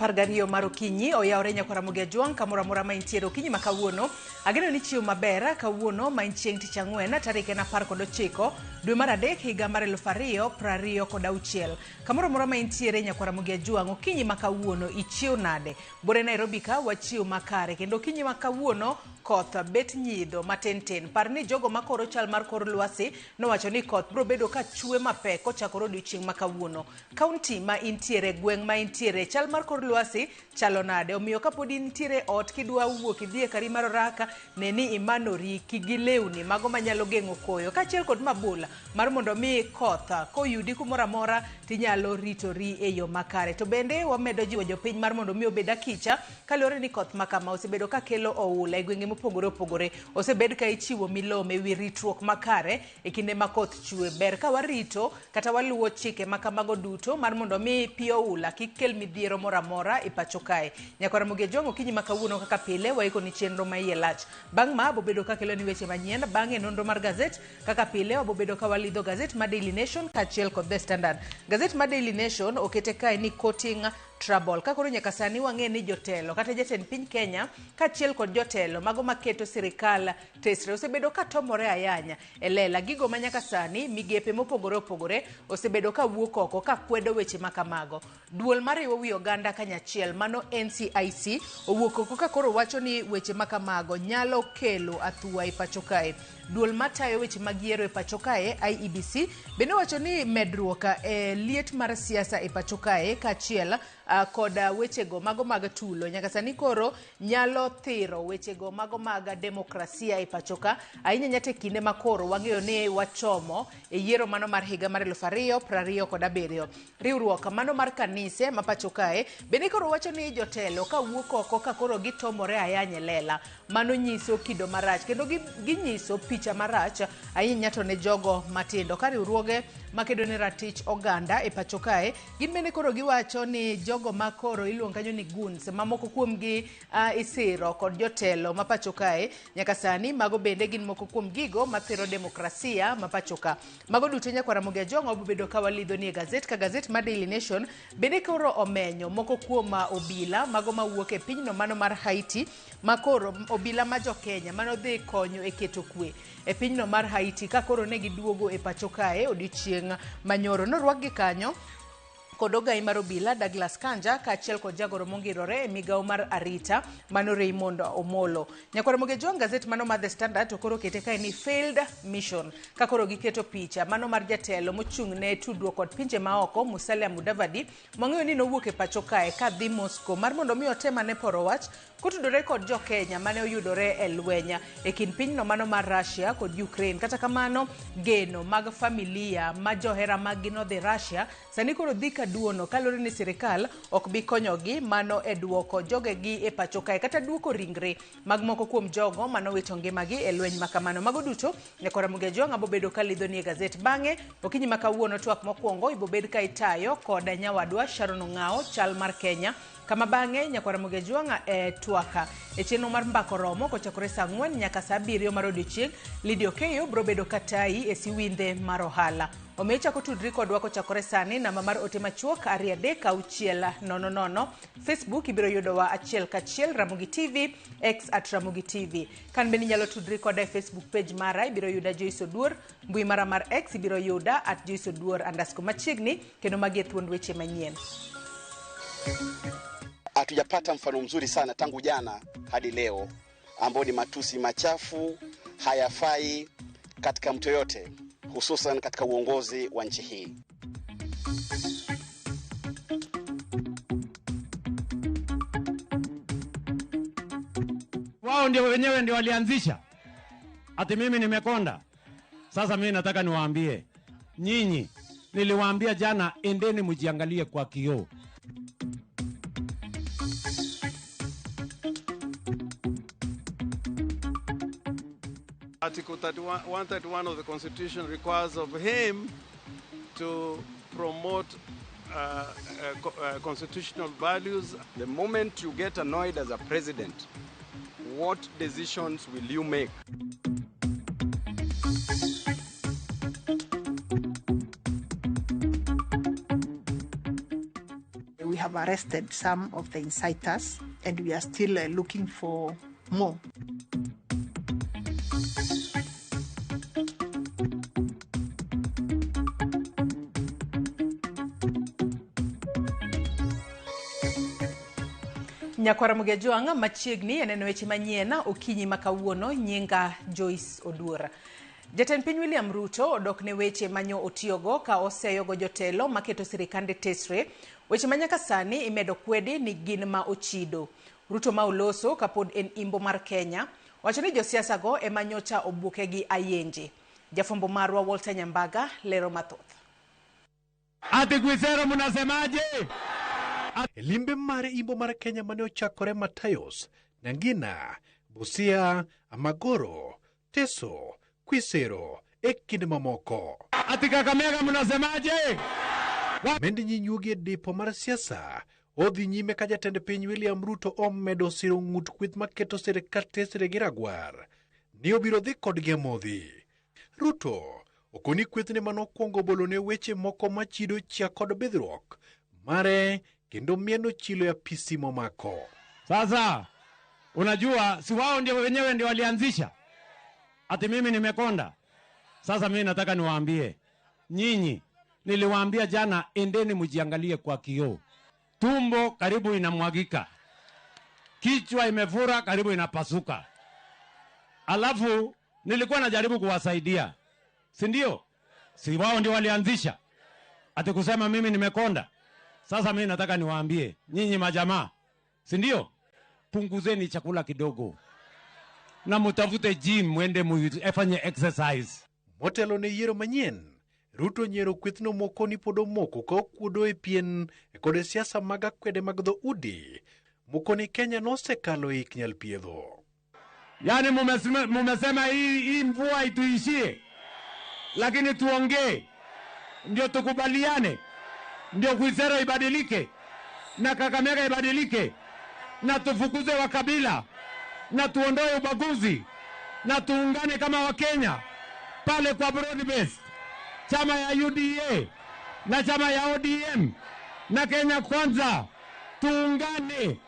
12 mar okinyi oyawore nyakwa Ramogi Ajwang' kamoro amora ma intiere okinyi ma kawuono. Ageno ni chiew maber kawuono ma en chieng' tich ang'wen tarik en 19 dwe mar adek higa mar 2026. Kamoro amora ma intiere nyakwa Ramogi Ajwang' okinyi ma kawuono ichiew nade? Bore Nairobi ka wachiew makare kendo okinyi ma kawuono koth bet nyidho matin tin. Par ni jogo makoro chal mar kor lwasi nowacho ni koth biro bedo ka chwe mapek kochakore odiochieng' ma kawuono. Kaunti ma intiere, gweng' ma intiere, chal mar kor lwasi chalo nade? Omiyo kapod intiere ot kidwa wuok idhi e kari mar oraka, ne ni imanori gi lewni mago manyalo geng'o koyo kaachiel kod mabul mar mondo mi koth koyudi kumoro amora tinyalo ritori e yo makare. To bende wamedo jiwo jopiny mar mondo mi obed akicha kaluwore ni koth ma kama osebedo ka kelo oula e gwenge mopogore opogore. Osebed ka ichiwo milome e wi ritruok makare e kinde ma koth chwe. Ber ka warito kata waluwo chike ma kamago duto mar mondo mi pi oula kik kel midhiero moro amora e pacho kae. Nyakwa Ramogi Ajwang' okinyi ma kawuono kaka pile waiko ni chenro ma iye lach. Bang' ma bobedo ka kelo ni weche manyien bang'e nonro mar gazet kaka pile wabobedo ka walidho gazet ma Daily Nation kaachiel kod The Standard. Gazet ma Daily Nation okete kae ni quoting trouble. Ka koro nyaka sani wang'e ni jotelo kata jatend piny Kenya kaachiel kod jotelo mago maketo sirikal tesre osebedo ka tomore ayanya e lela gigo ma nyaka sani migepe mopogore opogore osebedo ka wuok oko ka kwedo weche ma kamago. Duol mariwo wi oganda kanyachiel mano NCIC owuok oko ka koro wacho ni weche ma kamago nyalo kelo athuwa e pacho kae. Duol matayo weche mag yiero e pacho kae IEBC bende wacho ni medruok e liet mar siasa e pacho kae kaachiel kod wechego mago mag tulo nyaka sani koro nyalo thiro wechego mago mag demokrasia e pachoka ahinya nyaka e kinde ma koro wang'eyo ni wachomo e yiero mano mar higa mar 2027. Riwruok mano mar kanise ma pacho kae bende koro wacho ni jotelo ka wuok oko ka koro gitomore ayany e lela mano nyiso kido marach kendo ginyiso picha marach ahinya to ne jogo matindo. Ka riwruoge makedo ne ratich oganda e pacho kae gin bende koro giwacho ni jogo ma koro iluongo kanyo ni goons ma moko kuomgi isiro kod jotelo ma pacho kae nyaka sani mago bende gin moko kuom gigo mathiro demokrasia ma pacho ka. Mago duto nyakwa Ramogi Ajwang' wabobedo ka walidho ni e gazet ka gazet mar Daily Nation bende koro omenyo moko kuom obila mago mawuok e pinyno mano mar Haiti ma koro obila ma jo Kenya mano dhi konyo e keto kwe e pinyno mar Haiti ka koro ne giduogo e pacho kae odiochieng' manyoro. Norwakgi kanyo kod ogai mar obila Douglas Kanja kaachiel kod jagoro mongirore e migawo mar arita mano Raymond Omolo. Nyakwar Ramogi Ajwang' gazet mano mar The Standard to koro kete kae ni failed mission ka koro giketo picha mano mar jatelo mochung' ne tudruok kod pinje maoko Musalia Mudavadi mwang'eyo ni nowuok e pacho kae ka dhi Moscow mar mondo mi otem ane poro wach kotudore kod jo Kenya mane oyudore e lweny e kind pinyno mano mar Russia kod Ukraine. Kata kamano, geno mag familia ma johera maggi nodhi Russia sani koro dhi kaduono kaluwore ni sirikal ok bi konyogi mano e duoko jogegi e pacho kae kata duoko ringre mag moko kuom jogo manowito ngimagi e lweny ma kamano. Mago duto nyakora Ramogi Ajwang' abobedo ka lidho ni e gazet. Bang'e okinyi ma kawuono twak mokwongo ibobed ka itayo kod nyawadwa Sharon Ong'awo chal mar Kenya kama bang'e nyakwar Ramogi Ajwang'a e twaka e chenro mar mbako romo kochakore saa 4 nyaka saa 7 mar odiochieng'. Lydia Okeyo biro bedo katayi e siwindhe mar ohala. Omiyo ichako tudri kodwa kochakore sani namba mar ote machuok 23600. Facebook ibiro yudowa achiel kachiel Ramogi TV, X at Ramogi TV. Kan bende inyalo tudri koda e Facebook page mara ibiro yuda Joyce Oduor, mbui mara mar X ibiro yuda at Joyce Oduor underscore machiegni kendo magi e thuond weche manyien. Hatujapata mfano mzuri sana tangu jana hadi leo ambao ni matusi machafu, hayafai katika mtu yoyote, hususan katika uongozi wa nchi hii. Wao ndio wenyewe ndio walianzisha ati mimi nimekonda. Sasa mimi nataka niwaambie nyinyi, niliwaambia jana, endeni mjiangalie kwa kioo. Article 131 of the Constitution requires of him to promote constitutional values. The moment you get annoyed as a president, what decisions will you make? We have arrested some of the inciters and we are still looking for more. Nyakwara Mugejwang' machiegni e neno weche manyien okinyi ma kawuono nyinga Joyce Oduor. Jatend piny William Ruto odok ne weche manyo otiyogo ka oseyogo jotelo maketo sirikande tesre, weche ma nyaka sani imedo kwedi ni gin ma ochido. Ruto ma oloso kapod en imbo mar Kenya, wacho ni josiasa go ema nyocha obuke gi ayenje. Jafwambo marwa Walter Nyambaga lero mathoth. Ati Kwisero mnasemaje? E limbe mare imbo mar Kenya mane ochakore Matayos, Nangina, Busia, Amagoro, Teso, Kwisero e kind mamoko. Ati Kakamega mnasemaje? Mend nyinyuogi e dipo mar siasa odhi nyime ka jatend piny William Ruto omedo siro ng'ut kweth maketo sirikal tesre gi ragwar ni obiro dhi kodgi amodhi. Ruto okoni kwethne manokwongo bolone weche moko machido chia kod bidhruok mare kendo mieno chilo ya apisi momako. Sasa unajua si wao ndio wenyewe ndio walianzisha ati mimi nimekonda. Sasa mimi nataka niwaambie nyinyi, niliwaambia jana, endeni mjiangalie kwa kioo. Tumbo karibu inamwagika, kichwa imefura karibu inapasuka. Alafu nilikuwa najaribu kuwasaidia, si ndio? Si wao ndio walianzisha ati kusema mimi nimekonda. Sasa mimi nataka niwaambie nyinyi majamaa, si ndio? Punguzeni chakula kidogo na mutafute gym mwende mufanye exercise. Motelo ne yiero manyien, Ruto nyiero kwethno moko ni pod omoko ka okuodo e pien kod siasa mag akwede mag dhoudi moko ni Kenya nosekalo e ik nyal piedho. Yaani mumesema hii mvua ituishie, lakini tuongee ndio tukubaliane, ndio Kwisero ibadilike na Kakamega ibadilike na tufukuze wakabila na tuondoe ubaguzi na tuungane kama Wakenya pale kwa broad base, chama ya UDA na chama ya ODM na Kenya Kwanza, tuungane,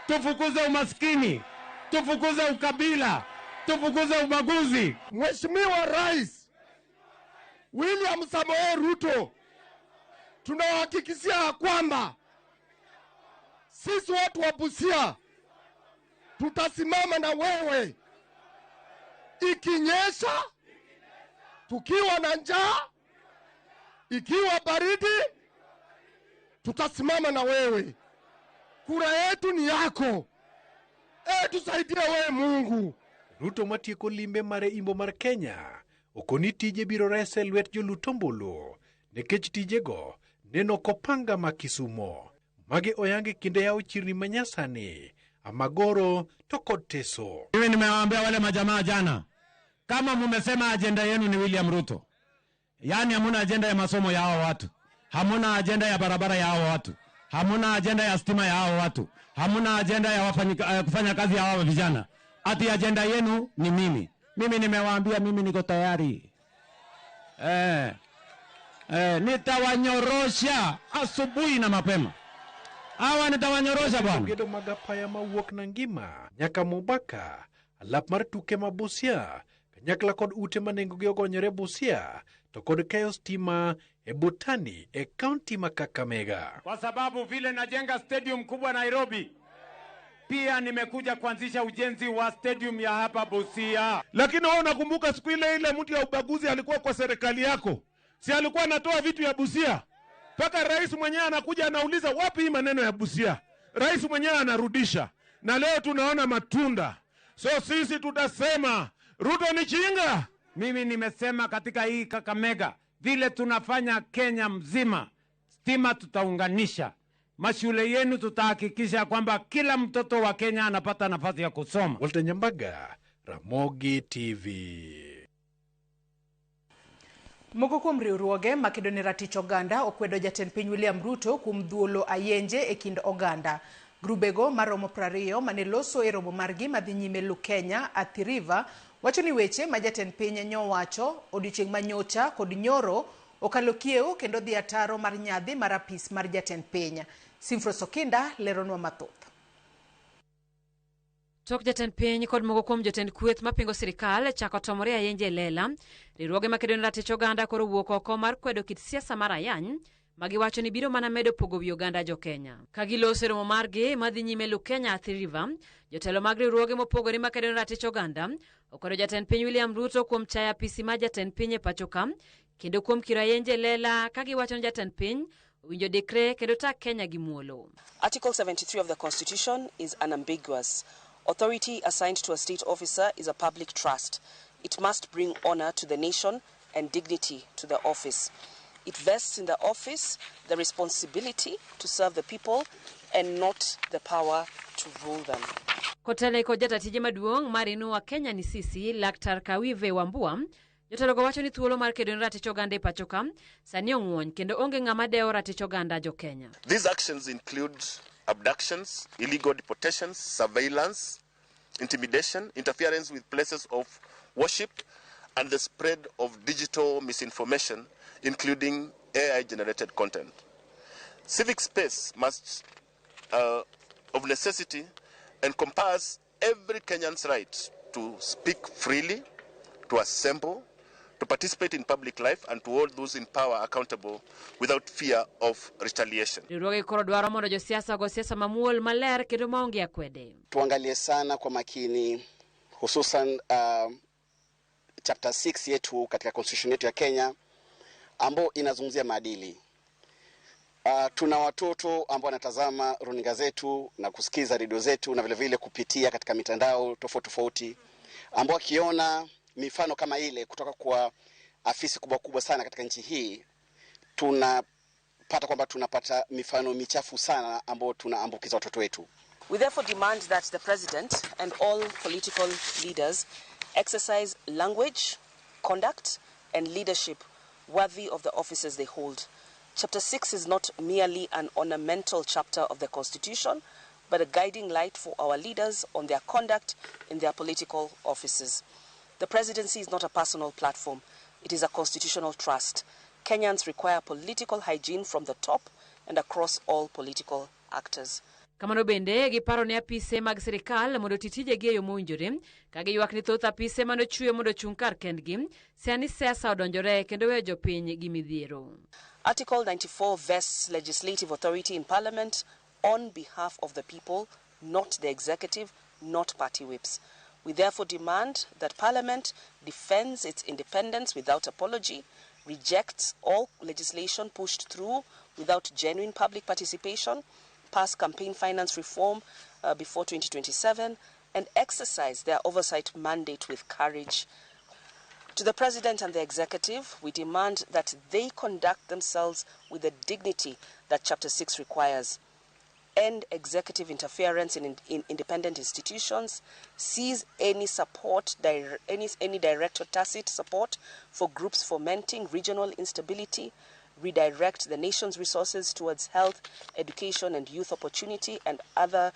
tufukuze umaskini, tufukuze ukabila, tufukuze ubaguzi. Mheshimiwa Rais William Samoei Ruto, tunawahakikishia kwamba sisi watu wa Busia tutasimama na wewe. Ikinyesha, tukiwa na njaa, ikiwa baridi, tutasimama na wewe. Kura yetu ni yako. Tusaidie wewe Mungu. Ruto matieko limbe mare imbo mar Kenya okoni tije biro rese lwet joluto ombulu nikech tijego neno kopanga ma Kisumo. Magi oyangi kinde yawo chirni manyasani Amagoro to kod Teso. Mimi nimewaambia wale majamaa jana, kama mumesema ajenda yenu ni William Ruto, yaani hamuna ajenda ya masomo ya hao watu, hamuna ajenda ya barabara ya hao watu, hamuna ajenda ya stima ya hao watu, hamuna ajenda ya kufanya kazi ya hao vijana, ati ajenda yenu ni mimi. Mimi nimewaambia mimi niko tayari. Nitawanyorosha asubuhi na mapema. Hawa nitawanyorosha bwana. Gedo mag apaya mawuok Nangima nyaka Mombaka, alap mar tuke ma Busia, kanyakla kod ute ma nengogi ogonyore Busia, to kod keyo stima e Botani e kaunti ma Kakamega. Kwa sababu vile najenga stadium kubwa Nairobi, pia nimekuja kuanzisha ujenzi wa stadium ya hapa Busia. Lakini wewe unakumbuka siku ile ile mtu ya ubaguzi alikuwa kwa serikali yako, si alikuwa anatoa vitu ya Busia? Paka rais mwenyewe anakuja anauliza wapi hii maneno ya Busia. Rais mwenyewe anarudisha. Na leo tunaona matunda. So sisi tutasema Ruto ni chinga. Mimi nimesema katika hii Kakamega, vile tunafanya Kenya mzima, stima tutaunganisha. Mashule yenu tutahakikisha kwamba kila mtoto wa Kenya anapata nafasi ya kusoma. Walter Nyambaga, Ramogi TV. Moko kuom riwruoge makedo ne ratich oganda okwedo jatend piny William Ruto kuom dhuolo ayenje e kind oganda. Grubego maromo 20 mane loso e romo margi madhi nyime Lukenya, Athi River, wacho ni weche ma jatend piny nyowacho odiochieng' manyocha kod nyoro okalo kiewo kendo dhi ataro mar nyadhi mar apis mar jatend piny. Simfros Okinda leronwa mathoth. Tok jatend piny kod moko kuom jotend kweth mapingo sirikal chako tomore ayenje e lela, riwruoge makedo ne ratich oganda koro owuok oko mar kwedo kit siasa mar ayany ma giwacho ni biro mana medo pogo wi oganda jo-Kenya. Ka giloso e romo margi madhi nyime Lukenya Athi River, jotelo mag riwruoge mopogore makedo ne ratich oganda okwedo jatend piny William Ruto kuom chayo apisi mar jatend piny e pacho ka kendo kuom kiro ayenje e lela ka giwacho ni jatend piny owinjo dikre kendo tak Kenya gi muolo. Article 73 of the Constitution is unambiguous. Authority assigned to a state officer is a public trust. It must bring honor to the nation and dignity to the office. It vests in the office the responsibility to serve the people and not the power to rule them. Kotelne kod jatatije maduong' mar Inua Kenya ni Sisi, Laktar Kawive Wambua, jotelogo wacho ni thuolo mar kedo ne ratich oganda e pacho ka sani ong'wony kendo onge ng'ama dewo ratich oganda jo Kenya. These actions include abductions, illegal deportations, surveillance, intimidation, interference with places of worship, and the spread of digital misinformation, including AI-generated content. Civic space must, of necessity, encompass every Kenyan's right to speak freely, to assemble, to participate in public life, and to hold those in power accountable without fear of retaliation. Riwruoge koro dwaro mondo josiasa ogo siasa mamuol maler kendo maonge akwede. Tuangalie sana kwa makini hususan chapter 6 yetu katika constitution yetu ya Kenya ambayo inazungumzia maadili. Tuna watoto ambao wanatazama runinga zetu na kusikiza redio zetu na vile vile kupitia katika mitandao tofauti tofauti, ambao wakiona mifano kama ile kutoka kwa afisi kubwa kubwa sana katika nchi hii, tunapata kwamba tunapata mifano michafu sana ambao tunaambukiza watoto wetu. We therefore demand that the president and all political leaders exercise language, conduct and leadership worthy of the offices they hold. Chapter 6 is not merely an ornamental chapter of the Constitution, but a guiding light for our leaders on their conduct in their political offices. The presidency is not a personal platform. It is a constitutional trust. Kenyans require political hygiene from the top and across all political actors. Kamano bende giparo ne apise mag sirikal mondo oti tijegi e yo mowinjore ka giywak ni thoth apise manochwe mondo ochung' kar kendgi sani siasa odonjore kendo weyo jopiny gi midhiero. Article 94 vests legislative authority in Parliament on behalf of the people, not the executive, not party whips. We therefore demand that Parliament defends its independence without apology, rejects all legislation pushed through without genuine public participation, pass campaign finance reform before 2027, and exercise their oversight mandate with courage. To the President and the Executive, we demand that they conduct themselves with the dignity that Chapter 6 requires. End executive interference in independent institutions, cease any support, any direct or tacit support for groups fomenting regional instability, redirect the nation's resources towards health, education and youth opportunity and other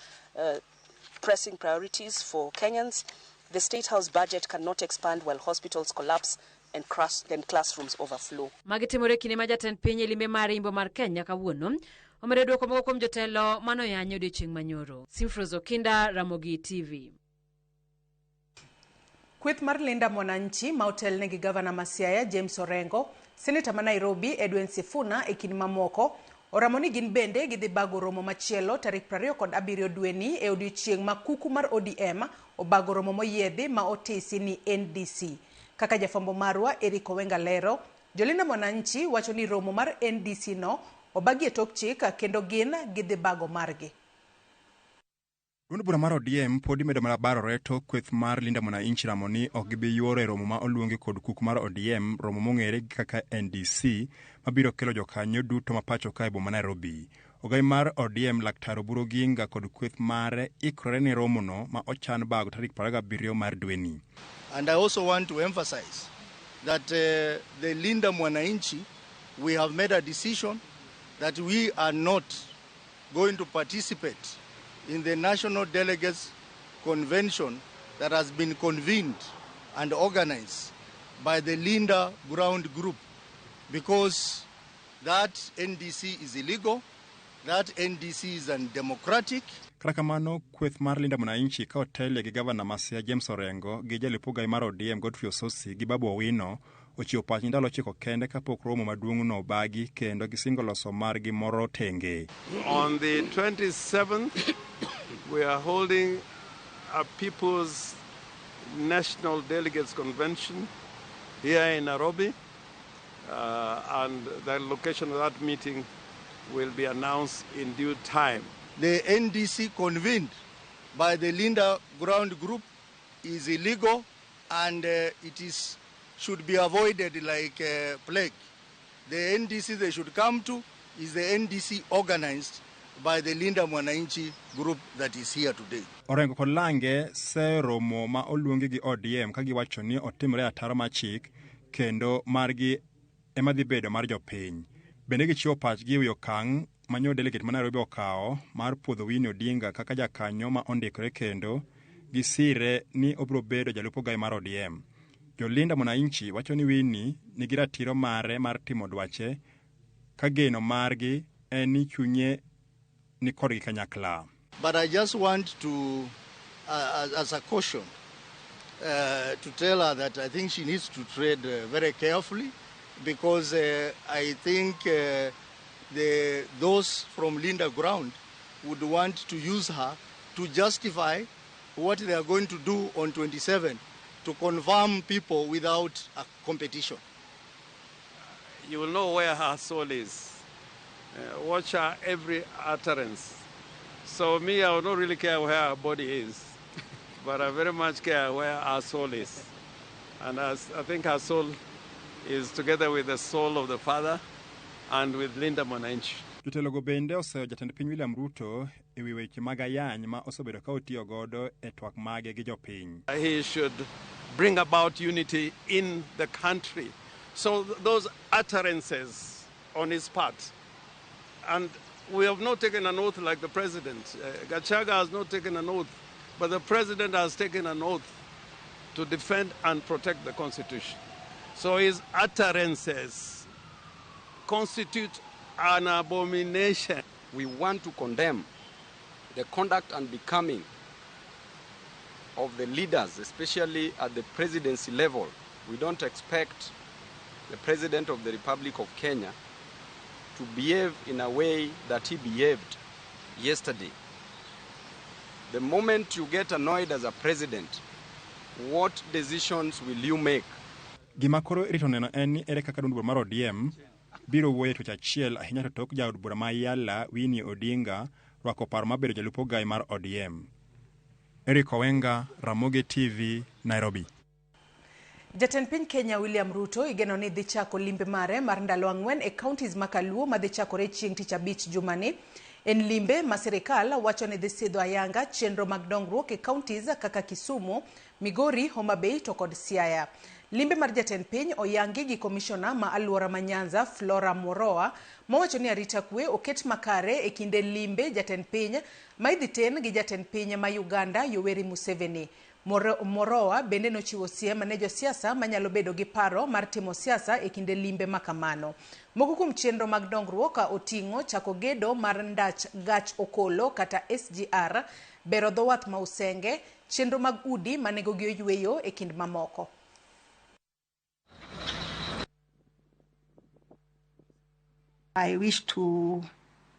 pressing priorities for Kenyans. The State House budget cannot expand while hospitals collapse and classrooms overflow. Magi timore kinde ma jatend piny e limbe mar Imbo mar Kenya kawuono omedo duoko moko kuom jotelo manoyanyo odiochieng' manyoro. Simfros Okinda, Ramogi TV. Kweth mar Linda Mwananchi ma otelne gi gavana ma Siaya James Orengo, seneta ma Nairobi Edwin Sifuna e kind mamoko oramo ni gin bende gidhi bago romo machielo tarik 27 dweni e odiochieng' ma kuku mar ODM obago romo moyiedhi ma otisi ni NDC. Kaka jafwambo marwa Eric Owenga lero, Jolinda Mwananchi wacho ni romo mar NDC no obagi e tok chik kendo gin gidhi bago margi. Duond bura mar ODM pod imedo mana barore tok kweth mar Linda Mwananchi ramo ni ok gibi yuoro e romo ma oluongi kod kuku mar ODM, romo mong'ere kaka NDC, mabiro kelo jokanyo duto ma pacho ka e boma Nairobi. Ogai mar ODM Laktar Oburu Oginga kod kweth mare ikore ne romono ma ochan bago tarik 27 mar dweni. And I also want to emphasize that the Linda Mwananchi, we have made a decision that we are not going to participate in the National Delegates Convention that has been convened and organized by the Linda Ground Group, because that NDC is illegal. That NDC is undemocratic. Kata kamano, kweth mar Linda Mwananchi ka otelie gi gavana ma Siaya James Orengo gi jalup ogai mar ODM Godfrey Osotsi gi Babu Owino ochiwo pach ndalo 9 kende kapok romo maduong'no obagi kendo gisingo loso margi moro tenge. On the 27th, we are holding a People's National Delegates Convention here in Nairobi, and the location of that meeting will be announced in due time. The NDC convened by the Linda Ground Group is illegal and it is should be avoided like a plague. The NDC they should come to is the NDC organized by the Linda Mwananchi group that is here today. Orengo kod Lange seromo ma oluongi gi ODM ka giwacho ni otimore ataro mar chik kendo margi ema dhi bedo mar jopiny. Bende gichiwo pachgi ewi okang' manyo delegate ma Nairobi okawo mar puodho Winnie Odinga kaka jakanyo ma ondikore kendo gisire ni obiro bedo jalup ogai mar ODM. Jolinda Mwananchi wacho ni Winnie nigi ratiro mare mar timo dwache ka geno margi en ni chunye ni kodgi kanyakla. But I just want to, as a caution, to tell her that I think she needs to tread very carefully, because I think those from Linda Ground would want to use her to justify what they are going to do on 27, to confirm people without a competition. You will know where her soul is. Watch her every utterance. So me, I would not really care where her body is, but I very much care where her soul is. And I think her soul is together with the soul of the Father and with Linda Mwananchi. Jotelogo bende oseyo jatend piny William Ruto ewi weche mag ayany ma osebedo ka otiyo godo e twak mage gi jopiny. He should bring about unity in the country. So those utterances on his part, and we have not taken an oath like the president. Gachagua has not taken an oath, but the president has taken an oath to defend and protect the Constitution. So his utterances constitute an abomination. We want to condemn the conduct and becoming of the leaders, especially at the presidency level. We don't expect the President of the Republic of Kenya to behave in a way that he behaved yesterday. The moment you get annoyed as a president, what decisions will you make? Gima koro irito neno en ni ere kaka duond bura mar ODM biro wuoyo e tuech achiel ahinya to tok jaod bura ma Yala Winnie Odinga rwako paro mar bedo jalup ogai mar ODM. Eric Owenga, Ramogi TV, Nairobi. Jatend piny Kenya William Ruto igeno ni dhi chako limbe mare mar ndalo 4 e counties ma Kaluo madhi chakore chieng' tich abich jumani. En limbe ma sirikal wacho ni dhi sidho ayanga chenro mag dongruok e counties kaka Kisumu, Migori, Homa Bay to kod Siaya. Limbe mar jatend piny oyangi gi komishona ma aluora ma Nyanza Flora Moroa mowacho ni arita kwe oket makare e kinde limbe jatend piny ma idhi ten gi jatend piny ma Uganda Yoweri Museveni. Moroa bende nochiwo siem ne josiasa manyalo bedo gi paro mar timo siasa e kinde limbe makamano. Moko kuom chenro mag dongruok oting'o chako gedo mar ndach gach okolo kata SGR, bero dho wath ma Usenge, chenro mag udi ma nengogi oyweyo e kind mamoko. I wish to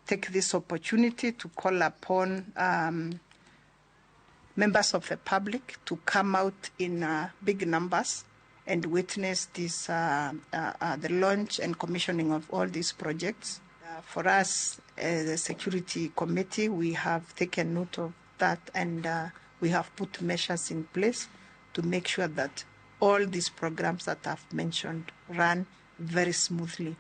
take this opportunity to call upon members of the public to come out in big numbers and witness this, the launch and commissioning of all these projects. For us, as the Security Committee, we have taken note of that, and we have put measures in place to make sure that all these programs that I've mentioned run very smoothly.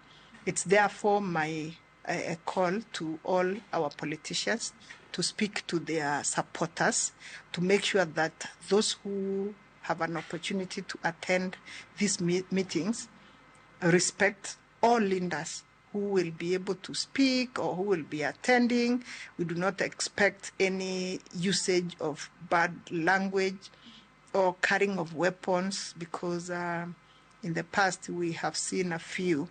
It's therefore my a call to all our politicians to speak to their supporters, to make sure that those who have an opportunity to attend these meetings respect all leaders who will be able to speak or who will be attending. We do not expect any usage of bad language or carrying of weapons, because in the past we have seen a few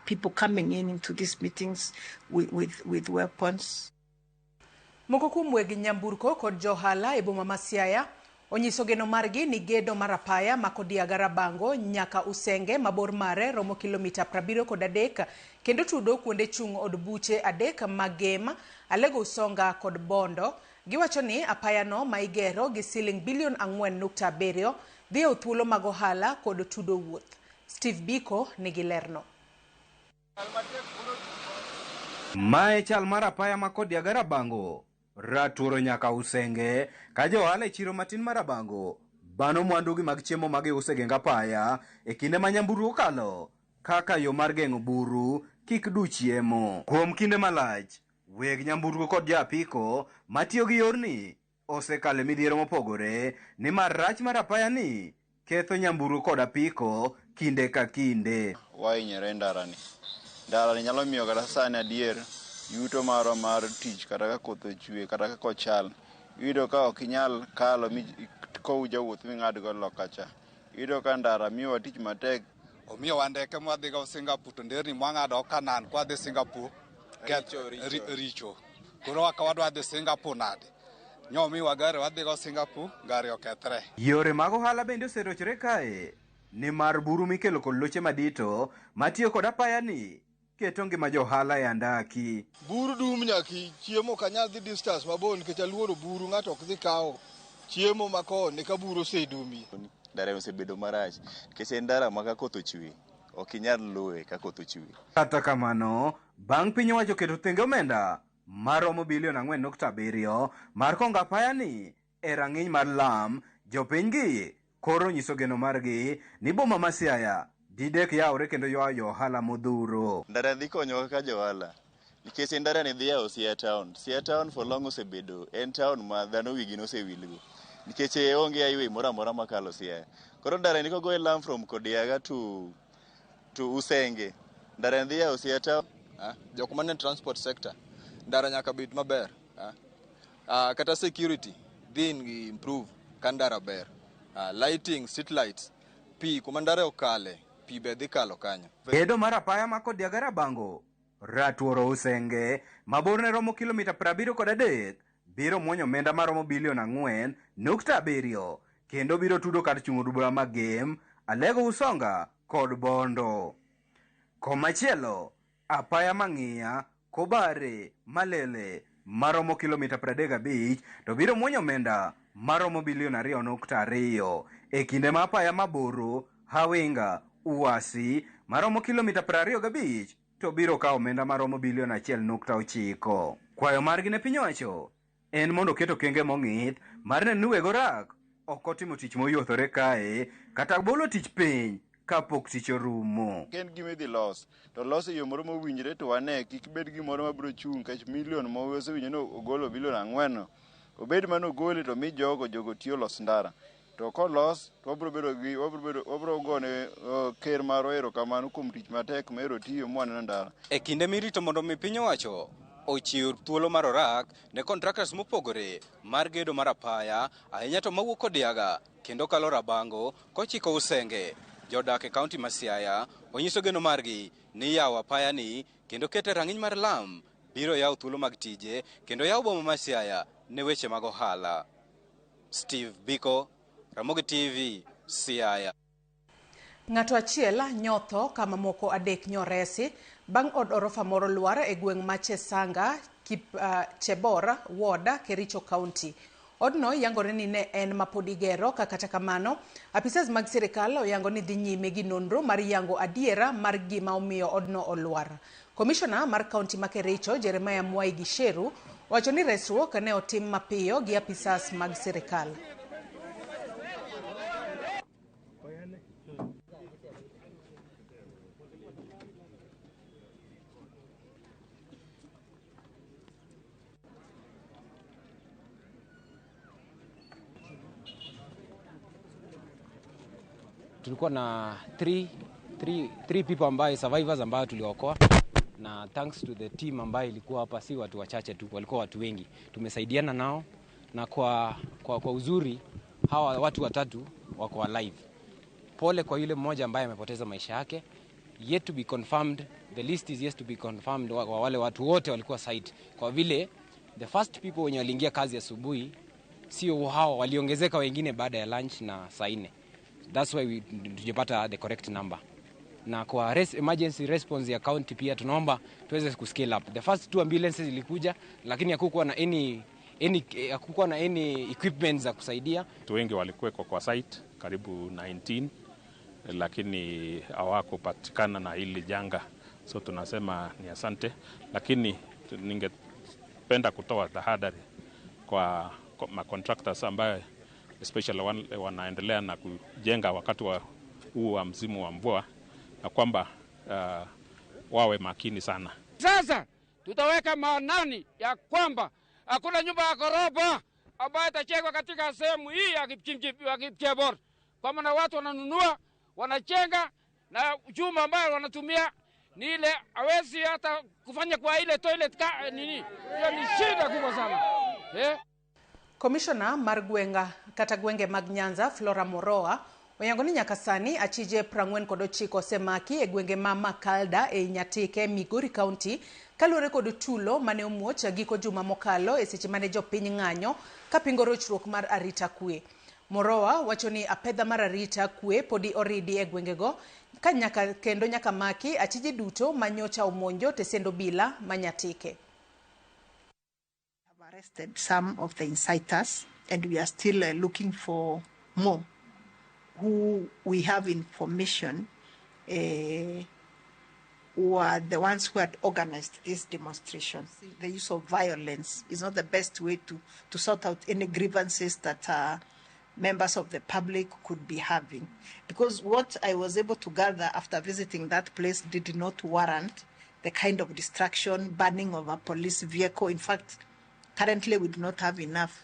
People coming into these meetings with weapons. Moko kuom weg nyamburko kod johala e boma ma Siaya onyiso geno margi ni gedo mar apaya ma Kodiaga Rabango nyaka Usenge mabor mare romo kilomita 73 kendo tudo kuonde chung' od buche 3 mag Gem, Alego Usonga kod Bondo. Giwacho ni apayano ma igero gi siling bilion 4.7 dhi e thuolo mag ohala kod tudo wuoth. Steve Biko nigi lerno. Mae chal mar apaya ma Kodiaga Rabango Raturo nyaka Usenge ka johala e chiro matin mar Rabango bano mwandugi mag chiemo ma giuso e geng apaya e kinde ma nyamburko okalo kaka yo mar geng'o buru kik du chiemo. Kuom kinde malach, weg nyamburko kod jo apiko matiyo gi yorni osekalo e midhiero mopogore nimar rach mar apaya ni ketho nyamburko kod apiko kinde ka kinde. Wahinyore e ndarani. Ndarani nyalo miyo kata sani adier yuto marwa mar tich kata ka koth ochwe kata kaka ochal, iyudo ka ok inyal kalo kow jawuoth ming'adgo loka cha. Iyudo ka ndara miyowa tich matek. Omiyowa ndeke mwadhigo Singapore to nderni mwang'ado Kanan kwadhi Singapore richo. Koro ka wadwa dhi Singapore nade? Nyomiwa gari wadhigo Singapore, gari okethre. Yore mag ohala bende oserochore kae nimar buru mikelo kod loche madito matiyo kod apaya ni keto ngima johala e andaki. Buru dum nyaka chiemo ok anyal dhi distance mabor nikech aluoro buru, ng'ato ok dhi kawo chiemo makoni ka buru osedumi. Ndara osebedo marach nikech en ndara ma ka koth ochwe ok inyal luwe ka koth ochwe. Kata kamano, bang' piny owacho keto thenge omenda maromo bilion 4.7 mar kongo apaya ni e rang'iny mar lam, jopinygi koro nyiso geno margi ni boma ma Siaya didek yawre kendo ywayo johala modhuro. Ndara dhi konyowa kaka johala nikech ndara ni dhi yawo Siaya town. Siaya town for long osebedo en town ma dhano wigi nosewilgo nikech onge highway moro amora makalo Siaya. Koro ndara ni kogoye lam from Kodiaga to Usenge, ndara ni dhi yawo Siaya town. Jok mane transport sector, ndara nyaka bed maber. Kata security dhi improve ka ndara ber. Lighting, street lights, pi kuma ndara okale, pi be dhi kalo kanyo. Gedo mar apaya ma Kodiaga Rabango Ratuoro Usenge maborne romo kilomita 73 biro muonyo omenda maromo bilion 4.7 kendo biro tudo kar chung' od bura ma Gem, Alego Usonga kod Bondo. Komachielo, apaya mang'iya Kobare Malele maromo kilomita 35 to biro muonyo omenda maromo bilion 2.2 e kinde ma apaya maboro Hawinga Uwasi maromo kilomita 25 to biro kawo omenda maromo bilion 1.9. Kwayo margi ne piny owacho en mondo oket okenge mong'ith mar neno ni weg orak ok otimo tich moyuothore kae kata bolo tich piny kapok tich orumo. En gima idhi los, to los e yo moro mowinjore to wane kik bed gimoro mabiro chung' nikech milion ma wasewinjo ni ogolo bilion 4 obed mano ogole to mi jogo tiyo los ndara. To kolos to wabiro gone ker marwa erokamano kuom tich matek ma ero tiyo mwaneno ndara. E kinde mirito mondo mi piny owacho ochiw thuolo mar orak ne contractors mopogore mar gedo mar apaya ahinya to mawuok Kodiaga kendo kalo Rabango kochiko Usenge. Jodak e kaunti ma Siaya onyiso geno margi ni yawo apaya ni kendo kete rang'iny mar lam biro yawo thuolo mag tije kendo yawo boma ma Siaya ne weche mag ohala. Steve Biko, Ramogi TV, Siaya. Ng'ato achiel nyotho kama moko 3 nyoresi bang' od orofa moro lwar e gweng' ma Chesanga, Chebor Ward, Kericho County. Odno yangore ni ne en mapod igero ka kata kamano, apisas mag sirikal oyango ni dhi nyime gi nonro mar yango adiera mar gima omiyo odno olwar. Komishona mar kaunti ma Kericho, Jeremiah Mwai Gisheru, wacho ni resruok ne otim mapiyo gi apisas mag sirikal. Tulikuwa na three people ambaye survivors ambayo tuliokoa, na thanks to the team ambayo ilikuwa hapa, si watu wachache tu, walikuwa watu wengi. Tumesaidiana nao na kwa uzuri hawa watu watatu wako alive. Pole kwa yule mmoja ambaye amepoteza maisha yake, yet to be confirmed The list is yet to be confirmed kwa wale watu wote walikuwa site, kwa vile the first people wenye waliingia kazi asubuhi sio hao, waliongezeka wengine baada ya lunch na saa 4. That's why we tujapata the correct number. Na kwa emergency response ya county pia tunaomba tuweze kuscale up. The first 2 ambulances zilikuja, lakini hakukuwa na any equipment za kusaidia. Watu wengi walikuwa kwa site karibu 19, lakini hawakupatikana na hili janga. So tunasema ni asante, lakini ningependa kutoa tahadhari kwa ma-contractors ambaye especially wanaendelea na kujenga wakati wa huu wa msimu wa mvua, na kwamba wawe makini sana. Sasa tutaweka maanani ya kwamba hakuna nyumba ya ghorofa ambayo itachengwa katika sehemu hii ya Kipchebor, kwa maana watu wananunua, wanachenga na chuma ambayo wanatumia ni ile hawezi hata kufanya kwa ile toilet nini. Hiyo ni shida kubwa sana. Commissioner mar gwenga kata gwenge mag Nyanza Flora Moroa oyango ni nyaka sani achije 49 osemaki e gwenge ma Makalda e Nyatike, Migori County kaluwore kod tulo mane omuoch giko juma mokalo e seche mane jopiny ng'anyo kapingo rochruok mar arita kwe. Moroa wacho ni apedha mar arita kwe podi oridi e gwengego ka nyaka kendo nyaka maki achije duto manyocha omonjo tesendo bila ma Nyatike. Arrested some of the inciters, and we are still looking for more who we have information who are the ones who had organized this demonstration. The use of violence is not the best way to sort out any grievances that members of the public could be having. Because what I was able to gather after visiting that place did not warrant the kind of destruction, burning of a police vehicle. In fact, currently we do not have enough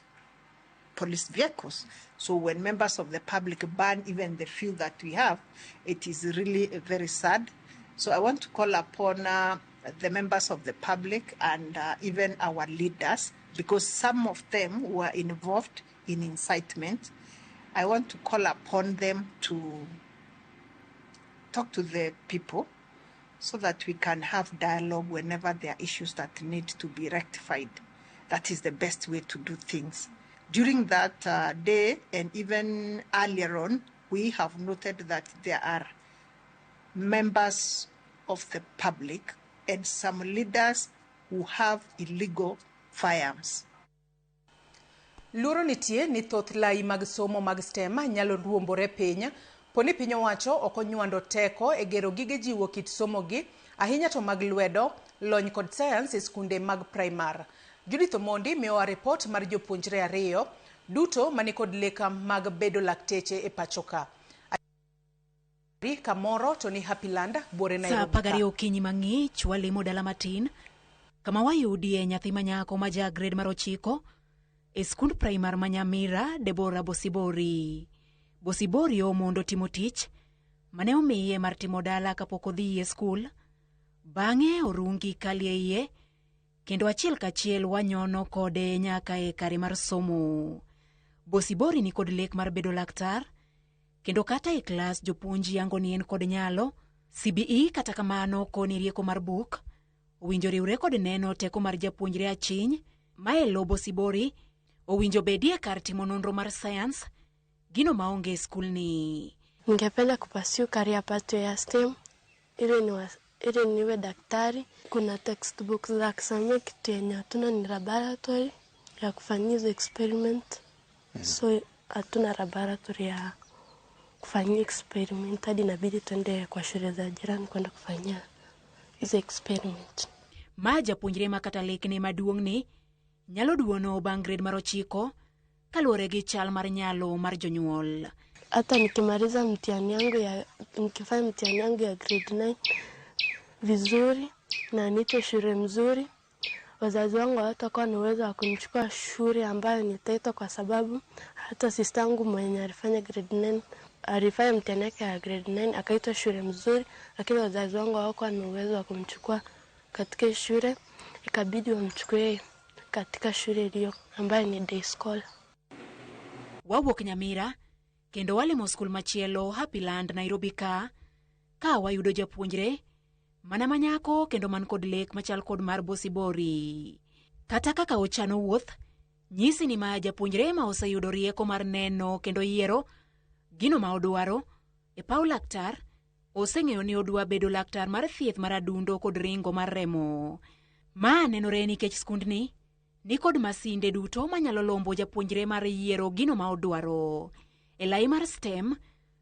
police vehicles. So when members of the public burn even the few that we have, it is really very sad. So I want to call upon the members of the public and even our leaders, because some of them were involved in incitement. I want to call upon them to talk to the people so that we can have dialogue whenever there are issues that need to be rectified. That is the best way to do things. During that day and even earlier on, we have noted that there are members of the public and some leaders who have illegal firearms. Luoro nitie ni thoth lai mag somo mag STEM nyalo ruombore piny poni piny owacho ok onywando teko e gero gige jiwo kit somo gi ahinya to mag lwedo, lony kod science e skunde mag primar. Judith Omondi miyowa ripot mar jopuonjre 2 duto manikod leka mag bedo lakteche e pacho ka. Kamoro to ni Happyland buore Nairobi. Saa 12 okinyi mang'ich walimo dala matin kama wayudie nyathi manyako ma ja grade mar 9 e skund primar ma Nyamira, Deborah Bosibori. Bosibori omondo timo tich mane omiye mar timo dala kapok odhi e skul. Bang'e orungi kalie iye kendo achiel kachiel wanyono kode nyaka e kare mar somo. Bosibori ni kod lek mar bedo laktar kendo kata e klas jopuonj yango ni en kod nyalo. CBE kata kamano koni rieko mar buk owinjo riwre kod neno teko mar japuonjre achiny ma e lo Bosibori owinjo bedie kar timo nonro mar science gino maonge skulni. Ningependa kupursue career pathway ya STEM ili niwe daktari. Kuna textbooks za kusomea, kitu yenye hatuna ni laboratory ya kufanyia hizo experiment. So hatuna laboratory ya kufanyia experiment, hadi inabidi tuende kwa shule za jirani kwenda kufanyia hizo experiment. Ma japuonjre ma kata lekne maduong' ni nyalo duono bang' grade mar 9 kaluwore gi chal mar nyalo mar jonyuol. Hata nikimaliza mtihani yangu ya nikifanya mtihani yangu ya grade 9 vizuri na niite shule mzuri, wazazi wangu hawatakuwa na uwezo wa kunichukua shule ambayo nitaitwa, kwa sababu hata sister yangu mwenye alifanya grade 9 alifanya mtihani yake ya grade 9 akaitwa shule mzuri, lakini wazazi wangu hawakuwa na uwezo wa kumchukua katika shule, ikabidi wamchukue katika shule iliyo ambayo ni day school. Wawuok Nyamira kendo walimo skul machielo Happyland Nairobi ka wayudo japuonjre mana manyako kendo man kod lek machal kod mar Bosibori. Kata kaka ochano wuoth, nyisi ni ma japuonjre ma oseyudo rieko mar neno kendo yiero gino ma odwaro e paw laktar, oseng'eyo ni odwa bedo laktar mar thieth mar adundo kod ringo mar remo. Ma nenore nikech skundni ni kod masinde duto manyalo lombo japuonjre mar yiero gino ma odwaro. E lai mar STEM,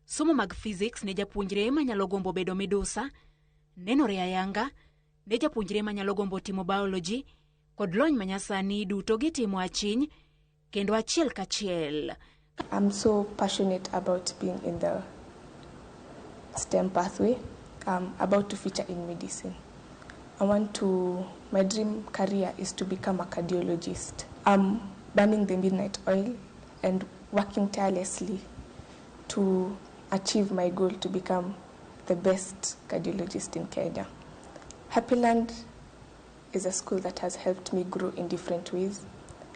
somo mag physics ne japuonjre manyalo gombo bedo midusa, nenore ayanga ne japuonjre manyalo gombo timo biology kod lony manyasani duto gitimo achiny kendo achiel kachiel. I'm so passionate about being in the STEM pathway. I'm about to feature in medicine. My dream career is to become a cardiologist. I'm burning the midnight oil and working tirelessly to achieve my goal to become the best cardiologist in Kenya. Happyland is a school that has helped me grow in different ways.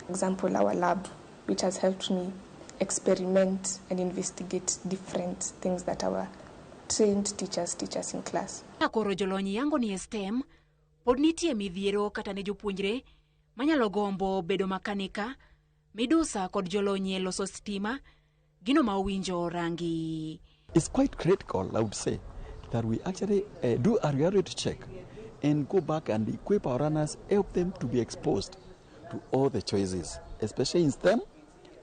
Example, our lab, which has helped me experiment and investigate different things that our trained teachers teach us in class. Koro jolony yango ni e STEM, pod nitie midhiero kata ne jopuonjre manyalo gombo bedo makanika, midusa kod jolony e loso stima, gino ma owinjo rangi. It's quite critical, I would say, that we actually do a reality check and go back and equip our runners, help them to be exposed to all the choices, especially in STEM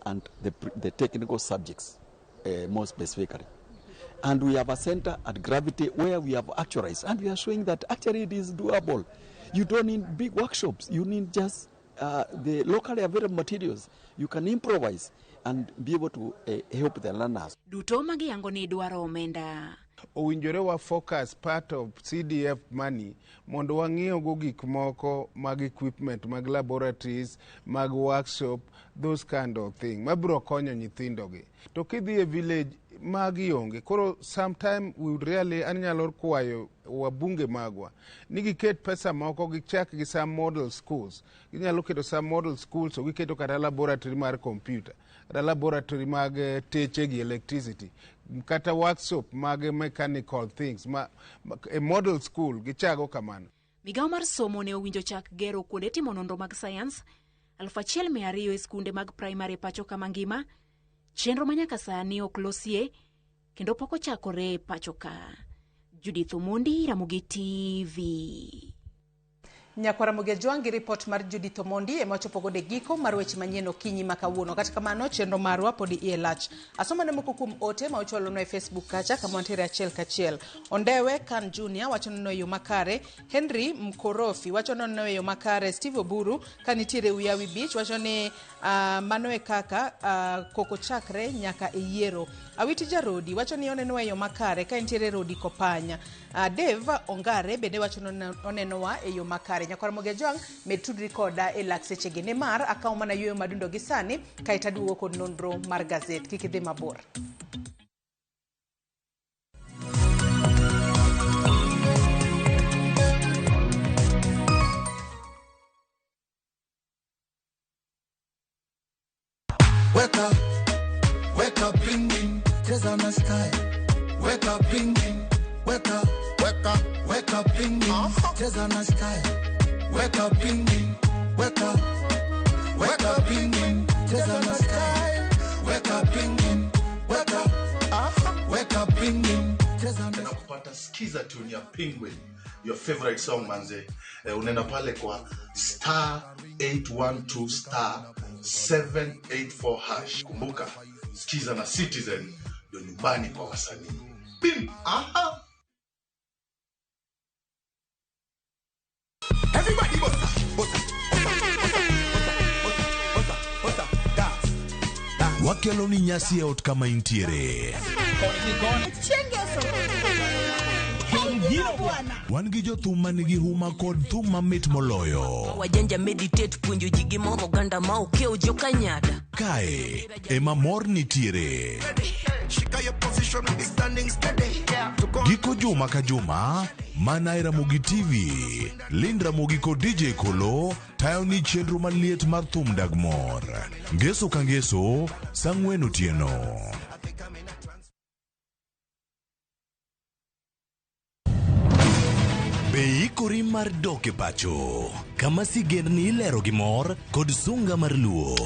and the technical subjects, more specifically. And we have a center at Gravity where we have actualized, and we are showing that actually it is doable. You don't need big workshops. You need just the locally available materials. You can improvise and be able to help the learners. Duto magiyango ni dwaro omenda. Owinjore wa focus part of CDF money mondo wang'iew gik moko mag equipment, mag laboratories, mag workshop, those kind of thing mabiro konyo nyithindogi. To kidhi e village magi onge. Koro sometime we would really, anyalo kwayo wabunge magwa ni giket pesa moko gichak gi some model schools. Ginyalo keto some model schools, so giketo kata laboratory mar computer, kata laboratory mag teche gi electricity, kata workshop mag mechanical things ma a model school gichago kamano. Migawo mar somo ne owinjo chak gero kuonde timo nonro mag sayans 1200 e skunde mag primary pacho kama ngima, chenro ma nyaka sani ok losie kendo pok ochakore pacho ka. Judith Omondi, Ramogi TV. Nyakwara Ramogi Ajwang' gi ripot mar Judith Omondi ema wachopo godo e giko mar weche manyien okinyi ma kawuono. Kata kamano chenro marwa pod iye lach. Asoma ne moko kuom ote ma ochwalonwa e Facebook kacha kama wantiere achiel kachiel. Ondewe Kan Junior wacho ni e yo makare, Henry Mkorofi wacho ni e yo makare, Steve Oburu ka nitiere Uyawi Beach wacho ni mano e kaka koko chakre nyaka e yiero. Awiti Jarodi wacho ni oneno e yo makare ka nitiere Rodi Kopanya. Dave Ongare bende wacho ni onenowa e yo makare. Nyakwara Ramogi Ajwang' med tudri koda e lak sechegi nimar akawo mana yueyo madundo gi sani kaeto aduogo kod nonro mar gazet. Kik idhi mabor. Wake up, pingin, cheza na sky. Wake up, pingin, wake up, wake up, wake up, pingin, cheza na sky. Wake up, pingin, wake up, wake up, pingin, cheza na sky. Wake up, pingin, wake up, wake up, pingin, cheza na kupata skiza tune ya Penguin, your favorite song manze. Unaenda pale kwa star 812 star 784 hash. Kumbuka, skiza na Citizen ndio nyumbani kwa wasanii. Bim! Aha! Everybody bossa, bossa, bossa, bossa, bossa, bossa, dance, dance. Wakelo ni nyasi e ot kama intiere. Wan gi jothum manigi huma kod thum mamit moloyo. Wajanja meditate puonjo ji gimoro oganda ma okew jokanyada. Kae ema mor nitiere. Giko juma ka juma mana e Ramogi TV, Lind Ramogi kod DJ Kolo tayo ni chenro maliet mar thum dag mor. Ngeso ka ngeso saa 4 otieno. Be ikori mar dok e pacho kama sigendni ilero gi mor kod sunga mar luo.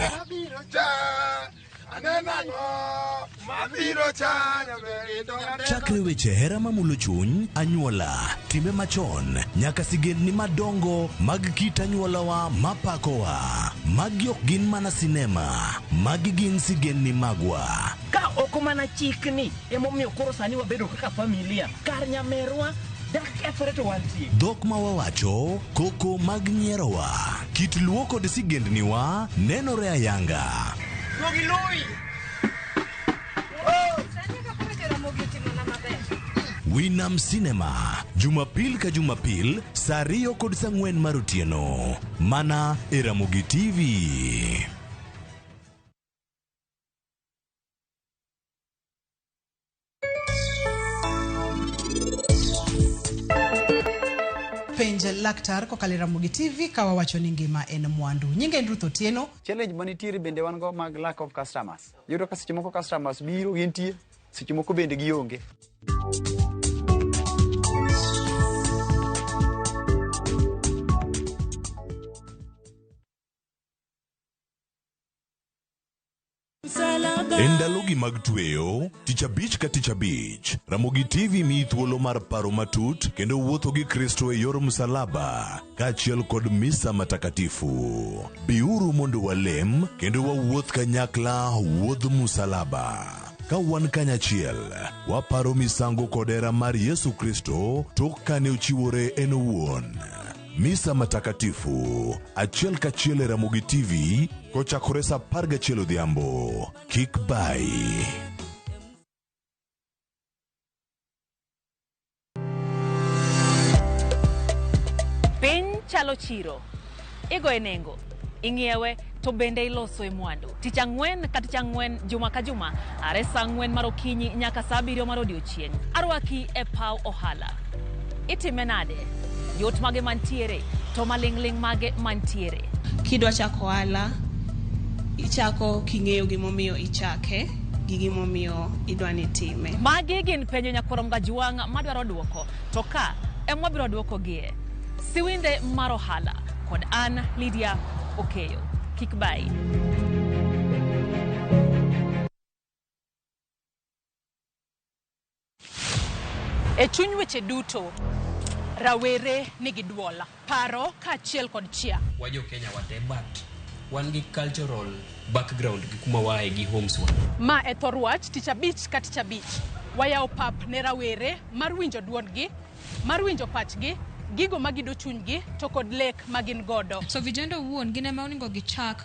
Chakre weche hera mamulo chuny, anyuola, time machon, nyaka sigendni madongo mag kit anyuolawa mapakowa. Magi ok gin mana sinema, magi gin sigendni magwa. Ka ok mana chikni emomiyo koro sani wabedo kaka familia kar nyamerwa dak kethore to wantie. Dhok ma wawacho, koko mag nyierowa, kit luo kod sigendniwa nenore ayanga. Winam Cinema, Jumapil ka Jumapil, saa 2 kod saa 4 mar otieno. Mana e Ramogi TV. Penj laktar kokalo e Ramogi TV ka wawacho ni ngima en mwandu. Nyinga en Ruth Otieno. Challenge manitiere bende wan go mag lack of customers. Iyudo ka seche moko customers biro gintie, seche moko bende gionge. E ndalogi mag tweyo, tich abich ka tich abich, Ramogi TV miyi thuolo mar paro matut kendo wuotho gi Kristo e yor msalaba kaachiel kod misa matakatifu. Biuru mondo walem kendo wawuoth kanyakla wuodh msalaba. Ka wan kanyachiel, waparo misango kod hera mar Yesu Kristo tok kane ochiwore en owuon. Misa matakatifu achiel kachiel e Ramogi TV kochakore saa 11 odhiambo. Kik bayi. Piny chalo chiro. Igoye nengo, ing'iewe to bende iloso e mwandu. Tich ang'wen ka tich ang'wen, juma ka juma, are saa 4 mar okinyi nyaka saa 7 mar odiochieng'. Arwaki e paw ohala. Itime nade? Yot mage mantiere, to maling'ling' mage mantiere. Kidwa chako ohala, ichako king'eyo gimomiyo ichake gi gimomiyo idwa ni itime. Magi gin penjo nyakwar Mgajwang' madwaro duoko, to ka ema wabiro duokogie. Siwinde mar ohala kod an Lydia Okeyo. Kik bayi. E chuny weche duto, rawere nigi duol, paro kaachiel kod chia. Wajo Kenya wate but wan gi cultural background gi kuma waaye gi homes wa. Ma e thor wach tich abich ka tich abich. Wayawo pap ne rawere mar winjo duondgi, mar winjo pachgi, gigo magido chunygi to kod lek ma gin godo. So vijana owuon gin ema onego gichak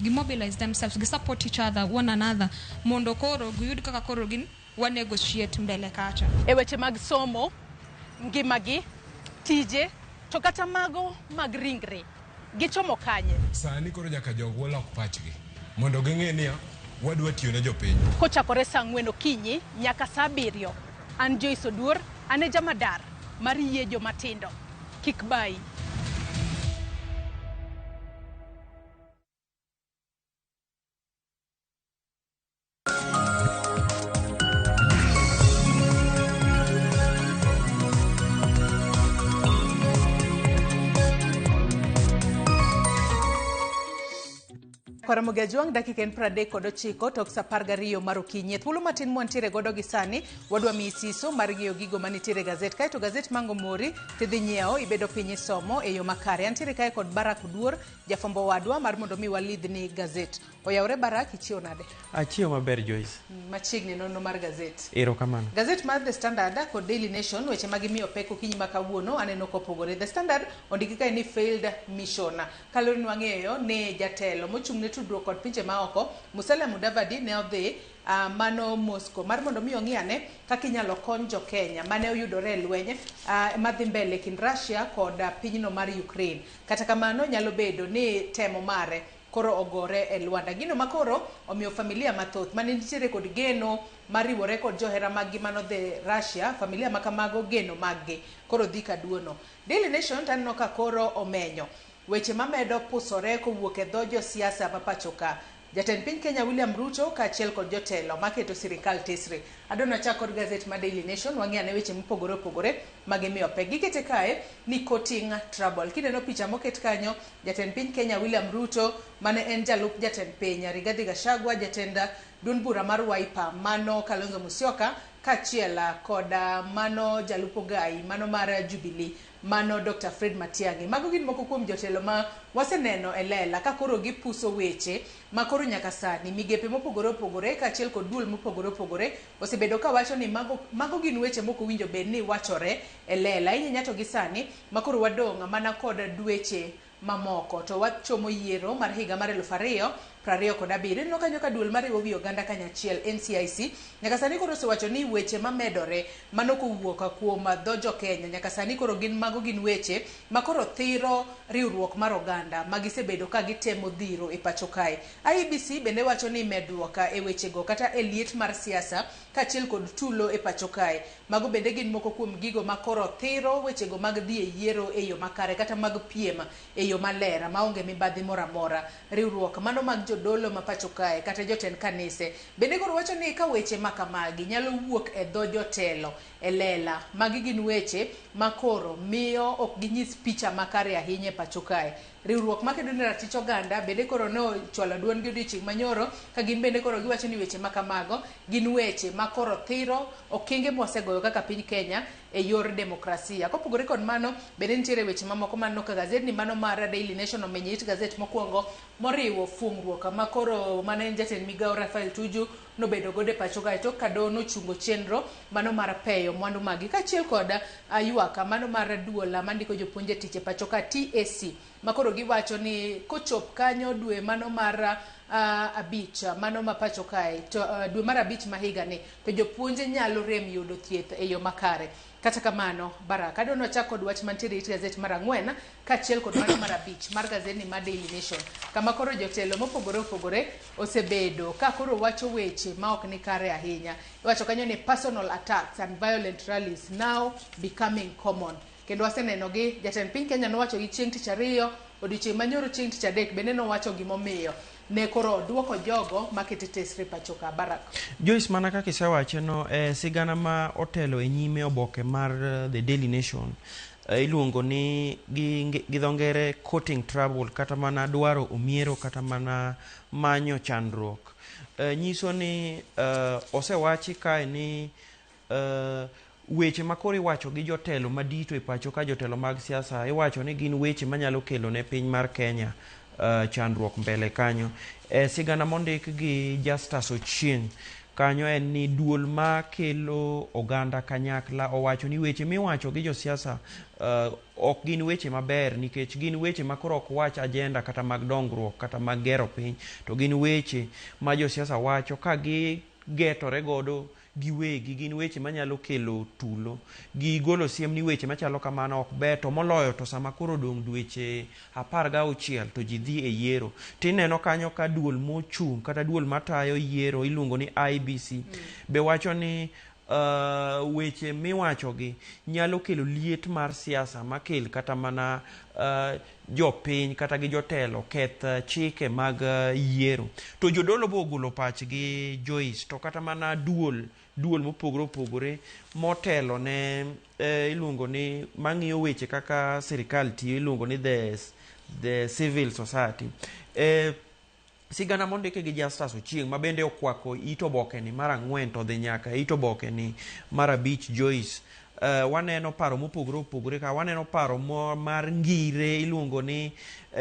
gi mobilize themselves, gi support each other, one another mondo koro giyud kaka koro gin wa negotiate mbele kacha. E weche mag somo, ngimagi, tije, to kata mago mag ringre, gichomo kanye? Sani koro nyaka jogwa lok pachgi mondo ging'e niya wadwa tiyo ne jopiny. Kochakore saa 4 okinyi nyaka saa 7, an Joyce Oduor, an e jamadar mar yie jomatindo. Kik bayi. Ramogi Ajwang' dakika en 39 tok saa 12 mar okinyi. E thuolo matin mwantiere godo gi sani, wadwa miyi siso mar ng'iyo gigo manitiere e gazet. Kaeto gazet mango mori tidhi nyiewo, ibedo piny isomo e yo makare. Antiere kae kod Barak Oduor, jafwambo wadwa mar mondo mi walidhni gazet. Oyawore Barak, ichiewo nade? Achiewo maber Joyce. Machiegni nonro mar gazet. Erokamano. Gazet mar The Standard kod Daily Nation weche ma gimiyo pek okinyi ma kawuono aneno kopogore. The Standard ondiki kae ni failed mission. Kaluwore ni wang'eyo ni jatelo mochung' ne tudruok kod pinje maoko Musalia Mudavadi ne odhi mano Moscow mar mondo mi ong'i ane kaka inyalo kony jo Kenya mane oyudore e lweny madhi mbele kind Russia kod pinyno mar Ukraine. Kata kamano nyalo bedo ni temo mare koro ogore e lwanda. Gino makoro omiyo familia mathoth mane nitiere kod geno mar riwore kod johera maggi manodhi Russia, familia makamago geno maggi koro dhi kaduono. Daily Nation taneno ka koro omenyo weche mamedo pusore kowuok e dho josiasa ma pacho ka. Jatend piny Kenya William Ruto kaachiel kod jotelo maketo sirikal tesre. Adwa nachak kod gazet ma Daily Nation wang'i ane weche mopogore opogore ma gimiyo pek. Gikete kae ni courting trouble. Kineno picha moket kanyo, jatend piny Kenya William Ruto mane en jalup jatend piny Rigathi Gachagua, jatend duond bura mar Wiper mano Kalonzo Musyoka kaachiel kod mano jalup Ogai mano mar Jubilee mano Dr. Fred Matiang'i. Mago gin moko kuom jotelo ma waseneno e lela ka koro gipuso weche ma koro nyaka sani migepe mopogore opogore kaachiel kod duol mopogore opogore osebedo ka wacho ni mago, mago gin weche mok owinjo bed ni wachore e lela. Ahinya to gi sani ma koro wadong' mana kod dweche mamoko to wachomo yiero mar higa mar 2027. Ineno kanyo ka duol mariwo wi oganda kanyachiel NCIC nyaka sani koro osewacho ni weche mamedore mano kowuok kuom dho jo Kenya nyaka sani koro gin mago gin weche ma koro thiro riwruok mar oganda ma gisebedo ka gitemo dhiro e pacho kae. IEBC bende wacho ni medruok e wechego kata e liet mar siasa kaachiel kod tulo e pacho kae. Mago bende gin moko kuom gigo ma koro thiro wechego mag dhi e yiero e yo makare kata mag piem e yo maler maonge mibadhi moro amora. Riwruok mano mag jodolo ma pacho kae kata jotend kanise bende koro wacho ni ka weche ma kamagi nyalo wuok e dho jotelo e lela, magi gin weche ma koro miyo ok ginyis picha makare ahinya e pacho kae. Riwruok makedo ne ratich oganda bende koro ne ochwalo duondgi odiochieng' manyoro ka gin bende koro giwacho ni weche ma kamago gin weche ma koro thiro okenge mwasegoyo kaka piny Kenya e yor demokrasia. Kopogore kod mano, bende nitiere weche mamoko maneno ka gazet ni mano mar Daily Nation omenyo it gazet mokwongo moriwo fungruok ma koro mane en jatend migawo Raphael Tuju nobedo godo e pacho kae tok ka doho nochungo chenro mano mar peyo mwandu magi kaachiel kod ywak mano mar duol mandiko jopuonj e tich e pacho ka TSC ma koro giwacho ni kochop kanyo dwe mano mar abich mano ma pacho kae to dwe mar abich ma higani to jopuonje nyalo rem yudo thieth e yo makare. Kata kamano, Baraka, adwa ni wachak kod wach mantiere e it gazet mar ang'wen kaachiel kod mano mar abich mar gazedni mar Daily Nation kama koro jotelo mopogore opogore osebedo ka koro wacho weche ma ok ni kare ahinya. Iwacho kanyo ni personal attacks and violent rallies now becoming common. Kendo waseneno gi jatend piny Kenya nowacho gi chieng' tich ariyo, odiochieng' manyoro chieng' tich adek bende nowacho gimomiyo ne koro oduoko jogo makete tesre pacho ka. Barak. Joyce, mana kaka isewache no, sigana ma otelo e nyime oboke mar The Daily Nation iluongo ni gi dho ngere courting trouble, kata mana dwaro omiero, kata mana manyo chandruok. Nyiso ni osewachi kae ni weche ma koro iwacho gi jotelo madito e pacho ka, jotelo mag siasa, iwacho ni gin weche manyalo kelo ne piny mar Kenya chandruok mbele kanyo. Sigana mondik gi Justus Ochieng' kanyo en ni duol makelo oganda kanyakla owacho ni weche miwacho gi josiasa ok gin weche maber, nikech gin weche ma koro ok wach agenda kata mag dongruok kata mag gero piny, to gin weche ma josiasa wacho ka gigetore godo giwegi, gin weche manyalo kelo tulo. Gigolo siem ni weche machalo kamano ok ber, to moloyo to sama koro odong' dweche 16 to ji dhi e yiero. Tineno kanyo ka duol mochung' kata duol matayo yiero iluongo ni IEBC be wacho ni weche miwachogi nyalo kelo liet mar siasa makel kata mana jopiny kata gi jotelo keth chike mag yiero. To jodolo bo ogolo pachgi, Joyce, to kata mana duol mopogore opogore motelo ne iluongo ni mang'iyo weche kaka sirikal tiyo iluongo ni the civil society. Sigana mondike gi Justus Ochieng' ma bende okwako it oboke ni mar ang'wen to dhi nyaka it oboke ni mar abich, Joyce. Waneno paro mopogore opogore ka waneno paro mar ngire iluongo ni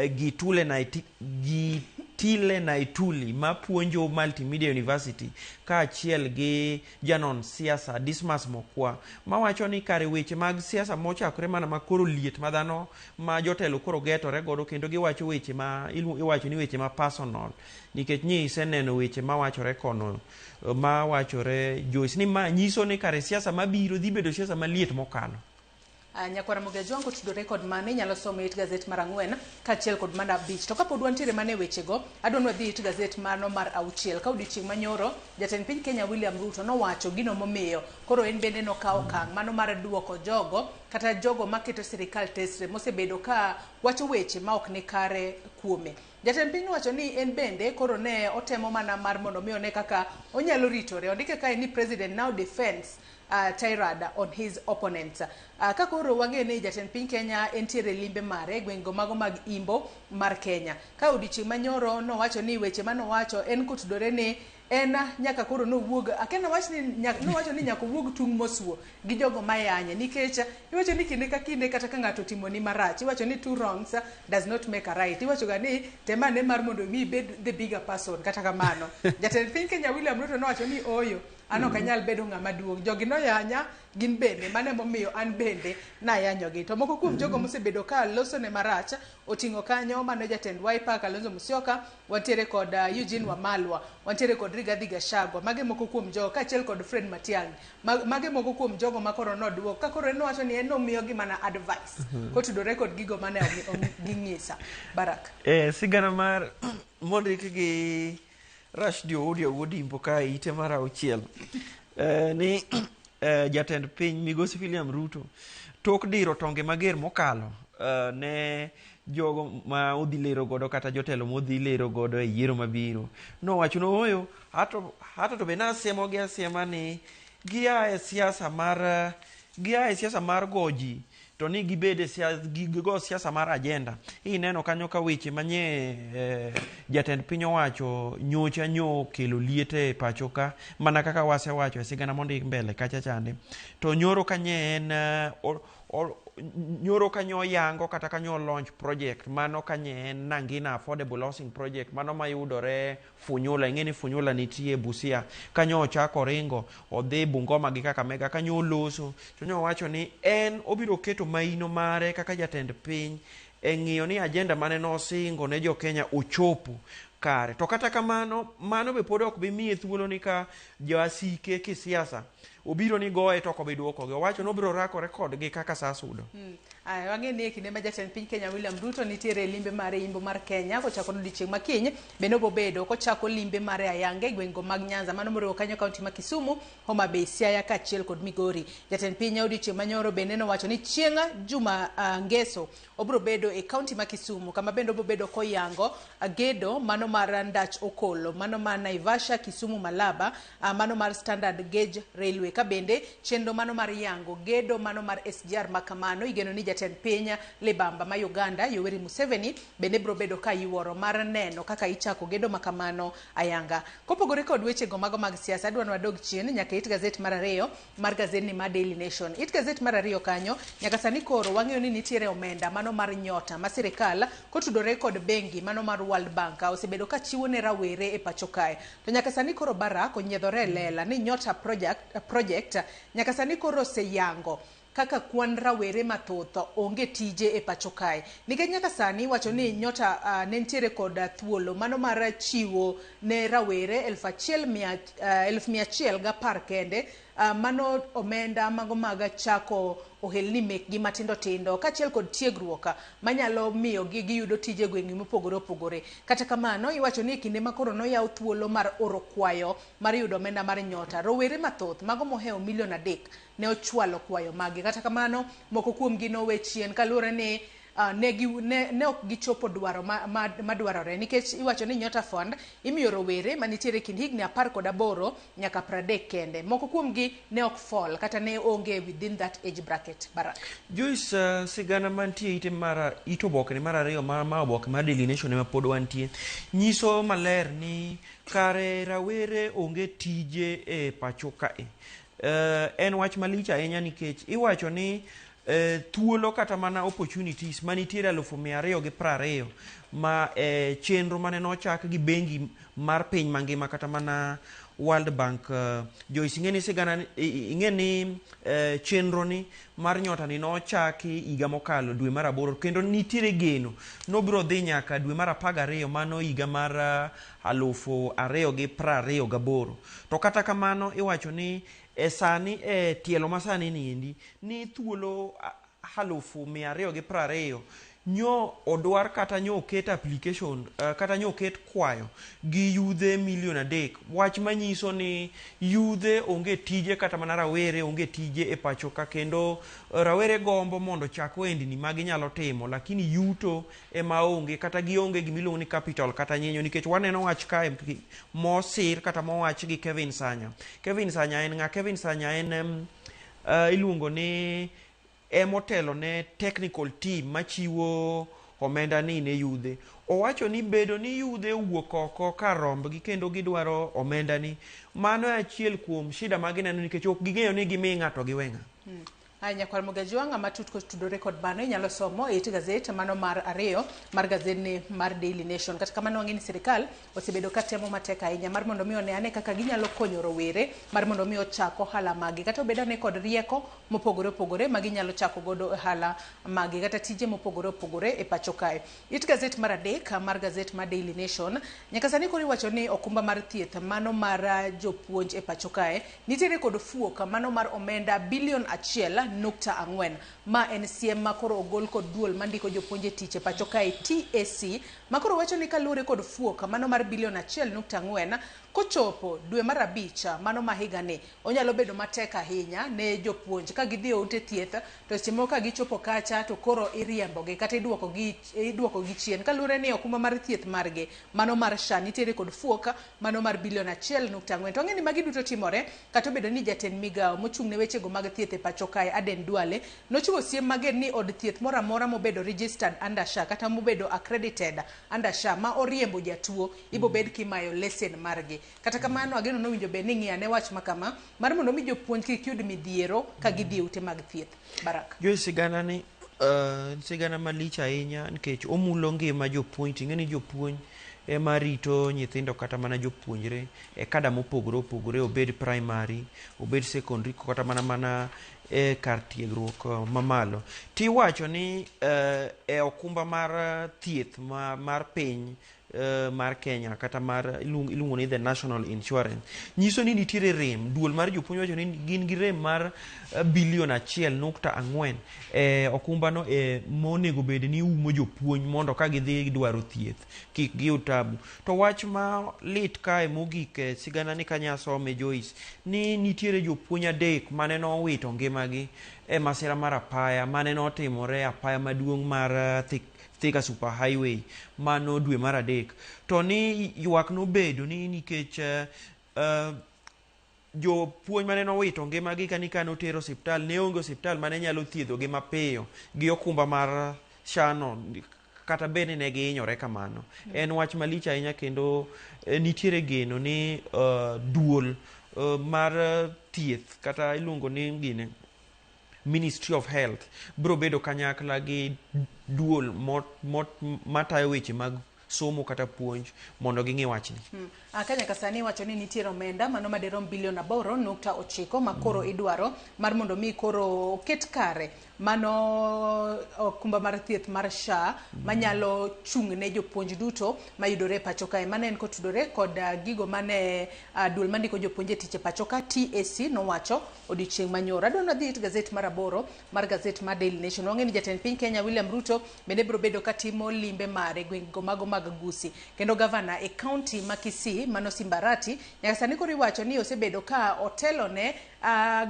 Gitile Naituli mapuonjo Multimedia University kaachiel gi janon siasa Dismas Mokwa mawacho ni kare weche mag siasa mochakore mana ma koro liet ma dhano ma jotelo koro getore godo kendo giwacho weche ma iwacho ni weche ma personal, nikech nyi iseneno weche mawachore kono mawachore Joyce ni ma nyiso ni kare siasa mabiro dhi bedo siasa maliet mokalo. Nyakwar Ramogi Ajwang' kotudore kod mano inyalo somo it gazet mar 4 kaachiel kod mar 5. To kapod wantiere mana e wechego, adwa ni wadhi it gazet mano mar 6. Ka odiochieng' manyoro, jatend piny Kenya William Ruto nowacho gino momiyo koro en bende nokawo okang' mano mar duoko jogo kata jogo maketo sirikal tesre mosebedo ka wacho weche ma ok ni kare kuome. Jatend piny nowacho ni en bende koro ne otemo mana mar mondo mi one kaka onyalo ritore. Ondike kae ni president now defends tirade on his opponents. Ka koro wang'eyo ni jatend piny Kenya entiere limbe mare e gwengego mago mag imbo mar Kenya. Ka odiochieng' manyoro nowacho ni weche manowacho en kotudore ni en nyaka koro nowuog, akia nowach ni nowacho ni nyaka owuog tung' mosuo gi jogo mayanye nikech iwacho ni kinde ka kinde kata ka ng'ato otimoni marach iwacho ni two wrongs does not make a right. Iwacho ga ni tem ane mar mondo mi ibed the bigger person. Kata kamano jatend piny Kenya William Ruto nowacho ni ooyo, an ok anyal bedo ng'ama duong'. Jogi noyanya, gin bende mano emomiyo an bende nayanyogi. To moko kuom jogo mosebedo ka losone marach oting'o kanyo mano jatend Wiper Kalonzo Musyoka, wantiere kod Eugene Wamalwa, wantiere kod Rigathi Gachagua, mage moko kuom jogo kaachiel kod Fred Matiang'i. Mage moko kuom jogo ma koro noduok ka koro en nowacho ni en nomiyogi mana advice kotudore kod gigo mane ging'isa. Barak. Sigana mar mondik gi Rashdi Oudia Wuod Imbo ka ite mar 6 ni jatend piny Migosi William Ruto tok diro tonge mager mokalo ne jogo ma odhi lero godo kata jotelo modhi lero godo e yiero mabiro nowacho no oyo hato to be nasiemo gi asiema ni gia e siasa mar goji to ni gibed e gigo siasa mar agenda. Ineno kanyo ka weche manye jatend piny owacho nyocha nyo kelo liete e pacho ka mana kaka wasewacho e sigana mondik mbele kacha chande. To nyoro kanye en nyoro kanyo yango kata kanyo launch project mano kanye en Nangina Affordable Housing Project mano mayudore Funyula. Ing'e ni Funyula nitie Busia kanyo ochako ringo odhi Bungoma gi Kakamega kanyo oloso to nyo wacho ni en obiro keto maino mare kaka jatend piny e ng'iyo ni agenda mane nosingo ne jo Kenya ochopo kare. To kata kamano mano be pod ok bi miye thuolo ni ka joasike kisiasa obiro ni goye to ok obi duokogi. Owacho ni obiro rakore kodgi kaka sa sudo. Wang'e ni e kinde ma jatend piny Kenya William Ruto nitiere e limbe mare imbo mar Kenya kochako odiochieng' ma kiny bende obobedo kochako limbe mare ayanga e gwengego mag Nyanza mano moriwo kanyo kaunti ma Kisumu, Homa Bay, Siaya kaachiel kod Migori. Jatend piny odiochieng' manyoro bende nowacho ni chieng' juma ngeso obiro bedo e kaunti ma Kisumu kama bende obiro bedo koyango gedo mano mar ndach Okolo mano mar Naivasha Kisumu Malaba mano mar Standard Gauge Railway ka bende chenro mano mar yango gedo mano mar SGR makamano igeno ni jatend piny Libamba ma Uganda Yoweri Museveni bende biro bedo ka yuoro mar neno kaka ichako gedo makamano ayanga. Kopogore kod wechego mago mag siasa, adwa ni wadog chien nyaka it gazet mar 2 mar gazetni mar Daily Nation. It gazet mar 2 kanyo nyaka sani koro wang'eyo ni nitiere omenda mano mar nyota ma sirikal kotudore kod bengi mano mar World Bank osebedo ka chiwo ne rawere e pacho kae. To nyaka sani koro Barak onyiedhore e lela ni nyota project nyaka sani koro oseyango kaka kwan rawere mathoth onge tije e pacho kae. Nikech nyaka sani wacho ni nyota ne nitiere kod thuolo mano mar chiwo ne rawere 1,110 kende mano omenda mago mag chako ohelni mekgi matindo tindo kaachiel kod tiegruok manyalo miyo gi giyudo tije gwenge mopogore opogore. Kata kamano iwacho ni e kinde ma koro noyaw thuolo mar oro kwayo mar yudo omenda mar nyota, rowere mathoth mago mohewo milion 3 ne ochwalo kwayo magi. Kata kamano moko kuomgi nowe chien kaluwore ni ne ok gichopo dwaro madwarore nikech iwacho ni Nyota Fund imiyo rowere manitiere kind higni 18 nyaka 30 kende. Moko kuomgi ne ok fall kata ne onge within that age bracket. Barak. Joyce, sigana mantie ite mar it oboke mar 2 ma oboke mar Daily Nation ema pod wantie nyiso maler ni kare rawere onge tije e pacho kae. En wach malich ahinya nikech iwacho ni thuolo kata mana opportunities manitiere 220,000 ma chenro mane nochak gi bengi mar piny mangima kata mana World Bank. Joyce, ing'e ni sigana ing'e ni chenro ni mar nyota ni nochaki higa mokalo dwe mar 8 kendo nitiere geno nobiro dhi nyaka dwe mar 12 mano higa mar 2028. To kata kamano iwacho ni e sani e tielo masani niendi ni thuolo 220,000 nyo odwar kata nyo oket application kata nyo oket kwayo gi yudhe milion 3. Wach manyiso ni yudhe onge tije kata mana rawere onge tije e pacho ka, kendo rawere gombo mondo chak ohendni ma ginyalo timo, lakini yuto ema onge kata gionge gimiluongo ni capital kata nyinyo, nikech waneno wach kae mosir kata mowach gi Kevin Sanya. Kevin Sanya en ng'a? Kevin Sanya en iluongo ni emotelo ne technical team machiwo omenda ni ne yudhe. Owacho ni bedo ni yudhe owuok oko kar rombgi kendo gidwaro omenda ni, mano e achiel kuom shida ma gineno nikech ok ging'eyo ni gimi ng'ato giwe ng'a. Aya, nyakwar Mogajwang' matut kotudore kod mano inyalo somo e it gazet mano mar 2 mar gazetni mar Daily Nation. Kata kamano wang'e ni sirikal osebedo ka temo matek ahinya mar mondo mi one ane kaka ginyalo konyo rowere mar mondo mi ochak ohala magi, kata obed ane kod rieko mopogore opogore ma ginyalo chako godo ohala magi kata tije mopogore opogore e pacho kae. It gazet mar 3 mar gazet mar Daily Nation nyaka sani koro iwacho ni okumba mar thieth mano mar jopuonj e pacho kae nitiere kod fuok mano mar omenda bilion 1.4 ma en siem ma koro ogol kod duol mandiko jopuonj e tich e pacho kae TAC, ma koro wacho ni kaluwore kod fuok mano mar bilion 1.4 kochopo dwe mar 5 mano ma higani onyalo bedo matek ahinya ne jopuonj ka gidhi e ute thieth, to seche moko ka gichopo kacha to koro iriembogi kata iduokogi chien kaluwore ni okumba mar thieth margi mano mar SHA nitiere kod fuok mano mar bilion 1.4. To ang'e ni magi duto timore kata obedo ni jatend migawo mochung' ne wechego mag thieth e pacho kae Aden Duale nochiwo siem mager ni od thieth moro amora mobedo registered under SHA kata mobedo accredited under SHA ma oriembo jatuo ibo bed kimayo lesen margi. Kata kamano ageno nowinjo bed ni ng'iya ne wach makama mar mondo mi jopuonj kik yud midhiero ka gidhi e ute mag thieth. Baraka. Joyce, sigana ni sigana malich ahinya nikech omulo ngima jopuonj. Ting'e ni jopuonj ema rito nyithindo kata mana jopuonjre e kada mopogore opogore, obed primary, obed secondary, kata mana e kar tiegruok mamalo. Tiwacho ni e okumba mar thieth mar piny mar Kenya kata mar iluongo ni the National Insurance nyiso ni nitiere rem. Duol mar jopuonj wacho ni gin gi rem mar bilion 1.4 e okumbano monego bed ni umo jopuonj mondo ka gidhi dwaro thieth kik giyud tabu. To wach ma lit kae mogik e sigana ni kanyasome Joyce ni nitiere jopuonj 3 mane nowito ngimagi e masira mar apaya mane notimore apaya maduong' mar Thika Super Highway mano dwe mar 3. To ni ywak nobedo ni nikech jopuonj mane nowito ngimagi kani notero osiptal ne onge osiptal mane nyalo thiedhogi mapiyo gi okumba mar SHA no kata bed ni ne gihinyore kamano. En wach malich ahinya kendo nitiere geno ni duol mar thieth kata iluongo ni gine Ministry of Health biro bedo kanyakla gi duol matayo weche mag somo kata puonj mondo ging'i wachni. Ka nyaka sani iwacho ni nitiere omenda mano madirom bilion 8.9 ma koro idwaro mar mondo mi koro oket kare mano okumba mar thieth mar SHA manyalo chung' ne jopuonj duto mayudore e pacho kae. Mano en kotudore kod gigo mane duol mandiko jopuonj e tich e pacho ka TAC nowacho odiochieng' manyoro. Adwa nadhi it gazet mar 8 mar gazet mar Daily Nation. Wang'e ni jatend piny Kenya William Ruto bende biro bedo katimo limbe mare gwengego mago mag Gusii, kendo gavana e county ma Kisii mano Simbarati nyaka sani koro iwacho ni osebedo ka otelo ne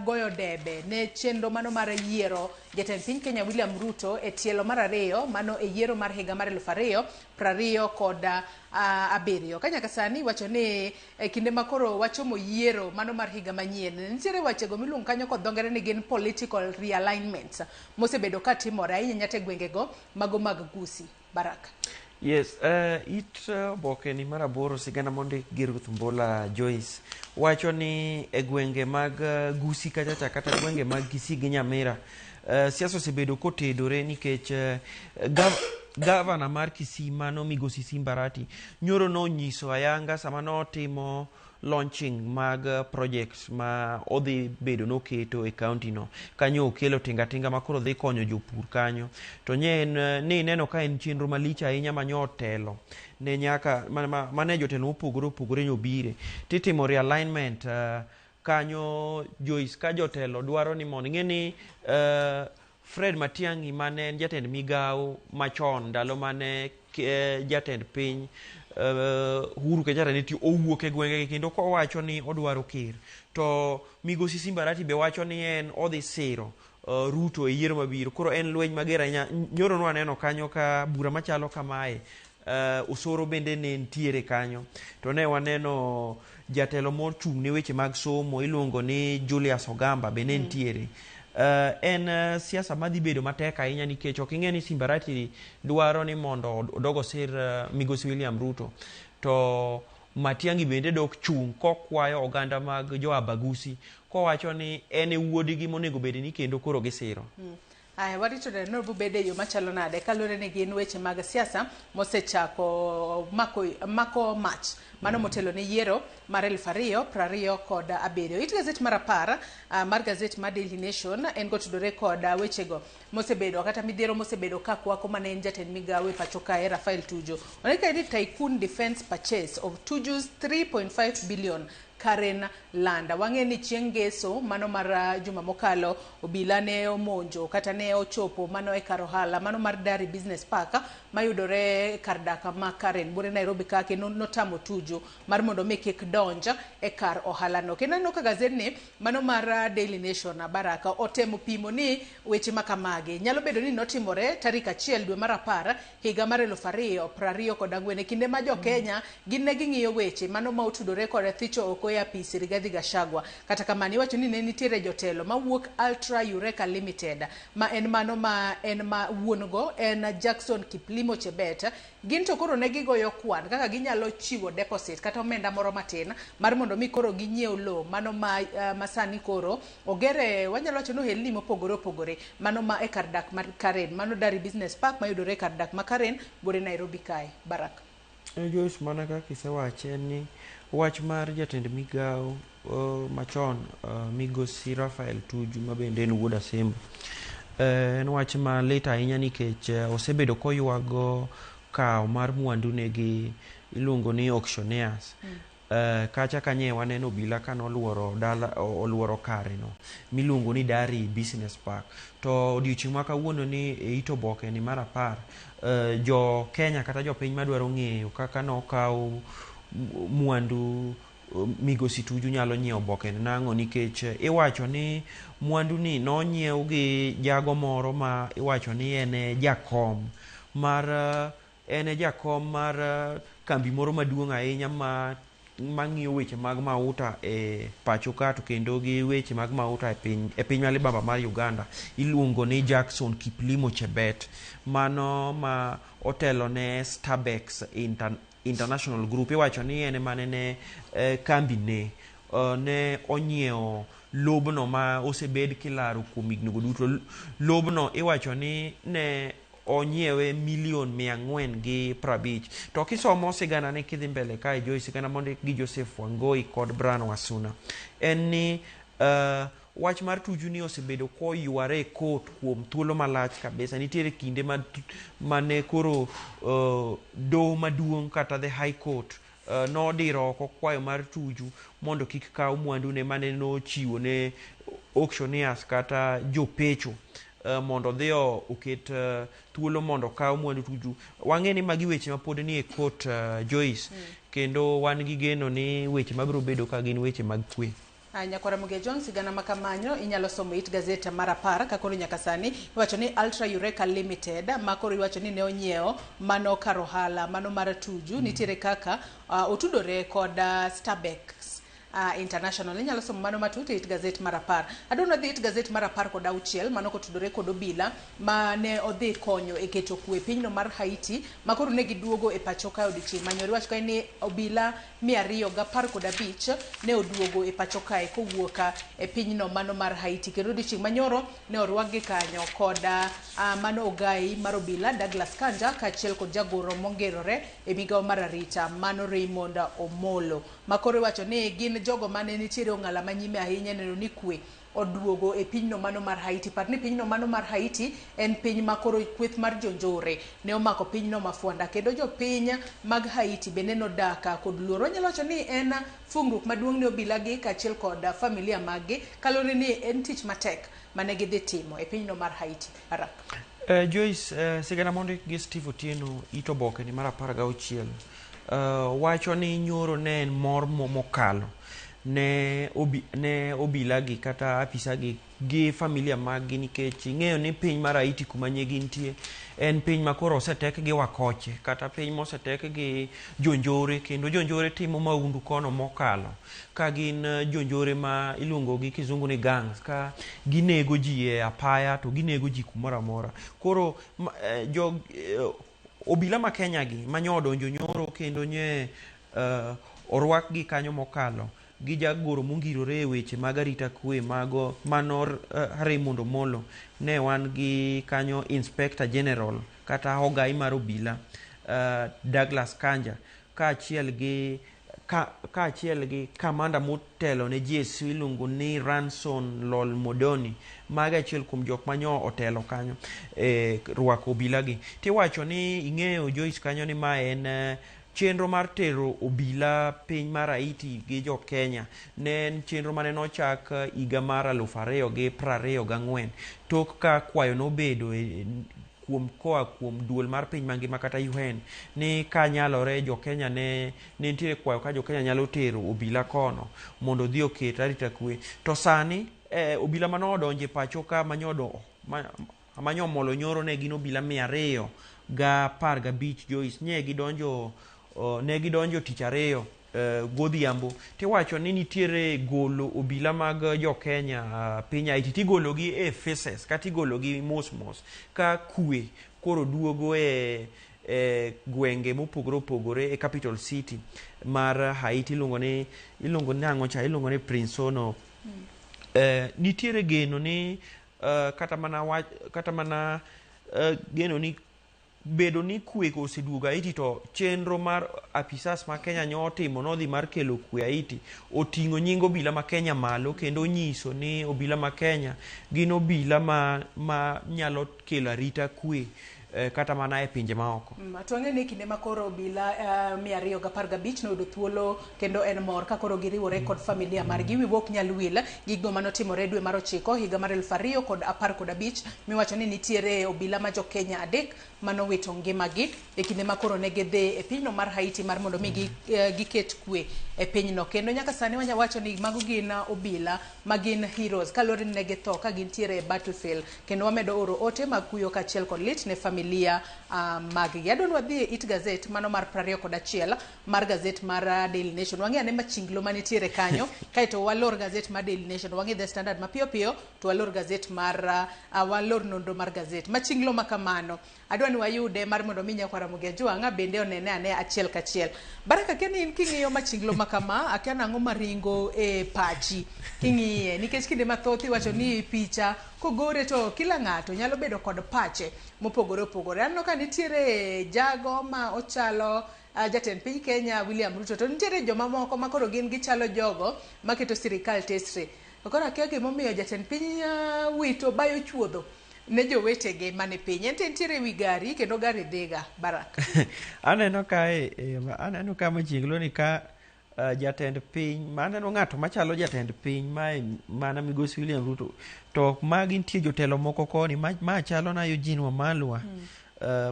goyo debe ne chenro mano mar yiero jatend piny Kenya William Ruto e tielo mar 2 mano e yiero mar higa mar 2027. Ka nyaka sani iwacho ni e kinde ma koro wachomo yiero mano mar higa manyien nitiere wechego miluongo kanyo kod dho ngere ni gin political realignments mosebedo ka timore ahinya nyaka e gwengego mago mag Gusii. Baraka. Yes, it oboke ni mar 8 sigana mondik gi Ruth Mbola Joyce wacho ni e gwenge mag Gusii kachacha kata gwenge mag Kisii gi Nyamira siasa osebedo kotedore nikech gavana mar Kisii mano Migosi Simbarati nyoro nonyiso ayanga sama notimo launching mag projects ma odhi bedo noketo e county no kanyo okelo tinga tinga ma koro dhi konyo jopur kanyo. To nye en ni neno ka en chenro malich ahinya ma nyotelo ne nyaka mane jotelo mopogore opogore nyobire titimo realignment kanyo Joyce ka jotelo dwaro ni mondo ing'e ni Fred Matiang'i mane en jatend migawo machon ndalo mane jatend piny Uhuru Kenyatta nitie owuok e gwengegi kendo kowacho ni odwaro ker. To migosi Simba Arati be wacho ni en odhi siro Ruto e yiero mabiro. Koro en lweny mager ahinya. Nyoro nwaneno kanyo ka bura machalo kamae Osoro bende ne nitiere kanyo. To ne waneno jatelo mochung' ne weche mag somo iluongo ni Julius Ogamba be ne nitiere. En siasa madhi bedo matek ahinya nikech ok ing'e ni Simba Arati dwaro ni mondo odog osir migosi William Ruto. To Matiang'i bende dok chung' kokwayo oganda mag jo Abagusi kowacho ni en e wuodgi monego bed ni kendo koro gisiro. Aya, warito neno ni bobede e yo machalo nade kaluwore ni gin weche mag siasa mosechako mako mach mano motelo ne yiero mar 2027. It gazet mar 10 mar gazet mar Daily Nation en kotudore kod wechego mosebedo kata midhiero mosebedo ka kwako mane en jatend migawo e pacho kae Rafael Tuju. Ondik kae ni Tycoon Defense Purchase of Tuju's 3.5 billion Karen Landa. Wang'e ni chieng' ngeso mano mar juma mokalo obila ne omonjo kata ne ochopo mano e kar ohala mano mar Dari Business Park mayudore kar dak ma Karen buore Nairobi ka kendo notamo Tuju mar mondo mi kik donj e kar ohala no. Kendo aneno ka gazetni mano mar Daily Nation Baraka otemo pimo ni weche ma kamagi nyalo bedo ni notimore tarik 1 dwe mar 10 higa mar 2024 e kinde ma jo Kenya gin ne ging'iyo weche mano ma otudore kod thicho oko e apis Rigathi Gachagua. Kata kamano iwacho ni ne nitiere jotelo mawuok Ultra Eureka Limited ma en mano ma en ma wuon go en Jackson Kiplimo Chebet. Gin to koro ne gigoyo kwan kaka ginyalo chiwo deposit kata omenda moro matin mar mondo mi koro ginyiew lowo mano ma masani koro ogere wanyalo wacho ni ohelni mopogore opogore mano ma e kar dak mar Karen mano Dari Business Park mayudore e kar dak ma Karen buore Nairobi kae. Barak. Joyce, mana kaka isewache ni wach mar jatend migawo machon migosi Rafael Tuju ma bende en wuod Asembo en wach malit ahinya nikech osebedo koywago kawo mar mwandu gi iluongo ni auctioneers. Kacha kanye waneno obila kanoluoro dala oluoro kare no miluongo ni Dari Business Park. To odiochieng' ma kawuono ni e it oboke ni mar 10 jo Kenya kata jopiny madwaro ng'eyo kaka nokaw mwandu migosi Tuju nyalo nyiewo oboke nang'o nikech iwacho ni mwandu ni nonyiew gi jago moro ma iwacho ni en jakom mar kambi moro maduong' ahinya ma mang'iyo weche mag mauta e pacho ka to kendo gi weche mag mauta e piny malibamba mar Uganda iluongo ni Jackson Kiplimo Chebet mano ma otelo ne Starbex International Group. Iwacho ni en mane ne kambi ne ne onyiewo lobno ma osebed kilaro kuom higni go duto. Lobno iwacho ni ne onyiewe milion 450. To kisomo sigana ne kidhi mbele kae Joyce, sigana mondik gi Joseph Wangoi kod Brian Wasuna en ni wach mar Tuju ni osebedo koyware e court kuom thuolo malach kabisa. Nitiere kinde mane koro doho maduong' kata the High Court nodiro oko kwayo mar Tuju mondo kik kaw mwandune mane nochiwo ne auctioneers kata jopecho mondo odhi oket thuolo mondo okaw mwandu Tuju. Wang'e ni magi weche ma pod nie court, Joyce, kendo wan gi geno ni weche mabiro bedo ka gin weche mag kwe. Nyakwara Muge John, sigana makamanyo inyalo somo it gazet mar 10 ka koro nyaka sani iwacho ni Ultra Eureka Limited ma koro iwacho ni ne onyiewo mano kar ohala mano mar Tuju nitiere kaka otudore kod Starbex International. Inyalo somo mano matut e it gazet mar 10. Adwa dhi it gazet mar 16 mano kotudore kod obila ma ne odhi konyo e keto kwe pinyno mar Haiti ma koro ne giduogo e pacho kae odiochieng' manyoro. Iwacho kae ni obila 215 ne oduogo e pacho kae kowuok e pinyno mano mar Haiti kendo odiochieng' manyoro ne orwakgi kanyo kod mano ogai mar obila Douglas Kanja kaachiel kod jagoro mongerore e migawo mar arita mano Raymond Omolo ma koro iwacho ni gin jogo mane nitiere ong'ala manyime ahinya neno ni kwe oduogo e pinyno mano mar Haiti. Par ni pinyno mano mar Haiti en piny ma koro kweth mar jonjore ne omako pinyno mafuanda, kendo jopiny mag Haiti bende nodak kod luoro. Wanyalo wacho ni en fungruok maduong' ne obila gi kaachiel kod familia mag gi, kaluwore ni en tich matek mane gidhi timo e pinyno mar Haiti. Barak. Joyce, sigana mondik gi Steve Otieno it oboke ni mar 16 wacho ni nyoro ne en mor mokalo ne obila gi kata apisa gi gi familia mag gi, nikech ing'eyo ni piny mar Haiti kuma nye gintie en piny ma koro osetek gi wakoche kata piny mosetek gi jonjore, kendo jonjore timo maundu kono mokalo ka gin jonjore ma iluongo gi kizungu ni gangs, ka ginego ji e apaya to ginego ji kumoro amora. Koro jo obila ma Kenya gi manyo odonjo nyoro kendo nye orwakgi kanyo mokalo gi jagoro mongirore e weche mag arita kwe mago mano Raymond Omolo, ne wan gi kanyo Inspector General kata ogai mar obila Douglas Kanja kaachiel gi kamanda motelo ne GSU iluongo ni Ranson Lol Modoni. Mago achiel kuom jok manyo otelo kanyo e rwako obila gi. Tiwacho ni ing'eyo, Joyce, kanyo ni ma en chenro mar tero obila piny mar Haiti gi jo Kenya ne en chenro mane nochak higa mar 2024 tok ka kwayo nobedo kuom koa kuom duol mar piny mangima kata UN ni ka nyalore jo Kenya ne nitiere kwayo ka jo Kenya nyalo tero obila kono mondo odhi oket arita kwe. To sani obila manodonjo e pacho ka manyo omolo nyoro ne gin obila 215. Joyce, ne gidonjo tich ariyo godhiambo. Tiwacho ni nitiere golo obila mag jo Kenya piny Haiti, tigologi e phases kata igologi mos mos ka kwe koro duogo e gwenge mopogore opogore e capital city mar Haiti iluongo ni ang'o cha, iluongo ni Prinsono. Nitiere geno ni kata mana geno ni bedo ni kwe oseduogo Haiti, to chenro mar apisas ma Kenya nyo otimo nodhi mar kelo kwe Haiti oting'o nying obila ma Kenya malo, kendo onyiso ni obila ma Kenya gin obila ma nyalo kelo arita kwe kata mana e pinje maoko. To wang'eyo ni kinde ma koro obila 215 noyudo thuolo, kendo en mor ka koro giriwore kod familia margi. Wiwa ok nyal wil gigo manotimore dwe mar ochiko higa mar 2015, miwacho ni nitiere obila ma jo Kenya adek manowito ngimagi e kinde ma koro ne gidhi e pinyno mar Haiti mar mondo mi giket kwe e pinyno. Kendo nyaka sani wanya wacho ni mago gin obila ma gin heroes, kaluwore ni ne githo ka gintiere e battlefield, kendo wamedo oro ote mag kuyo kaachiel kod lit ne familia mag-gi. Adwa ni wadhi e it gazet mano mar 21 mar gazet mar Daily Nation. Wang'i ane machinglo manitiere kanyo, kaeto walor gazet mar Daily Nation, wang'i The Standard mapiyo piyo, to walor gazet mar walor nonro mar gazet. Machinglo ma kamano adwa ni wayude mar mondo mi nyakwara Ramogi Ajwang'a bende onene ane achiel kachiel. Baraka, akia ni in king'iyo machinglo ma kama, akia nang'o maringo e pachi king'iye, nikech kinde mathoth iwacho ni picha kogore to kila ng'ato nyalo bedo kod pache mopogore opogore. Aneno ka nitiere jago ma ochalo jatend piny Kenya William Ruto, to nitiere jomamoko ma koro gin gichalo jogo maketo sirikal tesre. To koro akia gimomiyo jatend piny wito bayo chuodho ne jowetege mane piny. Ente nitiere wi gari kendo gari dhiga. Barak. Aneno kae aneno ka machinglo ni ka jatend piny ma aneno ng'ato machalo jatend piny mae mana migosi William Ruto, to magi nitie jotelo moko koni ma chalo na Eugene Wamalwa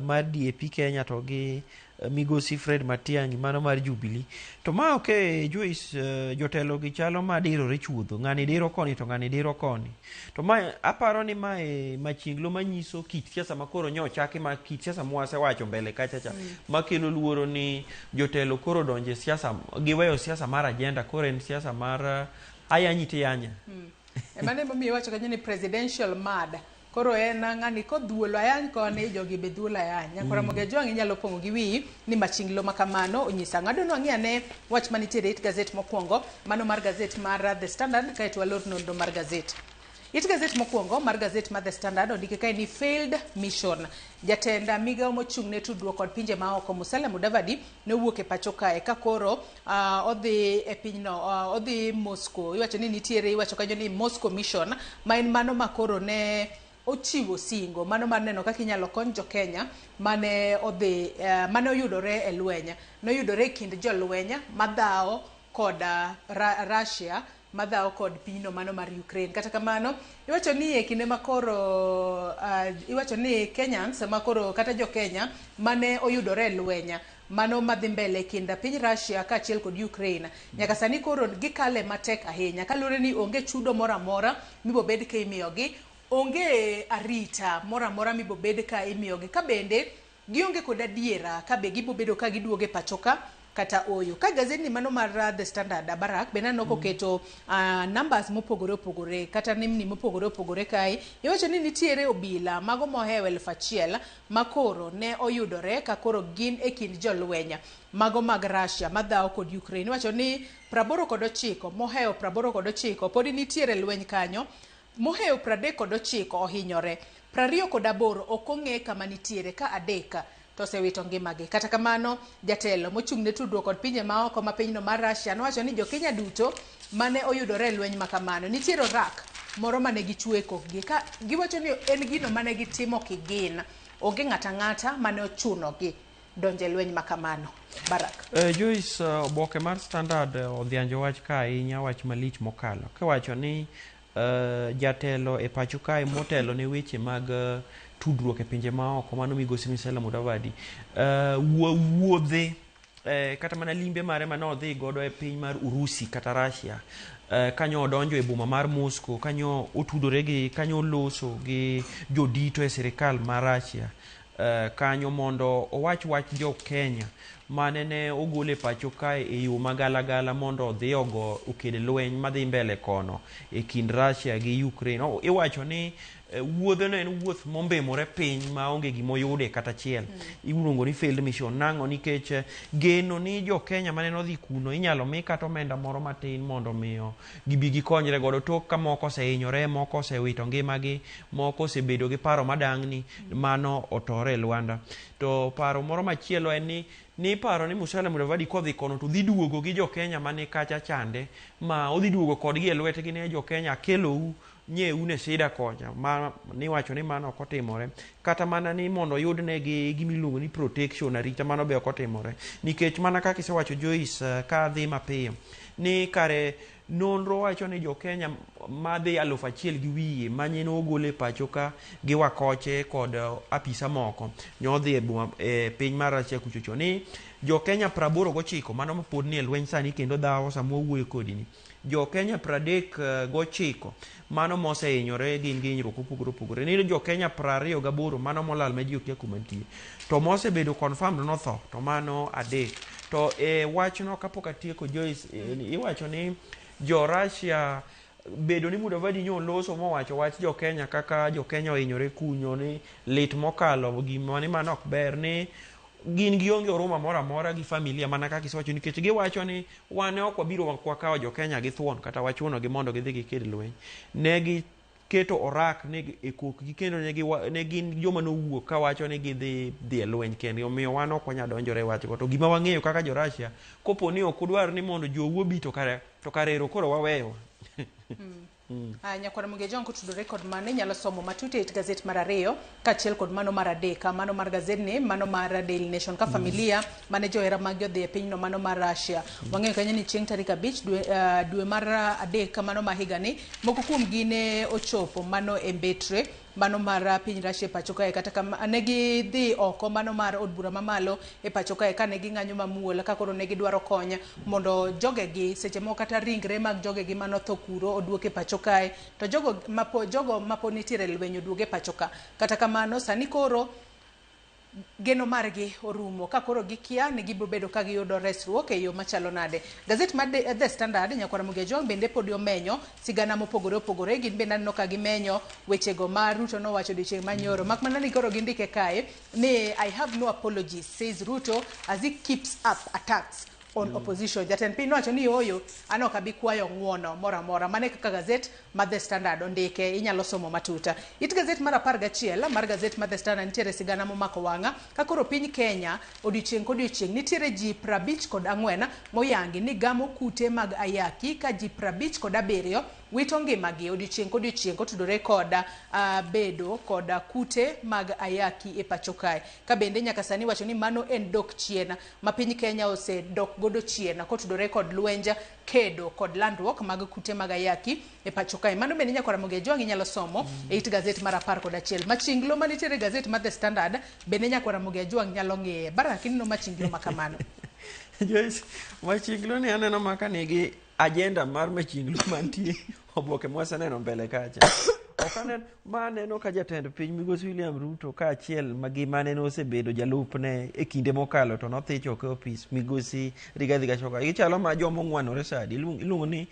mar DAP Kenya, to gi migosi Fred Matiang'i mano mar Jubilee. To ma ok e Joyce, jotelo gi chalo ma dirore chuodho, ng'ani diro koni to ng'ani diro koni. To ma aparo ni mae machinglo manyiso kit siasa ma koro nyo ochaki, ma kit siasa mwasewacho mbele kacha cha makelo luoro ni jotelo koro donje siasa, giweyo siasa mar agenda, koro en siasa mar ayanyi tiyanya. Mano emomiyo iwacho kanyo ni presidential mad. Koro en ng'ani kodhuolo ayany koni, jogi be dhuolo ayany. Nyakwara Ramogi Ajwang' inyalo pong'o gi wiyi ni machinglo ma kamano onyiso ang'o. Adwa ni wang'i ane wach manitiere e it gazet mokwongo, mano mar gazet mar The Standard, kaeto walor nonro mar gazet. It gazet mokwongo mar gazet mar The Standard ondike kae ni failed mission. Jatend migawo mochung' ne tudruok kod pinje maoko Musalia Mudavadi ne owuok e pacho kae ka koro odhi e pinyno, odhi Moscow. Iwacho ni nitiere, iwacho kanyo ni Moscow mission ma en mano ma koro ne ochiwo singo mano mar neno kaka inyalo kony jo Kenya mane odhi, mane oyudore e lweny, noyudore e kind jolweny madhawo kod Russia madhawo kod pinyno mano mar Ukraine. Kata kamano, iwacho ni e kinde makoro, iwacho ni Kenyans makoro kata jo Kenya mane oyudore e lweny mano madhi mbele e kind piny Russia kaachiel kod Ukraine, nyaka sani koro gikale matek ahinya kaluwore ni onge chudo moro amora mibobed ka imiyogi, onge arita moro amora mibobed ka imiyogi, ka bende gionge kod adiera ka be gibobedo ka giduogo e pacho ka kata oyo. Ka gazetni mano mar The Standard, Barak, bende aneno koketo numbers mopogore opogore kata nembni mopogore opogore kae. Iwacho ni nitiere obila mago mohewo 1000 ma koro ne oyudore ka koro gin e kind jolweny mago mag Russia madhawo kod Ukraine. Iwacho ni 89 mohewo 89 podi nitiere lweny kanyo, mohewo 39 ohinyore, 28 ok ong'e kama nitiere, ka 3 to osewito ngimagi. Kata kamano, jatelo mochung' ne tudruok kod pinje maoko ma pinyno mar Russia nowacho ni jo-Kenya duto mane oyudore e lweny makamano nitiere orak moro mane gichwe e kokgi ka giwacho ni en gino mane gitimo kigin, onge ng'ata ang'ata mane ochunogi donjo e lweny makamano. Barak. Joyce, oboke mar Standard odhianjo wach ka ahinya, wach malich mokalo kiwacho ni jatelo e pacho kae motelo ne weche mag tudruok e pinje maoko mano migosi Musalia Mudavadi, wuodhe kata mana limbe mare mane odhi godo e piny mar Urusi kata Russia, kanyo odonjo e boma mar Moscow, kanyo otudore gi, kanyo oloso gi jodito e sirikal mar Russia, kanyo mondo owach wach jo Kenya mane ne ogol e pacho kae e yo magalagala mondo odhi ogo oked lweny madhi mbele kono e kind Russia gi Ukraine. Iwacho ni wuodheno en wuoth mombemore piny maonge gimoyude kata achiel. Iluongo ni failed mission. Nang'o? Nikech geno ni jo Kenya mane odhi kuno inyalo mi kata omenda moro matin mondo miyo gibi gikonyre godo tok ka moko osehinyore, moko osewito ngimagi, moko osebedo gi paro madang'ni, mano otore e lwanda. To paro moro machielo en ni iparo ni Musalia Mudavadi kodhi kono to dhi duogo gi jo Kenya mane kacha chande, ma odhi duogo kodgi e lwetgi ne jo Kenya akelou nye un e sida kocha, ma niwacho ni mano ok otimore. Kata mana ni mondo oyudnegi gima iluongo ni protection, arita, mano be ok otimore. Nikech mana kaka isewacho Joyce, ka dhi mapiyo, ni kare nonro wacho ni jo Kenya madhi 1500 manye nogol e pacho ka gi wakoche kod apisa moko nyodhi e boma, e piny mar Russia kuchocho, ni jo Kenya 89 mano mapod nie lweny sani kendo dhawo sama wawuoyo kodi ni jo Kenya 39 mano mosehinyore gin gi hinyruok mopogore opogore, ni jo Kenya 28 mano molal ma ji okia kuma nitie, to mosebedo confirmed notho to mano 3. To e wachno kapok atieko Joyce, iwacho ni jo Russia bedo ni Mudavadi nyo oloso mowacho wach jo Kenya kaka jo Kenya ohinyore kunyo ni lit mokalo gima ni mano ok ber, ni gin gionge huruma moro amora gi familia mana kaka isewacho, nikech giwacho ni wan ne ok wabiro wakawo jo Kenya gi thuon kata wachuno gi mondo gidhi giked lweny. Ne giketo orak ne e kokgi kendo ne gin joma nowuok kawacho ni gidhi dhi e lweny kendgi, omiyo wan ok wanyal donjore e wachgo. To gima wang'eyo kaka jo Russia, kopo ni ok udwar ni mondo jou obi to kare ero koro waweyo. Nyakwar Mugejo kotudore kod mano inyalo somo matut e gazet mar 2 kaachiel kod mano mar 3, mano mar gazetni, mano mar Daily Nation ka familia mane johera magi odhi e pinyno mano mar Russia. Wang'eyo kanyo ni chieng' tarik 5 dwe mar 3 mano ma higani moko kuomgi ne ochopo mano e mbetre mano mar piny Russia e pacho kae, kata kama ne gidhi oko mano mar od bura mamalo e pacho kae kane ging'anyo mamuol ka koro ne gidwaro kony mondo jogegi seche moko kata ringre mag jogegi manotho kuro oduok e pacho kae, to jogo mapod nitiere lweny oduog e pacho ka. Kata kamano sani koro geno margi orumo ka koro gikia ni gibiro bedo ka giyudo resruok e yo machalo nade. Gazet mar The Standard nyakwar Mugejo bende pod omenyo sigana mopogore opogore, gin bende aneno ka gimenyo wechego ma Ruto nowacho odiochieng' manyoro, mak mana ni koro gindike kae ni I have no apologies, says Ruto as he keeps up attacks on opposition. Jatend piny nowacho ni ooyo, an ok abi kwayo ng'uono moro amora. Mano e kaka gazet ma The Standard ondike, inyalo somo matut. It gazet mar 11 mar gazet ma The Standard nitiere sigana momako wang'a ka koro piny Kenya odiochieng' kodiochieng' nitiere ji 54 moyangi ni gamo kute mag ayaki ka ji 57 wito ngimagi odiochieng' kodiochieng' kotudore kod bedo kod kute mag ayaki e pacho kae. Ka bende nyaka sani iwacho ni mano en dok chien ma piny Kenya osedok godo chien kotudore kod lwenj kedo kod landruok mag kute mag ayaki e pacho kae. Mano bende nyakwar Ramogi Ajwang' inyalo somo e it gazet mar 11. Machinglo manitiere e gazet mar The Standard bende nyakwar Ramogi Ajwang' nyalo ng'iye. Barak ineno machinglo ma kamano. Joyce, machinglo ni aneno maka nigi agenda mar machinglo mantie oboke mwaseneno mbele kacha. Ok anen, ma aneno ka jatend piny migosi William Ruto kaachiel ma gi mane osebedo jalupne e kinde mokalo to nothich oko e ofis migosi Rigathi Gachagua. Gichalo ma joma ong'wanore sadi. Iluongo ni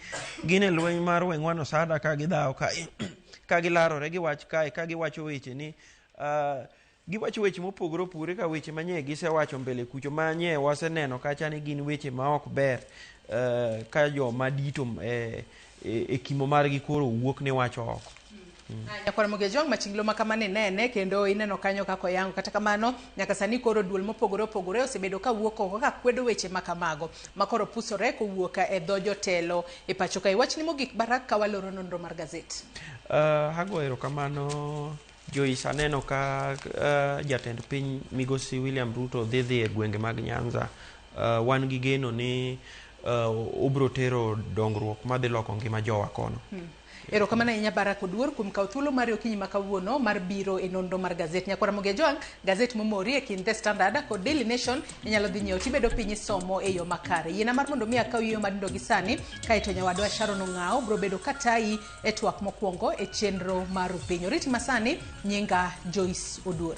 gin e lweny mar we ng'wano sada ka gidhawo ka, ka gilarore giwach kae ka giwacho weche ni giwacho weche mopogore opogore ka weche manye gisewacho mbele kucho manye waseneno kacha ni gin weche ma ok ber ka joma dito e kimo margi koro wuok ni wacho oko. Nyakwar Ramogi Ajwang' machinglo ma kama ninene kendo ineno kanyo kaka oyango. Kata kamano nyaka sani koro duol mopogore opogore osebedo ka wuok oko ka kwedo weche ma kamago ma koro pusore kowuok e dho jotelo e pacho kae. Wachni mogik Barak ka waloro nonro mar gazet. Ago erokamano Joyce, aneno ka jatend piny migosi William Ruto dhi e gwenge mag Nyanza. Wan gi geno ni obro tero dongruok madhi loko ngima jowa kono. Erokamano ahinya Barak Oduor kuom kawo thuolo mari okinyi ma kawuono mar biro e nonro mar gazet. Nyakwar Ramogi Ajwang', gazet momori e kind The Standard kod Daily Nation inyalo dhi nyiewo tibedo piny isomo e yo makare. Yiena mar mondo mi akaw yueyo madindo gi sani, kaeto nyawadwa Sharon Ong'awo biro bedo katayi e twak mokwongo e chenro mar Rupiny. Oriti masani, nyinga Joyce Oduor.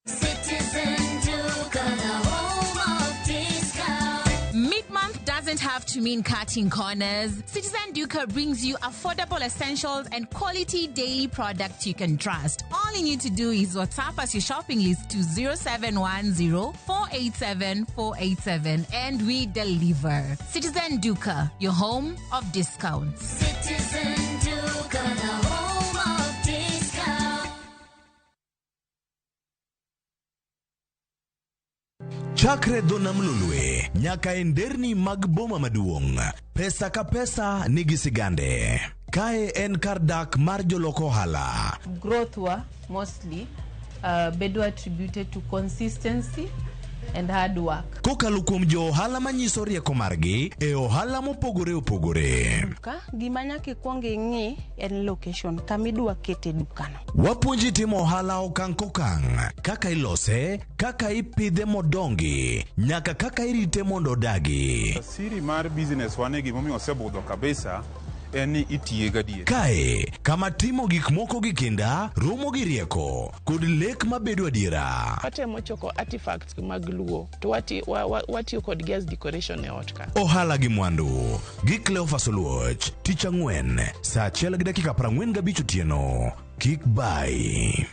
Citizen Duka, the home of discount. Mid-month doesn't have to mean cutting corners. Citizen Duka brings you affordable essentials and quality daily products you can trust. All you need to do is WhatsApp us your shopping list to 0710 487 487 and we deliver. Citizen Duka, your home of discounts. Citizen Duka, the home of discount. Chakre dho nam Lolwe nyaka e nderni mag boma maduong', pesa ka pesa nigi sigande. Kae en kar dak mar jolok ohala. Growth wa mostly bedo attributed to consistency and hard work. Kokalo kuom jo ohala manyiso rieko margi e ohala mopogore opogore. Duka, gima nyaka ikwong ing'i en location kama idwa kete dukano. Wapuonji timo ohala okang' kokang', kaka ilose, kaka ipidhe modongi, nyaka kaka irite mondo odagi. Siri mar business wane gimomiyo osebudho kabisa en ni itiye gadier. Kae, kama timo gik moko gi kinda, romo gi rieko, kod lek mabedo adiera. Watemo choko artifacts mag Luo to watiyo kodgi as decoration e ot ka. Ohala gi mwandu gi Cleophas Oluoch, tich ang'wen, saa 1:45 otieno. Kik bai.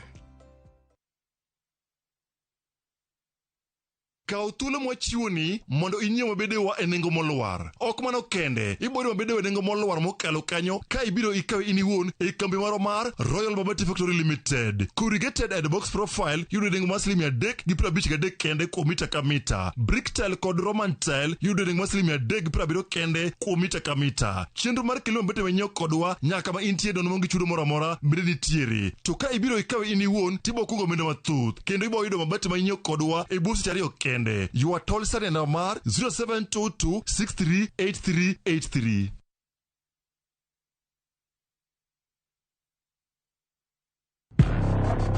Kaw thuolo mwachiwoni mondo inyiew mabedewa e nengo molwar. Ok mano kende, ibiro mabedewa e nengo molwar mokalo kanyo ka ibiro ikawe in iwuon e kambi marwa mar Royal Mabati Factory Limited. Corrugated and box profile yudo e nengo mar siling 353 kende kuom mita ka mita. Brick tile kod Roman tile yudo e nengo mar siling 370 kende kuom mita ka mita. Chenro mar kelo mabete manyiew kodwa nyaka ma intie nono maonge chudo moro amora bende nitiere. To ka ibiro ikawe in iwuon tibo kungo omenda mathoth kendo ibo yudo mabati manyiew kodwa e bwo seche 2 kende. Ywa tol sani e namba mar 0722 638383.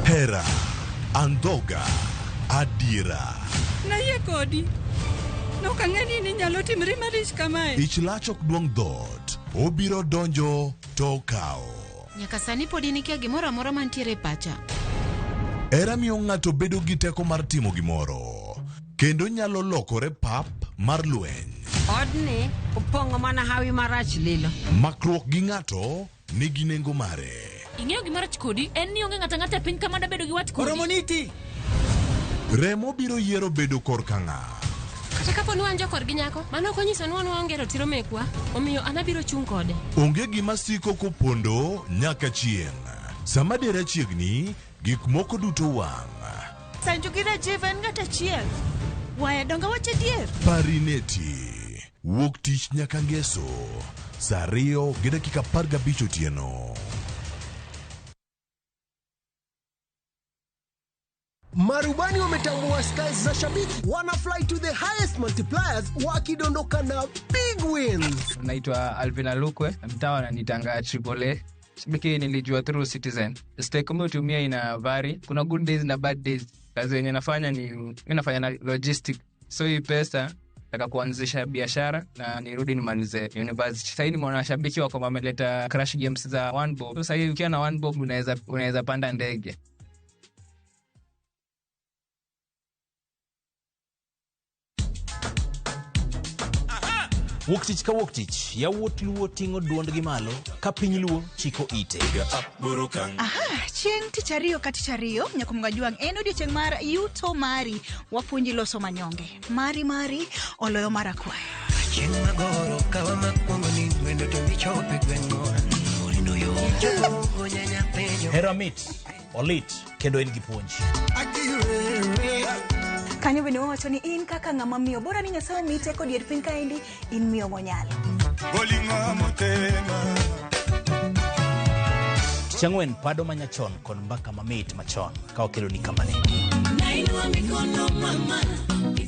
Hera, andhoga, adiera. Nayie kodi. Nok ang'e ni inyalo timri malich kamae. Ich lach ok duong' dhoot, obiro donjo to okawo. Nyaka sani pod in ikia gimoro amora mantiere e pacha. Hera miyo ng'ato bedo gi teko mar timo gimoro, kendo nyalo lokore pap mar lweny. Odni opong'o mana hawi marach lilo. Makruok gi ng'ato nigi nengo mare. Ing'eyo gima rach kodi en ni onge ng'ato ang'ata e piny ka mada bedo gi wat kodi. Oromo niti. Remo biro yiero bedo korka ng'a. Kata kapo ni wan jokorgi nyako, mano ok onyiso ni wan waonge ratiro mekwa, omiyo an abiro chung' kode. Onge gima siko kopondo nyaka chieng'. Sama dera chiegni, gik moko duto wang'. Sanju gi Rajiv en ng'at achiel. Waya donga wach adier. Parineti. Wuok tich nyaka ngeso. Saa 2:15 otieno. Marubani wametambua skies za shabiki, wana fly to the highest multipliers wakidondoka na big wins. Naitwa Alvin Alukwe, mtaa wananitanga Triple A. Shabiki nilijua through Citizen. Stake umetumia ina vary, kuna good days na bad days. Kazi yenye nafanya ni mimi nafanya na logistic. So hii pesa nataka kuanzisha biashara na nirudi nimalize university. Sasa ni mwanashabiki wako wameleta crash games za one bob. So sasa ukiwa na one bob unaweza panda ndege. Wuok tich ka wuok tich, yawuot Luo ting'o duondgi malo ka piny Luo chiko ite. Aha, chieng' tich ariyo ka tich ariyo, Nyakumga Jwang' en odiochieng' mar yuto mari, wapuonji loso manyonge. Mari mari, oloyo mar akwayo. Chieng' magoro kawa makwongo ni wendo to michope gweng'wa. Orindo yo. Hera mit, olit, kendo en gi puonj. Kanyo bende wawacho ni in kaka ng'ama miyo, bora ni Nyasaye omiyi teko dier piny kaendi, in miyo monyalo. Tich ang'wen, pado manyachon kod mbaka mamit machon ka wakeloni kamane.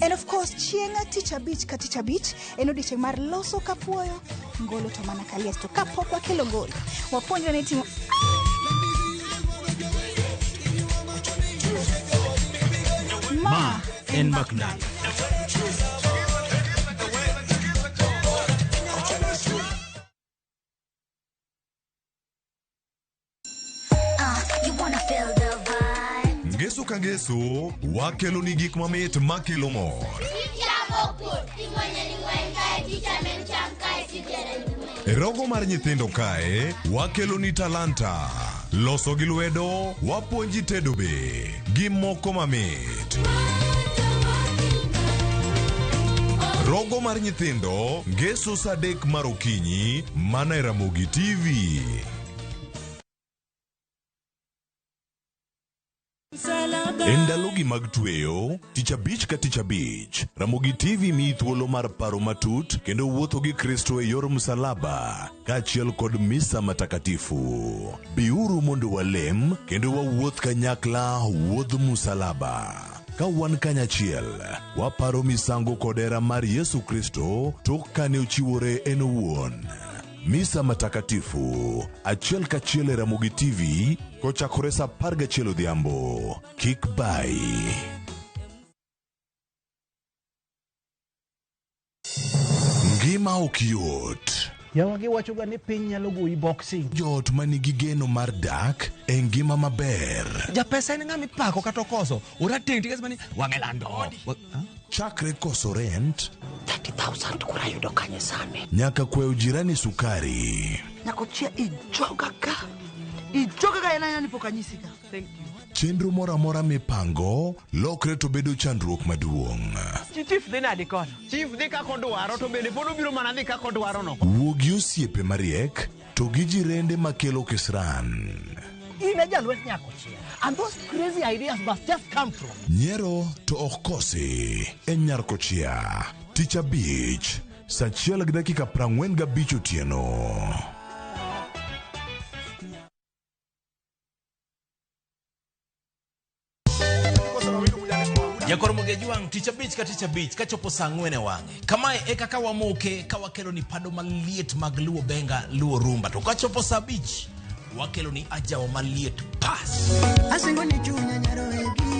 And of course, chieng' tich abich ka tich abich en odiochieng' mar loso kapuoyo, ngolo to mana kalies to kapok wakelo ngolo. Wapuonjre ni timo Ma en Makndalo. You wanna feel the vibe. Ngeso ka ngeso, wakelo ni gik mamit makelo mor. E rogo mar nyithindo kae, wakelo ni talanta. Loso gi lwedo, wapuonji tedo be, gi moko mamit. Rogo mar nyithindo, ngeso saa 3 mar okinyi, mana e Ramogi TV. E ndalogi mag tweyo, tich abich ka tich abich, Ramogi TV miyi thuolo mar paro matut kendo wuotho gi Kristo e yor msalaba, kaachiel kod misa matakatifu. Biuru mondo walem kendo wawuoth kanyakla wuodh msalaba. Ka wan kanyachiel, waparo misango kod hera mar Yesu Kristo tok kane ochiwore en owuon. Misa matakatifu, achiel kachiel e Ramogi TV, kochakore saa 11 odhiambo. Kik bai. Ngima ok yot. Yawa giwachoga ni piny nyalo goyi boxing. Joot manigi geno mar dak e ngima maber. Japesa en ng'ama ipako kata okoso. Orateng' tikes mani wang'e lando. Chakre koso rent 30,000 kura yudo kanye sani. Nyaka kwayo jirani sukari. Nyakochia ijoga ka. Ijoga ka en aena ni pok anyisi ka. Thank you. Chenro moro amora mipango lokre to bedo chandruok maduong'. Chief dhi nadi kono? Chief dhi kaka odwaro to bende pod obiro mana dhi kaka odwaro no. Wuo gi osiepe mariek to gi jirende makelo kisran. In e jalwet Nyakochia. And those crazy ideas must just come from. Nyiero to ok kosi e Nyarkochia. Tich abich, saa 1:45 otieno. Jakor Mogejwang' tich abich ka tich abich kachopo saa 4 e wang'e. Kamae e kaka wamoke ka wakelo ni pado maliet mag Luo Benga, Luo Rumba. To kachopo saa 5 wakelo ni ajawa maliet pas. Asingo ni chunya nyaroegi.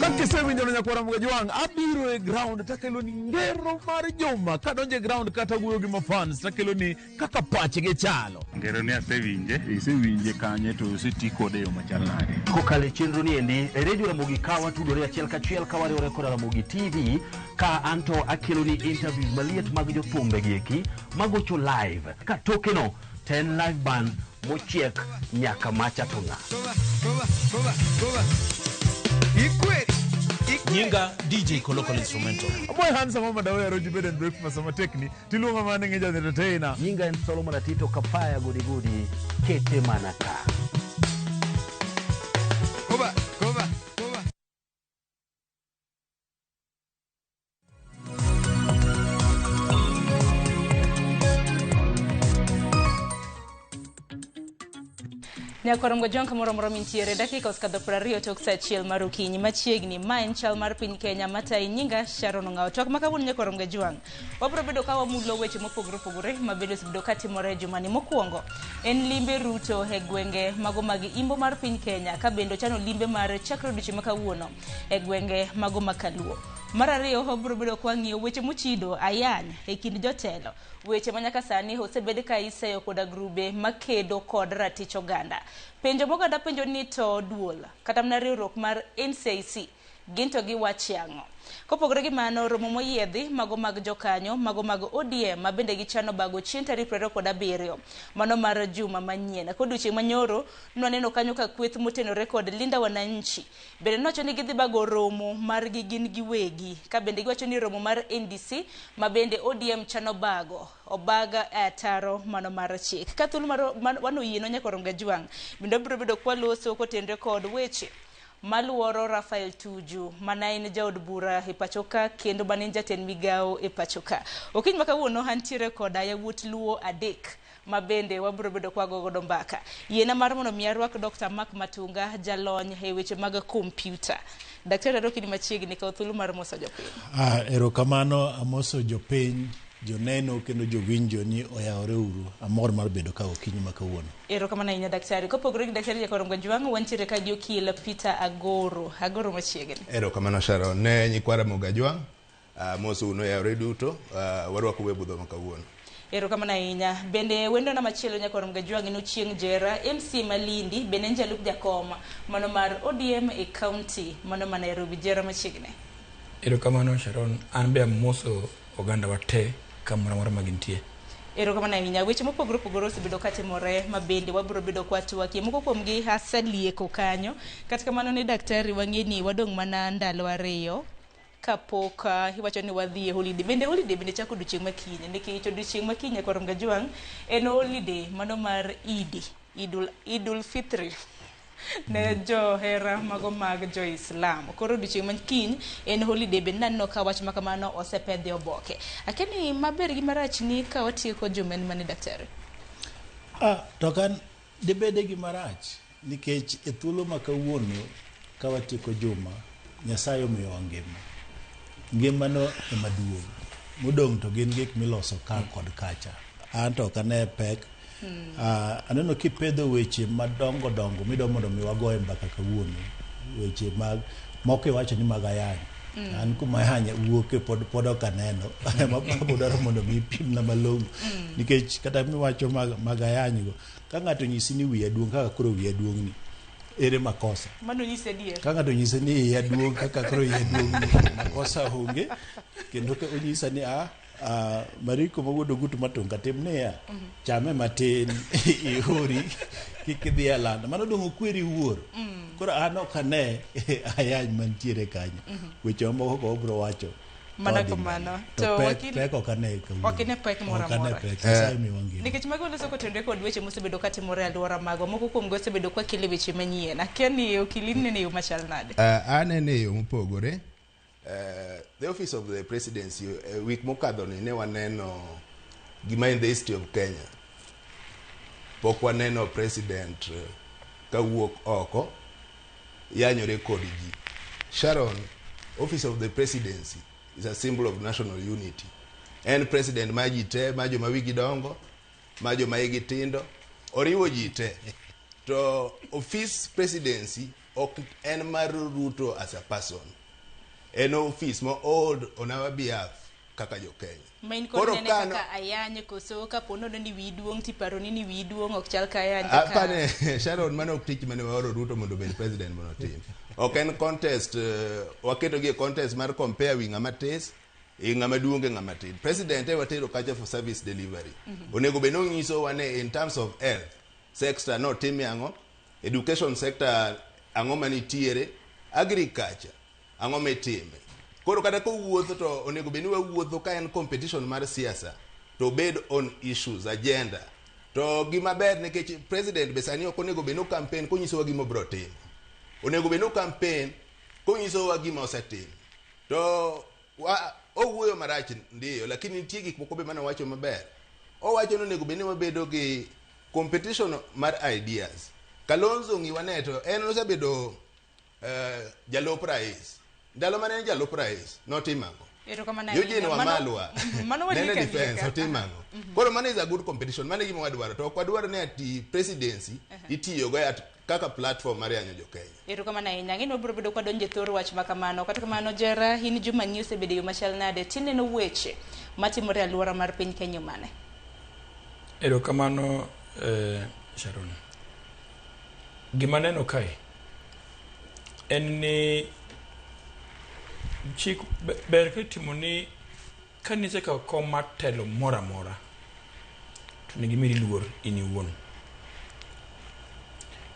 Kaka isewinjo no nyakwara Mgajwang', abiro e ground takelo ni ngero mar juma. Kadonjo e ground kata wuoyo gi mafans takelo ni kaka pachgi chalo. Ngero ni asewinje. Isewinje kanye to oseti kode e yo machal nade? Kokalo e chenro ni endi e redio Ramogi ka watudore achiel kachiel ka wariwore koda Ramogi TV ka anto akelo ni interviews maliet mag jothumbe gi eki magocho live ka tokeno to en live band mochiek nyaka macha to ng'a. Nyinga DJ Kolokol Instrumental. Amoy handsome mama dawe aroji bed and breakfast sama tekni tiluonga mana ni ng'eja entertainer. Nyinga en Solomon Atito Kapaya gudi gudi kete mana ka. Koba, koba. Nyakwar Mgajwang' kamoro amora mintiere dakika osekadho 20 tok saa 1 mar okinyi machiegni. Ma en chal mar piny Kenya matayi nyinga Sharon Ong'awo. Twak ma kawuono nyakwar Mgajwang' wabiro bedo ka wamulo weche mopogore opogore ma bende osebedo ka timore e jumani. Mokwongo en limbe Ruto e gwenge mago mag imbo mar piny Kenya ka bende ochano limbe mar chakre odiochieng' ma kawuono e gwenge mago ma Kaluo. Mar ariyo wabiro bedo ka wang'iyo weche mochido ayany e kind jotelo, weche ma nyaka sani osebed ka iseyo koda grube makedo kod ratich oganda. Penjo moganda penjo ni to duol kata mana riwruok mar NCIC gin to giwache ang'o? Kopogore gi mano, romo moyiedhi mago mag jokanyo mago mag ODM ma bende gichano bago chieng' tarik 27 mano mar juma manyien. Kodiochieng' manyoro nwaneno kanyo ka kweth motenore kod Linda Wananchi bende nowacho ni gidhi bago romo margi gin giwegi, ka bende giwacho ni romo mar NDC ma bende ODM chano bago obaga e ataro mano mar chik. Ka thuolo mar wanoyienwa nyakwar Mgajwang' bende wabiro bedo kwaloso kotenore kod weche maluoro Rafael Tuju mana en jaod bura e pacho ka kendo mane en jatend migawo e pacho ka. Okinyi ma kawuono antiere koda yawuot Luo adek ma bende wabiro bedo ka wago godo mbaka. Yiena mar mondo mi arwak Dr. Mark Matunga, jalony e weche mag kompyuta. Daktari aroki ni machiegni, kaw thuolo mar moso jopiny. Erokamano, amoso jopiny, joneno kendo jowinjo ni oyawore uru. Amor mar bedo ka okinyi ma kawuono. Erokamano ahinya daktari. Kopogore gi daktari Jakwar Mgajwang', wantiere ka gi okil Peter Agoro. Agoro machiegni. Erokamano Sharon. Ne nyikwa Ramogi Ajwang', mosou noyawore duto, warwakou e budho ma kawuono. Erokamano ahinya. Bende wendona machielo Nyakwar Mgajwang' en Ochieng' Jera, MC Malindi, bende en jalup jakom mano mar ODM e county mano ma Nairobi. Jera machiegni. Erokamano Sharon, an be amoso oganda wa te kamoro amora ma gintie. Erokamano ahinya. Weche mopogore opogore osebedo katimore ma bende wabiro bedo kwatwakie. Moko kuomgi aselieko kanyo. Kata kamano ne daktari wang'e ni wadong' mana ndalo 2 kapok iwacho ni wadhi e holiday. Bende holiday bende chako odiochieng' makiny, nikech odiochieng' makiny Nyakwar Mgajwang' en holiday mano mar Idi, Idul Fitri ne johera mago mag jo-Islam. Koro odiochieng' makiny en holiday, bende naneno ka wach ma kamano osepedhi oboke. Akia ni maber gi marach ni ka watieko juma en mane daktari? To kan dibede gi marach nikech e thuolo ma kawuono ka watieko juma, Nyasaye omiyowa ngima. Ngimano ema duong'. Modong' to gin gik miloso ka kod kacha. An to ok ane pek. Aneno kipedho weche madongo dongo midwa mondo mi wagoye mbaka kawuono. Weche mag moko iwacho ni mag ayany. An kuma ayany wuoke pod ok aneno. Mababo dwaro mondo mi ipimna malong'o. Nikech kata miwacho mag ayany go, ka ng'ato onyisi ni wiya duong' kaka koro wiya duong' ni, ere makosa? Mano nyisi adier. Ka ng'ato onyise ni iya duong' kaka koro iya duong' ni, makosa onge. Kendo ka onyisa ni Mariko ma wuod Ogutu Matunga tim niya, chame matin ihori kik idhi e landa. Mano dong' okweri wuoro. Koro an ok ane ayany mantiere kanyo. Weche mamoko ko obiro wacho. Mana kamano. To pek ok ane kawuono. Ok ine pek moro Ok ane amora. pek. Nyasaye miwa ngima. Nikech mago loso kotenore kod weche mosebedo katimore e alwora magwa. Moko kuomgi osebedo kwakelo weche manyien. Akia ni okil inene e yo machal nade? Anene e yo mopogore. The office of the presidency, week mokadho ni ne waneno gima in the history of Kenya. Pok waneno president kawuok oko yanyore kod ji. Sharon, office of the presidency is a symbol of national unity. En president ma ji te, ma joma wigi dongo, ma joma igi tindo, oriwo ji te. To office presidency ok en mar Ruto as a person. En office mo hold on our behalf kaka jo Kenya. Ma in kod Koro nene kano- kaka ayany koso kapo nono ni wiyi duong' tiparo ni wiyi duong' ok chal ka ayany to ka- Apane Sharon, mano ok tich mane waoro Ruto mondo obed president mondo otim. Ok en contest, waketo gi e contest mar compare wi ng'ama tis, e ng'ama duong' gi ng'ama tin. President e watero kacha for service delivery. Onego bed ni onyisowa ni in terms of health sector notime ang'o, education sector ang'o manitiere, agriculture ang'o mitime. Koro kata kowuotho to onego bed ni wawuotho ka en competition mar siasa to bed on issues agenda. To gima ber nikech president be sani ok onego bed ni campaign konyisowa gima obiro timo. Onego bed ni campaign konyisowa gima osetimo. To owuoyo marach ndiyo, lakini nitie gik moko be mane owacho maber. Owacho ni onego bed ni wabedo gi competition mar ideas. Kalonzo ng'iwa ne to en osebedo jalup rais. Ndalo mane en jalup rais, notimo ang'o? Erokamano Eugene ahinya. Wamalwa Mano nene wadieka defense adieka. otimo ang'o? Koro mano is a good competition, mano e gima wadwaro. To ok wadwaro ni ati presidency itiyogo at kaka platform mar yanyo jo Kenya. Erokamano ahinya. Ang'e ni wabiro bedo kwadonjo e thor wach ma kamano. Kata kamano, Jera, in juma ni osebedo e yo machal nade? Tineno weche matimore e alwora mar piny Kenya mane? Erokamano Sharon. Gima neno kae en ni chik ber kitimo ni ka nisekawo kom mar telo moro amora to onego imiri luor in iwuon.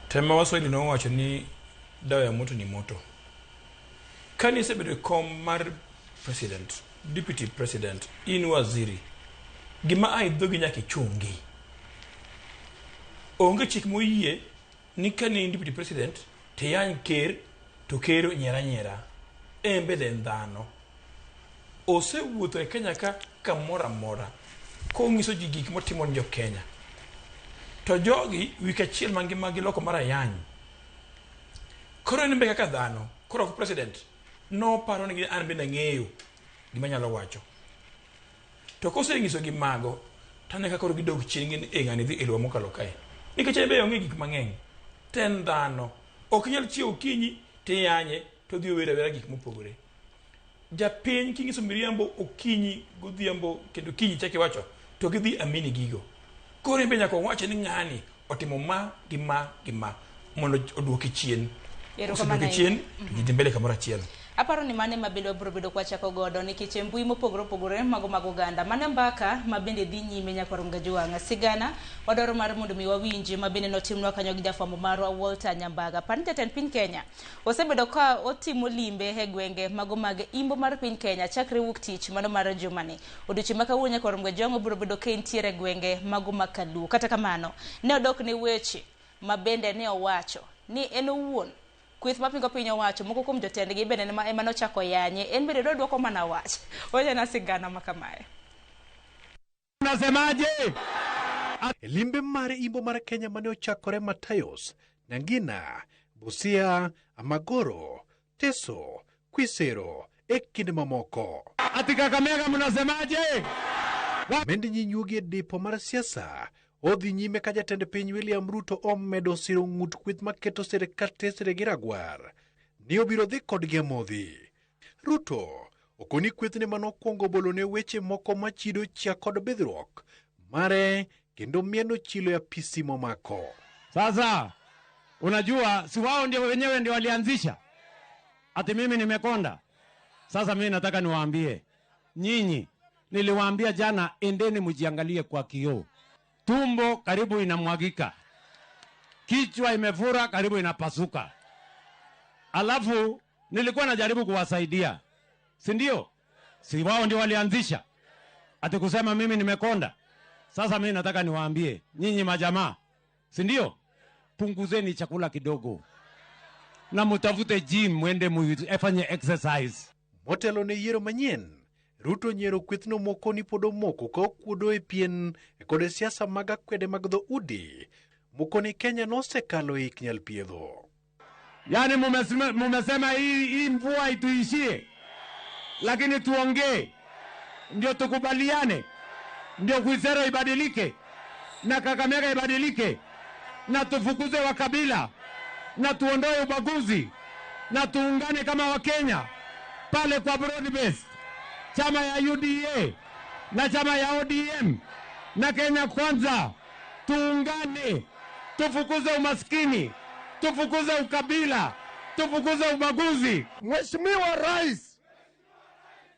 Tema Waswahili nowacho ni dawa ya moto ni moto. Ka nisebedo e kom mar president, deputy president, in waziri, gima a e dhogi nyaka ichungi. Onge chik moyie ni ka ni in deputy president tiyany ker to ker onyier anyiera. En bende en dhano. Osewuotho e Kenya ka kamoro amora konyiso ji gik motimo ne jo Kenya. To jogi wik achiel mangima giloko mar ayany. Koro en be kaka dhano, koro ok president, noparo ni an bende ang'eyo gima anyalo wacho. To kosenyisogi mago, to aneno ka koro gidok chien gin e ng'ani dhi elowa mokalo kae. Nikech en be ong'e gik mang'eny. To en dhano. Ok inyal chiewo okinyi tiyanye to odhi owero awera gik mopogore. Japiny kinyiso miriambo okinyi godhiambo kendo kinyi ichak iwacho to gidhi amini gigo. Koro en be nyaka owach ni ng'ani otimo ma gi ma gi ma mondo oduoke chien. Erokamano Oseduoke chien ahinya. to ji dhi mbele kamoro achiel. Aparo ni mano ema bende wabiro bedo kwachako godo nikech e mbui mopogore opogore mago mag oganda. Mano mbaka ma bende dhi nyime nyakwar Mgajwang'. Sigana wadwaro mar mondo mi wawinji ma bende notimnwa kanyo gi jafwambo marwa Walter Nyambaga. Par ni jatend piny Kenya osebedo ka otimo limbe e gwenge mago mag imbo mar piny Kenya chakre wuok tich mano mar jumani. Odiochieng' ma kawuono nyakwar Mgajwang' obiro bedo ka entiere e gwenge mago mag Kaluo. Kata kamano, ne odok ne weche ma bende ne owacho ni en owuon kweth mapingo piny owacho moko kuom jotendgi bende ema nochako yanye en bende nodwoko mana wach wachana sigana ma kamae. Unasemaje? E limbe mare imbo mar Kenya mane ochakore Matayos, Nangina, Busia, Amagoro, Teso, Kwisero e kinde mamoko. Ati Kakamega mnasemaje? Mend nyinyuogi e dipo mar siasa odhi nyime ka jatend piny William Ruto omedo siro ng'ut kweth maketo sirkal tesre gi ragwar ni obiro dhi kodgi amodhi. Ruto okoni kwethne manokwongo bolone weche moko machido chia kod bidhruok mare kendo mieno chilo e apisi momako. Sasa unajua si wao ndio wenyewe ndio walianzisha ati mimi nimekonda. Sasa mimi nataka niwaambie nyinyi, niliwaambia jana, endeni mjiangalie kwa kioo. Tumbo karibu inamwagika, kichwa imefura karibu inapasuka. Alafu nilikuwa najaribu kuwasaidia, si ndio? Si wao ndio walianzisha ati kusema mimi nimekonda. Sasa mimi nataka niwaambie nyinyi majamaa, si ndio? Punguzeni chakula kidogo na mutafute gym mwende mufanye exercise. Motelo ne yiero manyien, Ruto nyiero kwethno moko ni pod omoko ka okuodo e pien kod siasa mag akwede mag dhoudi moko ni Kenya nosekalo e ik nyal piedho. Yani mumesema hii mvua ituishie, lakini tuongee ndio tukubaliane, ndio Khwisero ibadilike na Kakamega ibadilike na tufukuze wakabila na tuondoe ubaguzi na tuungane kama Wakenya pale kwa broad base, chama ya UDA na chama ya ODM na Kenya Kwanza, tuungane, tufukuze umaskini, tufukuze ukabila, tufukuze ubaguzi. Mheshimiwa Rais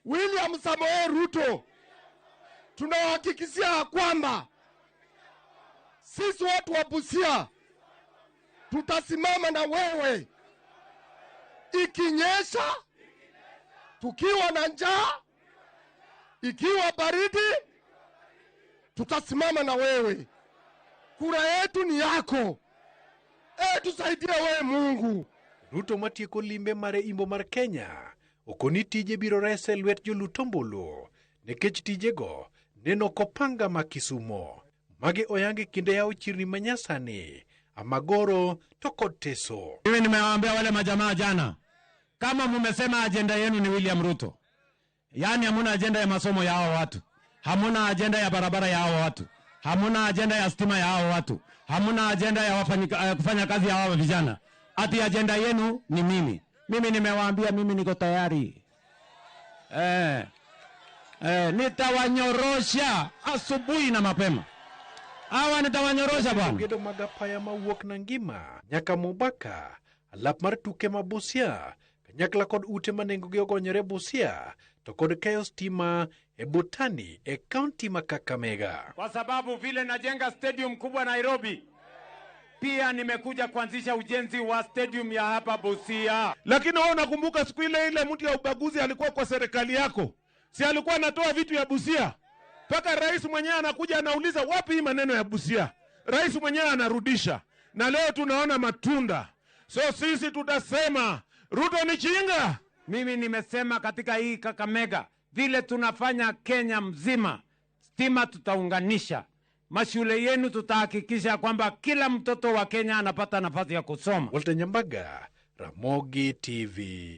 William Samoei Ruto, tunawahakikishia kwamba sisi watu wa Busia tutasimama na wewe, ikinyesha, tukiwa na njaa, ikiwa baridi, tutasimama na wewe. Kura yetu ni yako. Tusaidie wewe Mungu. Ruto matieko limbe mare imbo mar Kenya okoni tije biro rese lwet jolut ombulu nikech tijego neno kopanga ma Kisumo. Magi oyangi kinde yawo chirni manyasani Amagoro to kod Teso. Mimi nimewaambia wale majamaa jana, kama mumesema ajenda yenu ni William Ruto, yaani hamuna ajenda ya masomo ya hao watu, hamuna ajenda ya barabara ya hao watu, hamuna ajenda ya stima ya hao watu, hamuna ajenda ya kufanya kazi ya hao vijana, ati ajenda yenu ni mimi. Mimi nimewaambia mimi niko tayari. Nitawanyorosha asubuhi na mapema. Hawa nitawanyorosha bwana. Gedo mag apaya mawuok Nangima nyaka Mombaka, alap mar tuke ma Busia, kanyakla kod ute ma nengogi ogonyore Busia, to kod keyo stima e Botani e kaunti ma Kakamega. Kwa sababu vile najenga stadium kubwa Nairobi, pia nimekuja kuanzisha ujenzi wa stadium ya hapa Busia. Lakini wewe unakumbuka siku ile ile mtu ya ubaguzi alikuwa kwa serikali yako, si alikuwa anatoa vitu ya Busia? Paka rais mwenyewe anakuja anauliza wapi hii maneno ya Busia. Rais mwenyewe anarudisha. Na leo tunaona matunda. So sisi tutasema Ruto ni chinga. Mimi nimesema katika hii Kakamega, vile tunafanya Kenya mzima, stima tutaunganisha. Mashule yenu tutahakikisha kwamba kila mtoto wa Kenya anapata nafasi ya kusoma. Walter Nyambaga, Ramogi TV.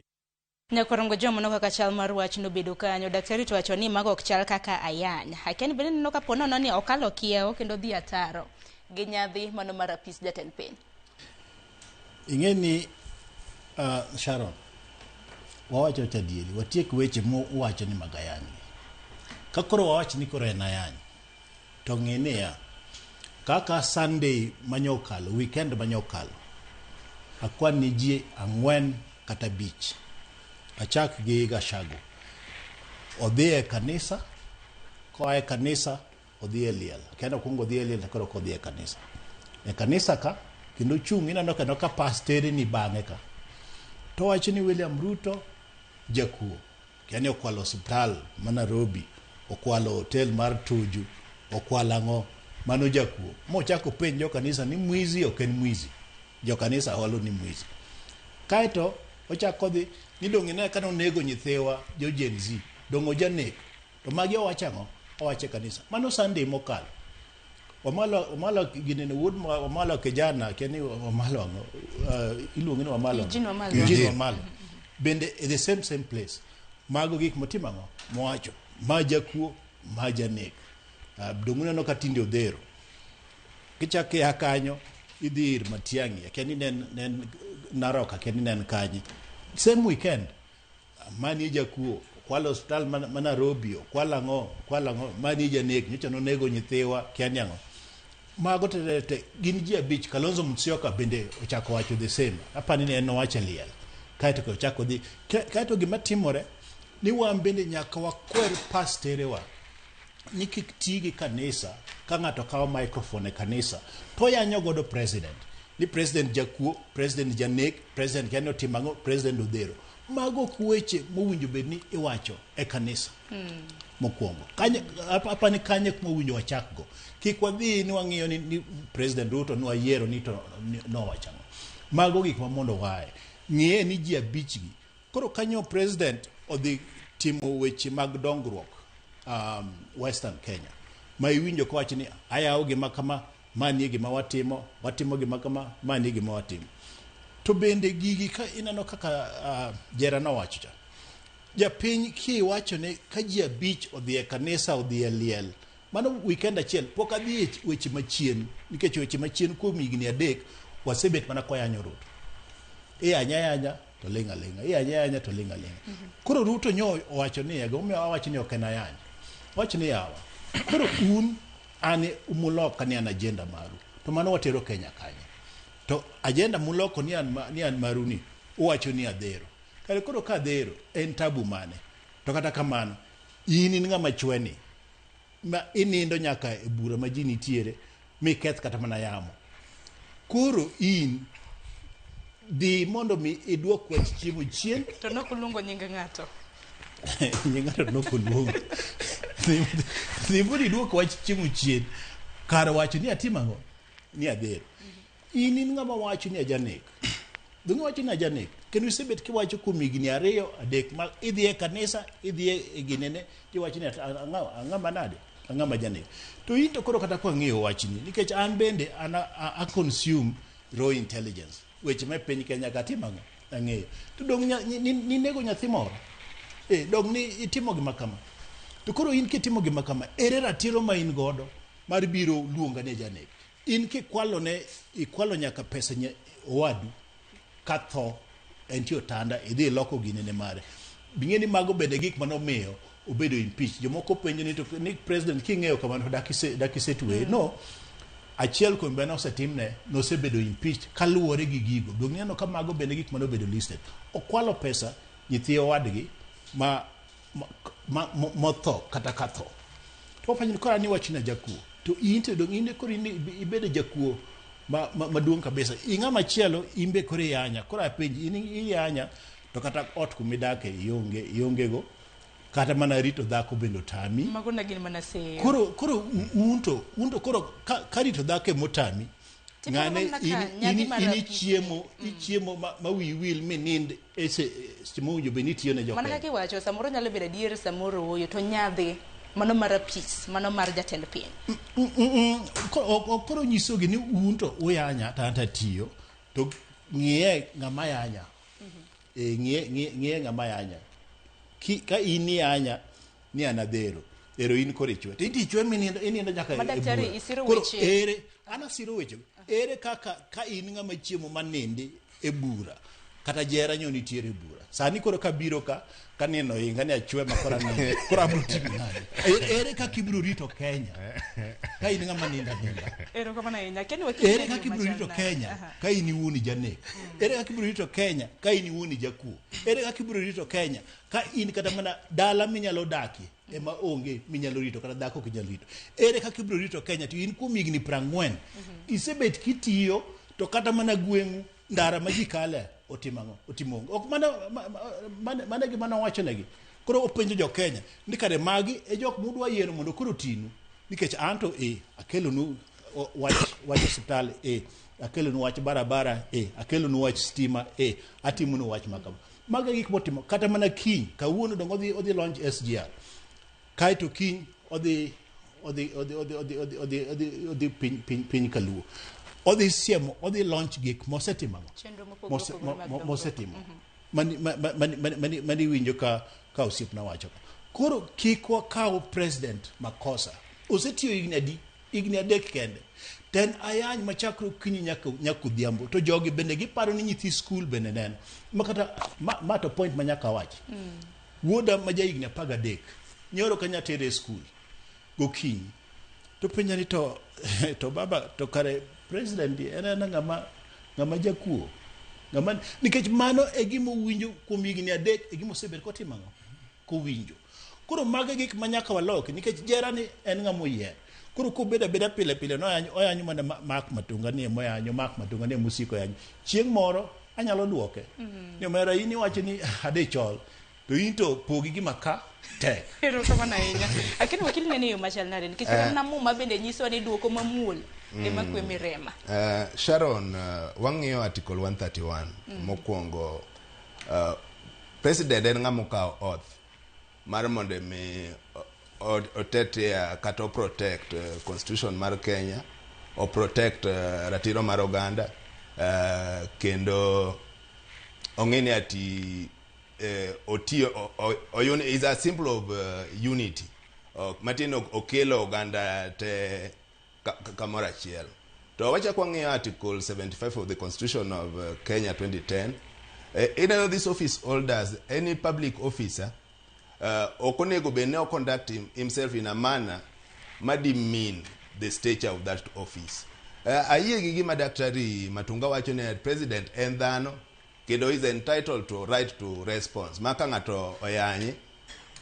Nyakorongo jomo no kaka chal mar wach nobedo kanyo. Daktari to wacho ni mago ok chal kaka ayany. Akia bende neno kapo nono ni okalo kiewo kendo dhi ataro gi nyadhi mano mar apis jatend piny. Ing'e ni Sharon, wawacho adieri, watiek weche mowacho ni mag ayany. Ka koro wawach ni koro en ayany, to ng'e niya, kaka Sunday manyokalo, weekend manyokalo, akwan ni ji 4 kata 5. Achak gi Gachagua. Odhi e kanisa, koa e kanisa, odhi e liel. Kendo okuongo odhi e liel, to koro odhi e kanisa. E kanisa ka, kendo chung' ineno kendo ka pastere ni bang'e ka. To wacho ni William Ruto jakuo. Kendo okwalo osiptal ma Nairobi, okwalo hotel mar Tuju, okwalo ang'o, mano jakuo. Mochako penj jo kanisa ni mwizi ok en mwizi. Jo kanisa holo ni mwizi. Kaeto ochako dhi ni dong' ine kane onego nyithiwa jo Gen Z, dong' ojanek. To magi owacho ang'o? Owacho e kanisa. Mano Sunday mokalo. Wamalo ginene wuod Wamalo kijana, keni Wamalo ang'o? Iluonge ni Wamalo. Eugene Wamalo. Eugene Wamalo. Bende e the same place. Mago gik motimo ang'o? Mowacho. Ma jakuo, ma janek. Dong' uneno ka tinde odhero. Kichako ia kanyo, idhi ir Matiang'i, akia ni ne Narok, akia ni ne en kanye. Same weekend, mani jakuo, okwalo osiptal ma Nairobi, okwalo ang'o, okwalo ang'o, mani janek, nyocha nonego nyithiwa, kia ni ang'o. Mago te gin ji 5. Kalonzo Musyoka bende ochako wacho the same. Apani ni en nowacho e liel. Kaeto ochako dhi. Kaeto gima timore, ni wan bende nyaka wakwer pasterewa ni kik ti gi kanisa ka ng'ato kawo microphone e kanisa to yanyo godo president. Ni president jakuo, president janek, president kia ni otimo ang'o, president odhero. Mago ok weche mowinjo bed ni iwacho e kanisa. Mokwongo. Apani kanye kuma owinjo wachak go. Kik wadhi ni wang'iyo ni President Ruto ni wayiero ni to nowacho ang'o. Mago gik ma mondo wae. Ng'iye ni ji 5 gi. Koro kanyo president odhi timo weche mag dongruok Western Kenya. Ma iwinjo kowacho ni ayawo gima kama, mani e gima watimo, watimo gima kama, mani e gima watimo. To bende gigi ka ineno kaka Jera nowacho cha. Japiny kiwacho ni ka ji 5 odhi e kanisa, odhi e liel, Mano weekend achiel pok adhi e weche machien nikech weche machien kuom higni 3 wasebet mana koyanyo Ruto. Iyanya ayanya to ling' aling'a, iyanya ayanya to ling' aling'a. Koro Ruto nyo owacho ni gimomiyo awacho ni ok en ayany. Owacho ni yawa. Koro un an umuloka ni an agenda maru. To mano watero Kenya kanye. To agenda muloko ni an, ni an maru ni uwacho ni adhero. Kare koro ka adhero en tabu mane? To kata kamano in in ng'ama chwe ni ma inindo nyaka e bura ma ji nitiere miketh kata mana yamo. Koro in dhi mondo mi iduok wach chiemo chien To nokoluongo nying ng'ato. Nying ng'ato nokoluongo. Dhi mondo iduok wach chiemo chien kar wacho ni atimo ang'o ni adhero. In in ng'ama wacho ni ajanek. Donge wacho ni ajanek kendo isebet kiwacho kuom higni 2 3 ma idhi e kanisa idhi e ginene tiwacho ni ang'ama nade ang'ama janek. To in to koro kata kwang'iyo wachni nikech an bende an a consume raw intelligence weche me piny Kenya ka timo ang'o ang'eyo. To dong ninego nyathi moro dong ni itimo gima kama. To koro in kitimo gima kama ere ratiro ma in godo mar biro luonga ni janek. In kikwalo ne ikwalo nyaka pesa owadu ka tho entie otanda idhi iloko gine ne mare. Bing'e ni mago bende gik manomiyo obedo impeach. Jomoko penjo ni to ni president king'eyo kamano dak isetweye. No, achiel kuom bende osetimne nosebedo impeached kaluwore gi gigo. Dong ineno ka mago bende gik manobedo listed. Okwalo pesa nyithi owadgi ma motho kata ka tho. To wapenjo ni koro an iwacho ni ajakuo. To in to dong in koro in ibedo jakuo maduong' kabisa. Ing'ama chielo in be koro iyanya. Koro apenji in iyanya to kata ot kumidake ionge go. Kata mana rito dhako bende otami. Mago ne gin mana seyo. Koro unto koro ka rito dhako emotami. Ng'ane in ichiemo ma wiyi wil minind e seche mowinjo bed ni itiyo ne Mana jopiny. kaka iwacho samoro nyalo bedo adier samoro ooyo to nyadhi mano mar apis mano mar jatend piny. Koro nyisogi ni un to uyanya to an to atiyo to ng'iye ng'ama yanya. Ng'iye ng'ama yanya. Ka in iyanya ni an adhero ero in koro ichwe. To in to ichwe minindo inindo nyaka e Madaktari, bura. isiro Koro weche. ere an asiro weche. Ere kaka ka in ng'ama chiemo manindi e bura kata jera nyo nitiere e bura. Sani koro kabiro ka kaneno inga ni achwe ma koro anindo. Koro abiro timo nade? Ere kaka ibiro rito Kenya ka in ng'ama nindo aninda? Erokamano ahinya. Ken wakili Ere ne kaka gima ibiro chal rito nade? Kenya ka in iwuon janek? Ere kaka ibiro rito Kenya ka in iwuon jakuo? Ere kaka ibiro rito Kenya ka in kata mana dala minyalo dakie ema onge minyalo rito kata dhako ok inyal rito? Ere kaka ibiro rito Kenya to in kuom higni 40 isebet kitiyo to kata mana gweng'u ndara ma ji kale otimo ang'o? Otimo onge. Ok mana gima nowachonegi. Koro openjo jo Kenya ni kare magi e jok mudwa yiero mondo koro otinu nikech anto akelonu wach osiptal akelonu wach barabara akelonu wach stima atimonu wach makama. Mago e gik motimo kata mana kiny kawuono dong odhi launch SGR. Kaeto kiny odhi piny Kaluo. Odhi siemo, odhi launch gik mosetimo ang'o? Chenro mopogore opogore mag dongruok. Mosetimo. Mani winjo ka osiepna wacho ka. Koro kik wakaw president makosa. Osetiyo higni adi? Higni 3 kende. Ten ayany machakre okinyi nyaka odhiambo. To jogi bende giparo ni nyithi skul bende neno. Ma kata ma to point ma nyaka awach. Wuoda ma ja higni 13 nyoro ka nyatere e skul gokinyi. To penja ni to baba to kare president en ena ng'ama jakuo. Ng'ama nikech mano e gima owinjo kuom higni 3 e gima osebet kotimo ang'o? Kowinjo. Koro mago e gik ma nyaka waloki nikech jera ni en ng'ama oyier. Koro kobedo abeda pile pile no oyanyo mana Mark Matunga ni emoyanyo, Mark Matunga ni emosiko yanyo. Chieng' moro anyalo duoke. Ni omera in iwacho ni adechol. To in to pogi gima ka tek. Erokamano ahinya. Akini wakili nene yo machal nade nikech kata muma bende nyisowa ni duoko mamuol ema kwe mirema. Sharon, wang'iyo article 131 mokwongo president en ng'ama okawo oath mar mondo mi otetea kata o protect constitution mar Kenya, o protect ratiro mar oganda, kendo ong'e ni ati otiyo is a symbol of unity. Ok, matin okelo oganda te kamoro achiel. To wachak wang'iyo Article 75 of the Constitution of Kenya 2010. Ineno these office holders, any public officer, ok onego bed ni conduct himself in a manner ma demean the stature of that office. Ayie gi gima Daktari Matunga wacho ni president en dhano kendo is entitled to right to response. Ma ka ng'ato oyanye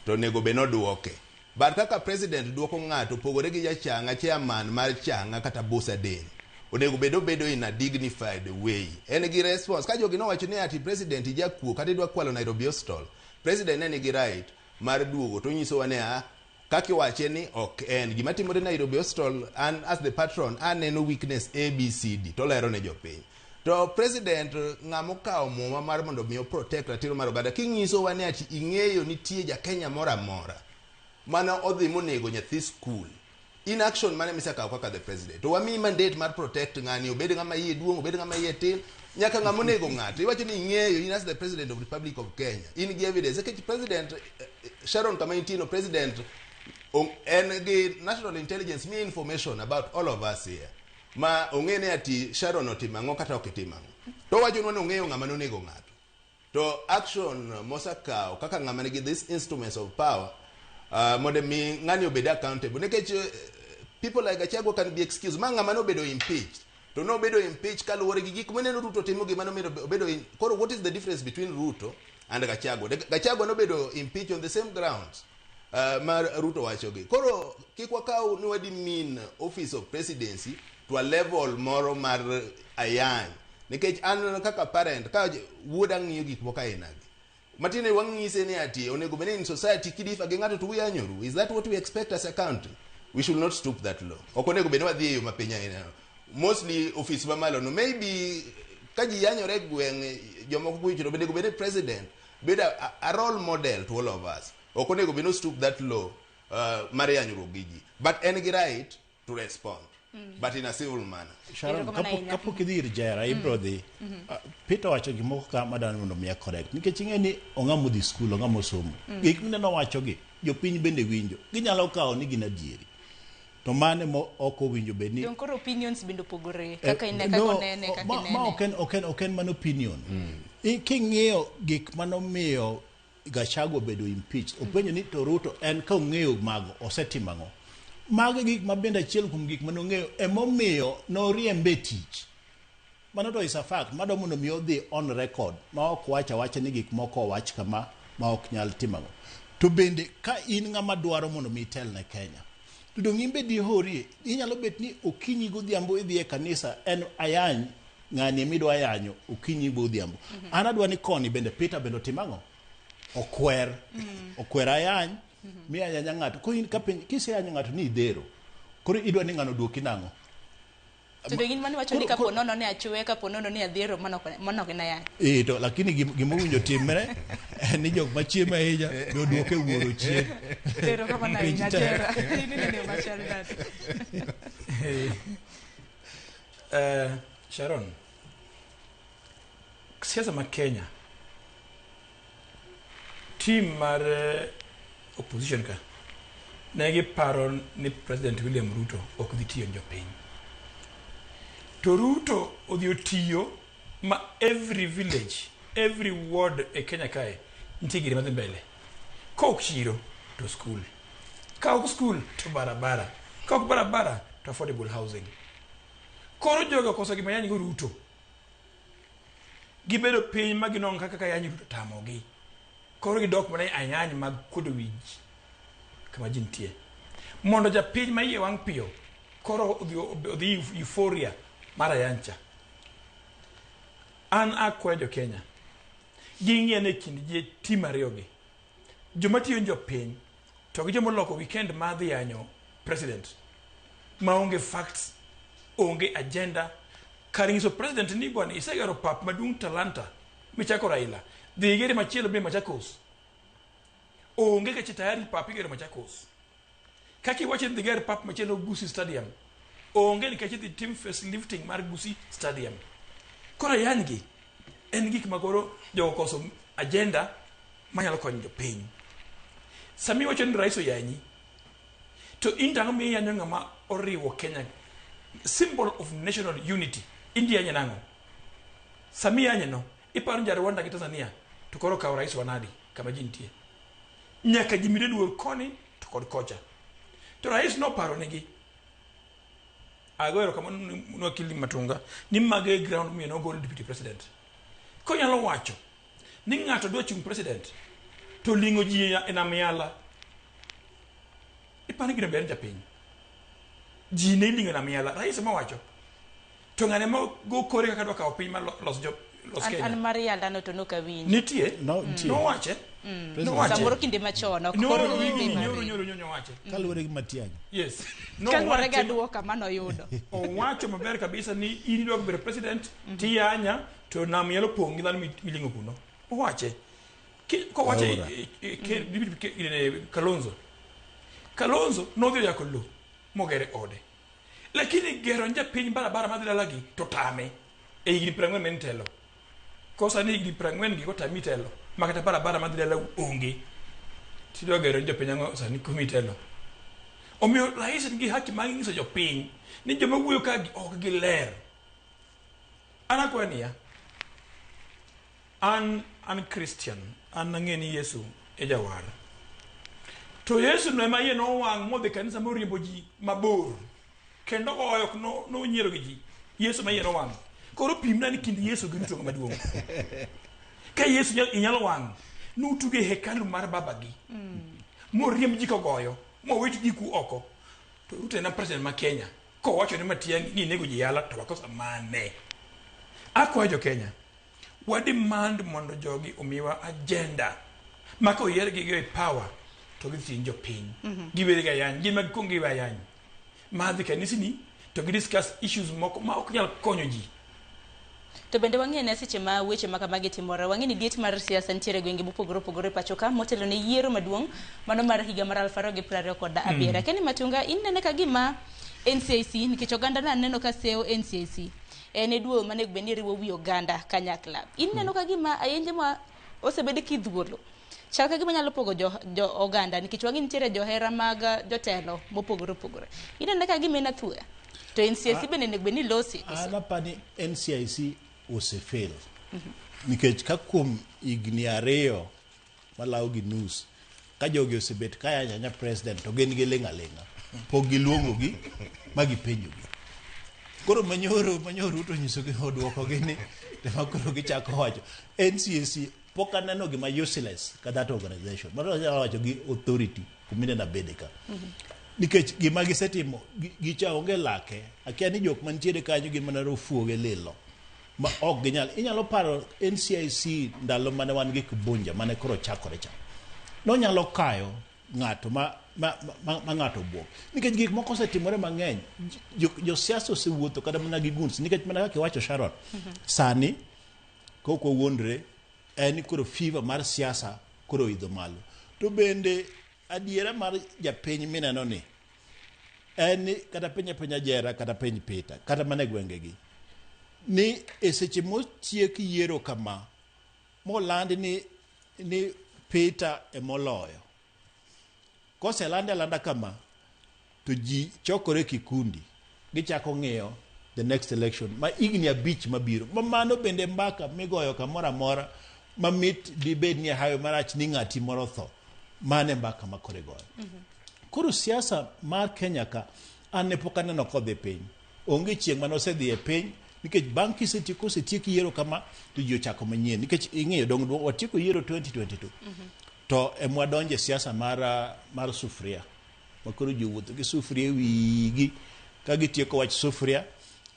to onego bed ni oduoke. But kaka president duoko ng'ato opogore gi jachang'a chairman mar chang'a kata busa den. Onego bed obedo in a dignified way. En gi response. Ka jogi nowacho ni ati president ijakuo kata idwa kwalo Nairobi Hospital, president ne nigi right mar duogo to onyisowa ni a kaka iwache ni ok en gima timore Nairobi Hospital an as the patron aneno weakness A B C D to lero ne jopiny. To president ng'ama okawo muma mar mondo mi protect ratiro mar oganda kinyisowa ni ati ing'eyo nitie ja Kenya moro amora mana odhi monego nyathi skul in action mane misekawo kaka the president to wamiyi mandate mar protect ng'ani obed ng'ama iye duong' obed ng'ama iye tin nyaka ng'ama onego ng'ato iwacho ni ing'eyo in as the president of Republic of Kenya in gi evidence nikech president Sharon kama intie no president en gi national intelligence miye information about all of us here ma ong'e ni ati Sharon otimo ang'o kata ok otimo ang'o to owachonwa ni ong'eyo ng'ama nonego ng'ato to action mosekawo kaka ng'ama nigi these instruments of power mondo mi ng'ani obed accountable nikech people like Gachagua can be excused ma ng'ama nobedo impeached to nobedo impeached kaluwore gi gik maneno Ruto timo gima nomiyo obedo koro what is the difference between Ruto and Gachagua? Gachagua nobedo impeached on the same grounds mar Ruto wachogi. Koro kik wakaw ni wadi mean office of presidency to a level moro mar ayany nikech an kaka parent ka wuoda ng'iyo gik moko ainagi matine wang'ise ni ati onego bed ni in society kidifa gi ng'ato to uyanyoru. Is that what we expect as a country? We should not stoop that low. Ok onego bed ni wadhi e yo mapiny ahinya mostly office mamalo no maybe ka ji yanyore e gweng' jomoko kucho to onego bed ni president bed a role model to all of us. Ok onego bed ni stoop that low mar yanyruok gi ji but en gi right to respond but in a civil manner. Sharon, kapok idhi ir Jera ibro dhi Peter wacho gimoko ka madwaro mondo miya correct nikech ing'e ni ong'ama odhi skul ong'ama osomo gik mineno wacho gi jopiny bende winjo ginyalo kawo ni gin adieri to mane mo ok owinjo bed ni Dong koro opinions bende opogore kaka ine kaka onene kaka ma inene. ok en mana opinion. King'iyo gik manomiyo Gachagua obedo impeached openjo ni to Ruto en ka ong'eyo mago osetimo ang'o. Mago gik ma bende achiel kuom gik manong'eyo emomiyo noriembe tich. Mano to is a fact madwa mondo mi odhi on record ma ok wach awacha ni gik moko owach kama ma ok nyal timo ang'o. To bende ka in ng'ama dwaro mondo mi itel ne Kenya to dong' in be dihorie inyalo bet ni okinyi godhiambo idhi e kanisa en ayany ng'ani emidwa yanyo okinyi godhiambo. An adwa ni koni bende Peter bende otim ang'o okwer okwer ayany mi ayanya ng'ato koro in kapenj kiseyanyo ng'ato ni idhero koro idwa ni ng'ano oduoki nang'o. To dong in mane wacho ni kapo nono ni achwe kapo nono ni adhiero mano ok en ayany. To lakini gimowinjo timre en ni jok machiemo ahinya be oduoke wuoro chien. Erokamano ahinya Jera. In inene yo machal nade? Sharon, siasa ma Kenya team mar opposition ka ne giparo ni President William Ruto ok dhi tiyo ne jopiny. To Ruto odhi otiyo ma every village, every ward e Kenya kae nitie gire madhi mbele. Ka ok chiro to school. Ka ok school to barabara. Ka ok barabara to affordable housing. Koro jogo okoso gima yany go Ruto. Gibedo piny ma ginwang'o kaka yany Ruto tamogi. Koro gidok mana e ayany mag kuodo wich kama ji nitie. Mondo japiny ma iye wang' piyo koro odhi euphoria mar ayany cha. An akwayo jo Kenya ging'i ane kind ji tim ariyo gi. Joma tiyo ne jopiny to gi joma oloko weekend mar dhi yanyo president maonge facts, onge agenda. Kar nyiso president ni bwana isegero pap maduong' Talanta michako Raila, dhi igere machielo be Machakos. Onge kache tayari pap igero Machakos. Kaka iwacho ni dhi ger pap machielo Gusii Stadium, onge nikech idhi tim facelifting mar Gusii Stadium. Koro ayany gi en gik ma koro jogo koso agenda manyalo konyo jopiny. Sami iwacho ni rais oyanyi, To in tang'o miyanyo ng'ama oriwo Kenya symbol of national unity India yanye nang'o? Sami yanye no iparo ni ja Rwanda gi Tanzania to koro okawo rais wanadi kama ji nitie. Nyaka ji mire luor koni to kod kocha. To rais noparo negi ago erokamano ni wakili Matunga ni mago e ground miyo nogol deputy president. Konyalo wacho ni ng'ato dwa chung president to ling'o ji e nam yala ipani gino ber japiny ji ne iling'o e nam yala rais ema wacho to ng'ane ma go kore kaka dwa kawo piny ma los jo los An, Kenya an mar yala no to nok awinj. nitie No, nitie. Nowache. Nowache. Samoro kinde machon ok Nyoro, koro wimbe nyoro, mar- nyoro, nyoro wache. Kaluwore gi Matiang'i. Yes. Kaluwore gi Nowache- aduoka manoyudo. Owacho maber kabisa ni in idwa bedo president tiyanya to nam nyalo pong' gi dhano miling'o kuno. Owache. Kowache Aora. Kalonzo. Kalonzo nodhi oyako lo mogere ode. Lakini gero japiny barabara madhi dalagi to tame e higni 40 men telo. Kosa ni higni 40 gi kotami telo makata barabara madhi dala onge. Tidwa gero ni jopiny ang'o sani kumi telo. Omiyo rais nigi haki mar nyiso jopiny ni joma wuoyo ka gi ok giler. An akwayo niya, an Christian, an ang'e ni Yesu e jawar. To Yesu no ema iye nowang' modhi kanisa moriembo ji mabor. Kendo goyo ok nonyiero gi ji. Yesu ma iye nowang'. Koro pimna ni kind Yesu gi Ruto maduong'. Ka Yesu inyalo wang', nutugo e hekalu mar babagi. Moriemb ji kogoyo, mowit giku oko. To Ruto en president ma Kenya. Kowacho ni Matiang'i ni nego ji yala to wakosa mane. Akwayo jo Kenya, wa demand mondo jogi omiwa agenda ma koyiergi gi e power to gidhi tiyo ni jopiny. Giwere ga ayany, gin ma gikuongo giwe ayany. Madhi kanisni to gi discuss issues moko ma ok nyal konyo ji. To bende wang'e ne seche ma weche ma kamagi timore, wang'e ni liet mar siasa nitiere e gwenge mopogore opogore e pacho ka motelo ne yiero maduong' mano mar higa mar 2027. Kenny Matunga, inene ka gima NCIC, nikech oganda naneno ka sewo NCIC, en e duol manego bed ni riwo wi oganda kanyakla. Ineno ka gima ayenje ma osebed kidhuolo chal ka gima nyalo pogo jo oganda nikech wang'e nitiere johera mag jotelo mopogore opogore. Ineno ka gima en athuya? To NCIC bende onego bed ni losi. An apani NCIC osefail. Nikech ka kuom higni 2 malawo gi nus ka jogi osebet ka yanya president to gin giling' aling'a. Pok giluongogi ma gipenjogi. Koro manyoro Ruto onyisogi oduokogi ni tema koro gichako wacho NCIC pok aneno gima useless ka that organization. Mano anyalo wacho gi authority kumineno abede ka. Nikech gima gisetimo gicha onge lake. Akia ni jok mantiere kanyo gin mana rofuoge lilo ma ok ginyal. Inyalo paro NCIC ndalo mane wan gi Kibunja mane koro chakore cha. Nonyalo kayo ng'ato ma ng'ato obuok. Nikech gik moko osetimore mang'eny. Josiasa osewuotho kata mana gi guns. Nikech mana kaka iwacho Sharon, sani kok wawuondre en koro fever mar siasa koro oidho malo. To bende adiera mar japiny mineno ni en ni kata piny apinya jera kata piny Peter kata mana e gwengegi ni e seche motiek yiero kama moland ni Peter emoloyo. Koselande alanda kama to ji chokore kikundi gichako ng'iyo the next election ma higni 5 mabiro. Ma mano bende mbaka migoyo kamoro amora ma mit dibed ni hayo marach ni ng'ati moro tho. Mano e mbaka ma koro igoyo. Koro siasa mar Kenya ka an ne pok aneno kodhi piny. Onge chieng' mane osedhi e piny nikech bang' kisetieko osetiek yiero kama to ji ochako manyien. Nikech ing'eyo dong watieko yiero 2022. To emwadonje siasa mar sufuria. Ma koro ji owuotho gi sufuria e wigi ka gitieko wach sufuria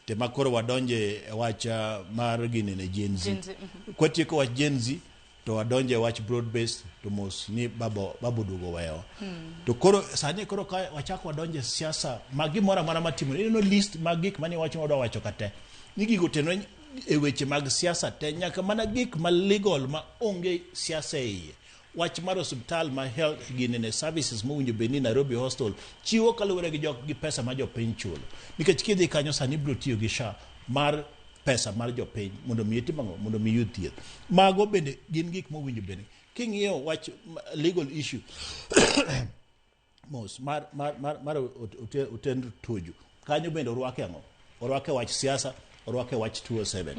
te ma koro wadonje e wach mar ginene Gen Z. Gen Z, Kwatieko wach Gen Z to wadonje e wach broad based to mos ni babo duogo weyowa. To koro sani koro ka wachako wadonje siasa ma gimoro amora matimore ineno list mag gik mane iwacho wadwa wacho ka te. Ni gigo tenore e weche mag siasa te nyaka mana gik ma legal ma onge siasa e iye. Wach mar osiptal ma health ginene services mowinjo bed ni Nairobi Hospital chiwo kaluwore gi gi pesa ma jopiny chulo. Nikech kidhi kanyo sani ibiro tiyo gi SHA mar pesa mar jopiny mondo mi itim ang'o? Mondo mi iyud thieth. Mago bende gin gik mowinjo bed. King'iyo wach legal issue Mos mar mar mar, mar Oten Tuju kanyo bende orwake ang'o? Orwake wach siasa, orwake wach 207.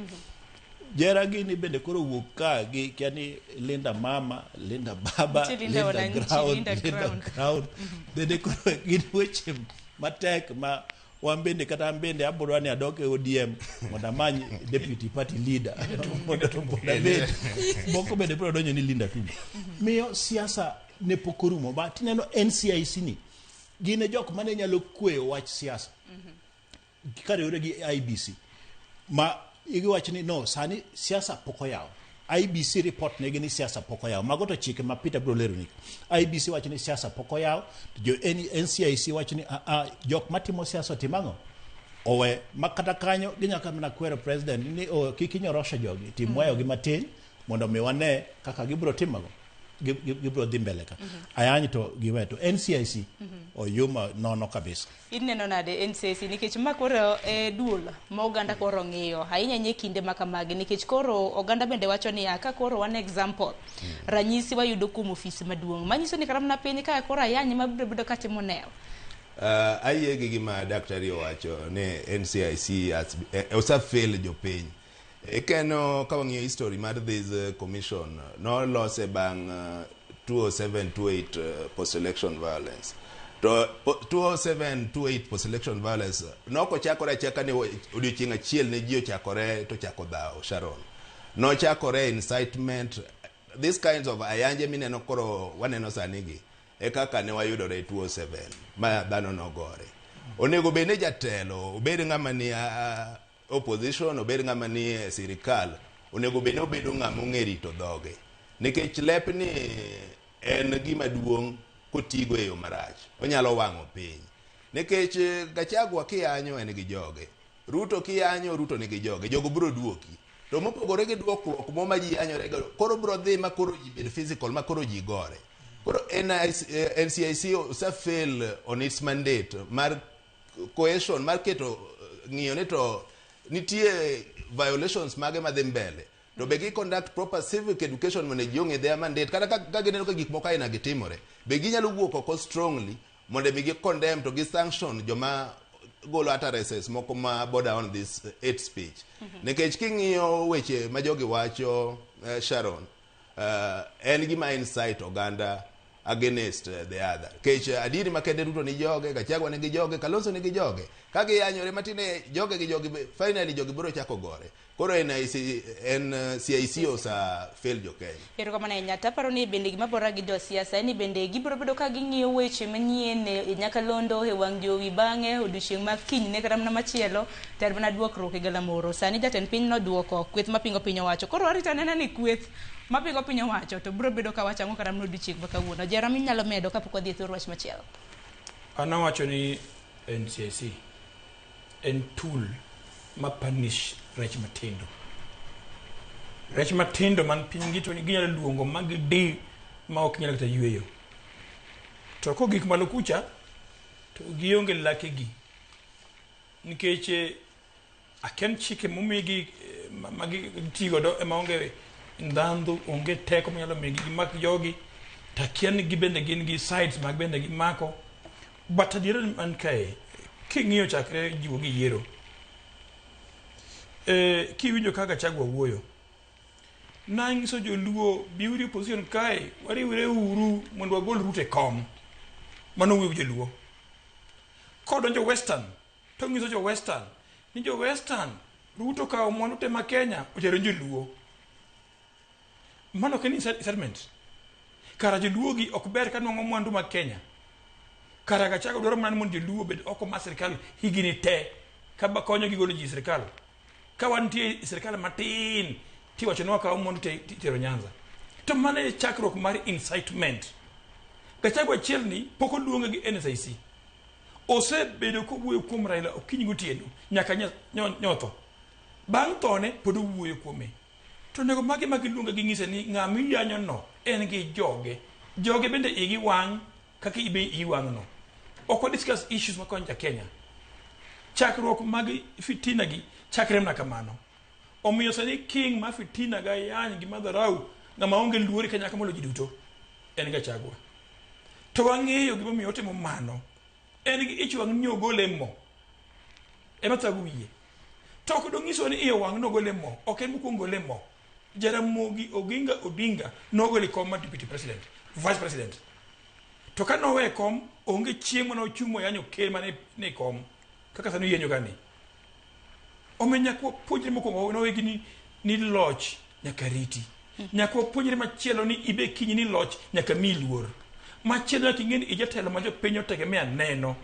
Jera gini bende koro wuok ka gi kia ni Linda mama, Linda baba, Nitie Linda Linda wananchi, ground, Linda Linda ground. ground. Bende koro gin weche matek ma wan bende kata an bende abiro ni adok e ODM mondo amany deputy party leader mondo abed moko bende biro donjo ni Linda Tumbo. Miyo siasa ne pok orumo ba tineno NCIC ni gin e jok mane nyalo kweyo wach siasa kariwore gi IBC ma igiwacho ni no sani siasa pok oyaw. IBC report negi ni siasa pok oyaw. Mago to chike ma Peter biro leroni. IBC wacho ni siasa pok oyaw, to jo NCIC wacho ni a a jok matimo siasa otim ang'o? Owe ma kata kanyo ginyaka mana kwero president ni o, kik inyorosho jogi, tim weyogi matin mondo mi wane kaka gibiro timo ang'o? Gibiro dhi mbele ka. Ayany to giwe to NCIC oyuma nono kabisa. Ineno nade NCIC nikech ma koro e duol ma oganda koro ng'iyo ahinya ahinya e kinde ma kamagi nikech koro oganda bende wacho niya ka koro wan example ranyisi wayudo kuom ofis maduong' manyiso ni kata mana piny ka koro ayany ma biro bedo katimo new. Ayie gi gima daktari owacho ni NCIC has, osefail jopiny. Keno ka wang'iyo history mar this commission nolose bang' 207-28 post-election violence. To 207-28 post-election violence nokochakore achaka ni odiochieng' achiel ne ji ochakore to chako dhawo Sharon. Nochakore incitement, these kinds of ayanje mineno koro waneno sani gi e kaka ne wayudore 207 ma dhano nogore. Onego bed ni jatelo obed ng'ama ni opposition, obed ng'ama ni e sirikal, onego bed ni obedo ng'ama ong'e rito dhoge. Nikech lep ni en gima duong' kotigo e yo marach, onyalo wang'o piny. Nikech Gachagua kiyanyo en gi joge, Ruto kiyanyo, Ruto nigi joge, jogo biro duoki. To mopogore gi duokruok mo ma ji yanyore go, koro biro dhi ma koro ji bed physical, ma koro ji gore. Koro NIC, NCIC osefail on its mandate mar cohesion, mar keto ng'iyo ni to nitie violations mage madhi mbele. To be gi conduct proper civic education mondo ji ong'e their mandate. Kata ka gineno ka gik moko aina gi timore, be ginyalo wuok oko strongly mondo mi gi condemn to gi sanction joma golo utterances moko ma border on this hate speech. Nikech king'iyo weche ma jogi wacho, Sharon, en gima incite oganda against the other. Kech adieri makende Ruto ni joge, Gachagua nigi joge, Kalonzo nigi joge. Ka giyanyore matine joge gi jogi, finally jogi biro chako gore. Koro NIC, NCIC osa fail jo Kenya. Erokamano ahinya. Taparo ni bende gima bora gi josiasa en ni bende gibiro bedo ka ging'iyo weche manyien e nyakalondo e wang' jowi bang'e odiochieng' ma kinyne kata mana machielo to en mana duokruok e galamoro. Sani jatend piny noduoko kweth mapingo piny owacho. Koro warito anena ni kweth mapingo piny owacho to biro bedo ka wacho ang'o kata mana odiochieng' ma kawuono. Jera minyalo medo kapok wadhi e thor wach machielo. An awacho ni NCIC en tool ma punish rech matindo. Rech matindo man piny gi to ginyalo luongo ma gidi ma ok nyal kata yweyo. To kogik malo kucha to gionge lakegi. Nikech akia ni chike momigi ma gitiyo godo ema onge ndhandhu, onge teko manyalo miyogi gimak jogi. To akia ni gibende gin gi sides mag bende gimako. But adiera man kae, king'iyo chakre jiwo gi yiero, kiwinjo kaka Gachagua wuoyo, nanyiso joluo biuru opposition kae, wariwre uru mondo wagol Ruto e kom. Mano wuoyo gi joluo. Kodonjo Western, to nyiso jo Western ni jo Western Ruto okawo mwandu te ma Kenya otero joluo. Mano ok en incitement. Kara joluo gi ok ber ka nwang'o mwandu mag Kenya. Kara Gachagua dwaro mana ni mondo joluo obed oko mar sirikal higni te ka konyo gi golo ji e sirikal. Ka wantie e sirikal matin tiwacho ni wakawo mwandu te titero Nyanza. To mano e chakruok mar incitement. Gachagua achiel ni pok oluonge gi NSIC. Osebedo kowuoyo kuom Raila okinyi gotieno nyaka nyotho. Bang' thone pod owuoyo kuome. To onego magi ma giluonge ging'ise ni ng'ama iyanyo no en gi joge. Joge bende igi wang' kaka ibe iyi wang' no. Ok wa discuss issues makonyo ja Kenya. Chakruok mag fitina gi chakre mana kamano. Omiyo sani king ma fitina ga yany gi madharau ng'ama onge luor e Kenya ka moloyo ji duto en Gachagua. To wang'eyo gimomiyo otimo mano. En gi ich wang' ni ogole e mo. Ema thago wiye. To ok dong'iswa ni iye wang' nogole mo. Ok en mokwongo gole mo. Jaramogi Oginga Odinga nogole e kom mar deputy president, vice president. To ka nowe e kom, onge chieng' mane ochung' moyanyo ker mane ni e kom. Kaka sani oyenyo ga ni. Omiyo nyaka wapuonjre mokwongo nowegi ni loch nyaka riti. Nyaka wapuonjre machielo ni ibe kiny ni loch nyaka miyi luor. Machielo nyaka ing'e ni ijatelo ma jopiny otegemea neno.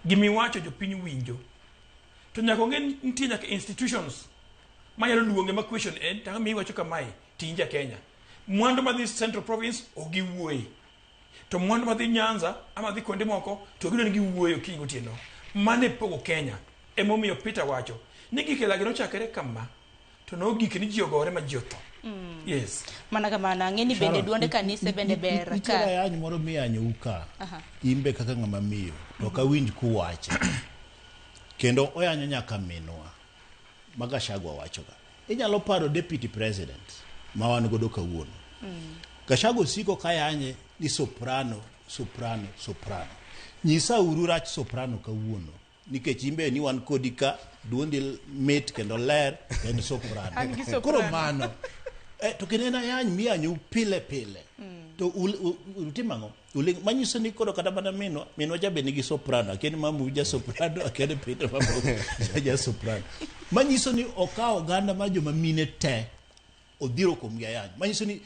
Gimiwacho jopiny winjo. To nyaka ong'e ni nitie nyaka institutions manyalo luonge ma question en tang'o miyo iwacho kamae to in ja Kenya. Mwandu madhi Central Province ok giwuoye. To mwandu madhi Nyanza ama dhi kuonde moko to gidwa ni giwuoyo okinyi gotieno. Mano e pogo Kenya. Emomiyo Peter wacho ni gik elagi nochakre kama to nogik ni ji ogore ma ji otho. Yes. Mana kamano, ang'e ni bende Sharon, duonde kanise bende ber Nitiere ka. ayany moro miyanyou ka Aha. in be kaka ng'ama miyo to ok awinj kuwache kendo oyanyo nyaka minwa ma Gachagua wachoga inyalo paro deputy president ma wan godo kawuono Gachagua osiko kayanye ni soprano soprano soprano nyisa uru rach soprano kawuono nikech imbe ni wan kodi ka duondi mit kendo ler kendo soprano An gi soprano. koro mano to kendo en ayany miyanyou pile pile to utimo ang'o Uling' manyiso ni koro kata mana minwa minwa cha be nigi soprano akia ni mamu ja soprano akia ni Peter mamu ja soprano manyiso ni okawo oganda mar joma mine te odhiro kuomgi ayany manyiso ni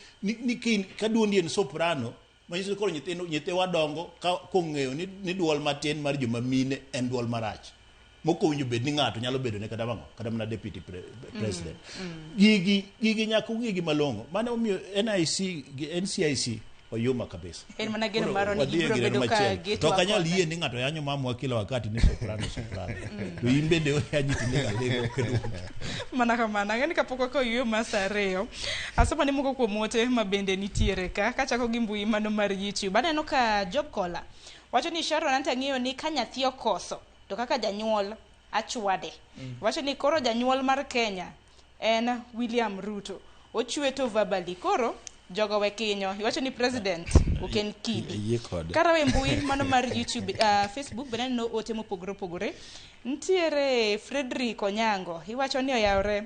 ka duondi en soprano manyiso ni koro nyithindo nyithiwa dongo ka kong'eyo ni duol matin mar joma mine en duol marach mok owinjo bed ni ng'ato nyalo bedo ne kata mang'o kata mana deputy president gigi nyaka ung'igi malong'o mano omiyo NIC gi NCIC oyuma kabisa En mana geno Koro marwa ni wadhi e gibiro gino bedo ka machielo. To gitwak ok anyal kode. yie ni ng'ato yanyo mamwa kila wakati ni soprano soprano to in bende oyanyi to iling' aling'a ok idwoki. Mana kamano, ang'e ni kapok wakawo yueyo mar saa ariyo, asomo ni moko kuom ote ma bende nitiere ka, kachako gi mbui mano mar YouTube. Aneno ka Job Kola wacho ni Sharon anto ang'eyo ni ka nyathi okoso to kaka janyuol achwade. Wacho ni koro janyuol mar Kenya en William Ruto. Ochweto verbally. Koro jogo we kinyo. Iwacho ni president ok en kidi. Ayie kode. Karawe mbui mano mar YouTube, Facebook bende aneno ote mopogore opogore. Nitiere Frederick Onyango. Iwacho ni oyawre.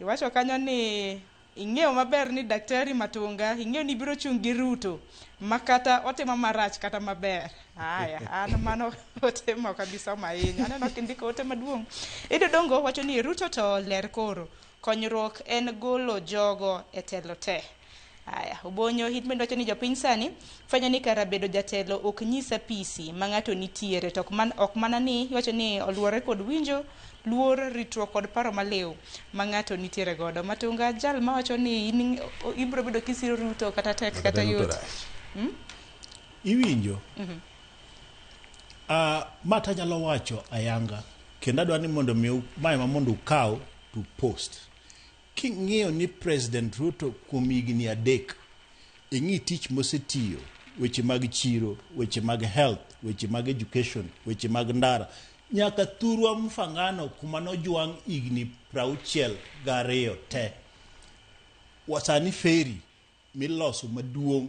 Iwacho kanyo ni ing'eyo maber ni Daktari Matunga, ing'eyo ni ibiro chung' gi Ruto ma kata otimo marach kata maber. Haya, an mano ote ma ok abi somo ahinya. Aneno kindiko ote maduong'. Edo Dongo wacho ni Ruto to ler koro. Konyruok en golo jogo e telo te. Aya, Obonyo hit bende wacho ni jopiny sani fwenyo ni kara bedo jatelo ok nyis apisi ma ng'ato nitiere to ok mana ni iwacho ni oluwore kod winjo, luor, ritruok kod paro maliw ma ng'ato nitiere godo. Matunga jal mawacho ni in ibiro bedo kisiro Ruto kata tek kata Kata Ruto yot. rach. Iwinjo? Ma tanyalo wacho ayanga kendo adwa ni mondo mi mae ma mondo ukaw to post. King'iyo ni President Ruto kuom higni 3 ing'i tich mosetiyo, weche mag chiro, weche mag health, weche mag education, weche mag ndara, nyaka thurwa Mfangano kuma nojwang' higni 62 te. Wasani feri miloso maduong'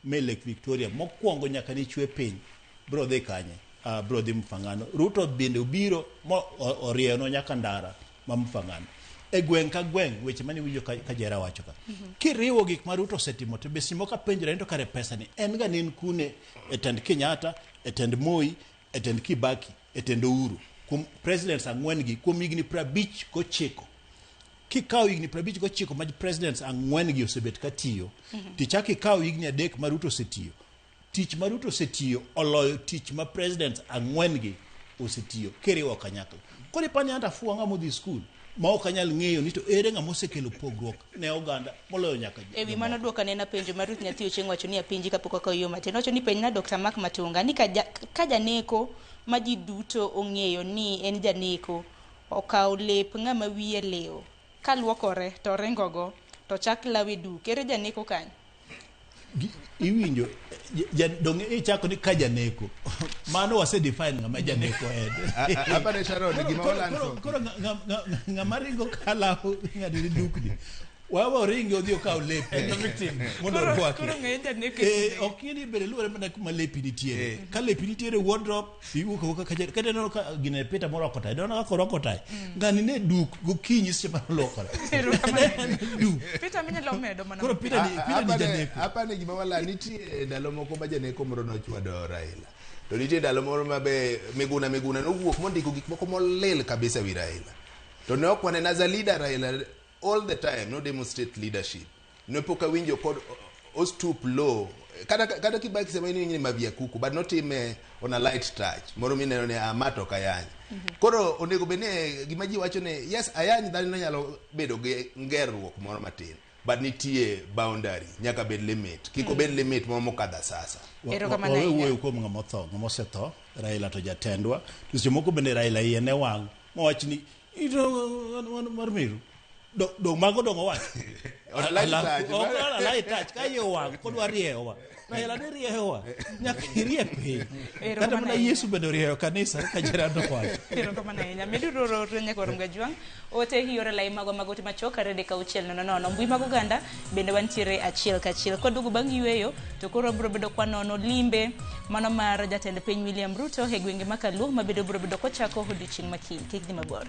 me Lake Victoria mokwongo nyaka ne chwe piny bro dhi kanye? Bro dhi Mfangano. Ruto bende obiro mo orieno nyaka ndara ma Mfangano. E gweng' ka gweng' weche mane iwinjo ka Jera wacho ka. Kiriwo gik ma Ruto osetimo to be seche moko apenjora ni to kare pesa ni en ga ne en kune e tend Kenyatta, e tend Moi, e tend Kibaki, e tend Uhuru. Kuom presidents 4 gi kuom higni 59. Kikawo higni 59 ma presidents 4 gi osebet ka tiyo, tichak ikawo higni 3 ma Ruto osetiyo. Tich ma Ruto osetiyo oloyo tich ma presidents 4 gi osetiyo kiriwo kanyakla. Koro ipani anta afuwa ng'ama odhi skul ma ok anyal ng'eyo ni to ere ng'ama osekelo pogruok ne oganda moloyo nyaka E wi mano duoka nena penjo ma Ruth Nyathi Ochieng' wacho ni apenji kapok wakawo yo matin. Owacho ni penjna Dr. Mark Matunga ni ka janeko ma ji duto ong'eyo ni en janeko okawo lep ng'ama wiye liw kaluokore to oringogo to chak lawe duk, ere janeko kanyo? Iwinjo, donge ichako ni ka janeko. Mano wase define ng'ama janeko en. Apane Sharon, gima waland so. Koro ng'ama ringo kalawo ng'ado ni dukni. Wawa oringi odhi okaw lepe En the victim. mondo Koro- orwaki. koro ng'e janeko e Eh, kindegi. ok ing'e ni bende luwore mana kuma lepi nitiere. Ka lepi nitiere e wardrobe, iwuok awuoka ka kata ineno ka gine Peter morwako tai, ineno kaka orwako tai. Ng'ani ne duk gokinyi seche mane olwokore. Duk. Peter minyalo medo mana Koro Peter ni Peter ni janeko. Apani gima wala nitie ndalo moko ma janeko moro nochwado Raila. To nitie ndalo moro ma be Miguna Miguna nowuok mondiko gik moko molil kabisa wi Raila. To ne ok waneno as a leader Raila all the time no demonstrate leadership. Ne pok awinjo kod o stoop low. Kata kata Kibaki sema ni ni mavia kuku but notime on a light touch. Moro mineno ni ama to ok ayany. Koro onego bed ni gima ji wacho ni yes ayany dhano nyalo bedo gi ngerruok moro matin but nitie boundary nyaka bed limit kik obed limit moro mokadho sasa Wawe wuoyo kuom ng'ama otho, ng'ama osetho, Raila to jatendwa. To seche moko bende Raila iye ne wang' mowach ni ito wan mar meru. Dong mago dong owacho. On a light touch. Ok on a light touch ka iye owang' kodwa rieyowa. Raila ne rieyowa. Nyaka irie piny. Kata mana Yesu bende orieyo kanisa kaka Gerard owacho. Erokamano ahinya. Meduru oro ote nyaka Romga Jwang'. Ote yore lai magwa mag ote machuok ariyo adek auchiel nono nono. Mbui mag oganda bende wantiere achiel kachiel. Kwaduogo bang' yueyo to koro wabiro bedo kwanono limbe mano mar jatend piny William Ruto e gwenge ma Kaluo ma bende obiro bedo kochako odiochieng' ma kiny. Kik dhi mabor.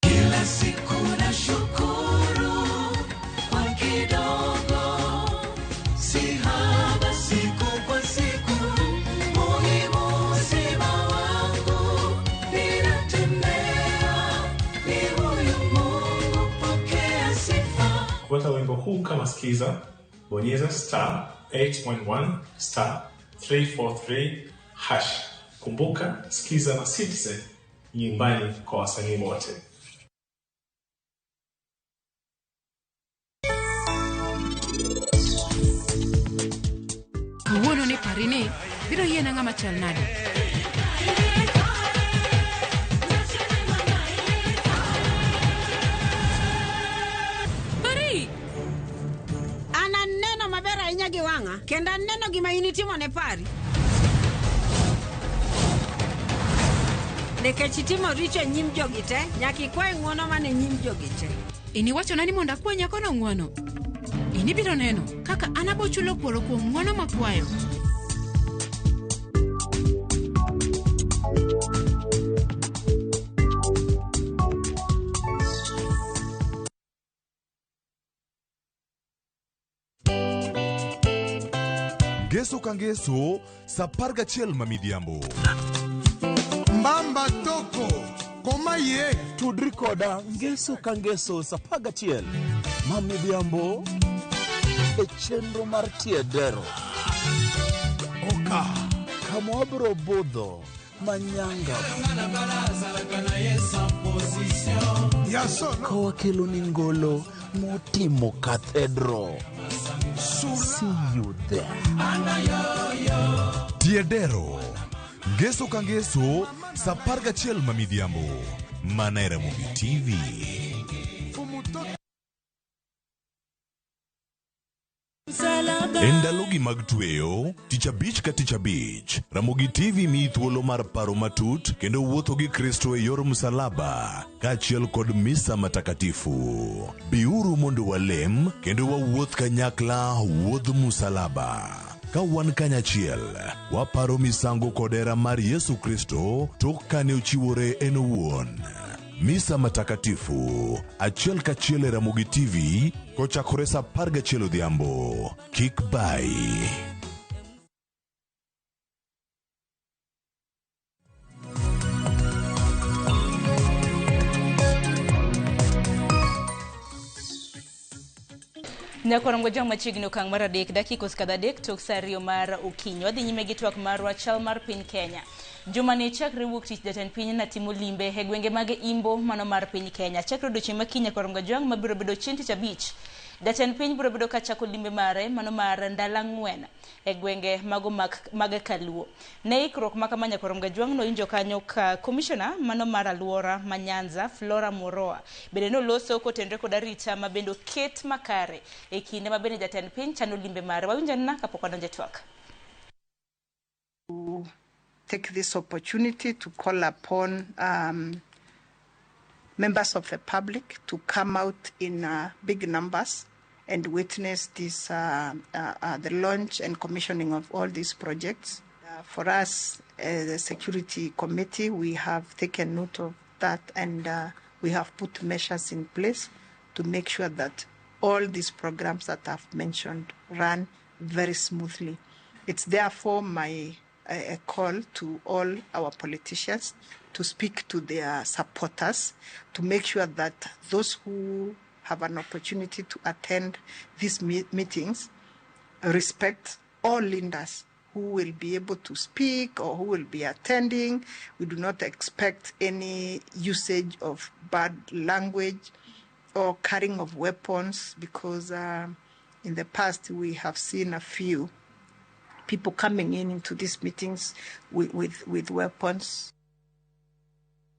Kila siku na shukuru kwa kidogo, si haba siku kwa siku, muhimu uzima wangu, ninatembea ni huyu Mungu, pokea sifa. Kupata wimbo huu kama skiza, bonyeza star 811 star 343 hash. Kumbuka, skiza na Citizen nyumbani kwa wasanii wote. Kawuono ni pari ni biro yiena ng'ama chal nade? Pari! An aneno maber ahinya gi wang'a kendo aneno gima in itimo ne Pari. Nikech itimo richo e nyim jogi te, nyaka ikwaye ng'wono mana e nyim jogi te. In iwachona ni mondo akwa nyakono ng'wono. In ibiro neno kaka an abo chulo kuoro kuom ng'wono makwayo. Ngeso ka ngeso, sa 11 ma midhiambo. Mbamba toko koma ye Tudri koda ngeso ka ngeso sa 11 ma midhiambo e chenro mar Tiedero. Oka. Kama wabiro budho manyanga ka wakelo ni ngolo motimo cathedral. See you there. Tiedero. Ngeso ka ngeso, sa 11 ma midhiambo. Mana e Ramogi TV. E ndalogi mag tweyo, tich abich ka tich abich, Ramogi TV miyi thuolo mar paro matut kendo wuotho gi Kristo e yor msalaba kaachiel kod misa matakatifu. Biuru mondo walem kendo wawuoth kanyakla wuodh msalaba. Ka wan kanyachiel, waparo misango kod hera mar Yesu Kristo tok kane ochiwore en owuon. Misa matakatifu achiel kachiel e Ramogi TV kochakore sa 11 odhiambo. Kik bai. Nyakorango jang machiegni okang' mar adek dakika osekadho adek tok sa ariyo mar okinyi. Wadhi nyime gi twak marwa chal mar piny Kenya. Juma ni chakre wuok tich jatend piny na timo limbe e gwenge mag Imbo mano mar piny Kenya. Chakre odiochieng' ma kiny Nyakorango Jwang' mabiro bedo chieng' tich abich. Jatend piny biro bedo kachako limbe mare mano mar ndalo ang'wen e gwenge mago mag Kaluo. Ne ikruok ma kama nyakwar Mgajwang' nowinjo kanyo ka komishona mano mar aluora ma Nyanza Flora Moroa bende noloso kotenore kod arita ma bende oket makare e kinde ma bende jatend piny chano limbe mare. Wawinjo anena kapok wadonjo e twak. Take this opportunity to call upon members of the public to come out in big numbers and witness this, the launch and commissioning of all these projects. For us, the Security Committee, we have taken note of that, and we have put measures in place to make sure that all these programs that I've mentioned run very smoothly. It's therefore my a call to all our politicians to speak to their supporters, to make sure that those who have an opportunity to attend these meetings respect all leaders who will be able to speak or who will be attending. We do not expect any usage of bad language or carrying of weapons, because in the past we have seen a few people coming in into these meetings with weapons.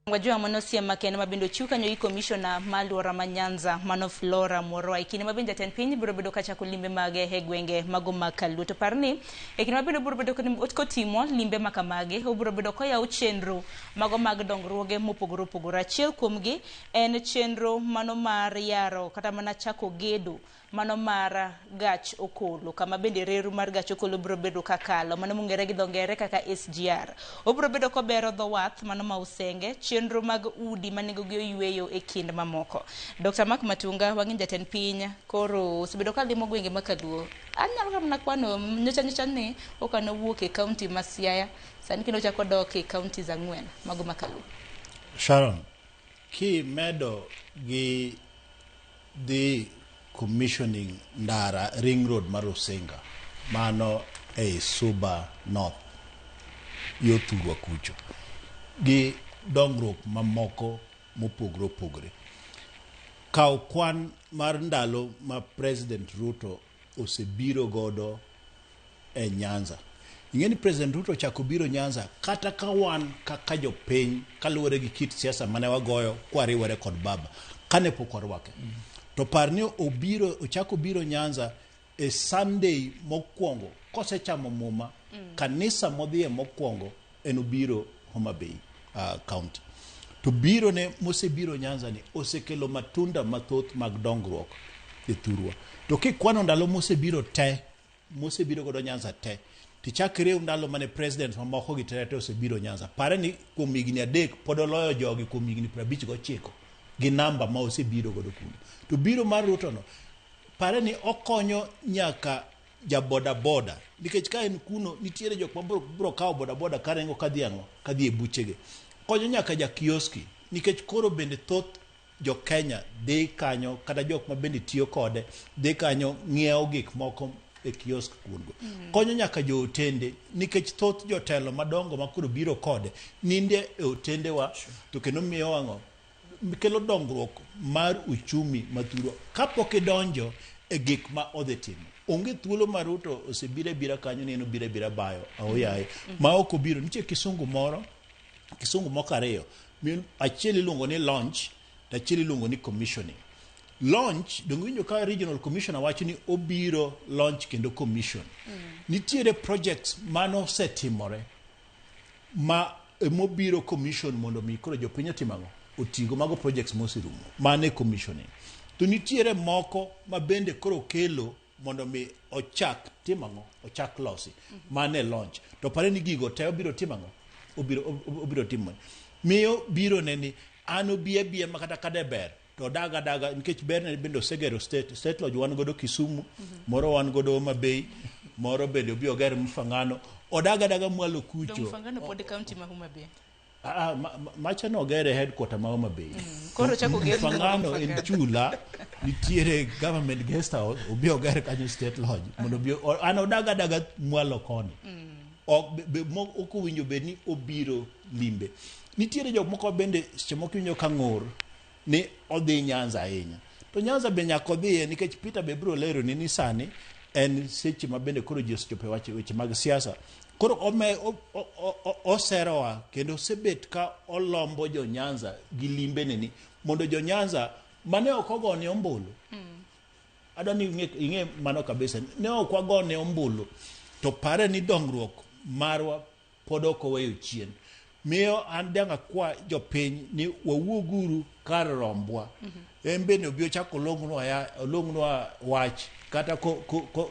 Wajua mano siem makende ma bende ochiw kanyo gi komishona ma alwora ma Nyanza mano Flora Moroa e kinde ma bende jatend piny biro bedo kachako limbe mage e gwenge mago mag Kaluo. To par ni e kinde ma bende obiro bedo kotimo limbe ma kamagi, obiro bedo koyawo chenro mago mag dongruoge mopogore opogore. Achiel kuomgi en chenro mano mar yaro kata mana chako gedo mano mar gach okolo, kama bende reru mar gach okolo biro bedo kakalo, mano mong'ere gi dho ngere kaka SGR. Obiro bedo kobero dho wath mano ma Usenge, chenro mag udi ma nengo gi oyweyo e kind mamoko. Dr. Mark Matunga, wang'e jatend piny koro osebedo ka limo gwenge ma Kaluo. Anyalo kata mana kwano nyocha nyocha ni ok nowuok e kaunti ma Siaya, sani kendo ochako dok e kaunti ang'wen mago ma Kaluo. Sharon, kimedo gi dhi commissioning ndara ring road mar Rusinga mano ei Suba North yo thurwa kucho gi dongruok mamoko mopogore opogore, kaw kwan mar ndalo ma President Ruto osebiro godo e Nyanza. Ing'e ni President Ruto ochako biro Nyanza kata ka wan kaka jopiny kaluwore gi kit siasa mane wagoyo kwariwore kod baba kane pok warwake. To par ni obiro ochako biro Nyanza e Sunday mokwongo kosechamo muma. Kanisa modhiye mokwongo en obiro Homa Bay County. To biro ne mosebiro Nyanza ni osekelo matunda mathoth mag dongruok e thurwa. To kikwano ndalo mosebiro te, mosebiro godo Nyanza te, tichak iriw ndalo mane president mamoko gi te osebiro Nyanza. Pare ni kuom higni 3 pod oloyo jogi kuom higni 59 gi namba ma osebiro godo kuno. To biro mar Ruto no, pare ni okonyo nyaka ja boda boda, nikech ka en kuno nitiere jok ma biro kawo boda boda karingo kadhi ang'o, kadhi e buchege. Konyo nyaka ja kioski, nikech koro bende thoth jo Kenya dhi kanyo, kata jok ma bende tiyo kode dhi kanyo ng'iewo gik moko e kiosk kuongo. Konyo nyaka jo otende, nikech thoth jotelo madongo ma koro biro kode ninde e otendewa, to kendo miyo ang'o, kelo dongruok mar uchumi mathurwa kapok idonjo e gik ma odhi timo. Onge thuolo ma Ruto osebiro abira kanyo ni en obiro abira bayo aoyaye ma ok obiro. Nitie kisungu moro, kisungu moko ariyo, achiel iluongo ni launch to achiel iluongo ni commissioning. Launch, donge iwinjo ka regional commissioner wacho ni obiro launch kendo commission. Nitiere projects manosetimore ma mobiro commission mondo mi koro jopiny otim ang'o, otigo mago projects moserumo, mano e commissioning. To nitiere moko ma bende koro kelo mondo mi ochak timo ang'o, ochak losi, mano e launch. To pare ni gigo te obiro timo ang'o, obiro timo. Miyo biro ne ni an obi abiya ma kata kade ber to odag adaga, nikech berne bende osegero state lodge wan godo Kisumu, moro wan godo Homa Bay, moro bende obi oger Mfangano, odag adaga mwalo kucho. Mfangano pod kaunti ma Homa Bay. Macha no ogere headquarter ma Homa Bay. Koro ochako oger Mfangano en chula, nitiere government guest house, obi oger kanyo state lodge mondo obi an odag adaga mwalo koni. Ok owinjo bed ni obiro limbe. Nitiere jok moko bende seche moko iwinjo ka ng'ur ni odhi Nyanza ahinya. To Nyanza be nyaka odhiye nikech Peter be biro leroni ni sani en seche ma bende koro ji osechopo e wach weche mag siasa. Koro ome, o, o, o, oserowa kendo osebet ka olombo jo Nyanza gi limbene ni mondo jo Nyanza mane ok ogone ombulu adwa ni ing'e, ing'e mano kabisa ne ok wagone ombulu to pare ni dongruok marwa pod ok oweyo chien miyo an dang' akwa jopiny ni wawuoguru kar rombwa en bende obi ochak olongnwa ya- olongnwa wach kata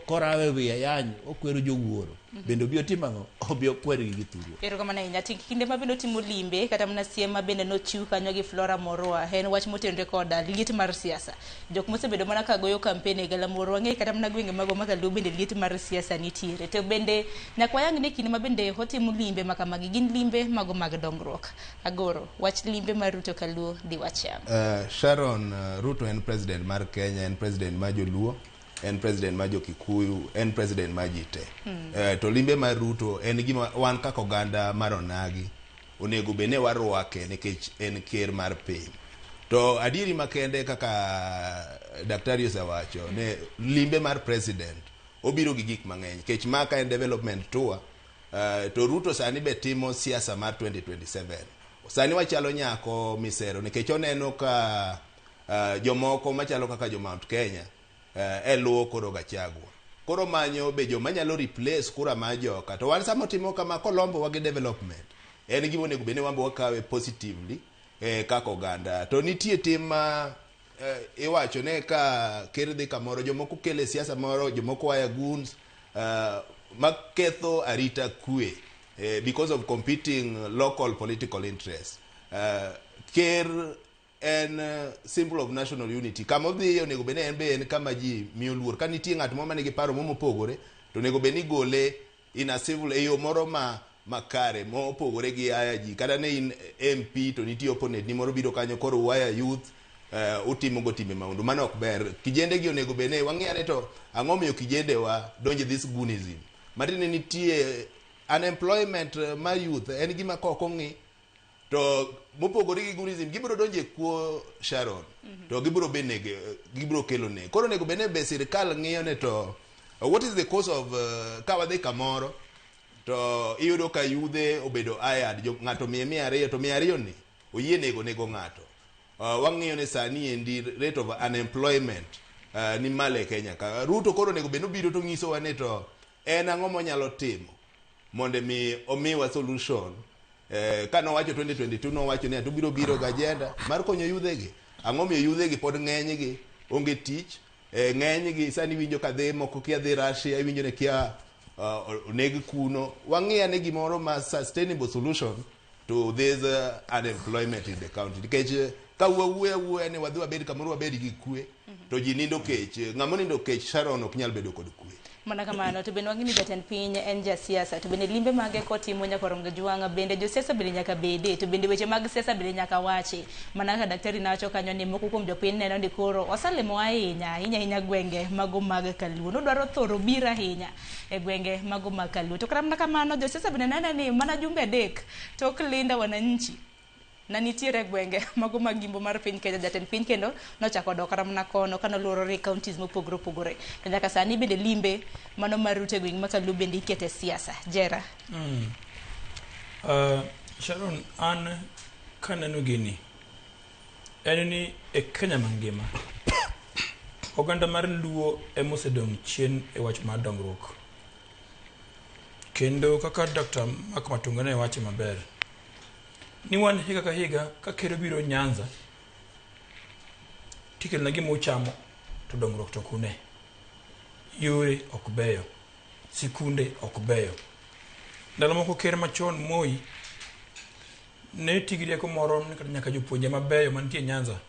korawe wiye yany okwero jowuoro bende obi otim ang'o obi okwergi gi thurwa Erokamano ahinya. Ti kinde ma bende otimo limbe kata mana siem ma bende nochiw kanyo gi Flora Morua en wach motenore koda liet mar siasa. Jok mosebedo mana ka goyo kampen e galamoro wang'eyo kata mana gwenge mago ma Kaluo bende liet mar siasa nitiere. To bende nyaka wayang ni kinde ma bende otimo limbe ma kamagi gin limbe mago mag dongruok. Agoro, wach limbe mar Ruto Kaluo diwach ang'o? Sharon Ruto en president mar Kenya, en president mar joluo, en president mar jokikuyu, en president mar ji te. To limbe mar Ruto en gima wan kaka oganda mar onagi onego bed ni warwake nikech en ker mar piny. To adieri makende kaka daktari osewacho ne limbe mar president obiro gi gik mang'eny nikech ma ka en development tour to Ruto sani be timo siasa mar 2027. Sani wachalo nyako misero nikech oneno ka jomoko machalo kaka jo Mount Kenya e luwo koro Gachagua. Koro manyo be joma nyalo replace kura mar joka. To wan sama otimo kama kolombowa gi development, en gima onego bed ni wan be wakawe positively kaka oganda. To nitie tim ma iwacho ne ka ker dhi kamoro, jomoko kele siasa moro, jomoko waya goons maketho arita kwe because of competing local political interests. Ker en symbol of national unity. Kama odhiye onego bed ni en be en kama ji miyo luor. Ka nitie ng'at moro manigi paro moro mopogore, to onego bed ni igole in a civil e yo moro ma makare mopogore gi aya ji. Kata ne in MP to nitie opponent ni moro biro kanyo koro waya youth utimo go timbe mahundu. Mano ok ber. Kijende gi onego bed ni wang'i ane to ang'o miyo kijende wa donje this goonism. Matiende nitie unemployment mar youth en gima kok ong'i to mopogore gi goonism gibiro donjo e kuo Sharon to gibiro be nege gibiro kelo nek. Koro onego bed ni be sirikal ng'iyo ne to what is the cause of ka wadhi kamoro to iyudo ka yudhe obedo hired ng'ato miye 200 to 200 ni oyie nego nego ng'ato. Wang'iyo ni sani endi rate of unemployment ni malo e Kenya ka. Ruto koro onego bed ni obiro to nyisowa ni to en ang'o monyalo timo mondo mi omiwa solution. Ka nowacho 2022 nowacho ni obiro biro gi agenda mar konyo yudhegi. Ang'o miyo yudhegi pod ng'enygi onge tich ng'enygi sani iwinjo ka dhi moko kia dhi Russia iwinjo ni kia oneg kuno. Wang'i ane gimoro ma sustainable solution to this unemployment in the country. Nikech ka wawuoyo awuoya ni wadhi wabed kamoro wabed gi kwe to ji nindo kech. Ng'ama onindo kech Sharon ok nyal bedo kod kwe. Mana kamano to bende wang'e ni jatend piny en jasiasa to bende limbe mage kotimo nyaka Rongo Jwang' bende josiasa bende nyaka bede to bende weche mag siasa bende nyaka wachi mana kaka daktari nawacho kanyo ni moko kuom jopiny neno ni koro osalimo ahinya ahinya ahinya gwenge mago mag Kaluo nodwaro thoro biro ahinya e gwenge mago mag Kaluo to kata mana kamano josiasa bende neno ni mana jumbe 3 tok Linda Wananchi na nitiere gwenge mago mag gimbo mar piny Kenya jatend piny kendo nochako dok kata mana kono kano luorore counties mopogore opogore to nyaka sani bende limbe mano mar Ruto e gweng' ma Kaluo bende ikete siasa Jera. Sharon, an kaneno gini en ni e Kenya mangima oganda mar Luo ema osedong' chien e wach mar dongruok. Kendo kaka Dr. Mark Matunga ne wache maber ni wan higa ka higa ka ker obiro Nyanza tikelona gima uchamo to dongruok to ok une. Yore ok beyo, sikunde ok beyo. Ndalo moko ker machon Moi ne ti gi rieko moro ni kata nyaka jopuonje mabeyo mantie Nyanza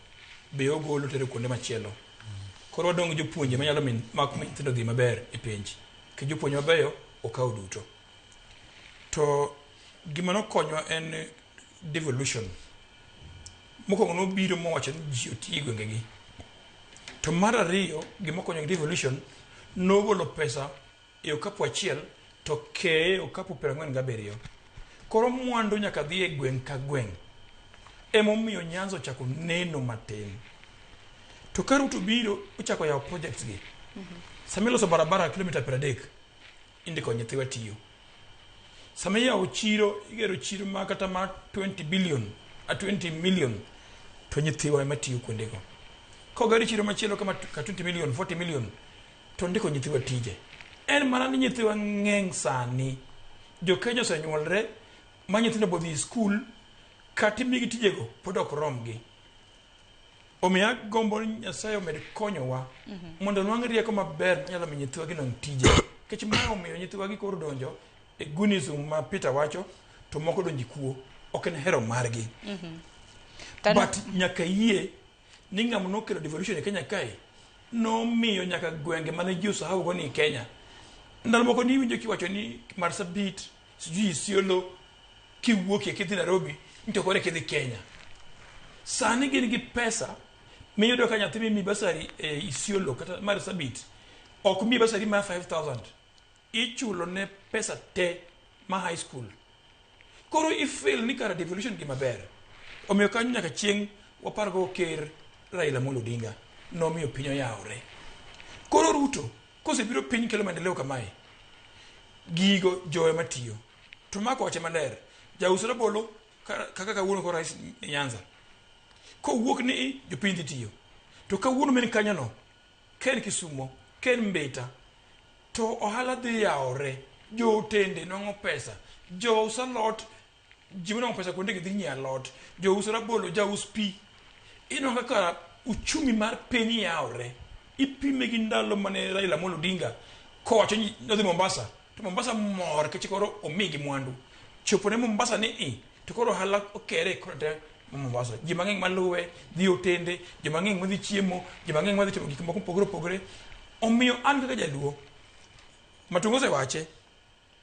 be ogolo tero kuonde machielo. Koro wadong' gi jopuonje manyalo mak nyithindo dhi maber e penj. Nikech jopuonje mabeyo okawo duto. To gima nokonywa en devolution. Mokwongo nobiro mowacho ni ji oti e gwengegi. To mar ariyo, gima okonyo gi devolution, nogolo pesa e okapu achiel to keye e okapu 47. Koro mwandu nyaka dhi e gweng' ka gweng'. Emomiyo Nyanza ochako neno matin. To ka Ruto biro ochako yawo projects gi. Sama iloso barabara kilomita 30 indiko nyithiwa tiyo. Sama iyawo chiro igero chiro ma kata ma 20 billion a 20 million to nyithiwa ema tiyo kuondego. Koger chiro machielo kama ka 20 million 40 million to ndiko nyithiwa tije. En mana ni nyithiwa ng'eny sani. Jo Kenya osenyuolre ma nyithindo bodhi e skul kata imigi tijego pod ok romgi. Omiyo agombo ni Nyasaye omed konyowa mondo nwang' rieko maber manyalo miyo nyithiwa gi nwang' tije. Nikech mae omiyo nyithiwa gi koro donjo e gunism ma Peter wacho to moko donjo e kuo. Ok en hero margi. But nyaka yie ni ng'ama nokelo devolution e Kenya kae nomiyo nyaka gwenge mane ji osahau go ni Kenya. Ndalo moko niwinjo kiwacho ni Marsabit, sijui Isiolo, kiwuokie kidhi Nairobi, ni to koro kidhi Kenya. Sani gin gi pesa miyudo ka nyathi mimi basari e Isiolo kata Marsabit ok miyi basari mar 5000 ichulo ne pesa te ma high school. Koro ifeel ni kara devolution gima ber. Omiyo kanyo nyaka chieng' wapargo ker Raila Amolo Odinga nomiyo piny oyawre. Koro Ruto kosebiro piny kelo maendeleo kamae, gigo jowe matiyo. To mako wache maler, jaus rabolo kaka kawuono koro rais ni Nyanza. Kowuok ni jopiny dhi tiyo. To kawuono men kanyono, ka en Kisumo, ka en Mbita, to ohala dhi yawore, jo otende nwang'o pesa, jous alot, ji manwang'o pesa kuonde gi dhi nyiewo alot, jous rabolo, jaus pi. Ineno kaka uchumi mar piny yawre. Ipime gi ndalo mane Raila Amolo Odinga kowacho ni nodhi Mombasa, to Mombasa mor nikech koro omigi mwandu. Chopo ne Mombasa ni i, to koro ohala okere e kona te ma Mombasa. Ji mang'eny maluwe dhi otende, ji mang'eny madhi chiemo, ji mang'eny madhi timo gik moko mopogore opogore. Omiyo an kaka jaluo, Matungu osewache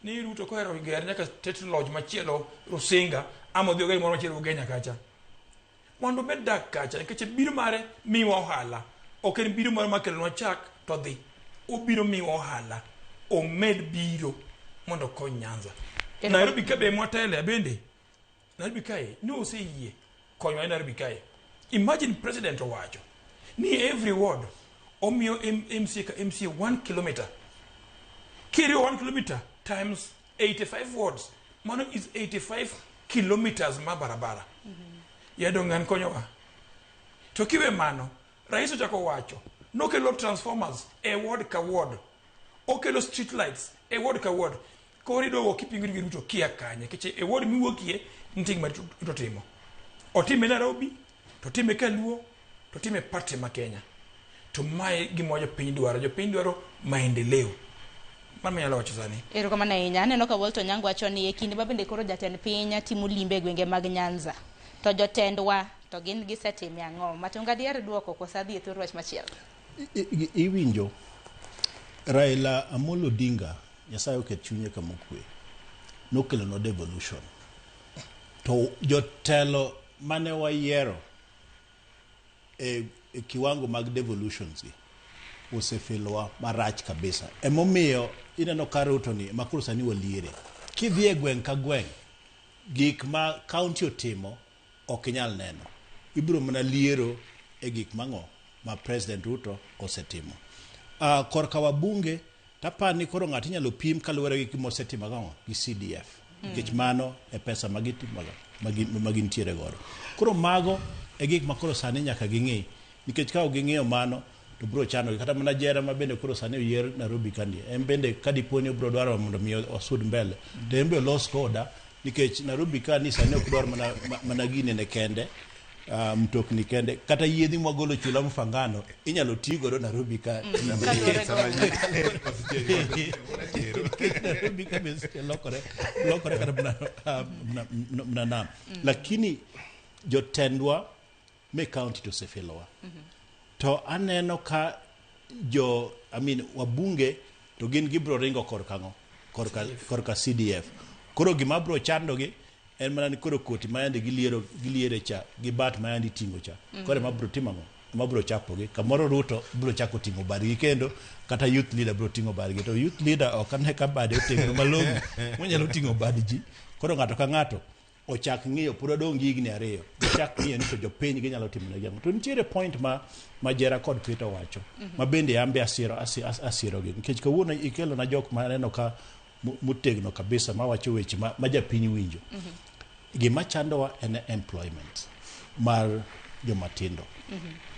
ni Ruto kohero ger nyaka tet lodge machielo Rusinga ama odhi oger moro machielo Ugenya kacha. Mondo omed dak kacha nikech biro mare miwa ohala. Ok en biro mare mar kelonwa chak to dhi. Obiro miwa ohala. Omed biro mondo okony Nyanza. Nairobi ka be mwatele bende. Nairobi kae ne oseyie konywa e Nairobi kae. Imagine president owacho ni every ward omiyo MCA ka MCA 1 kilometer. Kiriwo 1 kilometer times 85 wards, mano is 85 kilometers ma barabara. Yadong' ng'an konyowa. To kiwe mano, rais ochako wacho nokelo transformers e ward ka ward. Okelo street lights e ward ka ward. Koro idwa wuok kipingori gi Ruto kia kanye? Nikech e ward miwuokie nitie gima Ruto timo. Otime Nairobi, to time Kaluo, to time party ma Kenya. To mae gima jopiny dwaro. Jopiny dwaro maendeleo. Mano manyalo wacho sani. Erokamano ahinya. Aneno ka Walter Onyango wacho ni e kinde ma bende koro jatend piny timo limbe e gwenge mag Nyanza, to jotendwa to gin gisetime ang'o? Matunga diher duoko koso adhi e thur wach machielo? Iwinjo Raila Amolo Odinga, Nyasaye oket chunye kama okwe, nokelonwa devolution. To jotelo mane wayiero e kiwango mag devolutions gi osefelowa marach kabisa. Emomiyo ineno ka Ruto ni ema koro sani waliere. Kidhi e gweng' ka gweng', gik ma county otimo ok inyal neno. Ibiro mana liero e gik mang'o ma President Ruto osetimo. Korka wabunge, tapar ni koro ng'ato inyalo pim kaluwore gi gima osetimo gang'o gi CDF. Nikech mano e pesa ma gitimoga, ma gintiere godo. Koro mago e gik ma koro sani nyaka ging'i. Nikech ka ok ging'iyo mano, to biro chanogi. Kata mana jera ma bende koro sani oyier Nairobi kani, en bende ka dipo ni obiro dwaro mondo mi osud mbele, to en be olos koda, nikech Nairobi ka ni sani ok dwar mana, mana ginene kende, mtokni kende, kata yiedhi mwagolo chula Mfangano inyalo ti godo Nairobi ka. Nikech Nairobi ka be lokore, lokore kata mna nam. Lakini jotendwa me county to osefelowa. To aneno ka jo, I mean, wabunge to gin gibro ringo korka ang'o? Korka CDF. Koro gima bro chandogi en mana ni koro koti ma yande giliero giliere cha gi bat ma yande iting'o cha. Koro ema bro timo ang'o? Ema bro chapogi. Kamoro Ruto bro chako ting'o badgi kendo kata youth leader bro ting'o badgi. To youth leader ok ane ka bade otegno malong'o monyalo ting'o bad ji. Koro ng'ato ka ng'ato Ochak ng'iyo pod wadong' gi higni ariyo. Gichak ng'iyo ni to jopiny ginyalo timo negi ang'o. To nitiere point ma Jera kod Peter wacho ma bende an be asiro asirogi nikech kawuono ikelo na jok ma aneno ka motegno kabisa mawacho weche ma japiny winjo. Gima chandowa en employment mar jomatindo.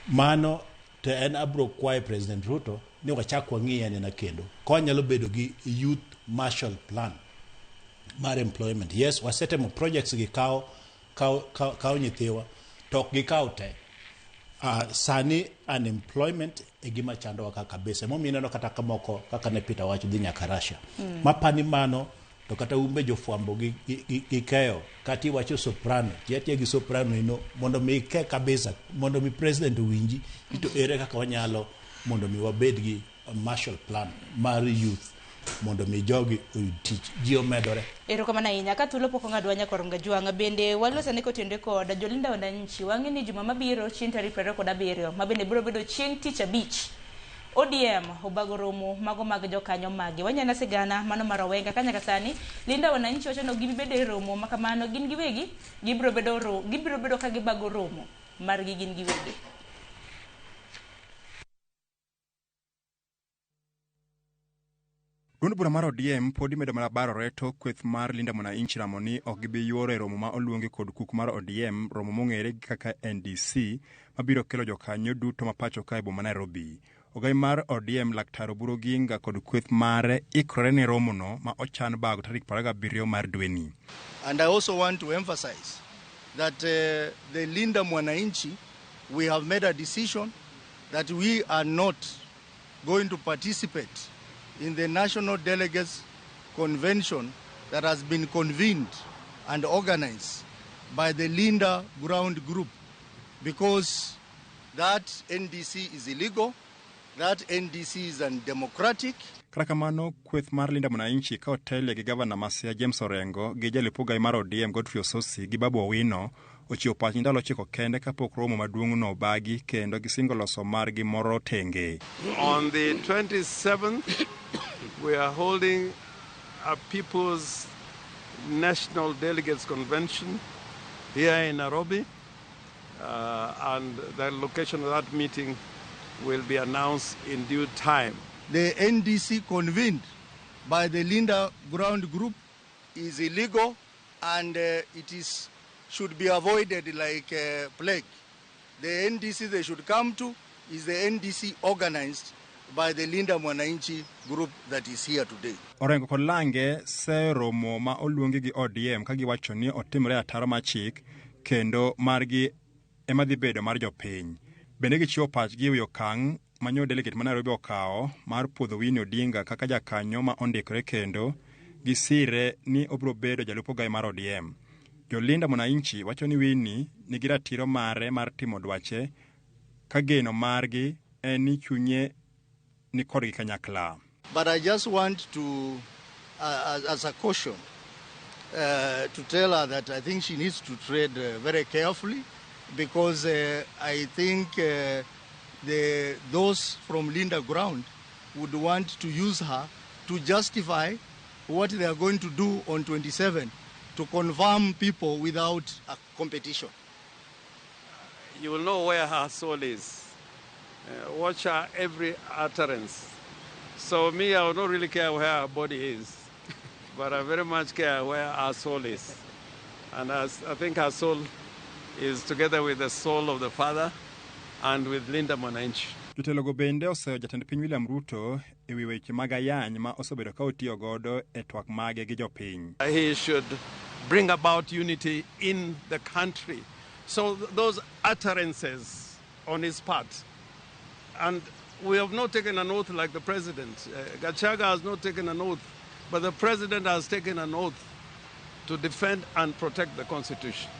Mano to en abro kwayo President Ruto ni wachak wang'i anena kendo. Ka wanyalo bedo gi youth Marshall Plan mar employment. Yes, wasetemo projects gi kawo nyithiwa to ok gikaw te. Sani unemployment e gima chandowa ka kabisa. Emomiyo ineno kata kamoko kaka ne Peter wacho dhi nyaka Russia. Mapani mano to kata umbe jofwambo gi keyo kata iwacho soprano ti atiya gi soprano ino mondo mi ike kabisa mondo mi president owinji to ere kaka wanyalo mondo mi wabed gi Marshall Plan mar youth mondo mi jogi oyud tich ji omedore. Erokamano ahinya. Ka thuolo pok ong'adwa nyakwar Ngajwang', bende walosane kotenore kod Jolinda Wananchi. Wang'e ni juma mabiro chieng' tarik 27 ma bende biro bedo chieng' tich abich. ODM obago romo mago mag jokanyo mage. Wanyana sigana mano mar Owenga ka nyaka sani Linda Wananchi wacho ni ok gibi bedo e romo ma kamano gin giwegi gibiro bedo ka gibago romo margi gin giwegi. Duond bura mar ODM pod imedo mana barore tok kweth mar Linda Mwananchi ramo ni ok gibi yuoro e romo ma oluongi kod kuk mar ODM, romo mong'ere kaka NDC, mabiro kelo jokanyo duto ma pacho ka e boma Nairobi. Ogai mar ODM Laktar Oburu Oginga kod kweth mare ikrore ne romono ma ochan bago tarik 27 mar dweni. And I also want to emphasize that the Linda Mwananchi, we have made a decision that we are not going to participate in the National Delegates Convention that has been convened and organized by the Linda Ground Group, because that NDC is illegal, that NDC is undemocratic. Kata kamano, kweth mar Linda Mwananchi ka otelie gi gavana ma Siaya James Orengo gi jalup ogai mar ODM Godfrey Osotsi gi Babu Owino ochiwo pach ndalo 9 kende kapok romo maduong'no obagi kendo gisingo loso margi moro tenge. On the 27th, we are holding a People's National Delegates Convention here in Nairobi, and the location of that meeting will be announced in due time. The NDC convened by the Linda Ground Group is illegal and it is should be avoided like a plague. The NDC they should come to is the NDC organized by the Linda Mwananchi group that is here today. Orengo kod Lange seyo romo ma oluongi gi ODM ka giwacho ni otimore ataro mar chik kendo margi ema dhi bedo mar jopiny. Bende gichiwo pachgi ewi okang' manyo delegate ma Nairobi okawo mar puodho Winnie Odinga kaka jakanyo ma ondikore kendo gisire ni obiro bedo jalup ogai mar ODM. Jolinda Mwananchi wacho ni Winnie nigi ratiro mare mar timo dwache ka geno margi en ni chunye ni kodgi kanyakla. But I just want to, as a caution, to tell her that I think she needs to tread very carefully, because I think those from Linda Ground would want to use her to justify what they are going to do on 27, to confirm people without a competition. You will know where her soul is. Watch her every utterance. So me, I will not really care where her body is, but I very much care where her soul is. And I think her soul is together with the soul of the Father and with Linda Mwananchi. Jotelogo bende oseyo jatend piny William Ruto ewi weche mag ayany ma osebedo ka otiyo godo e twak mage gi jopiny. He should bring about unity in the country. So those utterances on his part, and we have not taken an oath like the president. Gachagua has not taken an oath, but the president has taken an oath to defend and protect the Constitution.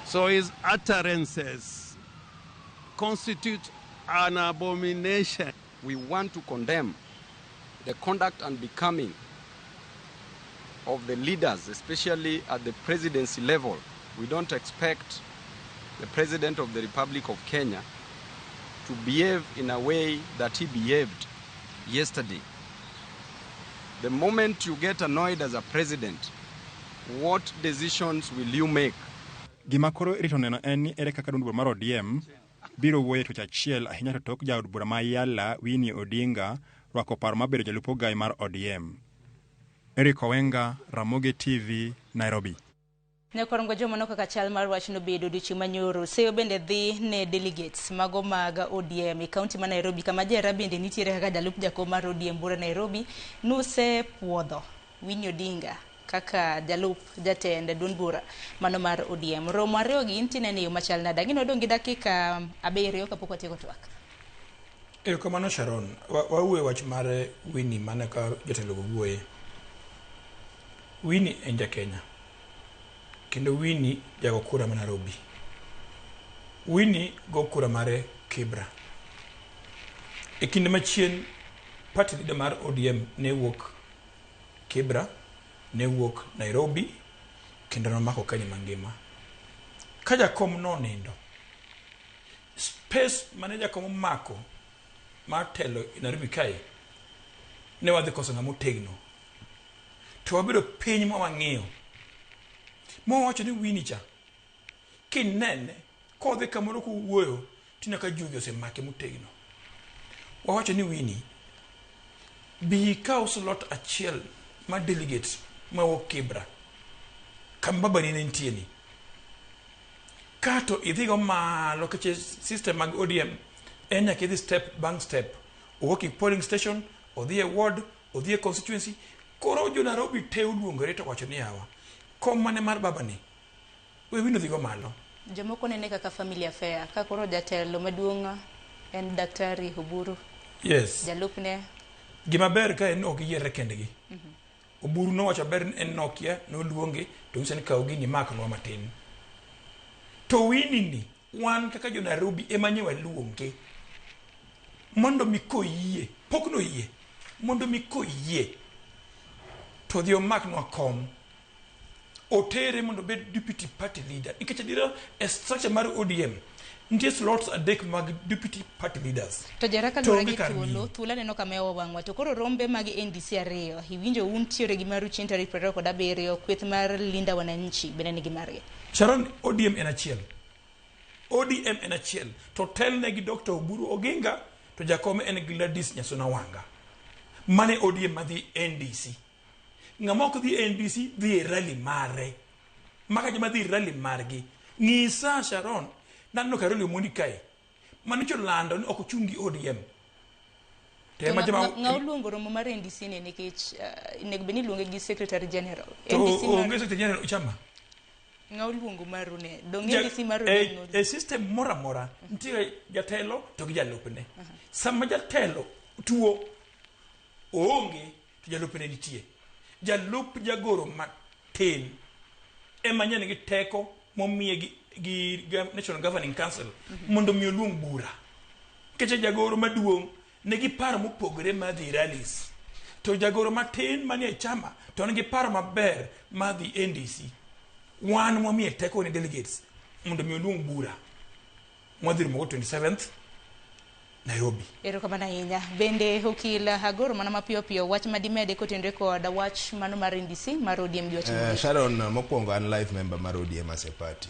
So his utterances constitute an abomination. We want to condemn the conduct and becoming of the leaders, especially at the presidency level. We don't expect the President of the Republic of Kenya to behave in a way that he behaved yesterday. The moment you get annoyed as a president What decisions will you make? Gima koro irito neno en ni ere kaka duond bura mar ODM biro wuoyo e tuech achiel ahinya to tok jaod bura ma Yala Winnie Odinga rwako paro mar bedo jalup ogai mar ODM. Eric Owenga, Ramogi TV, Nairobi. Nyakorongo joma no kaka chal mar wach nobedo odiochieng' manyoro. Seyo bende dhi ne delegates mago mag ODM e kaunti ma Nairobi kama Jera bende nitiere kaka jalup jakom mar ODM bura Nairobi nuse puodho Winnie Odinga kaka jalup jatend duond bura mano mar ODM. Romo ariyo gi intie neno e yo machal nade? Ang'e ni wadong' gi dakika 7 kapok watieko twak. Erokamano Sharon. Wawuoyo wach mar Winnie mana ka jotelo go wuoye. Winnie en ja Kenya. Kendo Winnie jago kura ma Nairobi. Winnie go kura mare Kibra. E kinde machien, party leader mar ODM ne wuok Kibra, ne wuok Nairobi, kendo nomako Kenya mangima. Ka jakom nonindo, space mane jakom omako mar telo e Nairobi kae, ne wadhi koso ng'ama otegno. To wabedo piny ma wang'iyo. Ma wawacho ni Winnie cha, kinene, kodhi kamoro kowuoyo, tineno ka jugi osemake motegno. Wawacho ni Winnie, bi ikaw slot achiel mar delegates mawuok Kibra, kama babani ne nitie ni. Kato idhigo malo nikech system mag ODM en nyaka idhi step bang' step. Owuok e polling station, odhi e ward, odhi e constituency. Koro jo Nairobi te oluongore to wacho ni yawa, kom mane mar babani, we Winnie odhigo malo. Jomoko nene kaka family affair ka koro jatelo maduong' en Daktari Oburu. Yes. Jalupne. Gima ber ka en ok giyierre kendgi. Oburu nowacho ber ni en Nokia, noluonge to onyise ni kaw gini imaknwa matin. To Winnie ni, wan kaka jo Nairobi ema nye waluonge mondo mi koyie, pok noyie, mondo mi koyie to dhi omaknwa kom. Otere mondo obed deputy party leader. Nikech adiera e structure mar ODM nitie slots 3 mag deputy party leaders. To Jera kaluwore onge gi kar thuolo, miyo. thuolo aneno ka mewo wang'wa. To koro rombe mag NDC 2, iwinjo un tiere gi maru chieng' tarik 27, kweth mar Linda Wananchi bende nigi margi. Sharon, ODM en achiel. ODM en achiel. To telne gi Dr. Oburu Oginga, to jakom en Gladys Nyasuna Wanga. Mane ODM madhi NDC. Ng'ama ok dhi NDC dhi e rally mare. Maka joma dhi rally margi. Ng'isa Sharon, naneno ka rally Omondi kae. Mano lando ni ok ochung' gi ODM. To ng'a oluongo romo mar NDC ni nikech onego bed ni iluonge gi Secretary General. To NDC mar onge Secretary General chama. Ng'a oluongo maru ne? Dong' NDC maru ne E system moro amora nitiere jatelo to gi jalupne. Sama jatelo tuo oonge to jalupne nitie. Jalup jagoro matin ema nye nigi teko momiye gi National Governing Council mondo mi oluong bura. Nikech jagoro maduong' nigi paro mopogore mar dhi rallies. To jagoro matin manie chama to nigi paro maber mar dhi NDC. Wan mwamiye teko ne delegates mondo mi oluong bura. Mwadhi romo 27th Nairobi. Erokamano ahinya. Bende okil Agoro mana mapiyo piyo wach madimede kotenore kod wach mano mar NDC mar ODM gi wach Sharon, mokwongo an life member mar ODM as a party.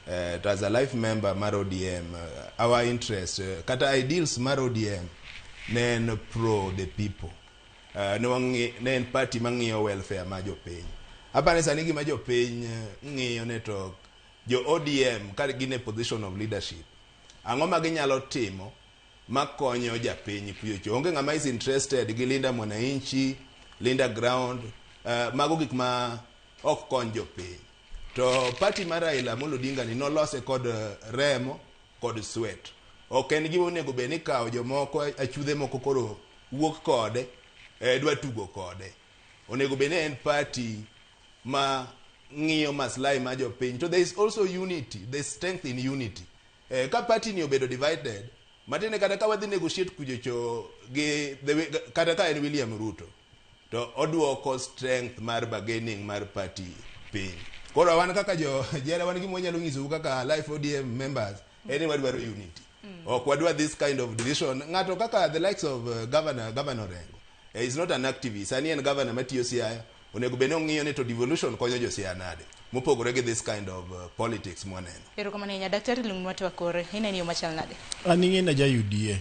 To as a life member mar ODM, our interest, kata ideals mar ODM ne en pro the people. Ne en party mang'iyo welfare mar jopiny. Apani sani gima jopiny ng'iyo ne to jo ODM ka gin e position of leadership. Ang'o ma ginyalo timo makonyo japiny kucho? Onge ng'ama is interested gi Linda Mwananchi, Linda Ground, mago gik ma ok kony jopiny. To party mar Raila Amolo Odinga ni nolose kod remo kod sweat. Ok en gima onego bed ni kawo jomoko achudhe moko koro wuok kode, dwa tugo kode. Onego bed ni en party ma ng'iyo maslahi mar jopiny. To there is also unity, there is strength in unity. Ka party ni obedo divided, matiende kata ka wadhi negotiate kuchocho gi kata ka en William Ruto, to oduoko strength mar bargaining mar party piny. Koro wan kaka jo jera wan gima wanyalo nyisou kaka life ODM members en ni wadwaro unity. Ok wadwa this kind of division. Ng'ato kaka the likes of Governor Orengo is not an activist. Sani en governor matiyo Siaya. Onego bed ni ong'iyo ni to devolution konyo jo Siaya nade, mopogore gi this kind of politics mwaneno. Erokamano ahinya daktari Lung'nwa twak kore. Ineno yo machal nade? An ing'e ja UDA.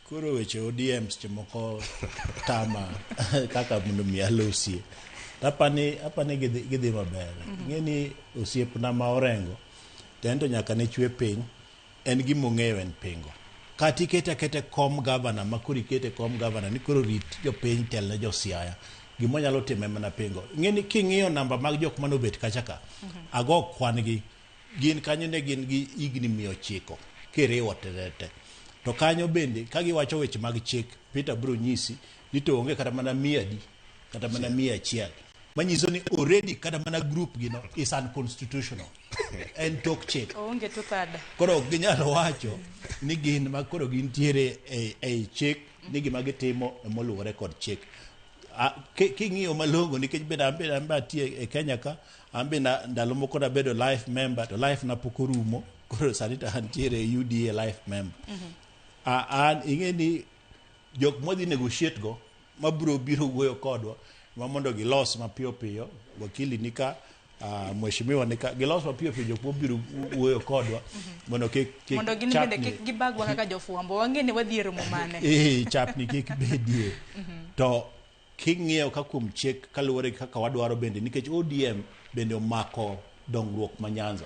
Koro weche ODM seche moko tama kaka mondo mi alosie. Apani gidhi maber. Ing'e ni osiepna ma Orengo, to en to nyaka ne chwe piny, en gima ong'eyo en pingo. Kata ikete aketa kom gavana, ma koro ikete kom gavana ni koro rit jopiny tel ne jo Siaya. Gima onyalo timo en mana pingo. Ing'e ni king'iyo namba mag jok mane obet kacha ka, ago kwan gi, gin kanyo ne gin gi higni 900 kiriwo te. To kanyo bende ka giwacho weche mag chik, Peter biro nyisi ni to onge kata mana 100 kata mana 100. Manyiso ni already kata mana group gino is unconstitutional. En tok chik. Onge to pada. Koro ok ginyal wacho ni gin ma koro gintiere ei chik ni gima gitimo emoluwore kod chik. King'iyo malong'o nikech bende an be atiyo e Kenya ka, an be ndalo moko nabedo life member to life na pok orumo, koro sani to antiere UDA life member. An ing'e ni jok mwadhi negotiate go mabiro biro wuoyo kodwa ma mondo gilos mapiyo piyo, wakili nika, mheshimiwa nika, gilos mapiyo piyo jok mabiro wuoyo kodwa mondo kik mondo gin bende kik gibagwa kaka jofwambo, wang'e ni wadhi e romo mane. Chapni kik bedie. To king'iyo ka kuom chik kaluwore gi kaka wadwaro bende, nikech ODM bende omako dongruok ma Nyanza,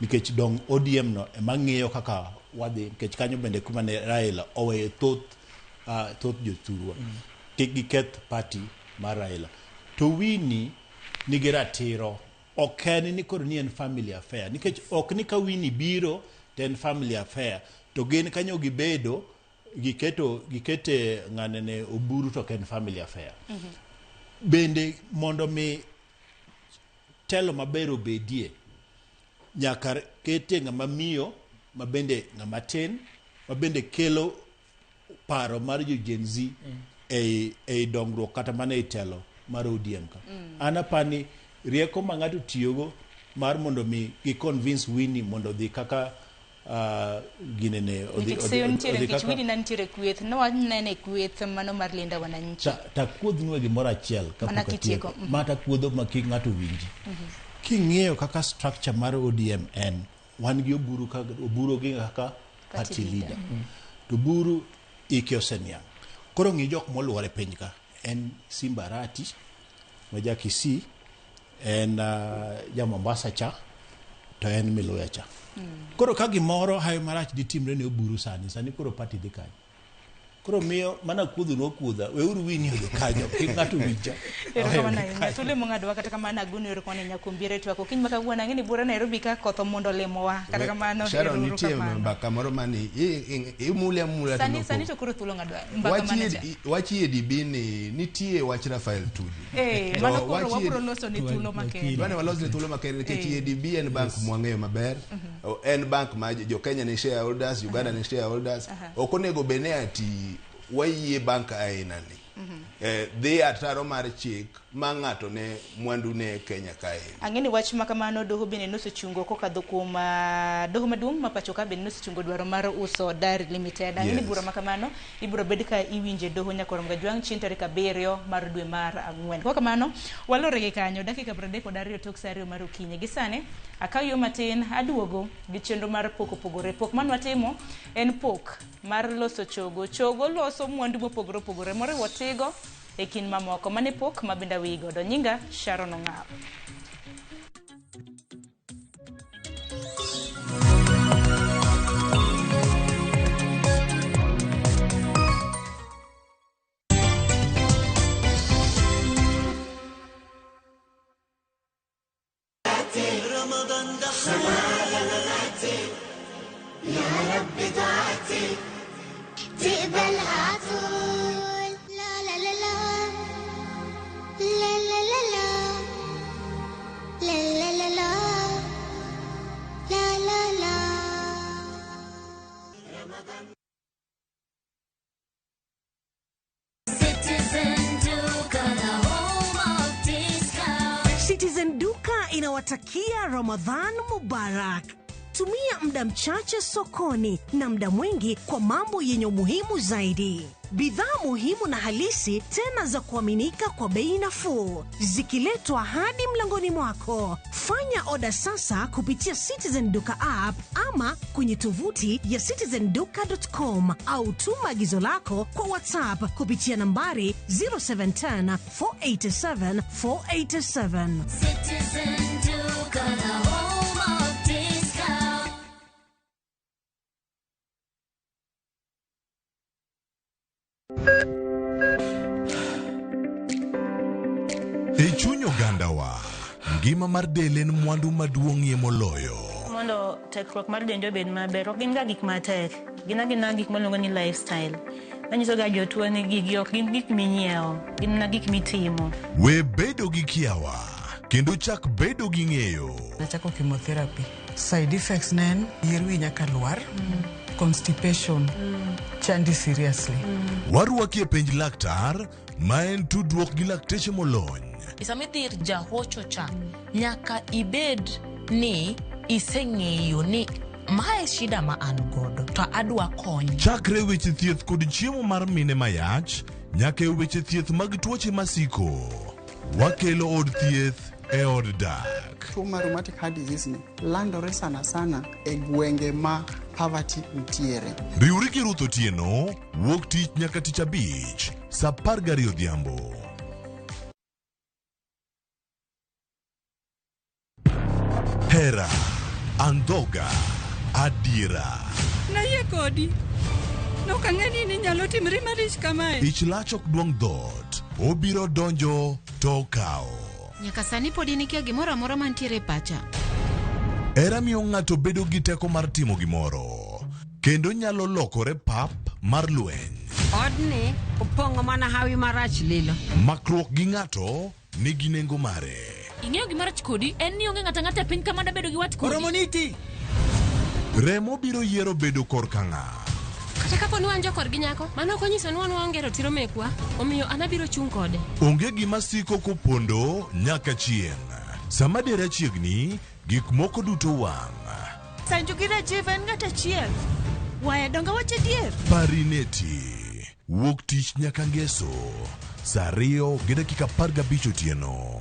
nikech dong ODM no ema ng'iyo kaka wadhi, nikech kanyo bende kuma ne Raila oweyo thoth jothurwa. Kik giketh party mar Raila. To Winnie nigi ratiro, ok en ni koro ni en family affair, nikech ok ni ka Winnie biro to en family affair, to gin kanyo gibedo gikete ng'ane ne Oburu to ok en family affair. Bende mondo mi telo maber obedie, nyaka kete ng'ama miyo ma bende ng'ama tin ma bende kelo paro mar jo Gen Z ei dongruok kata mana e telo mar ODM ka. An apani rieko ma ng'ato tiyogo mar mondo mi gi convince Winnie mondo odhi kaka ginene odhi kaka Winnie na nitiere kweth, no wanene kweth mano mar Linda Wananchi. Takuodhnwa gimoro achiel kapok atieko. Ma takuodho ma kik ng'ato winji. King'iyo kaka structure mar ODM en, wan gi Oburu Oburu gi kaka party leader. To Oburu ike oseniang'. Koro ng'i jok moluore piny ka, en Simba Arati ma ja Kisii, en ja Mombasa cha, to en Miluya cha. Koro ka gimoro hayo marach ditimre ne Oburu sani koro party dhi kanyo. Koro miyo mana kuodho no kuodha, weuru Winnie odhi kanyo, kik ng'ato winja. Erokamano ahinya. Thuolo mong'adwa kata kamano agoni erokamano ahinya kuom biro e twak. Okinyi ma kawuono ang'e ni buora Nairobi ka koth mondo olemowa. Kata kamano Sharon, nitie mbaka moro mani imule amula sani to koro thuolo ng'adwa mbaka mane cha. Wach EDB ni nitie wach Rafael Tuju. Mano koro wabiro loso ni thuolo makende. Dwani walos ni thuolo makende nikech EDB en bank mwang'eyo maber. En bank ma jo Kenya ni shareholders, Uganda ni shareholders. Ok onego bed ni ati wayie bank aina ni. Dhi ataro mar chik ma ng'ato ne mwandu ne Kenya kae. Ang'e ni wach ma kamano doho bende nosechungo kokadho kuom doho maduong' ma pacho ka bende nosechungo dwaro mar uso Dairy Limited. Ang'e ni bura ma kamano ibiro bed ka iwinje doho Nyakoro Mgajwang' chieng' tarik 7 mar dwe mar 4. Kwa kamano walore gi kanyo dakika 32 tok saa 2 mar okinyi. Gi sani akaw yo matin aduogo gi chenro mar pok opogore. Pok manwatimo en pok mar loso chogo. Chogo loso mwandu mopogore opogore moriwo tigo e kind mamoko. Mane pok ma bende awiyi godo. Nyinga Sharon Ong'awo. Citizen Duka inawatakia Ramadhan Mubarak. Tumia muda mchache sokoni na muda mwingi kwa mambo yenye umuhimu zaidi. Bidhaa muhimu na halisi tena za kuaminika kwa bei nafuu, zikiletwa hadi mlangoni mwako. Fanya oda sasa kupitia Citizen Duka app ama kwenye tovuti ya citizenduka.com au tuma agizo lako kwa WhatsApp kupitia nambari 0710 487 487. Citizen Duka, the home of discount. E chuny ogandawa, ngima mar del en mwandu maduong'ie moloyo. Mondo tekruok mar dendi obed maber, ok gin ga gik matek. Gin agina gik miluongo ni lifestyle. Manyiso ga jotuo ni gigi ok gin gik minyiewo, gin mana gik mitimo. We bedo gi kiawa, kendo chak bedo gi ng'eyo. Nachako chemotherapy. Side effects ne en yier wi nyaka lwar, constipation, chandi seriously. Warwaki e penj laktar, ma en tudruok gi lakteche molony. Sama idhi ir jahocho cha, nyaka ibed ni iseng'eyo ni mae shida ma an godo to adwa kony. Chakre weche thieth kod chiemo mar mine mayach, nyaka e weche thieth mag tuoche masiko. Wakelo od thieth e od dak. Tuo mar rheumatic heart disease ni landore sana sana e gwenge ma poverty nitiere. Riwri gi Ruth Otieno, wuok tich nyaka tich abich, saa 12 odhiambo. Hera, andhoga, adiera. Nayie kodi. Nok ang'e ni ninyalo timri malich kamae. Ich lach ok duong' dhoot, obiro donjo to okawo. Nyaka sani pod in ikia gimoro amora mantiere e pacha. Hera miyo ng'ato bedo gi teko mar timo gimoro, kendo nyalo lokore pap mar lweny. Odni opong'o mana hawi marach lilo. Makruok gi ng'ato nigi nengo mare. Ing'eyo gima rach kodi en ni onge ng'ato ang'ata e piny ka mada bedo gi wat kodi. Oromoniti! Remo biro yiero bedo korka ng'a. Kata kapo ni wan jokorgi nyako, mano ok onyiso ni wan waonge ratiro mekwa, omiyo an abiro chung' kode. Onge gima siko kopondo nyaka chieng'. Sama dera chiegni, gik moko duto wang'. Sanju gi Rajiv en ng'at achiel. Waya donge wach adier? Parineti. Wuok tich nyaka ngeso. Saa 2:15 otieno.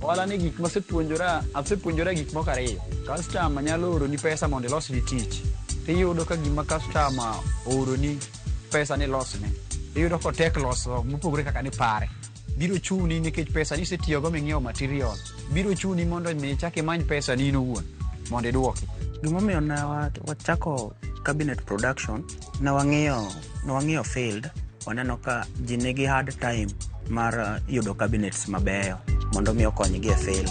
Ohala ni gik masepuonjora, asepuonjora gik moko ariyo. Customer nyalo oroni pesa mondo ilosni tich. Tiyudo ka gima customer ooroni pesa ni ilosne. Iyudo kotek loso mopogore kaka nipare. Biro chuni nikech pesa nisetiyogo ming'iewo material. Biro chuni mondo mi ichak imany pesa ni in owuon mondo iduoki. Gimomiyo ne wachako cabinet production, ne wang'iyo field, waneno ka ji nigi hard time mar yudo cabinets mabeyo mondo mi okonygi e field.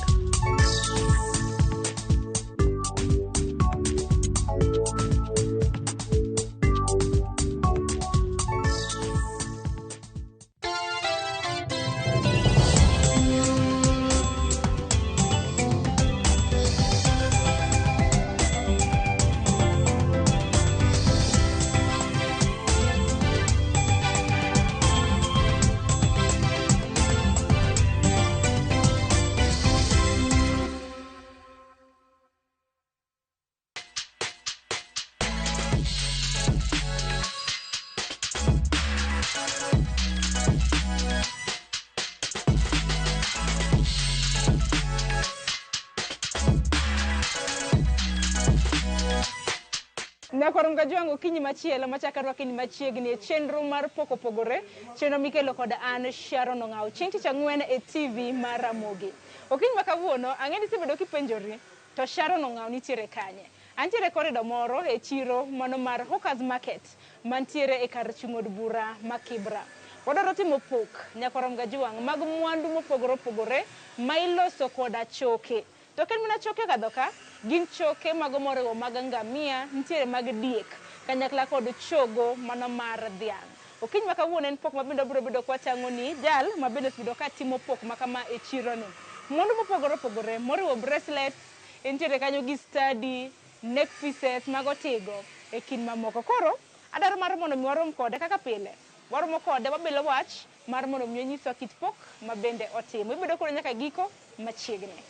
Nyakwar Mgajwang' okinyi machielo machako arwaki ni machiegni e chenro mar pok opogore, chenro mikelo kod an Sharon Ong'aw chieng' tich ang'wen e TV mar Ramogi. Okinyi ma kawuono ang'e ni isebedo kipenjori to Sharon Ong'aw nitiere kanye? Antiere korido moro e chiro mano mar Hawkers Market mantiere e kar chung' od bura ma Kibra. Wadwaro timo pok Nyakwar Mgajwang' mag mwandu mopogore opogore ma iloso koda choke. To ok en mana choke kadho ka, gin choke mago moriwo mag ngamia, nitiere mag diek, kanyakla kod chogo mano mar dhiang'. Okinyi ma kawuono en pok mabende wabiro bedo kwatang'o ni jal mabende osebedo katimo pok ma kama e chironi. Mwandu mopogore opogore moriwo bracelets, nitiere kanyo gi study, neck pieces mago tigo e kind mamoko. Koro adwaro mar mondo mi warom kode kaka pile. Waromo kode wabilo wach mar mondo mi onyiswa kit pok ma bende otimo. Ibedo koro nyaka giko machiegni.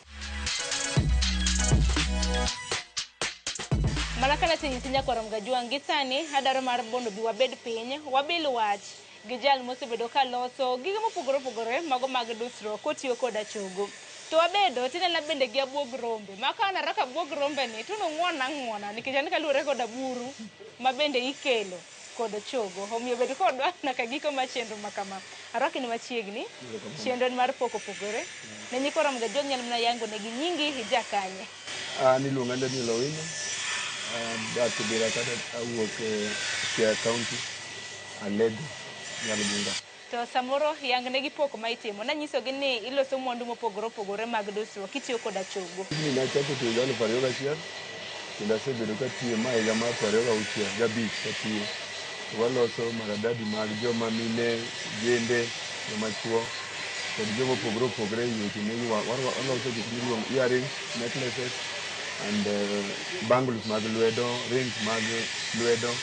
Mana kaka nasenyisi nyakwar Mgajwang' gi sani adwaro mar mondo bi wabed piny wabil wach gi jal mosebedo ka loso gige mopogore opogore mago mag dusruok kotiyo koda chogo. To wabedo tinena bende gi abuog rombe ma ka an arwako abuog rombe ni to nung'wona ang'wona nikech an kaluwore koda buru ma bende ikelo kod chogo. Omiyo bed kodwa nyaka giko mar chenro ma kama. Arwaki ni machiegni, chenro en mar pok opogore. Ne nyikwa Ramogi Ajwang' nyalo mana yango negi nyingi ija kanye. An iluonga Daniel Owino, adak Kibera kata awuok e Siaya County, Alego, Nyalgunga. To samoro yang negi pok ma itimo. Nanyisogi ni iloso mwandu mopogore opogore mag dusruok kitiyo koda chogo. Tijni nachako tiyo higa 2001 kendo asebedo katiye ma higa mar 26 katiyo. To waloso maradadi mag joma mine, jende, joma chuo kod joma opogore opogore e weche waloso gik miluongo earrings, necklaces and bangles mag lwedo, rings mag lwedo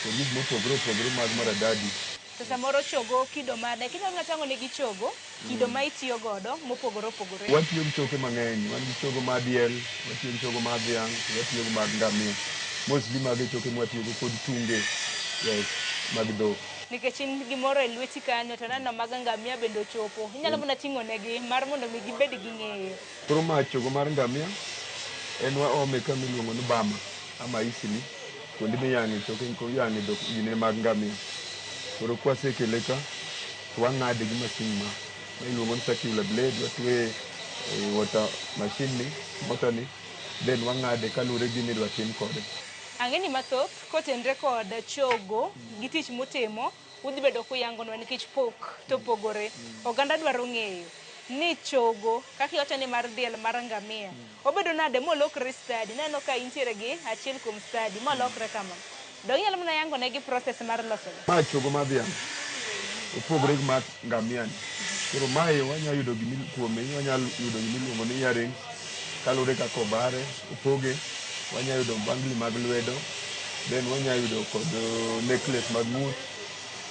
kod gik mopogore opogore mag maradadi. To samoro chogo kido mane? Kinyalo tang'o negi chogo, kido ma itiyo godo mopogore opogore. Watiyo gi choke mang'eny, wan gi chogo mar diel, watiyo gi chogo mar dhiang', to watiyo gi mag ngamia. Mostly mago e choke mwatiyogo kod tunge, yes, mag dhok. Nikech in gimoro e lweti kanyo to aneno mag ngamia bende ochopo. Inyalo mana ting'o negi mar mondo mi gibed gi ng'eyo. Koro ma chogo mar ngamia, en waome kama iluongo ni Bama ama Isili, kuonde miyang'e choke, iyang'e dhok gine mag ngamia. Koro kwasekele ka, to wang'ade gi masin ma iluongo ni circular blade, watweye e water machine ni, motor ni, then wang'ade kaluwore gi gima idwa tim kode. Ang'e ni mathoth kotenre kod chogo gi tich mutimo, udhi bedo kuyangonwa nikech pok to opogore. Oganda dwaro ng'eyo ni chogo kaka iwacho ni mar diel mar ngamia, obedo nade molokre stadi? Naneno ka intiere gi achiel kuom stadi molokre kama. Dong inyalo mana yango negi process mar loso gi? Ma chogo mar dhiang' opogore gi mar ngamia ni. Koro mae wanyalo yudo gimi kuome wanyalo yudo gimiluongo ni earrings kaluwore kaka obare, opoge. Wanyalo yudo bangli mag lwedo, then wanyalo yudo kod necklace mag ng'ut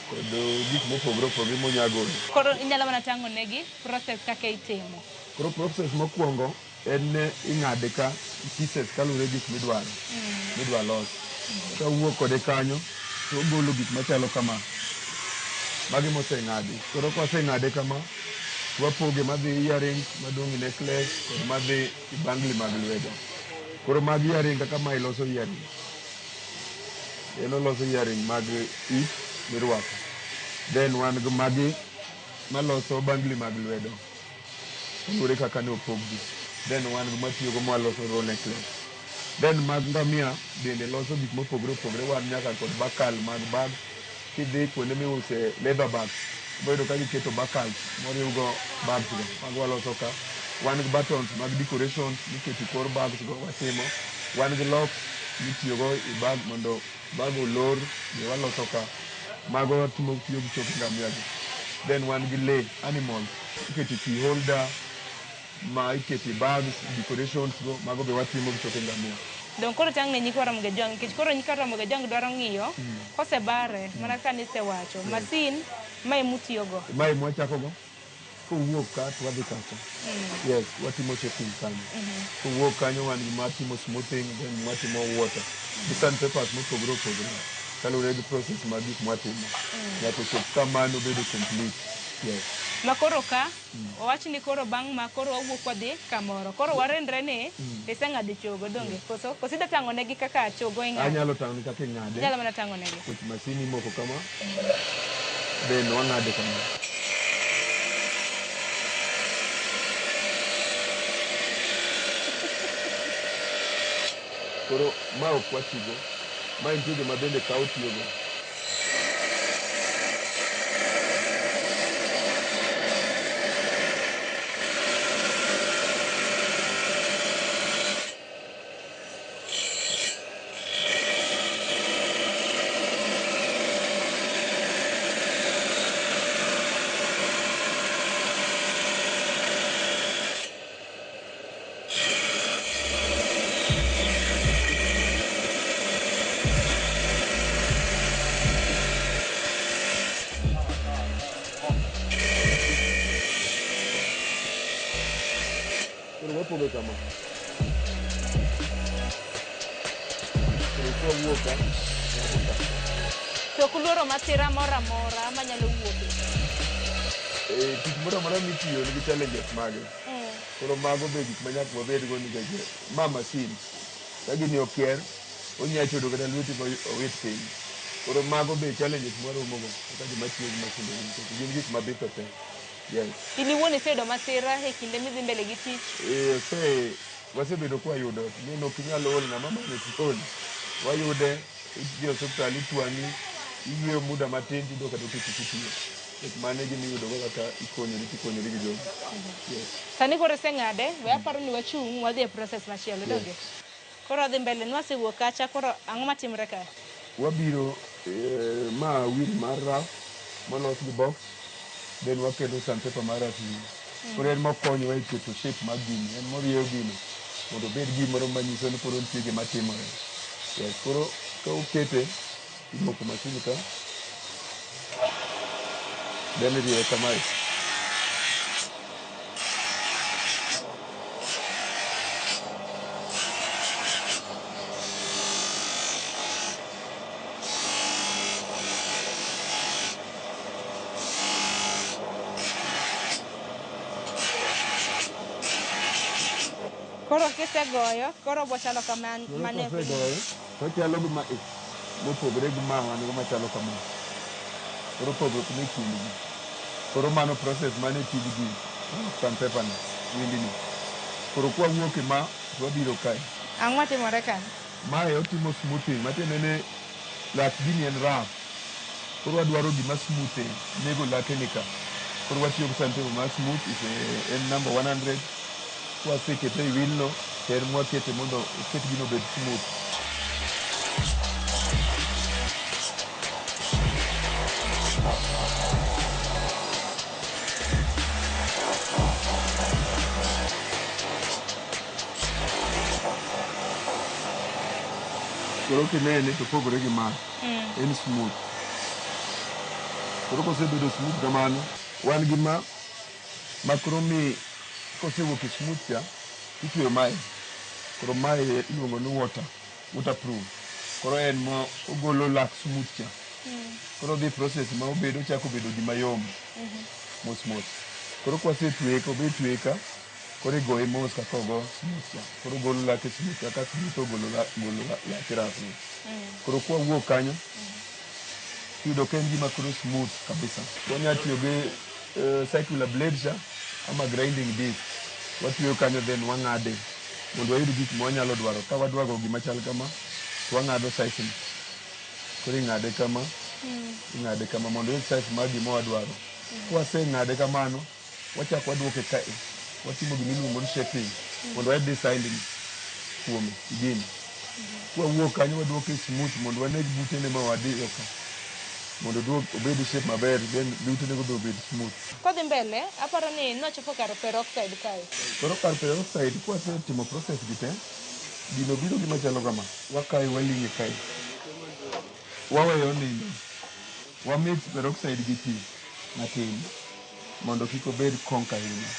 kod gik mopogore opogore monya golo. Koro inyalo mana tang'o negi process kaka itimo. Koro process mokwongo en ni ing'ade ka pieces kaluwore gi gik midwaro, midwa los. Kawuok kode kanyo, to ogolo gik machalo kama. Magi moseng'adi. Koro kwaseng'ade kama, to wapoge madhi earrings, madong' e necklace, kod madhi e bangli mag lwedo. Koro mag earring kaka mae loso earring. En oloso earring mag it mirwako. Then wan gi magi maloso bangli mag lwedo. Kaluwore kaka ne opog gi. Then wan gi matiyogo mwaloso go necklace. Then mag ngamia bende loso gik mopogore opogore. Wan nyaka kod bakal mag bag. Kidhi kuonde miuse leather bags, ibiro yudo ka giketo bakals moriwgo bags go. Mago waloso ka. Wan gi buttons mag decorations miketo e kor bags go watimo. Wan gi locks mitiyogo e bag mondo bag olor be waloso ka. Mago watimo tiyo gi choke ngamia gi. Then wan gi lee, animals, iketo e key holder, ma iketo e bags, decorations go, mago be watimo gi choke ngamia. Dong koro tang' ne nyikwa Ramogi Ajwang' nikech koro nyikwa Ramogi Ajwang' dwaro ng'iyo kosebare mana kaka nisewacho masin ma emutiyogo. Mae mwachako go, kowuok ka to wadhi kacha. Yes, watimo shaping kanyo. Kowuok kanyo wan gi matimo smoothing, then watimo water. Gi sandpapers mopogore opogore. Kaluwore gi process mag gik mwatimo. Nyaka ochop kama nobedo complete. Yes. Ma koro ka owach ni koro bang' ma koro wawuok wadhi kamoro. Koro warendre ni iseng'ado chogo donge? Koso koso idwa tang'o negi kaka chogo ing'ado? Anyalo tang'o ni kaka ing'ade. Inyalo mana tang'o negi. Nikech masin imoko kama, then wang'ade kama. Koro ma ok watigo. Ma nitie joma bende kawo tiyogo. Wapoge kama. Koro kwawuok ka, To ok uluoro masira moro amora manyalo wuoke. Eh, tich moro amora mitiyo nigi challenges mage. Koro mago be gik ma nyaka wabedgo nikech ma masin. Ka gini okier, onya chodo kata lweti ma owit piny. Koro mago be challenges mwaromogo kaka joma tiyo gi masinde gi nikech gin gik mabitho te. Yes. In iwuon iseyudo masira e kinde midhi mbele gi tich? Eh, ose wasebedo kwayudo ni ok inyal ol ng'ama manyo tiol. Wayude idhi e osiptal itwang'i, iyweyo muda matin tidok adok e tich itiyo. Nikech mano e gima iyudogo kaka ikonyori tikonyori gi jogi. Yes. Sani koro iseng'ade, we aparo ni wachung' wadhi e process machielo, donge? Koro wadhi mbele, nwasewuok kacha, koro ang'o matimre kae? Wabiro eh, ma wheel mar rough molos gi box then waketo sandpaper mar rateng. Koro en mokonyowa e keto shape mar gini, en morieyo gino mondo obed gimoro manyiso ni koro nitie gima timore. Yes, koro ka okete imoko masin ka then irieye kamae. Koro kisegoyo, koro obochalo kama Koro mane kosegoye to ochalo gi ma e mopogore gi ma wan go machalo kama. Koro pogruok ni e kindgi. Koro mano process mane tij gini, sandpaper ni, windi ni. Koro kwawuok e ma to wabiro kae. Ang'o matimore ka? Mae otimo smoothing matiende ni lak gini en rough. Koro wadwaro gima smooth nego lake ni ka. Koro watiyo gi sandpaper ma smooth is a, en number 100. Kwasekete e wheel no to en mwakete mondo oket gino obed smooth. Koro kinene to opogore gi ma. En smooth. Koro kosebedo smooth kamano, wan gi ma ma koro mi kosewuok e smooth cha, titweyo mae. Koro mae iluongo ni waterproof. Koro en ma ogolo lak smooth cha. Koro odhi process ma obedo ochako bedo gima yom mos mos. Koro kwasetweye ka obet tweye ka, koro igoye mos kaka ogo smooth cha. Koro ogolo lake smooth kaka smooth ogolo golo lake rough ni. Koro kwawuok kanyo, tiyudo ka en gima koro smooth kabisa. Wanya tiyo gi circular blade cha ama grinding disc. Watweyo kanyo then wang'ade mondo wayud gik ma wanyalo dwaro. Ka wadwa go gima chal kama, to wang'ado size ni. Koro ing'ade kama, ing'ade kama mondo oyud size mar gima wadwaro. Kwaseng'ade kamano, wachako waduoke kae. Watimo gima iluongo ni shaping mondo wayud design ni kuome gini. Kwawuok kanyo waduoke smooth mondo waneg butene ma wadiyo ka. Mondo oduog obed e shape maber then butene go be obed smooth. Kodhi mbele, aparo ni nwachopo kar peroxide kae. Koro kar peroxide kwasetimo process gi te, gino biro gima chalo kama. Wakawe waling'e kae. Waweyo onindo. Wa mix peroxide gi pi matin mondo kik obed konk ahinya.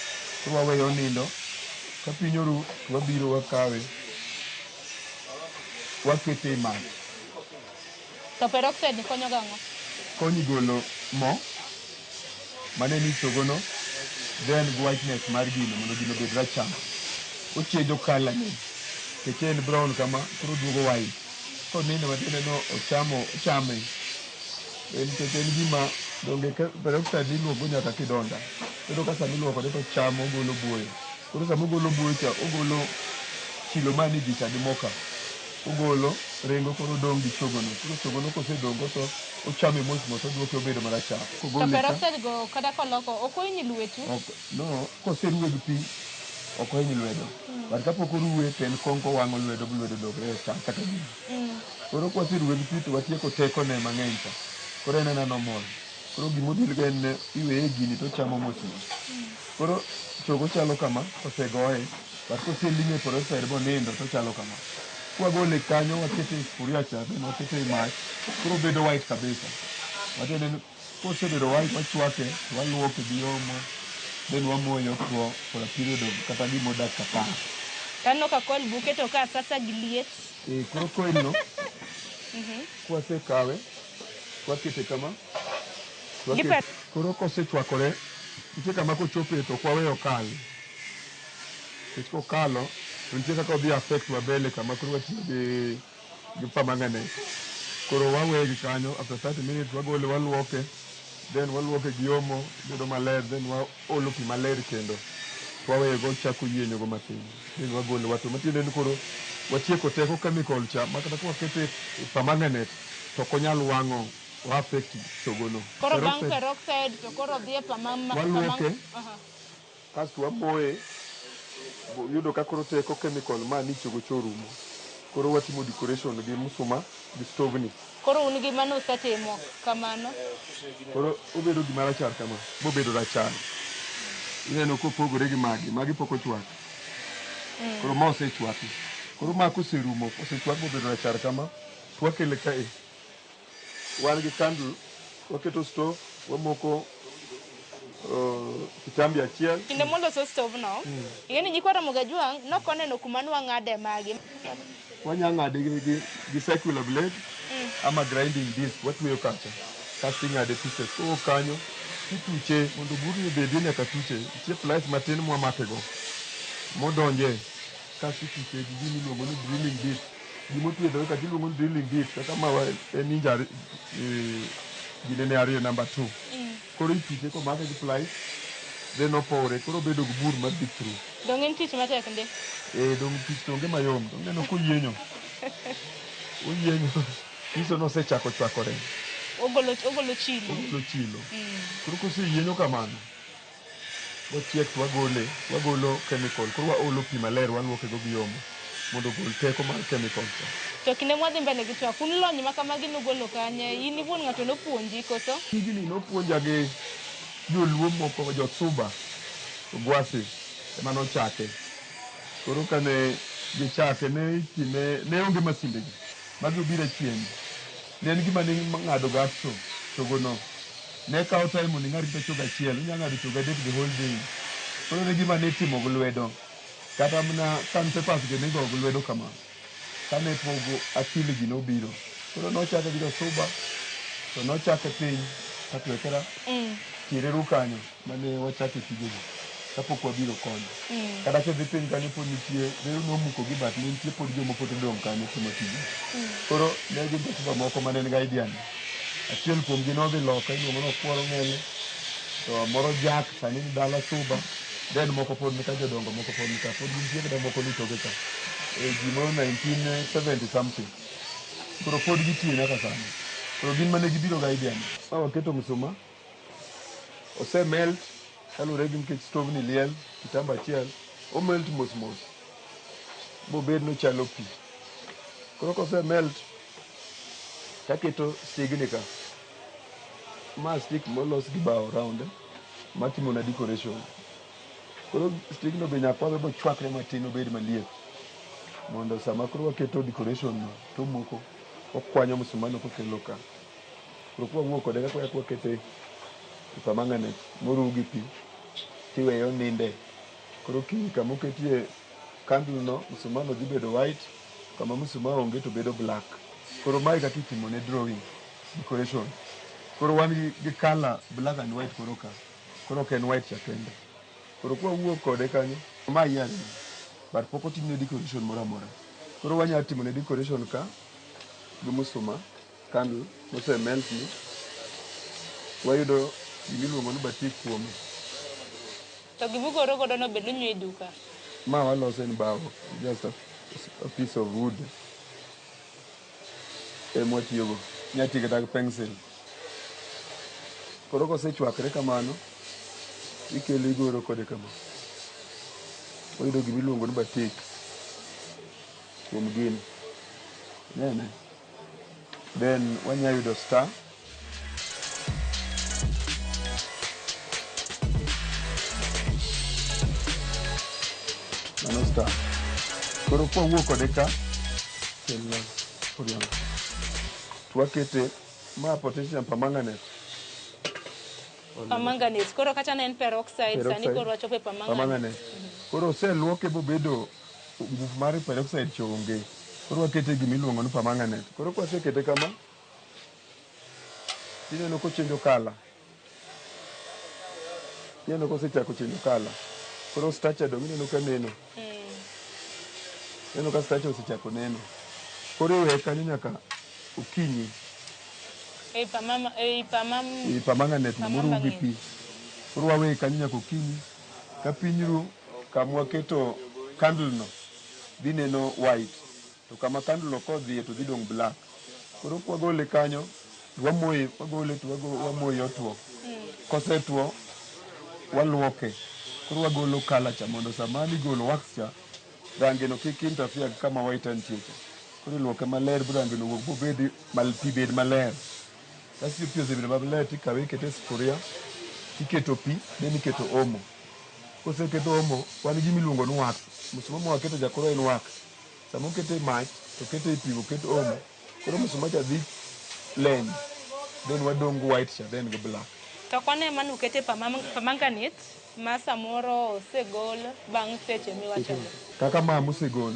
Koro waweyo onindo. Ka piny oru to wabiro wakawe wakete e mach. To peroxide ni konyo gang'o? Konyi golo mo mane ni chogono then gi whiteness mar gino mondo gino obed rachar. Ochenjo colour ne. Nikech en brown kama koro oduogo white. Konindo matiende no ochamo ochame. En nikech en gima donge peroxide iluoko nyaka kidonda. Iyudo ka sama iluokore to ochamo ogolo buoyo. Koro sama ogolo buoyo cha ogolo chilo manie ji cha gi mo ka. Ogolo ringo koro odong' gi chogono. Koro chogono kosedong' to ochame mos mos oduoke obedo marachar. To Kogole ka, peroxide go kata koloko, ok ohiny lwetu? ok, no, koseruwe gi pi ok ohiny lwedo. But kapok oruwe to en konko owang'o lwedo bu lwedo dokre rachar kata gini. Koro kwaseruwe gi pi to watieko tekone mang'eny cha. Koro en ena normal. Koro gimodhil go en iweye e gini to ochamo mos mos. Koro chogo chalo kama kosegoye, but koseling'e e peroxide bonindo to ochalo kama. Kwagole kanyo wakete e sufuria cha then wakete e mach, koro obedo white kabisa. Matiende ni kosebedo white wachwake to waluoke gi omo, Then wamoyo otwo for a period of kata gimo dakika 10. Taneno ka coil buke to ka sasa gi liet. E, koro coil no kwasekawe wakete kama koro kosechwakore nitie kama kochope to ok waweyo kal nikech kokalo to nitie kaka odhi affect wa mbele kama koro watiyo gi permanganate. Koro waweye gi kanyo after 30 minutes wagole waluoke then waluoke gi omo bedo maler then waolo pi maler kendo to waweye go ochako yienyo go matin then wagole wato matiende ni koro watieko teko chemical cha ma kata kwakete e permanganate to ok onyal wang'o wa affect chogono. Koro bang' peroxide to koro dhi e Waluoke. Kasto wamoye yudo ka koro teko chemical ma ni chogo cho orumo. Koro watimo decoration gi msuma gi stove ni. Koro un gi mano usetimo kamano. Koro obedo gima rachar kama, bobedo rachar. Ineno kopogore gi magi, magi pok ochwak. Koro ma osechwaki. Koro ma koserumo, osechwak bobedo rachar kama, to wakele kae. Wan gi candle, waketo stove, wamoko kitambi achiel. Kinde moloso stove no, ing'e ni nyikwa Ramogi Ajwang' nokoneno kuma nwang'ade magi. Wanya ng'ade gi circular blade ama grinding disc watweyo kacha kasto ing'ade pieces kowuok kanyo tituche mondo burni obedie nyaka tuche nitie pliers matin mwamake go modonje kasto ituche gi gima iluongo ni drilling bit gimotwe e dhoge kacha iluongo ni drilling bit kaka ma en inch ginene ariyo number 2 koro ituche komake gi pliers then opowre koro obedo gi bur madhi through. Dong' en tich matek ndi. Dong' tich to onge mayom to ineno koyienyo oyienyo nyiso ni osechako chwakore. Ogolo chilo. Ogolo chilo. Koro koseyienyo kamano bochiek to wagole wagolo chemical koro waolo pi maler waluoke go gi omo mondo ogol teko mar chemical cha. To kinde mwadhi mbele gi twak, un lony ma kamagi nugolo kanye? In iwuon ng'ato nopuonji koso? Tijni nopuonja gi joluo moko jo Suba Ogwasi ema nochake. Koro kane gichake ne itime ne onge masinde gi magi obiro achien. Ne en gima ne ng'ado ga akso chogono. Ne kawo time mondo ing'ad kata chogo achiel, inya ng'ado chogo adek the whole day. Koro ne gima nitimo gi lwedo. Kata mana sandpapers gi nigoyo gi lwedo kama. Kane pogo akili gi nobiro. Koro nochake gi jo Suba to nochake piny Katwekera Kireru kanyo mane wachake tijegi kapok wabiro koni. Kata kidhi piny kanyo pod nitie reru nomuko gi but ne nitie pod joma pod odong' kanyo timo tijegi. Koro ne gin jo Suba moko mane nigi idea ni. Achiel kuomgi nodhi loka iluongo ni Okworo Ng'ele to moro Jack sani ni dala Suba then moko pod nika jodongo moko pod nika pod gintie kata moko ni toke ka. E gimoro 1970 something. Koro pod gitiyo nyaka sani. Koro gin mane gibiro gi idea ni. Ma waketo msuma ose melt kaluwore gi nikech stove ni liel kitamba achiel o melt mos mos bobed nochalo pi. Koro kose melt taketo stigni ka. Ma stick molos gi bao round matimo na decoration. Koro stick no be nyaka wawe bochwakre matin obed maliet mondo sama koro waketo decoration no tomoko okwanyo msuma no kokelo ka. Koro kwawuok kode kaka wakete e permanganate moruw gi pi tiweye oninde. Koro kiny kama oketie candle no msuma no dhi bedo white kama msuma onge to bedo black. Koro mae kaka itimo ne drawing decoration. Koro wan gi colour black and white koro ka. Koro ok en white cha kende. Koro kwawuok kode kanyo ma yie but pok otimne decoration moro amora. Koro wanyalo timo ne decoration ka gi msuma candle mose melt ni wayudo gimiluongo ni batik kuome. To gimugoro godo no bende unyiewo e duka. Ma waloso en bao, just a piece of wood ema watiyogo. Inya tiyo kata gi pencil. Koro kosechwakre kamano, ikele igoro kode kama. Wayudo gimiluongo ni batik kuom gini. Inene? Then wanya yudo star. Mano star. Koro kwawuok kode ka, kelna oriang'. To wakete ma potassium permanganate. Permanganate. Koro kata ne en peroxide, sani Peroxide. koro wachopo e permanganate. Permanganate. Koro oseluoke bobedo nguvu mar peroxide cha onge. Koro wakete gima iluongo ni permanganate. Koro kwasekete kama, tineno kochenjo colour. Ineno kosechako chenjo colour. Koro starch dong ineno ka neno. Ineno ka starch osechako neno. Koro iweye kanyo nyaka okinyi. Ei pamama, ei pamam, Ei permanganate no moruw gi pi. Koro waweye kanyo nyaka okinyi. Ka piny ru, kama waketo candle no dhi neno white. To kama candle no kodhiye to dhi dong' black. Koro kwagole kanyo, wamoye, wagole to wamoye otuo. Kosetuo, waluoke. Koro wagolo colour cha mondo sama igolo wax cha, rangi no kik interfere gi kama white nitie cha. Koro iluoke maler bu rangi no wuog bobed mal, pi bed maler. Kasto pi osebedo maler tikawe ikete e sufuria, tiketo pi, then iketo omo. Koseketo omo, wan gi gima iluongo ni wax. Msuma mwaketo cha koro en wax. Sama okete e mach, to okete e pi oket omo. Koro msuma cha dhi leny. Then wadong' gi white cha then gi black. To kwane mane ukete permanganate ma samoro osegol bang' seche miwachogo. Kaka ma mosegol.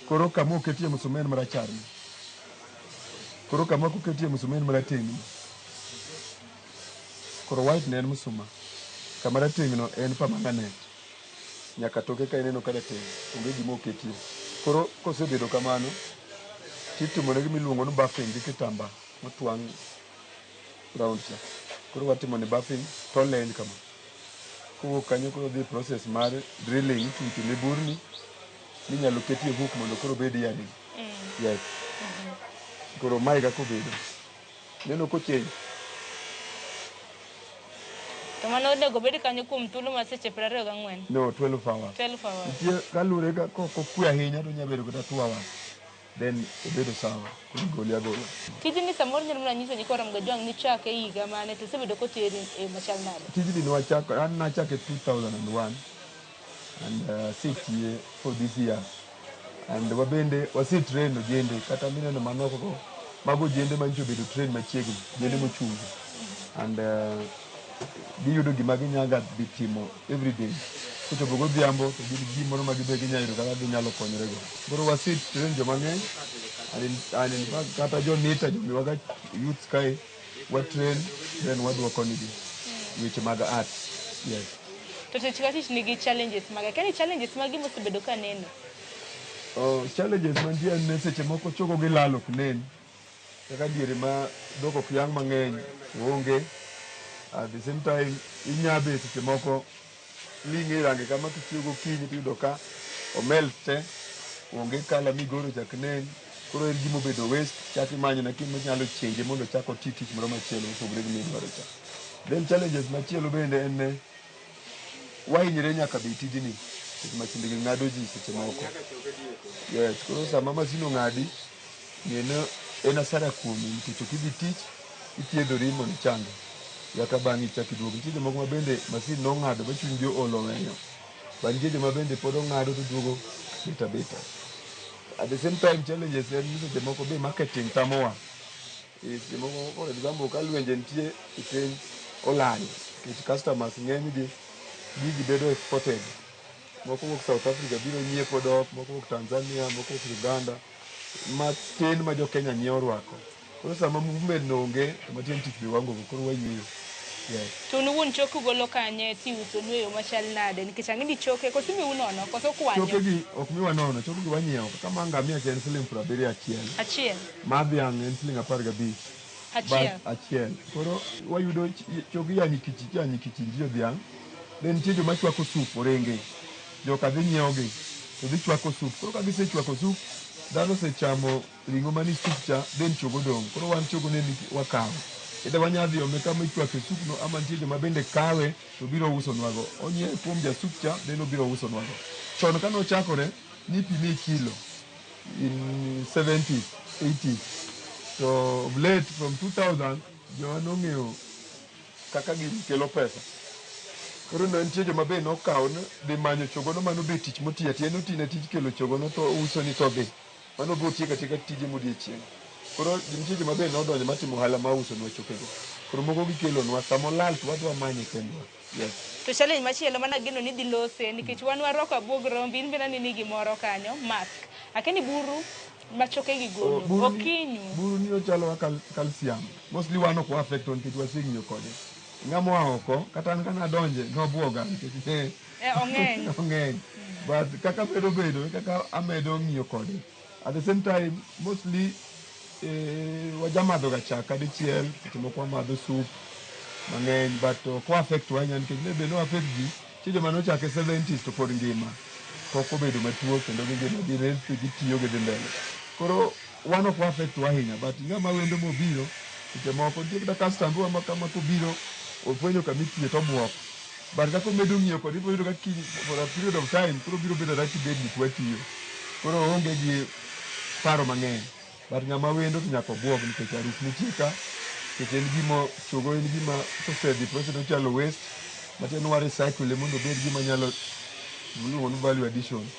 Koro kama oketie msuma en marachar ni. Koro kama ok oketie msuma en marateng' ni. Koro white ne en msuma. Kama rateng' no en permanganate. Nyaka toke ka ineno ka rateng' onge gima oketie. Koro kosebedo kamano, titimone gima iluongo ni buffing gi kitamba motwang' round cha. Koro watimo ne buffing to leny kama. Kowuok kanyo koro dhi process mar drilling itucho ne burni minyalo ketie hook mondo koro obed earring. Yes. Koro mae kaka obedo. Neno kochange. To mano onego bed kanyo kuom thuolo mar seche 24. No, 12 hours. 12 hours. Nitie kaluwore ka kok okwe ahinya to onyalo bedo kata 2 hours. Then obedo sawa. Koro igole agola. Tijni samoro nyalo mana nyiso nyikwa Ramogi Ajwang' ni chake higa mane to osebedo koteri e yo machal nade? Tijni nwachako, an nachake 2001 and asetiye for this years. And wabende wase train ojende kata mineno manoko go mago ojende manyocha obedo train machiegni, ojende mochungi. And giyudo gima ginyaga dhi timo every day. Kochopo godhiambo to gin gi gimoro ma gibe ginyalo yudo kaka ginyalo konyore go. Koro wase train joma ng'eny and in fact kata jo NITA jomiwaga youths kae wa train then waduoko nigi weche mag art. Yes. To tich ka tich nigi challenges mage. Akia ni challenges magi mosebedo ka neno. Oh, challenges mantie en ni seche moko chogo gi lal ok nen. Kaka diere ma dhok ok yang' mang'eny onge. At the same time inyabe seche moko ling'e range kama kichiew gokinyi tiyudo ka omel te onge colour migoro chak nen. Koro en gima obedo waste chak imanyo na gima nyalo change mondo ochak oti tich moro machielo mopogore gi midwaro cha. Then challenges machielo bende en ni wahinyre nyaka be tijni nikech masinde gi ng'ado ji seche moko. Yes, koro sama masin ong'adi, ng'e ni en asara kuomi nikech ok idhi tich, ithiedhori mondo ichangi. Yaka bang'e ichak iduogo. Nitie jomoko ma bende masin nong'ado ma chunygi ool oweyo. But nitie joma bende pod ong'ado to duogo bet abeta. At the same time challenges en ni seche moko be marketing tamowa. Seche moko for example ka lwenje nitie e piny olal nikech customers ng'eny gi gigi bedo exported. Moko wuok South Africa biro nyiepo dok, moko wuok Tanzania, moko wuok Uganda. Matin ma jo Kenya nyiewo rwako. Koro sama movement no onge to matiende tich be waonge go koro wayweyo. Yes. To un wuon choke ugolo kanye tiuso nu e yo machal nade? Nikech ang'e ni choke koso imiu nono koso ukwanyo? Choke gi ok miwa nono, choke gi wanyiewo. Kaka mar ngamia cha en siling 70 achiel. Achiel. Mar dhiang' en siling 15. Achiel. But achiel. Koro wayudo choke yanyi kichi yanyi kichinjio dhiang'. Then nitie joma chwako sup orenge. Joka dhi nyiewo gi to dhi chwako sup. Koro ka gisechwako sup, dhano osechamo ring'o manie sup cha then chogo dong'. Koro wan chogo ne wakawo. Either wanya dhi ome kama ichwake sup no ama nitie joma bende kawe to biro usonwago. Onyiewe kuom ja sup cha then obiro usonwago. Chon kane ochakore nipime e kilo in 70s, 80s. To of late from 2000 jowa nong'eyo kaka gini kelo pesa. Koro ne nitie joma be nokawo ni dhi manyo chogono mano be tich motiyo atiya notine tij kelo chogono to ouso ni to dhi. Mano be otieko atieka tije modiochieng'. Koro nitie joma be nodonjo matimo ohala ma usonwa chokego. Koro moko gikelonwa, sama olal to wadhi wamanye kendwa. Yes. To challenge machielo mana geno ni dhi lose nikech wan warwako abuog rombe in be naneni gimoro kanyo mask. Akia ni buru ma choke gi golo Buru ni- okinyu. Buru ni ochalo kaka calcium. Mostly wan ok wa affect nikech waseng'iyo kode. Ng'ama oa oko, kata an kana adonje, nobuoga nikech ne Ong'eny. ong'eny. But kaka medo bedo, e kaka amedo ng'iyo kode. At the same time, mostly wajamadho ga chak kadichiel, seche moko wamadho soup mang'eny, but ok wa affect wa ahinya nikech ne be no affect ji, nitie joma nochake 70s to pod ngima. Pok obedo matuo kendo gingima gin healthy, gitiyo gidhi mbele. Koro wan ok wa affect wa ahinya, but ng'ama wendo mobiro, seche moko nitie kata customer wa kama kobiro, ofwenyo kama itiye to obuok. But kaka omedo ng'iyo kode, ibiro yudo ka kiny for a period of time, koro obiro bedo ada kibedni kwa tiyo. Koro oonge gi paro mang'eny. But ng'ama wendo to nyaka obuog nikech aruf nitie ka, nikech en gima chogo en gima kosedhi process ochalo waste, matiende ni wa recycle mondo obed gima nyalo iluongo ni value addition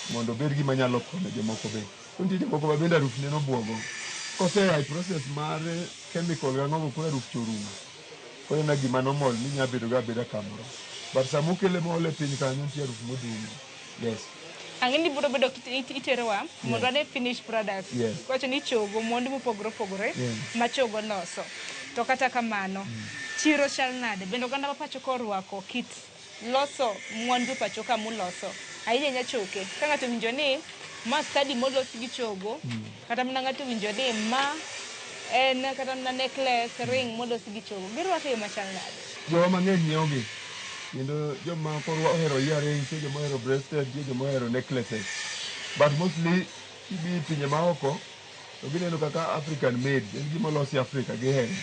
mondo obed gima nyalo konyo jomoko be. Koro nitie jomoko ma bende aruf ne nobuogo. Kosea e process mar chemical gang'o koro aruf cha orumo. Koro en gima normal minya bedo go abeda kamoro. But sama okele moole piny kanyo nitie aruf modum. Yes. Ang'e ni biro bedo iterowa mondo wane finished products. Yes. Iwacho ni chogo mwandu mopogore opogore ma chogo loso. To kata kamano, chiro chal nade? Bende oganda ma pacho ka orwako kit loso mwandu pacho ka muloso? Ahinya ahinya choke. Ka ng'ato owinjo ni ma study molos gi chogo, kata mana ng'ato owinjo ni ma en kata mana necklace, ring molos gi chogo, girwako e yo machal nade? Jowa mang'eny nyiewo gi. Kendo joma ohero earrings, nitie joma ohero bracelet, nitie joma ohero necklaces. But mostly kidhi e pinje maoko to gineno kaka African made, en gima olos e Africa gihere.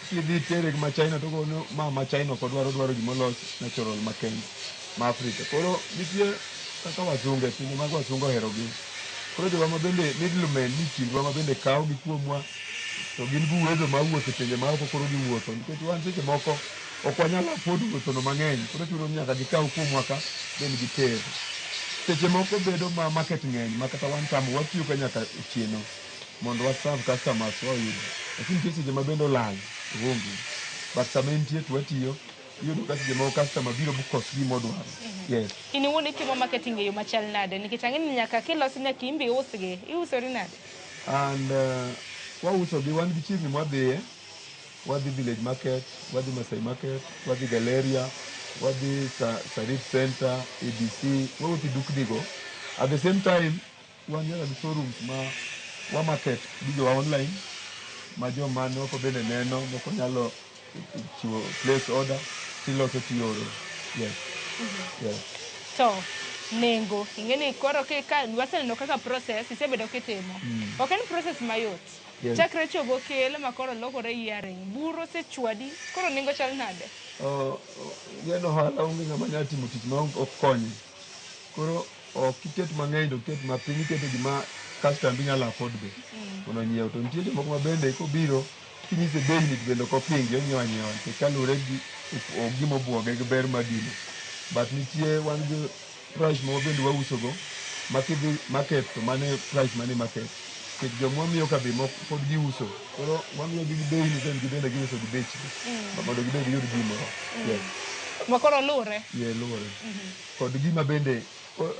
Kidhi tere ma China to gono ma China ok odwar, odwaro gima olos natural ma Kenya, ma Africa. Koro nitie kaka wazungu e pinje mag wazungu ohero gi. Koro jowa ma bende middlemen ni kindwa ma bende kawo gi kuomwa to gin gi uwezo mar wuotho e pinje maoko koro giwuotho nikech wan seche moko ok wanyal afford wuotho no mang'eny koro chuno ni nyaka gikaw kuomwa ka then giter. Seche moko bedo ma market ng'eny ma kata wan tamo watiyo ka nyaka otieno mondo wa serve customers wa oyud. Lakini nitie seche ma bende olal to onge. But sama entie to watiyo iyudo ka seche moko customer biro bokos gima odwaro. Yes. In iwuon itimo marketing e yo machal nade? Nikech ang'e ni nyaka kilosi nyaka in be iusgi. Iusori nade? And wauso gi wan gi chirni mwadhiye, wadhi village market, wadhi Masai market, wadhi Galleria, wadhi Sarif Center, ABC, wawuotho e dukni go. At the same time, wan nyaka gi showrooms ma wa market gigowa online ma joma ni oko bende neno, moko nyalo chiwo place order tiloso tioro. Yes. Yes. To nengo, ing'e ni koro ka waseneno kaka process isebedo kitimo. Ok en process mayot. Yes. Chakre chogo kel ma koro lokore earring, buru osechwadi, koro nengo chal nade? Ing'e ohala onge ng'ama nyalo timo tich ma ok konye. Koro ok iket mang'eny to iket mapiny, iketo gima customer nyalo afford be mondo onyiew. To nitie jomoko ma bende kobiro kinyise bei ni to bende ok opingi, onyiewo anyiewa nikech kaluwore gi gima obuoge gi ber mar gino. But nitie wan gi price ma bende wauso go ma kidhi market to mano e price manie market. Nikech joma wamiyo ka be moko pod giuso. Koro wamiyo gi bei ni then gibende giuso gi bechgi mondo gibed giyud gimoro. Yes. Ma koro luwre. Yeah, luwore. Kod gima bende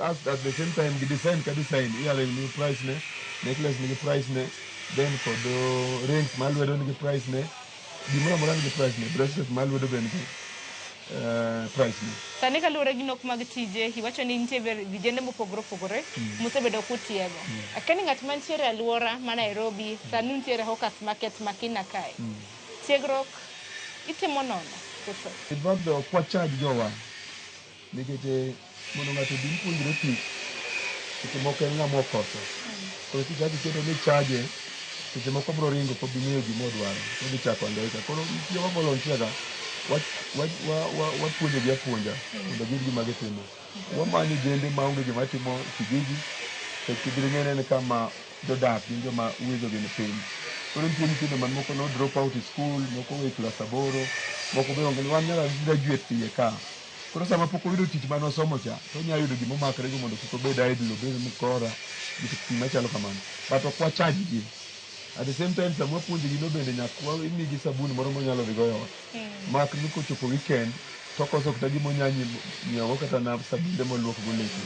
at the same time gi design ka design earring nigi price ne, necklace nigi price ne, then kod rings mar lwedo nigi price ne, gimoro amora nigi price ne, bracelet mar lwedo be nigi price ne. Sani kaluwore gi nok mag tije, iwacho ni nitie vijende mopogore opogore musebedo kutiego. Akia ni ng'at mantiere e alwora ma Nairobi, sani untiere Hawkers Market Makina kae. Tiegruok itimo nono koso? In fact, ok wacharge jowa nikech mondo ng'ato obi puonjre tich, seche moko en ng'ama okoso. Koro kichako iketo ni charge, seche moko biro ringo ok obi ng'eyo gima odwaro, odhi chako hangaika. Koro nitie wa volunteer ga, wapuonjo gi apuonja mondo giyud gima gitimo. Wamanyo jende maonge gima timo kijiji, nikech kibiro ing'e ni en kama jodak gin joma uwezo gi ni piny. Koro nitie nyithindo man moko no drop out e school, moko owe klas 8, moko be onge. Wan nyaka graduate iye ka. Koro sama pok oyudo tich mane osomo cha, to onyalo yudo gima omakre go mondo kik obed idle, obed mkora, gik machalo kamano. But ok wacharge gi. At the same time, sama wapuonjogi no bende nyaka imigi sabun moro monyalo dhi go e ot. Mak ni kochopo weekend to okoso kata gima onya nyiewo kata na sabunde moluok go lepe.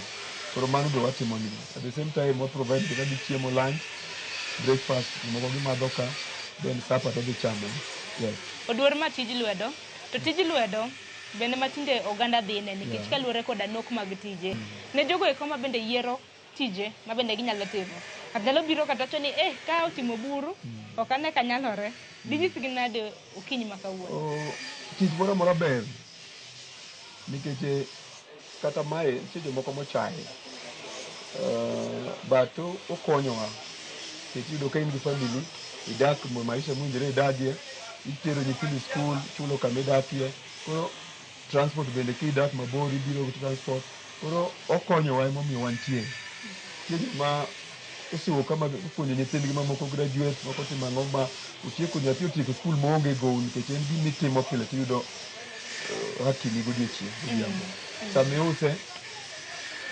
Koro mano be watimo negi. At the same time, wa provide kaka gichiemo lunch, breakfast, moko gimadho ka, then supper to gichamo. Yes. Oduor ma tij lwedo to tij lwedo bende matinde oganda dhine nikech kaluwore koda nok mag tije ne jogo eko ma bende yiero tije ma bende ginyalo timo kata nyalo biro kata wacho ni eh ka otimo buru ok ane ka nyalore dinyisgi nade okinyi ma kawuono. Oh, tich moro amora ber nikech kata mae nitie jomoko mochaye, but okonyowa nikech iyudo ka in gi family idak maisha mowinjore idagie, itero nyithindo e skul, ichulo kama idakie, koro transport bende kidak mabor ibiro gi transport, koro okonyowa emomiyo wantie. Nitie joma osiwo kama puonjo nyithindgi mamoko graduate, moko timo ang'o ma otieko nyathi otieko skul maonge gowi nikech en gima itimo pile tiyudo hakini godiochieng' godhiambo. Sama iuse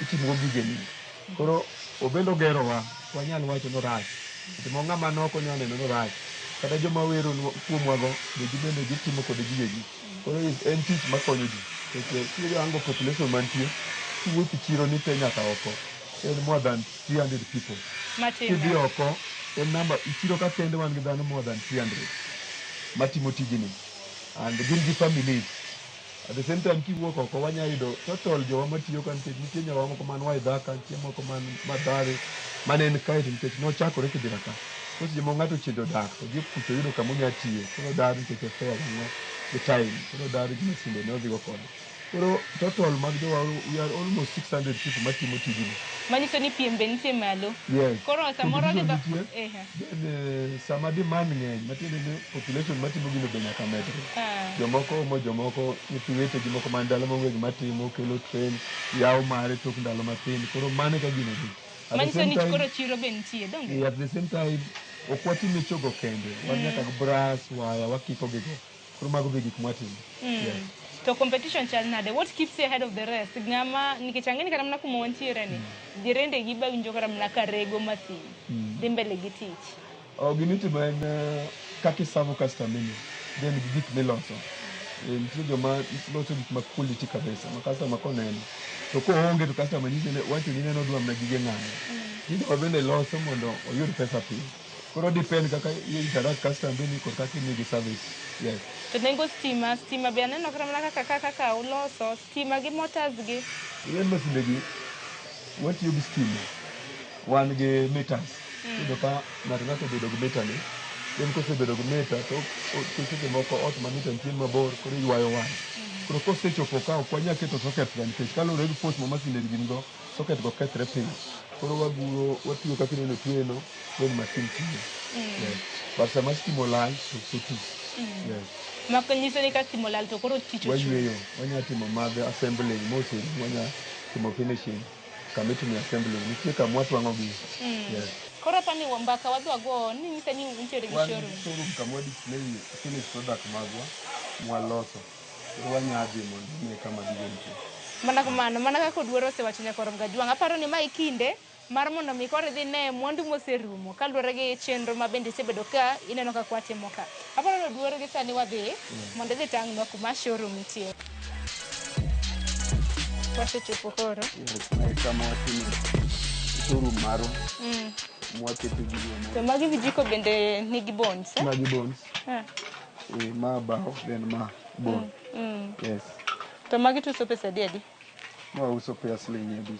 itimogo gigeni. Koro obende ogerowa, ok wanyal wacho ni orach. Seche moko ng'ama nok onyalo neno ni orach. Kata joma wero kuomwago be gibende gitimo kode gigegi. Koro en tich makonyo ji. Nikech kirango population mantie, kiwuotho e chiro ni te nyaka oko, en more than 300 people. Matime. Kidhi oko, en namba, e chiro ka kende wan gi dhano more than 300 matimo tijni. And gin gi families. At the same time kiwuok oko wanya yudo total jowa matiyo ka nikech nitie nyawa moko man Waithaka, nitie moko man Mathare, mane en kae to nikech nochakore Kibera ka. Koro seche moko ng'ato ochenjo dak to odhi kucho oyudo kama onya tiye. Koro odar nikech fare gang'o gi time. Koro odar gi masinde ne odhigo kode. Koro total mag jowa we are almost 600 people matimo tijni. Manyiso ni piem be nitie malo. Yes. Koro samoro Competition gidho nitie. Then sama demand ng'eny matiende ni population matimo gino be nyaka medre. Jomoko omo jomoko nyithi wetegi moko man dala maonge gima timo kelo train yawo mare tok ndalo mathin koro mano e ka gino dhi. At the Manyiso same ni time, koro chiro be nitie donge? At the same time ok watim e chogo kende wan nyaka gi brass waya wakiko gigo koro mago be gik mwatimo. Yes. To competition chal nade? What keeps you ahead of the rest? Ng'ama nikech ang'e ni kata mana kuma wantiere ni jirende gi ba winjo kata mana ka rego masin dhi mbele gi tich. Oh, gimitimo en kaka isavo customer ni then gi gik miloso. Nitie joma loso gik ma quality kabisa ma customer koneno to koonge to customer nyisi ni wacho ni neno odwa mana gige ng'ane. Nitie joma bende loso mondo oyud pesa piyo. Koro depend kaka i interact customer ni kod kaka imigi service. Yes. To nengo stima, stima be aneno kata mana kaka kaka uloso stima gi motors gi. Ing'e masinde gi watiyo gi stima. Wan gi meters. Iyudo ka ng'ato ng'ato obedo gi mita ni. Then kosebedo gi mita to seche moko ot ma mita nitie mabor koro iywayo waya. Koro kosechopo ka ok wanyal keto socket ga nikech kaluwore gi force ma masinde gin go, socket go kethre piyo. Koro waguro watiyo kaka ineno tweno then masin tiyo. Yes. But sama stima olal to ok oti. Yes. Mako nyiso ni ka stima olal to koro tich ochung'. Wayweyo, wanya timo mag assembling moserumo, wanya timo finishing kama itime assembling. Nitie kama watwang'o gi. Yes. Koro apani mbaka wadhi wago ni nyisa ni untiere gi Wan showroom. showroom kama wa display finished product magwa mwaloso. Koro wanya dhi mondo ine kama gigo nitie. Mana kamano, mana kaka Oduor osewacho nyakwar Mgajwang', aparo ni mae kinde mar mondo mi koro idhi ne mwandu moserumo kaluwore gi chenro ma bende isebedo ka ineno kaka watimo ka. Aparo ni Oduor gi sani wadhi mondo idhi tang'nwa kuma showroom nitie. Wasechopo koro. Yes, mae kama watime showroom marwa. Mwaketo gigo To magi vijiko bende nigi bones, eh? Magi bones. Ma bao then ma bone. Yes. To magi to uso pesa adi adi? Ma uso pea siling 500.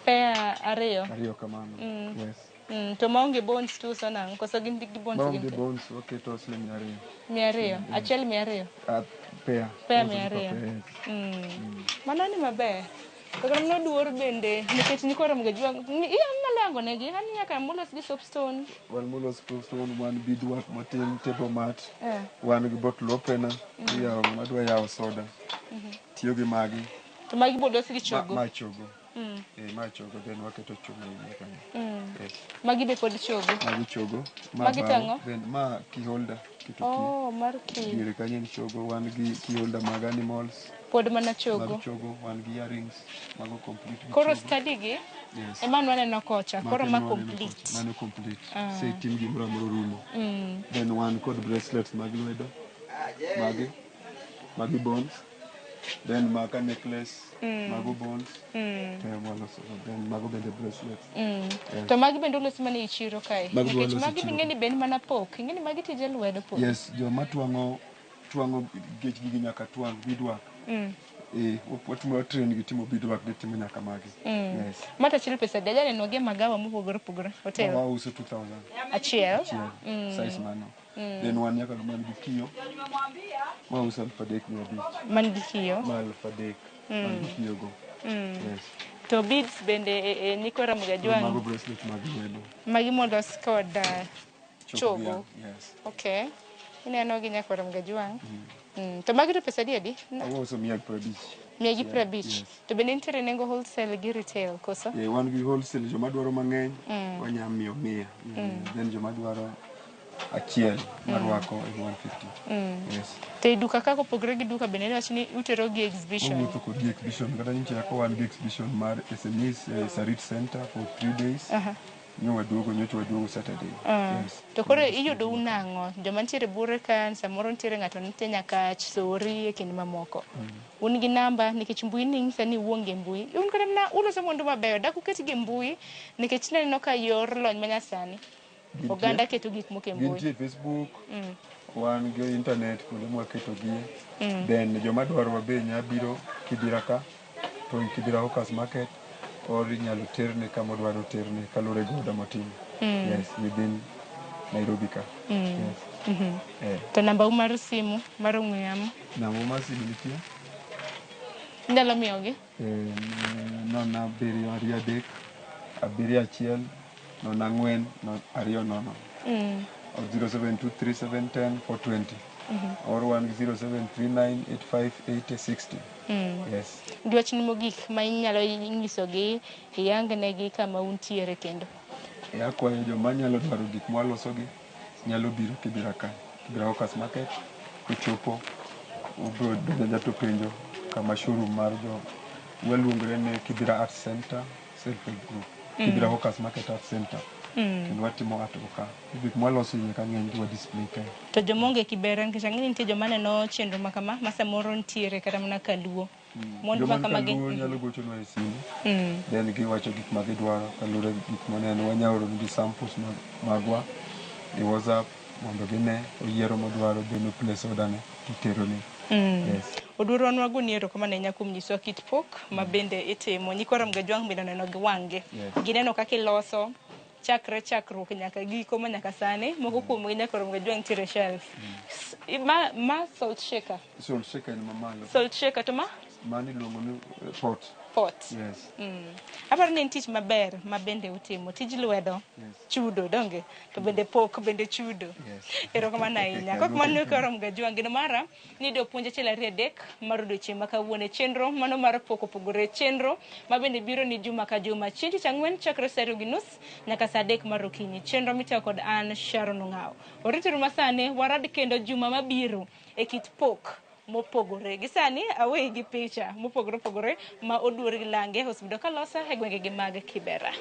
Pea ariyo. Ariyo kamano. Yes. To maonge bones to uso nang'o? Koso gin gi bones Maonge gin te? bones waketo siling 200. 200. Achiel 200. Pea. Pea Uso 200. pea, yes. Mano ni maber. To kata mana Oduor bende nikech nyikwa Mgajwang' inyalo yango negi an nyaka molos gi soapstone. Wan molos soapstone, wan beadwork matin, table mat. Wan gi bottle opener, iyawo ng'ama dwa yawo soda. Tiyo gi magi. To magi bolos gi chogo. Ma chogo. Ma chogo then waketo chuma e wiye kanyo. Yes. Magi be pod chogo. Magi chogo. Ma Magi bao, tang'o? Then ma key holder keto key. Oh, mar key. Diere kanyo en chogo, wan gi key holder mag animals. Pod mana chogo. Mag chogo, wan gi earrings, mago complete gi Koro chogo. study gi Yes. ema nwaneno kocha, Mago koro ma ema waneno complete. kocha, Mano complete. Ah. Setim gimoro amora orumo. Then wan kod bracelets mag lwedo. Magi. Magi bones. Then maka necklace. Mago bones. Te waloso. Then mago bende bracelets. Yes. To magi bende uloso mana e chiro kae. Magi Nikech waloso e magi chiro. ing'e ni ben mana pok, ing'e ni magi tije lwedo pok. Yes, joma twang'o twang'o gech gigi nyaka twang' beadwork. Eh, watimo train gi timo beadwork gitimo nyaka magi. Yes. Mata achiel pesa adi? Ajaneno gi e magawa mopogore opogore. Hotel. Ma wauso 2000. Achiel. Achiel. Size mano. Then wan nyaka man gi kiyo. Wauso 3500. Man gi kiyo. Ma 3000. Man gi kiyo go. Yes. To beads bende e, e, nyikwa Ramogi Mago Ajwang' bracelet mag lwedo. magi molos kod Chok chogo. dhiang', Yes. Okay. Ineno gi nyakwa Ramogi Ajwang'. To magi to pesa adi adi? Wauso 150. 150. Yes. To bende nitiere nengo wholesale gi retail koso? Yeah, wan gi wholesale joma dwaro mang'eny wanya miyo 100. Then joma dwaro achiel marwako en 150. Yes. To e duka kaka opogore gi duka bende iwacho ni utero gi exhibition. Wawuotho kod gi exhibition kata nyocha yako wan gi exhibition mar SMEs e Sarit Center for 3 days. Nyo waduogo nyocha waduogo Saturday. Yes. To koro iyudo u nang'o? Joma nitiere bure ka samoro nitiere ng'ato nitie nyaka Sori e kind mamoko. Un gi namba nikech mbui ni nyisa ni uonge mbui. Un kata mana uloso mwandu mabeyo dak uket gi mbui nikech naneno ka yor lony manyasani. Gintie- Oganda keto gik moko e mbui. Gintie Facebook, wan gi internet kuonde mwaketogie. Then joma dwarowa be nya biro Kibira ka to i Kibira Hawkers Market or inyalo terne kama odwaro terne kaluwore gi order motimo. Yes, within Nairobi ka. Yes. Eh, To namba u mar simu mar ong'we yamo namba mar simu nitie inyalo miyogi? 0723 71 04 20 or 0723 710 420 or wan gi 0739 85 80 60. Yes. Gi wachni mogik ma inyalo nyisogi iyangnegi kama untiere kendo. E akwayo joma nyalo dwaro gik mwalosogi nyalo biro Kibira ka, Kibira Hawkers Market. Kochopo ubiro donjo to penjo kama showroom mar jo waluongore ni Kibira Art Center Self Help Group. Kibira Hawkers Market Art Center. Kendo watimo art go ka. Gik mwaloso iye ka ng'eny to wa display kae. To joma onge Kibera nikech ang'e ni nitie joma neno chenro ma kama ma samoro nitiere kata mana Kaluo. Mwandu Joma ma kamagi. ni Kaluo nyalo gochonwa e simu. Then giwacho gik ma gidwaro kaluwore gi gik moneno. Wanya oro negi samples magwa e WhatsApp mondo gine oyiero modwaro then o place order ne titerone. Yes. Oduor wan wagoni erokamano ahinya kuom nyisowa kit pok ma bende itimo. Nyikwa Ramogi Ajwang' bende oneno gi wang'gi. Yes. Gineno kaka iloso chakre chakruok nyaka giko ma nyaka sani. Moko kuomgi nyaka Ramogi Ajwang' nitiere e shelf. Ma salt shaker. Salt shaker en mamalo. Salt shaker to ma Mano iluongo ni pot. pot. Yes. Aparo ni en tich maber ma bende utimo. Tij lwedo. Yes. Chudo donge to bende pok bende chudo. Yes. Erokamano ahinya. Kok mano e koro Mgajwang' geno mara ni do puonj achiel ariyo adek mar odiochieng' ma kawuono e chenro mano mar pok opogore chenro ma bende biro ni juma ka juma chieng' tich ang'wen chakre saa 2:30 nyaka saa 3 mar okinyi. Chenro mitayo kod an Sharon Ong'awo. Oritiru masani warad kendo juma mabiro e kit pok mopogore. Gi sani aweyi gi picha mopogore opogore ma oduor gi lange osebedo kalosa e gwengegi mag Kibera.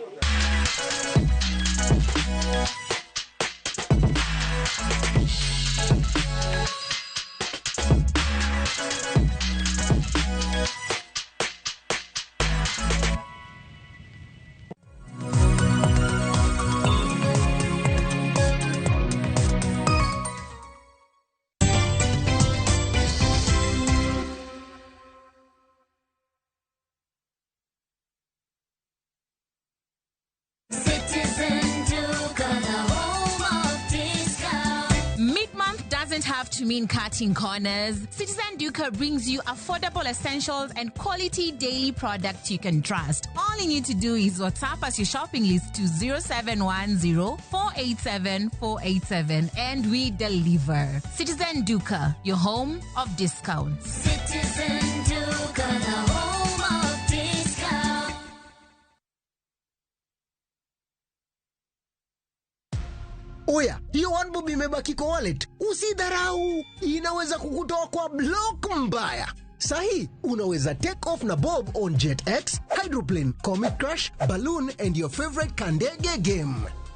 Citizen Duka, the home of discount. Mid-month doesn't have to mean cutting corners. Citizen Duka brings you affordable essentials and quality daily products you can trust. All you need to do is WhatsApp us your shopping list to 0710 487 487 and we deliver. Citizen Duka, your home of discounts. Citizen Duka, the home of discount. Oya, hiyo one bob imebaki kwa wallet, usidharau, inaweza kukutoa kwa block mbaya. Sahi, unaweza take off na bob on JetX, Hydroplane, Comet Crash, Balloon and your favorite Kandege game.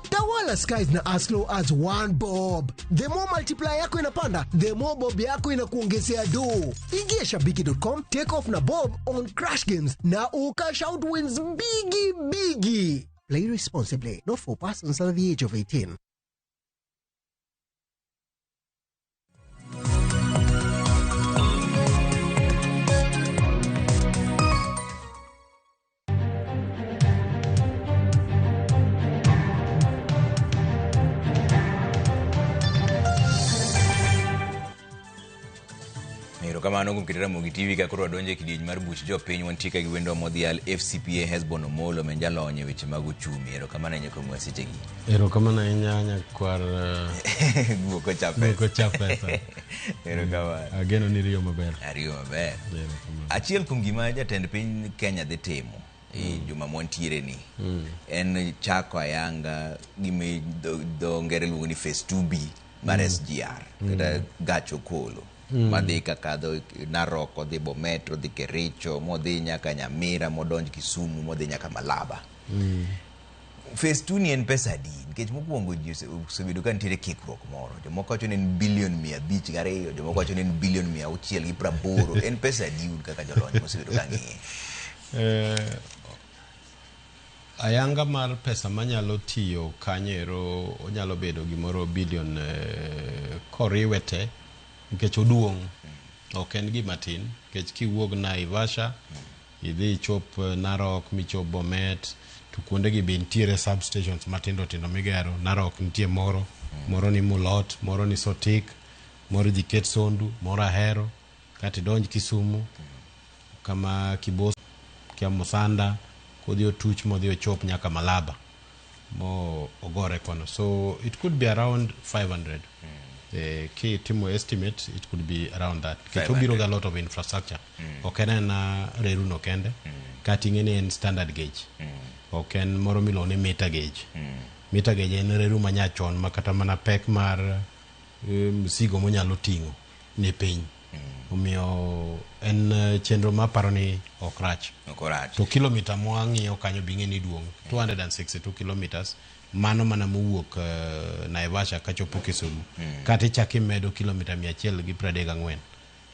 Tawala skies na as low as one bob. The more multiplier yako inapanda, the more bob yako inakuongezea do. Ingia shabiki.com, take off na bob on crash games na ukash out wins bigi bigi. Play responsibly. Not for persons under the age of 18. Erokamano kuom keto Ramogi TV ka koro wadonjo e kidieny mar buch jopiny wantie ka gi wendwa modhial FCPA Hesbon Omolo ma en jalony e weche mag uchumi. Erokamano ahinya kuom sechegi. Erokamano ahinya nyakwar Guok ocha pesa. Guok ocha pesa. Erokamano. Ageno ni riyo maber. Ariyo maber. Achiel kuom gima jatend piny Kenya dhi timo e juma mwantiere ni en chako ayanga gima dho ngere luongo ni phase 2B mar SGR kata gach okolo madhi kakadho Narok, odhi Bomet, odhi Kericho, modhi nyaka Nyamira, modonj Kisumu, modhi nyaka Malaba. Phase 2 ni en pesa adi? Nikech mokwongo ji osebedo ka nitiere kikruok moro. Jomoko wacho ni en bilion 502, jomoko wacho ni en bilion 680. En pesa adi un kaka jolony mosebedo ka ng'iye? Ayanga mar pesa manyalo tiyo kanyo onyalo bedo gimoro bilion koriwe te nikech oduong', ok en gima tin nikech kiwuok Naivasha idhi ichop Narok michop Bomet to kuondegi be nitiere substations matindo tindo migero. Narok nitie moro, moro ni Mulot, moro ni Sotik, moro idhi ket Sondu, moro Ahero, kata idonj Kisumu kama Kibos kia Musanda kodhi otuch modhi ochop nyaka Malaba mo ogore kono. So it could be around 500. Kitimo estimate it could be around that. Nikech obiro gi a lot of infrastructure. Ok en ena reru no kende. Kata ing'e ni en standard gauge. Ok en moro miluongo ni meter gauge. Meter gauge en reru manyachon ma kata mana pek mar msigo monyalo ting'o ni piny. Omiyo en chenro maparo ni ok rach. Ok orach. To kilomita mwang'iyo kanyo be ing'e ni duong'. 262 kilometers. Mano mana mowuok Naivasha kachopo Kisumu. Kata ichako imedo kilomita 134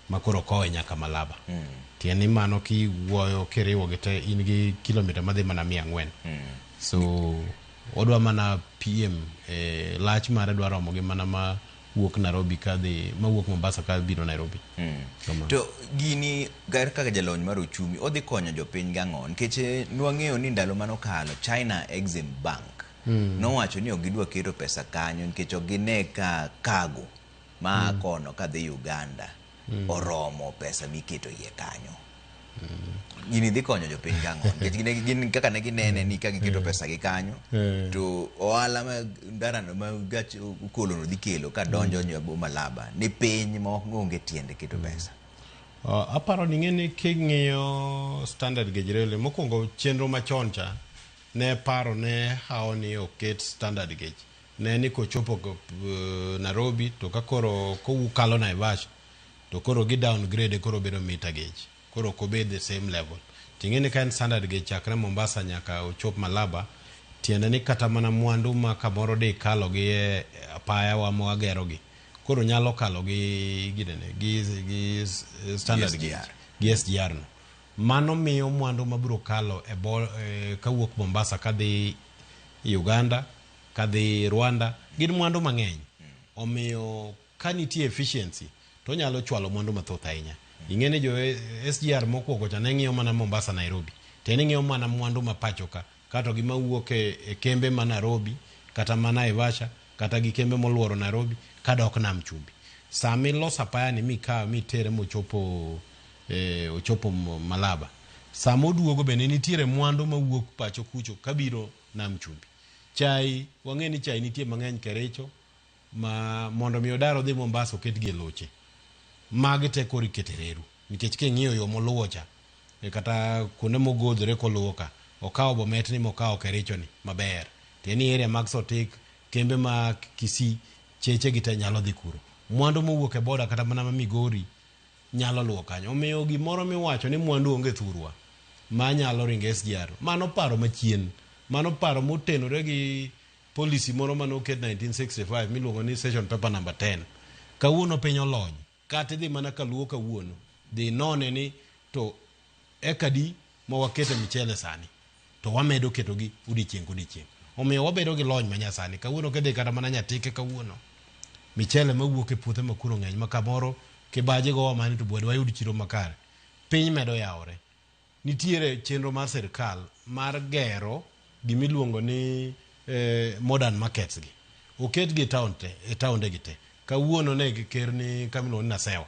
ma koro kowe nyaka Malaba. Tiende ni mano kiwuoyo kiriwo gi te in gi kilomita madhi mana 400. So odwa mana PM lach mare dwa romo gi mana ma wuok Nairobi kadhi mawuok Mombasa kadhi Nairobi. To gini kaka jalony mar uchumi odhi konyo jopiny gang'o? Nikech nwang'eyo ni ndalo manokalo China Exim Bank nowacho ni ok gidwa keto pesa kanyo nikech ok gine ka cargo ma kono kadhi Uganda oromo pesa miketo iye kanyo. Gini dhi konyo jopiny gang'o? Nikech gin kaka ne ginene ni ka giketo pesa gi kanyo to ohala ma ndarano ma gach okolo no dhi kelo ka donjo Malaba ni piny ma onge tiende keto pesa. Aparo ni ing'e ni king'iyo standard gauge railway mokwongo chenro machon cha ne paro ne hawo ni oket standard gauge ne ni kochopo Nairobi to ka koro kowukalo Naivasha to koro gi downgrade koro bedo meter gauge koro ok obed the same level. Ting'e ni ka en standard gauge chakre Mombasa nyaka ochop Malaba, tiende ni kata mana mwandu ma kamoro de kalo gi e apaya wa mwagero gi koro nyalo kalo gi ginene gi standard gauge gi SGR no. Mano miyo mwandu mabiro kalo e kawuok Mombasa kadhi Uganda kadhi Rwanda gin mwandu mang'eny. Omiyo ka nitie efficiency to nyalo chwalo mwandu mathoth ahinya. Ing'e ni jo SGR mokwongo cha ne ng'iyo mana Mombasa Nairobi. To ne ng'iyo mana mwandu ma pacho ka kato gi mawuok e kembe ma Nairobi kata ma Naivasha kata gi kembe moluoro Nairobi kadok Nam Chumbi. Sama iloso apaya ni mikawe mitere mochopo ochopo Malaba. Sama oduogo bende nitiere mwandu mawuok pacho kucho kabiro Nam Chumbi. Chai, wang'e ni chai nitie mang'eny Kericho ma mondo mi odar odhi Mombasa oket gi e loche. Magi te koro ikete reru nikech king'iyo yo moluwo cha kata kuonde mogodhore koluwo ka okawo Bomet ni mokawo Kericho ni maber. Tiende ni area mag Sotik, Kembe ma Kisii cheche gi te nyalo dhi kuro. Mwandu mowuok e boda kata mana ma Migori nyalo luwo kanyo. Omiyo gimoro miwacho ni mwandu onge thurwa ma nyalo ringo SGR, mano paro machien. Mano paro motenore gi policy moro mane oket 1965 miluongo ni session paper number 10. Kawuono piny olony. Kata idhi mana kaluo kawuono, dhi inone ni to eka adi ma wakete michele sani to wamedo ketogi odiechieng' kodiechieng'. Omiyo wabedo gi lony manyasani. Kawuono kidhi kata mana Nyatike kawuono, michele mawuok e puothe ma kuro ng'eny ma kamoro kibaji gowa mani to bwed wayud chiro makare. Piny medo yawore. Nitiere chenro mar sirkal mar gero gimiluongo ni eh, modern markets gi. Oketgi e town te, e taonde gi te. Kawuono ne ker ni kama iluongo ni Nasewa,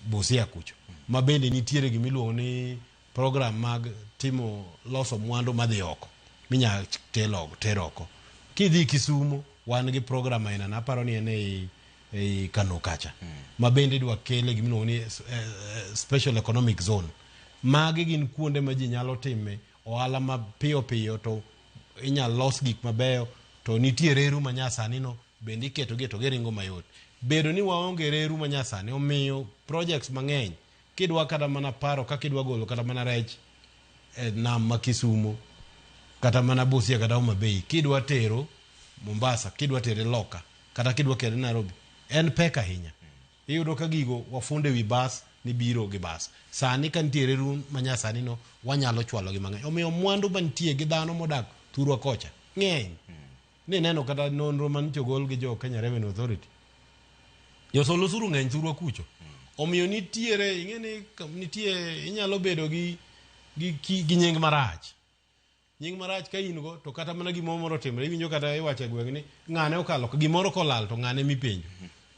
Busia kucho. Ma bende nitiere gimiluongo ni program mag timo loso mwandu madhi oko minya tel oko, ter oko. Kidhi Kisumo, wan gi program aina na aparo ni en ei ei Kano kacha. Ma bende idwa kele gimiluongo ni eh, eh, special economic zone. Magi gin kuonde ma ji nyalo time ohala ma piyo piyo to inyal los gik mabeyo to nitie reru ma nyasani no bende iketogi to giringo mayot. Bedo ni waonge reru ma nyasani omiyo projects mang'eny kidwa kata mana paro kaka idwa golo kata mana rech e nam ma Kisumo kata mana Busia kata Homa Bay kidwa tero Mombasa kidwa tere loka kata kidwa kele Nairobi en pek ahinya. Iyudo ka gigo wafundo ewi bas ni biro gi bas. Sani ka nitie reru ma nyasani no wanyalo chwalo gi mang'eny. Omiyo mwandu mantie gi dhano modak thurwa kocha ng'eny. Ni neno kata nonro manyicho ogol gi jo Kenya Revenue Authority. Josol osuru ng'eny thurwa kucho. Omiyo nitiere ing'e ni nitie inyalo bedo gi gi, gi nying marach. Nying marach ka in go to kata mana gimoro moro otimore iwinjo kata iwacho e gweng' ni ng'ane okalo ka gimoro kolal to ng'ane mipenjo.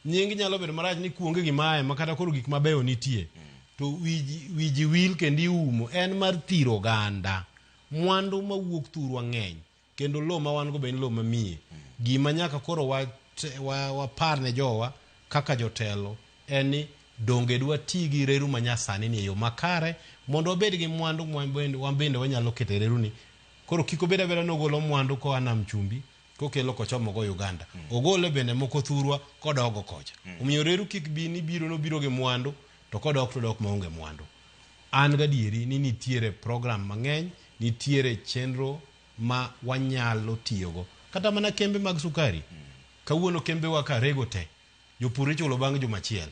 Nying nyalo bedo marach ni kuonge gima aye ma kata koro gik mabeyo nitie. To wiji, wiji wil kendo iumo en mar thiro oganda. Mwandu mawuok thurwa ng'eny kendo lowo ma wan go be en lowo mamiye. Gima nyaka koro wa, wa, wapar ne jowa kaka jotelo en ni donge dwati gi reru manyasani ni e yo makare mondo wabed gi mwandu wan bende wanyalo keto e reru ni. Koro kik obed abeda ni ogolo mwandu koa nam chumbi kokelo kochomo go Uganda. Ogole bende moko thurwa kodogo kocha. Omiyo reru kik bi ni biro nobiro gi mwandu to kodok to dok maonge mwandu. An gadieri ni nitiere program mang'eny, nitiere chenro ma wanyalo tiyogo. Kata mana kembe mag sukari. Kawuono kembewa ka rego te. Jopur ichulo bang' juma achiel.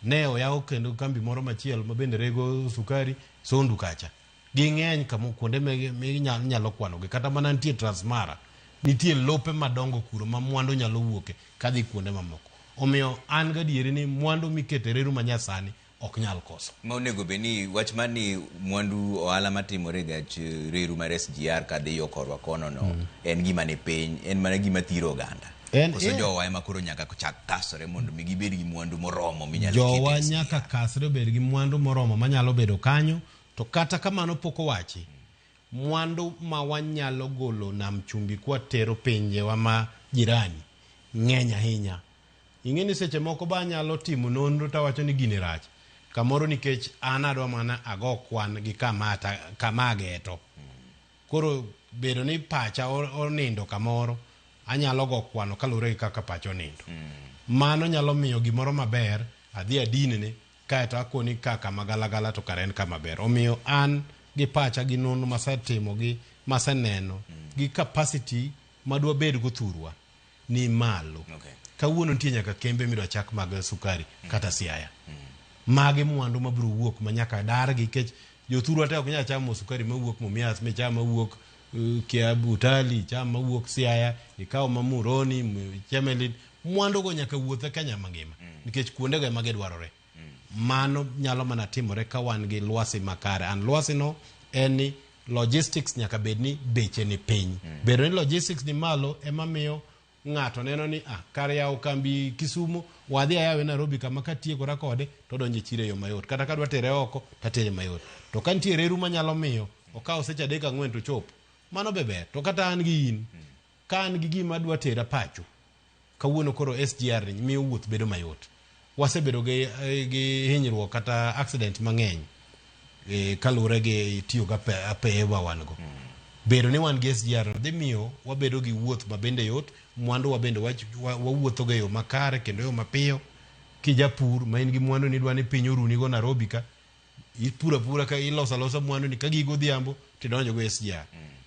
Ne oyaw kendo kambi moro machielo ma bende rego sukari Sondu kacha. Ging'eny kamo kuonde minyalo kwanogi. Kata mana nitie Transmara. Nitie lope madongo kuro ma mwandu nyalo wuoke kadhi kuonde mamoko. Omiyo an gadieri ni mwandu mikete reru manyasani ok nyal koso. Ma onego bed ni wach mar ni mwandu ohala matimore e gach reru mar SGR kadhi yo korwa kono no en gima ni piny, en mana gima thiro oganda. En- Koso yeah. jowa ema koro nyaka chak kasore mondo mi gibed gi mwandu moromo minyalo Jowa ket e nyaka kasre obed gi mwandu moromo manyalo bedo kanyo to kata kamano pok owachi mwandu ma wanyalo golo nam chumbi kwatero pinjewa ma jirani ng'eny ahinya. Ing'e ni seche moko ba anyalo timo nonro tawacho ni gini rach kamoro nikech an adwa mana ago kwan gi kama, kama ageto. Koro bedo ni pacha onindo kamoro anyalo go kwano kaluwore gi kaka pacha onindo. Mano nyalo miyo gimoro maber adhi adinne kaeto akoni ka kama galagala to kare en kama ber. Omiyo an gi pacha gi nonro masetimo gi maseneno gi capacity madwa bed go thurwa ni malo. Okay. Kawuono nitie nyaka kembe midwa chak mag sukari kata Siaya. Magi mwandu mabiro wuok ma nyaka dargi nikech jothurwa te ok nyal chamo sukari mawuok Mumias micham mawuok kia Butali, cham mawuok Siaya, ikaw ma Muroni, Chemelil. Mwandu go nyaka wuoth e Kenya mangima nikech kuondego ema gidwarore. Mano nyalo mana timore ka wan gi lwasi makare. And lwasi no en ni logistics nyaka bed ni beche ni piny. Bedo ni logistics ni malo ema miyo ng'ato neno ni ah, kar yawo kambi Kisumu wadhi ayawe Nairobi kama katiekora kode to odonjo e chiro e yo mayot. Kata kadwa tere oko tatere mayot. To ka nitie reru manyalo miyo okawo seche adek ang'wen to chop, mano be ber. To kata an gi in, ka an gi gima adwa tera pacho, kawuono koro SGR ni miyo wuoth bedo mayot. Wasebedo gi, gi hinyruok kata accident mang'eny e, kaluwore gi tiyo gi apewe ma wan go. Bedo ni wan gi SGR no dhi miyo wabedo gi wuoth ma bende yot, mwandu wa bende wawuotho go e yo makare kendo e yo mapiyo. Kijapur ma in gi mwandu ni idwa ni piny orunigo Nairobi ka, ipuro apura ka iloso alosa mwandu ni ka gigo odhiambo tidonjo go SGR.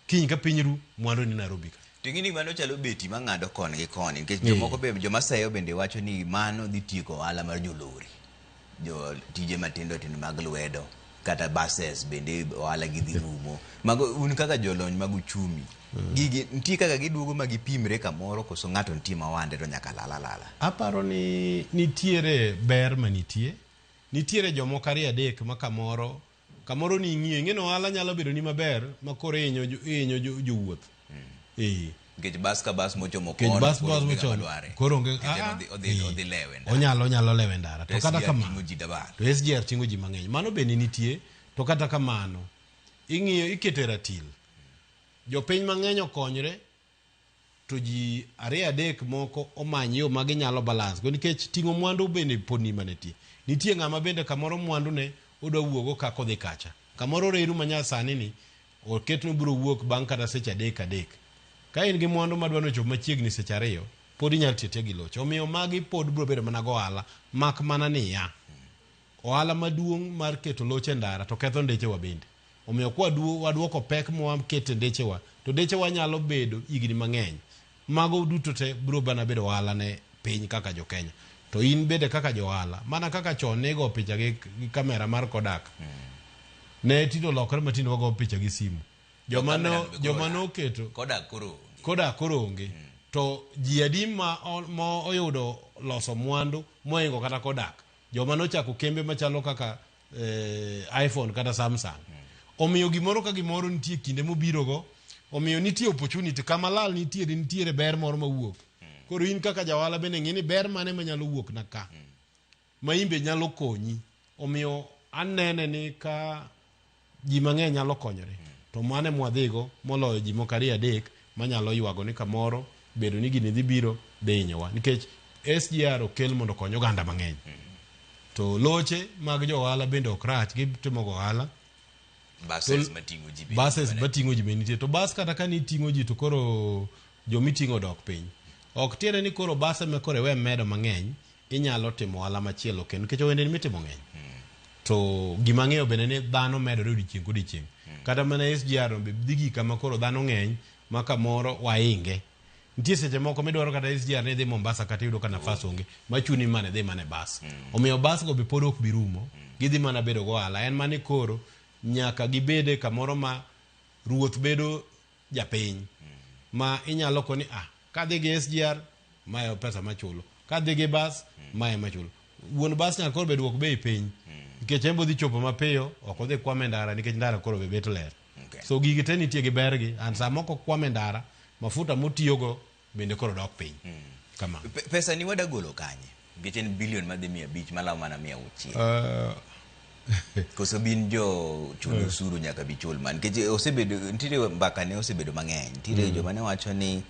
Kiny ka piny ru, mwandu ni Nairobi ka. To ing'e ni mano chalo beti mang'ado koni gi koni nikech jomoko be joma seyo bende wacho ni mano dhi tieko ohala mar jolori. Jo tije matindo tindo mag lwedo kata buses bende ohala gi dhi rumo. Mago un kaka jolony mag uchumi. Gigi nitie kaka giduogo ma gipimre kamoro koso ng'ato nitie ma wande to nyaka lal alala. Aparo ni nitiere ber manitie. Nitiere jomoko ariyo adek ma kamoro kamoro ni ing'iyo ing'e ni ohala nyalo bedo ni maber ma koro ihinyo ihinyo jowuoth. Eh. Nikech bas ka bas mochomo Nikech kono bas koro bas onge ng'ama mochomo dware. koro onge Nikech en ah, odhi eh. odhi lewe ndara. Onyalo onyalo lewe ndara. To kata SGR kamano ting'o ji dabal. to SGR ting'o ji mang'eny. Mano bende nitie to kata kamano ing'iyo iketo e ratil. Jopiny mang'eny okonyre to ji ariyo adek moko omany yo ma ginyalo balance go nikech ting'o mwandu bende pod ni manitie. Nitie ng'ama bende kamoro mwandu ne odwa wuogo kaka odhi kacha. Kamoro reru ma nyasani ni oket ni obiro wuok bang' kata seche adek adek. Ka in gi mwandu madwa ni ochop machiegni seche ariyo, pod inyalo tiyo atiya gi loche. Omiyo magi pod biro bedo mana go ohala mak mana niya, ohala maduong' mar keto loche e ndara to ketho ndechewa bende. Omiyo kwa waduoko pek mwakete ndechewa, to ndechewa nyalo bedo higni mang'eny. Mago duto te biro mana bedo ohala ne piny kaka jo Kenya. To in bende kaka jo ohala, mana kaka chon ne igo picha gi, gi kamera mar Kodak. Ne tinde olokore ma tinde wago picha gi simu. Joma kamera no, no be koro joma olal. noketo Kodak koro onge. Kodak koro onge. To ji adi ma, ma oyudo loso mwandu mohingo kata Kodak? Joma nochako kembe machalo kaka iPhone kata Samsung. Omiyo gimoro ka gimoro nitie kinde mobirogo. Omiyo nitie opportunity kama lal nitiere nitiere ber moro mawuok. Koro in kaka jaohala bende ng'i ni ber mane manyalo wuok na ka. Ma in be nyalo konyi. Omiyo anene ni ka ji mang'eny nyalo konyore. To mano ema wadhigo moloyo ji moko ariyo adek manyalo ywago ni kamoro bedo ni gini dhi biro dhi hinyowa. Nikech SGR okel mondo okony oganda mang'eny. To loche mag jo ohala bende ok rach, gitimo go ohala. Buses To- mating'o ji bende buses nitie. mating'o ji bende nitie. To bas kata ka niting'o ji to koro jomiting'o dok piny. Ok tiende ni koro bas ema koro iwe medo mang'eny, inyalo timo ohala machielo kendo nikech ohendni mitimo ng'eny. To gima ang'eyo bende ni dhano medore odiochieng' kodiochieng'. Kata mana SGR no be dhi gik kama koro dhano ng'eny ma kamoro wainge. Nitie seche moko midwaro kata SGR ni idhi Mombasa kata iyudo ka nafas onge machuni mana idhi mana e bas. Omiyo bas go be pod ok bi rumo. Gidhi mana bedo go ohala. En mana ni koro nyaka gibede kamoro ma ruoth bedo japiny. Ma inyalo koni ah kadhi gi SGR mae e pesa machulo. Kadhi gi bas mae machulo. Wuon bas nyaka koro be duok bei piny. Nikech en be odhi chopo mapiyo, ok odhi kwamo e ndara nikech ndara koro be bet ler. So gigi te nitie gi bergi and sama ok okwam e ndara, mafuta motiyogo bende koro dok piny. Kama. Pesa ni wada golo kanye? Nikech en bilion madhi 500 malao mana 600. Koso bin jo chul osuru nyaka bi chul man. Nikech osebedo nitiere mbaka ne osebedo mang'eny. Nitiere joma ne wacho ni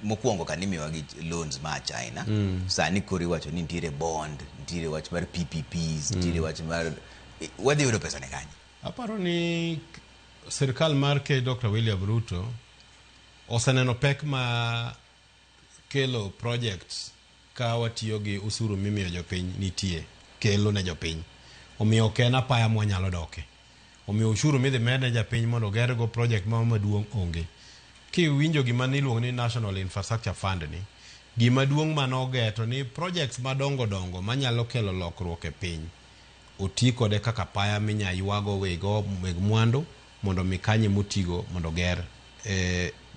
mokwongo ka nimiyowa gi loans ma China. Sani koro iwacho ni nitiere bond, nitiere wach mar PPPs, nitiere wach mar wadhi yudo pesa ne kanye? Aparo ni sirkal mar Ker Dr. William Ruto oseneno pek ma kelo projects ka watiyo gi usuru mimiyo jopiny nitie kelo ne jopiny. Omiyo ok en apaya mwanyalo doke. Omiyo ushuru midhi med ne japiny mondo ogergo project moro maduong' onge. Kiwinjo gima niluongo ni National Infrastructure Fund ni, gima duong' manogeto ni projects madongo dongo manyalo kelo lokruok e piny oti kode kaka apaya minya ywago wego weg mwandu mondo mi kanye motigo mondo oger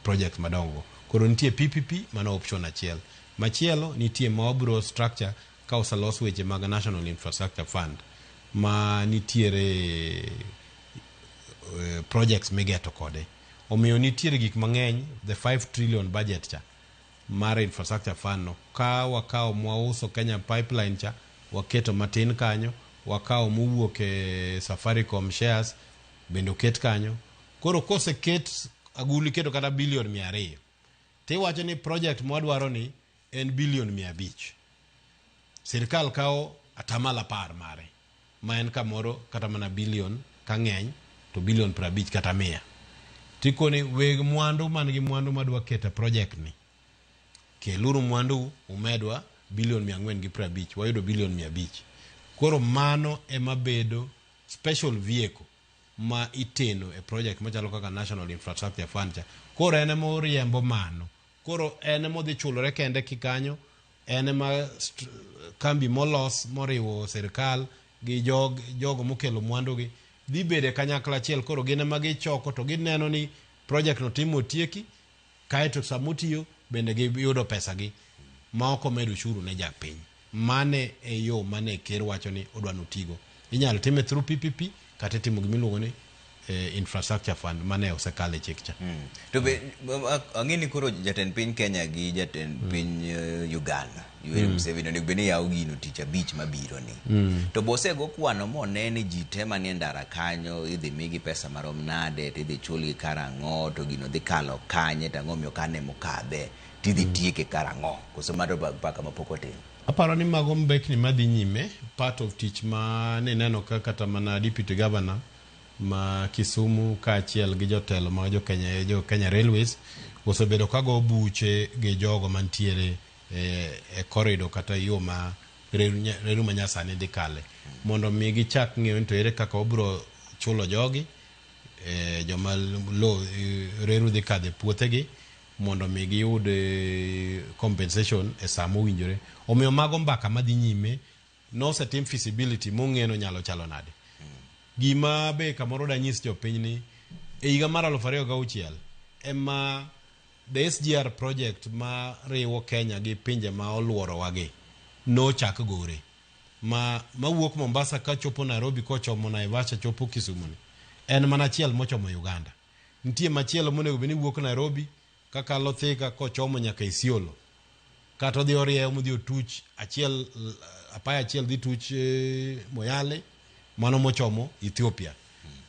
project madongo. Koro nitie PPP, mano option achiel. Machielo nitie ma wabiro structure ka oselos weche mag National Infrastructure Fund ma nitiere projects migeto kode. Omiyo nitiere gik mang'eny, the 5 trillion budget cha mar infrastructure fund no ka wakawo mwauso Kenya Pipeline cha waketo matin kanyo, wakawo mowuok e Safaricom shares bende oket kanyo. Koro koseket agulu iketo kata bilion 200 tiwacho ni project mwadwaro ni en bilion 500. Sirkal kawo atamalo 10 mare ma en kamoro kata mana bilion ka ng'eny to bilion 50 kata 100. Tikoni weg mwandu man gi mwandu madwa keto e project ni, keluru mwandu umedwa bilion 450, wayudo bilion 500. Koro mano ema bedo special vehicle ma iteno e project machalo kaka National Infrastructure Fund cha. Koro en ema oriembo mano. Koro en ema odhi chulore kende kikanyo, en ema kambi molos moriwo sirkal gi jogo mokelo mwandu gi dhi bedo e kanyakla achiel. Koro gin ema gichoko to gineno ni project no timo otieki, kaeto sama otiyo bende giyudo pesa gi ma ok omed ushuru ne japiny. Mane e yo mane ker wacho ni odwa notigo. Inyalo time through PPP kata itimo gimiluongo ni infrastructure fund mane osekale chik cha. To be ang'e ni koro jatend piny Kenya gi jatend piny Uganda Yoweri Museveni onego bed ni yawo gino tich abich mabiro ni. To bosego kwano mone ni ji te manie ndara kanyo idhi migi pesa marom nade, to idhi chulgi karang'o, to gino dhi kalo kanye, to ang'o miyo kane mokadhe, tidhi tieke karang'o, koso mato paka mapok otim. Aparo ni mago mbekni madhi nyime, part of tich ma nineno ka kata mana deputy governor ma Kisumu kaachiel gi jotelo mag jo Kenya Railways osebedo ka go buche gi jogo mantiere e corridor kata yo ma reru manyasani dhi kale, mondo mi gichak ng'eyo ni to ere kaka wabiro chulo jogi, joma lo reru dhi kadhe puothegi, mondo mi giyud compensation e saa mowinjore. Omiyo mago mbaka madhi nyime. Nosetim feasibility mong'e nyalo chalo nade. Gima be kamoro danyis jopiny ni e higa mar 2006 ema the SGR project ma riwo Kenya gi pinje ma oluorowa gi nochak gore ma mawuok Mombasa kachopo Nairobi kochomo Naivasha chopo Kisumu ni en mana achiel mochomo Uganda. Nitie machielo monego bed ni wuok Nairobi kakalo Thika kochomo nyaka Isiolo, kata odhi orieyo modhi otuch achiel, apaya achiel dhi tuch Moyale, mano mochomo Ethiopia,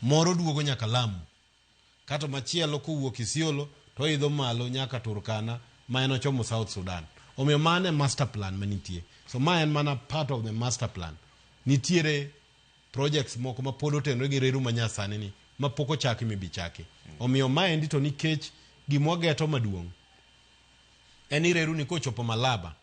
moro duogo nyaka Lamu, kato machielo kowuok Isiolo to oidho malo nyaka Turkana ma en ochomo South Sudan. Omiyo mano e master plan manitie. So ma en mana part of the master plan. Nitiere projects moko ma pod otenore gi reru manyasani ni ma pok ochaki mibi chaki. Omiyo maendi to nikech gimwageto maduong' en ni reru ni kochopo Malaba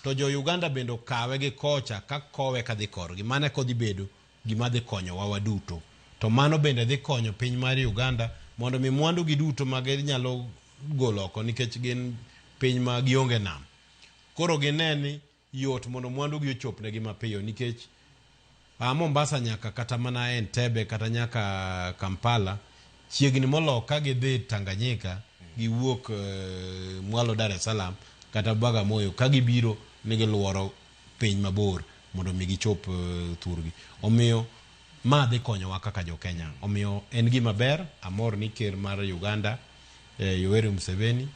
to jo Uganda bende okawe gi kocha ka kowe kadhi korgi, mano eka odhi bedo gima dhi konyowa waduto. To mano bende dhi konyo piny mar Uganda mondo mi mwandu gi duto ma ginyalo golo oko, nikech gin piny ma gionge nam, koro gine ni yot mondo mwandu gi ochopnegi mapiyo, nikech a Mombasa nyaka kata mana Entebbe kata nyaka Kampala chiegni molo ka gidhi Tanganyika giwuok mwalo Dar es Salaam kata Bagamoyo ka gibiro ni giluoro piny mabor mondo mi gichop thurgi. Omiyo ma dhi konyowa kaka jo Kenya. Omiyo en gima ber, amor ni ker mar Uganda Yoweri Museveni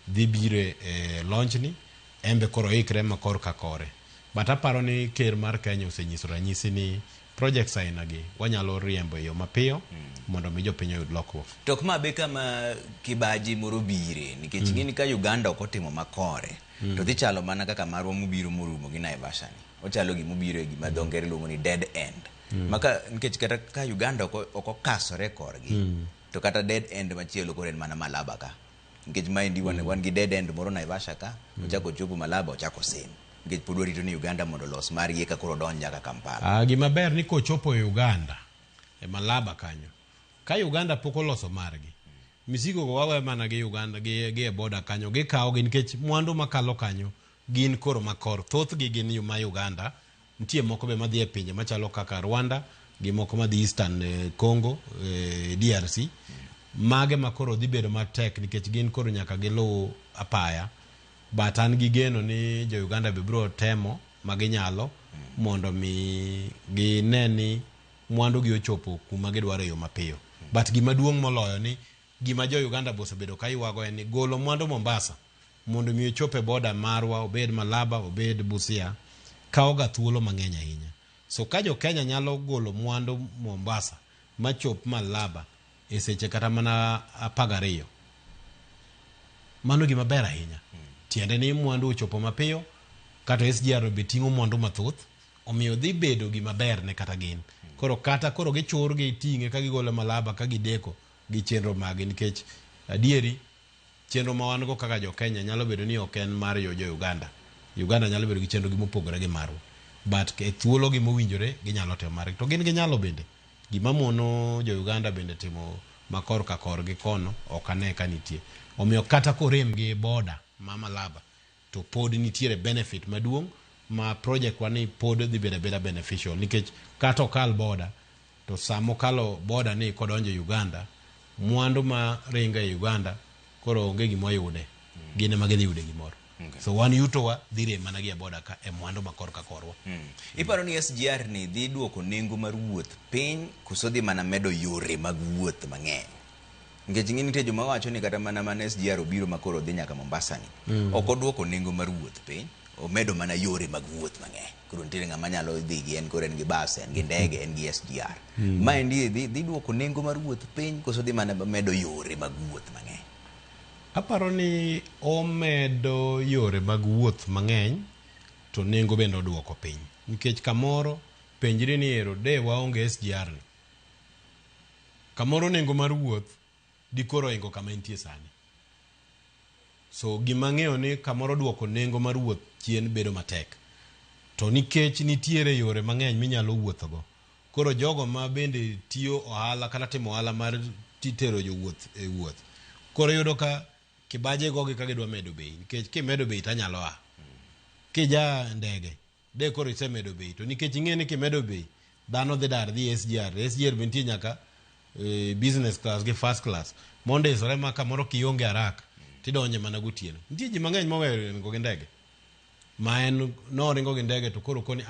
dhi biro e launch ni, en be koro oikre ma kor ka kore. But aparo ni ker mar Kenya osenyiso ranyisi ni projects aina gi wanyalo riembo e yo mapiyo mondo mi jopiny oyud lokruok. To ok ma be kama kibaji moro bire, nikech ing'e ni ka Uganda ok otimo makore to dhi chalo mana kaka marwa mobiro morumo gi Naivasha ni. Ochalo gimobiro e gima dho ngere luongo ni dead end. Maka nikech kata ka Uganda ok okasore korgi to kata dead end machielo koro en mana Malaba ka. Nikech maendi wan gi dead end moro Naivasha ka, ochako ochopo Malaba, ochako sim. Nikech pod warito ni Uganda mondo olos margi eka koro odonj nyaka Kampala. Ah, gima ber ni kochopo e Uganda e Malaba kanyo, ka Uganda pok oloso margi, misigo go wawe mana gi Uganda gi e border kanyo gikawo gi, nikech mwandu makalo kanyo gin koro makor thothgi gin ma Uganda. Nitie moko be madhi e pinje machalo kaka Rwanda gi moko madhi Eastern Congo, DRC. Mage ma koro dhi bedo matek nikech gin koro nyaka giluw apaya, but an gi geno ni jo Uganda be biro temo ma ginyalo mondo mi gine ni mwandu gi ochopo kuma gidwaro e yo mapiyo. But gima duong' moloyo ni gima jo Uganda be osebedo ka ywago en ni golo mwandu Mombasa mondo mi ochop e border marwa, obed Malaba, obed Busia, kawo ga thuolo mang'eny ahinya. So ka jo Kenya nyalo golo mwandu Mombasa machop Malaba e seche kata mana 12, mano gima ber ahinya. Tiende ni mwandu ochopo mapiyo, kata SGR be ting'o mwandu mathoth, omiyo dhi bedo gima ber ne kata gin. Koro kata koro gichur giting'e ka gigolo Malaba ka gideko. gi chenro maggi nikech adieri chenro ma wan go kaka jo Kenya nyalo bedo ni ok en mar yo jo Uganda. Uganda nyalo bedo gi chenro gi mopogore gi marwa. But e thuolo gi mowinjore ginyalo timo margi. To gin ginyalo bende. Gima mono jo Uganda bende timo ma korka korgi kono ok ane ka nitie. Omiyo kata korem gi boda ma Malaba to pod nitiere benefit maduong' ma project wa ni pod dhi bedo abeda beneficial nikech kata okal boda to sama okalo boda ni kodonjo Uganda mwandu ma ringo e Uganda koro onge gima wayude gin ema gidhi yude gimoro. Okay. So wan yutowa dhi rem mana gi e boda ka e mwandu ma korka korwa. Iparo ni SGR ni dhi duoko nengo mar wuoth piny koso dhi mana medo yore mag wuoth mang'eny? Nikech ing'e nitie joma wacho ni kata mana mana SGR obiro ma koro dhi nyaka Mombasa ni. Ok oduoko nengo mar wuoth piny, omedo mana yore mag wuoth mang'eny. Koro nitiere ng'ama nyalo dhi gi en koro en gi bas, en gi ndege, en gi SGR. Maendi dhi duoko nengo mar wuoth piny koso dhi mana medo yore mag wuoth mang'eny? Aparo ni omedo yore mag wuoth mang'eny to nengo bende oduoko piny. Nikech kamoro penjri ni ero de waonge SGR ni. Kamoro nengo mar wuoth dikoro oingo kama entie sani. So gima ang'eyo ni kamoro duoko nengo mar wuoth chien bedo matek. To nikech nitiere yore mang'eny minyalo wuothogo. Koro jogo ma bende tiyo ohala kata timo ohala mar tero jowuoth e wuoth. Koro iyudo ka kibaje gogi ka gidwa medo bei nikech kimedo bei tanyalo a. Kija ndege de koro isemedo bei to nikech ing'e ni kimedo bei dhano dhi dar dhi SGR. SGR be nitie nyaka business class gi first class mondisore ma kamoro kionge haraka tidonje mana gotieno. Nitie ji mang'eny moweyo ringo gi ndege ma en noringo gi ndege to koro koni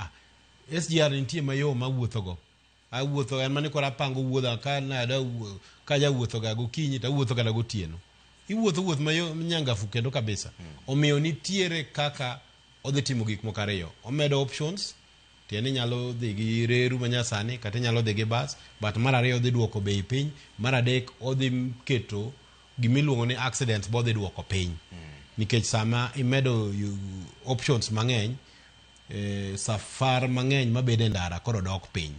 SGR nitie mayom mawuothogo. Awuotho en mani koro apango wuodha ka nada ka jawuotho ga gokinyi to awuotho kata gotieno. Iwuotho wuoth mayom nyangafu kendo kabisa. Omiyo nitiere kaka odhi timo gik moko ariyo. Omedo options, tiende ni inyalo dhi gi reru manyasani kata inyalo dhi gi bus, but mar ariyo odhi duoko bei piny, mar adek odhi keto gimiluongo ni accidents bo dhi duoko piny. Nikech sama imedo options mang'eny, safar mang'eny mabedo e ndara koro dok piny.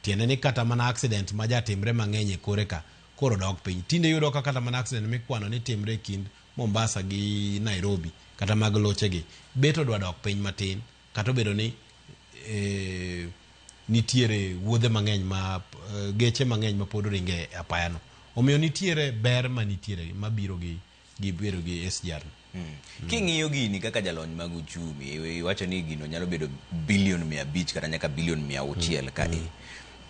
Tiende ni kata mana accident ma jatimre mang'eny e kore ka koro dok piny. Tinde iyudo ka kata mana accident mikwano ni timre e kind Mombasa gi Nairobi kata mag lochegi bet odwa dok piny matin kata obedo ni nitiere wuodhe mang'eny ma geche mang'eny ma pod ringe e apayano. Omiyo nitiere ber manitiere mabiro gi bedo gi SGR. King'iyo gini kaka jalony mag uchumi, iwacho ni gino nyalo bedo bilion 500 kata nyaka bilion 600 ka e.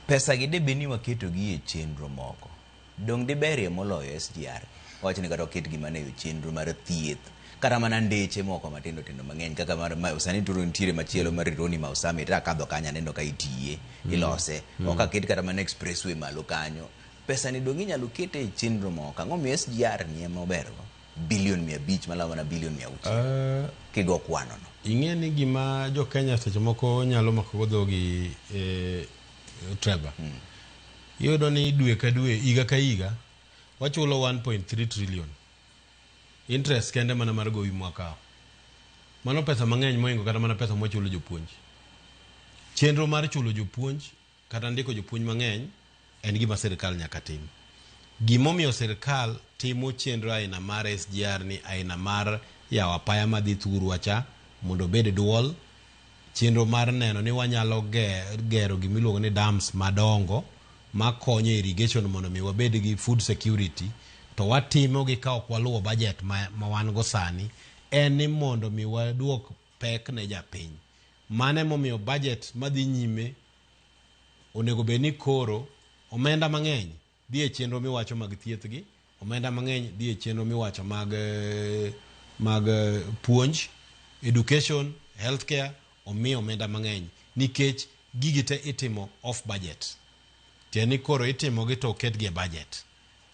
Pesa gi debe ni waketo gi e chenro moko. Dong' diberie moloyo SGR. Wacho ni kata oket gi mana e chenro mar thieth, kata mana ndeche moko matindo tindo mang'eny kaka mar sani turo nitiere machielo mar Rironi Mau Summit, akadho kanyo aneno ka itiye, ilose. Ok aket kata mana expressway malo kanyo. Pesa ni dong' inyalo kete e chenro moko. Ang'o miyo SGR ni ema obergo? Bilion 500 malao mana bilion 600. Kigo kwano no. Ing'e ni gima jo Kenya seche moko nyalo mako go dhogi Trevor. Iyudo ni dwe ka dwe, higa ka higa, wachulo 1.3 trillion. Interest kende mana mar gowi mwakawo. Mano pesa mang'eny mohingo kata mana pesa mwachulo jopuonj. Chenro mar chulo jopuonj kata ndiko jopuonj mang'eny en gima sirikal nyaka tim. Gimomiyo sirikal timo chenro aina mar SGR ni aina mar yawo apaya madhi thurwa cha mondo obed dual, chenro mar neno ni wanyalo gero gimiluongo ni dams madongo makonyo irrigation mondo mi wabed gi food security, to watimo gi ka ok waluwo budget ma wan go sani, en ni mondo mi waduok pek ne japiny. Mano emomiyo budget madhi nyime onego bed ni koro omenda mang'eny dhi e chenro miwacho mag thieth gi, omenda mang'eny dhi e chenro miwacho mag puonj, education, healthcare, omi omenda mang'eny nikech gigi te itimo off budget. Tiende ni koro itimo gi to oketgi e budget.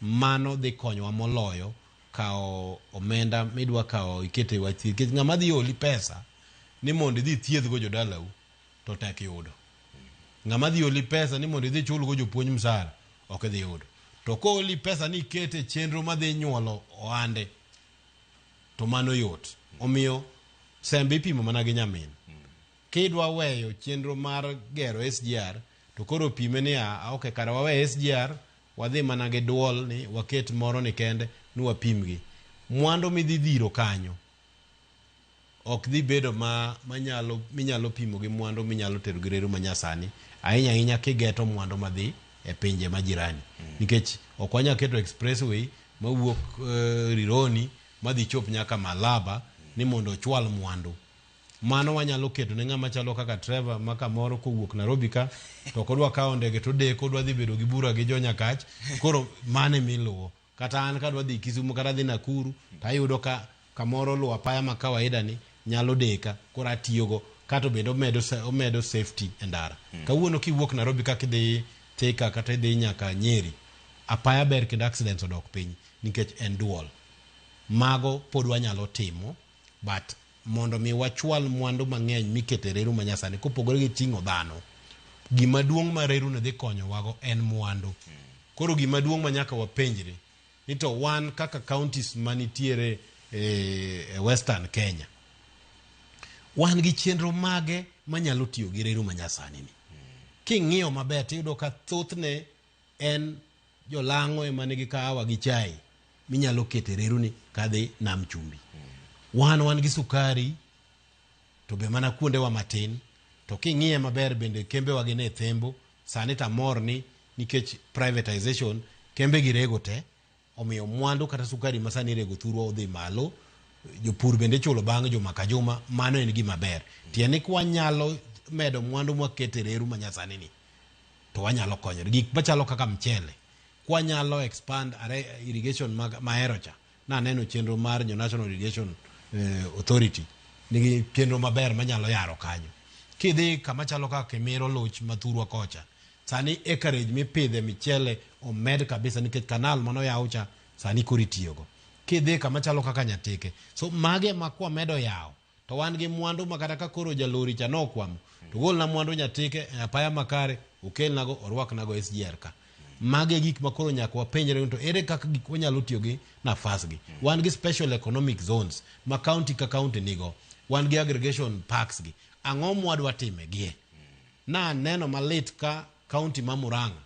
Mano dhi konyowa moloyo kawo omenda midwa kawo ikete wach thieth. Nikech ng'ama dhi oli pesa ni mondo idhi ithiedhgo jodalau to tek yudo. Ng'ama dhi oli pesa ni mondo idhi ichulgo jopuonj msara ok idhi yudo. To kooli pesa ni ikete chenro madhi nyuolo ohande to mano yot. Omiyo sembe ipimo mana gi nyamin. Kidwa weyo chenro mar gero SGR to koro pime ni okay, kara wawe SGR wadhi mana gi duol ni waket moro ni kende ni wapimgi. Mwandu midhi dhiro kanyo ok dhi bedo ma manyalo minyalo pimo gi mwandu minyalo tero gi reru manyasani ahinya ahinya kigeto mwandu madhi e pinje ma jirani nikech ok wanyal keto expressway mawuok Rironi madhi chop nyaka Malaba ni mondo ochwal mwandu. Mano wanyalo keto ne ng'ama chalo kaka Trevor ma kamoro kowuok Nairobi ka to ok odwa kawo ndege to odeko odwa dhi bedo gi bura gi jo Nyakach koro mano ema iluwo. Kata an kadwa dhi Kisumu kata adhi Nakuru to ayudo ka kamoro luwo apaya ma kawaida ni nyalo deka koro atiyogo kato bende omedo, omedo safety e ndara. Kawuono kiwuok Nairobi ka kidhi Thika kata idhi nyaka Nyeri, apaya ber kendo accidents odok piny nikech en dual. Mago pod wanyalo timo but mondo mi wachwal mwandu mang'eny mikete e reru manyasani kopogore gi ting'o dhano, gima duong' ma reru ni dhi konyowago en mwandu. Koro gima duong' ma nyaka wapenjre ni to wan kaka counties manitiere e Western Kenya, wan gi chenro mage manyalo tiyo gi reru manyasani ni? King'iyo maber tiyudo ka thothne en jolang'o ema nigi kahawa gi chai minyalo keto e reruni kadhi nam chumbi. Wan wan gi sukari to be mana kuondewa matin, to king'iye maber bende kembewa gi ne thembo sani to amor ni nikech privatization kembe gi rego te, omiyo mwandu kata sukari ma sani irego thurwa odhi malo, jopur bende ichulo bang' juma ka juma, mano en gima ber. Tiende ni kwanyalo medo mwandu mwaketo e reru manyasani ni to wanyalo konyore. Gik machalo kaka mchele, kwanyalo expand are irrigation mahero cha, naneno chenro mar jo National Irrigation Authority nigi chenro maber manyalo yaro kanyo. Kidhi kama chalo kaka Kimiro Luch mathurwa kocha, sani acreage mipidhe michele omed kabisa nikech kanal manoyaw cha sani koro itiyogo. Kidhi kama chalo kaka Nyatike, so mage ma kwamedo yawo to wan gi mwandu ma kata ka koro jalori cha nokwamo to golna mwandu Nyatike e apaya makare okelnago orwaknago SGR ka. Mage gik ma koro nyaka wapenjre ni to ere kaka gik wanyalo tiyo gi nafas gi. Wan gi special economic zones ma county ka county nigo. Wan gi aggregation parks gi. Ang'o mwadwa time gie? Na neno malit ka county ma Murang'a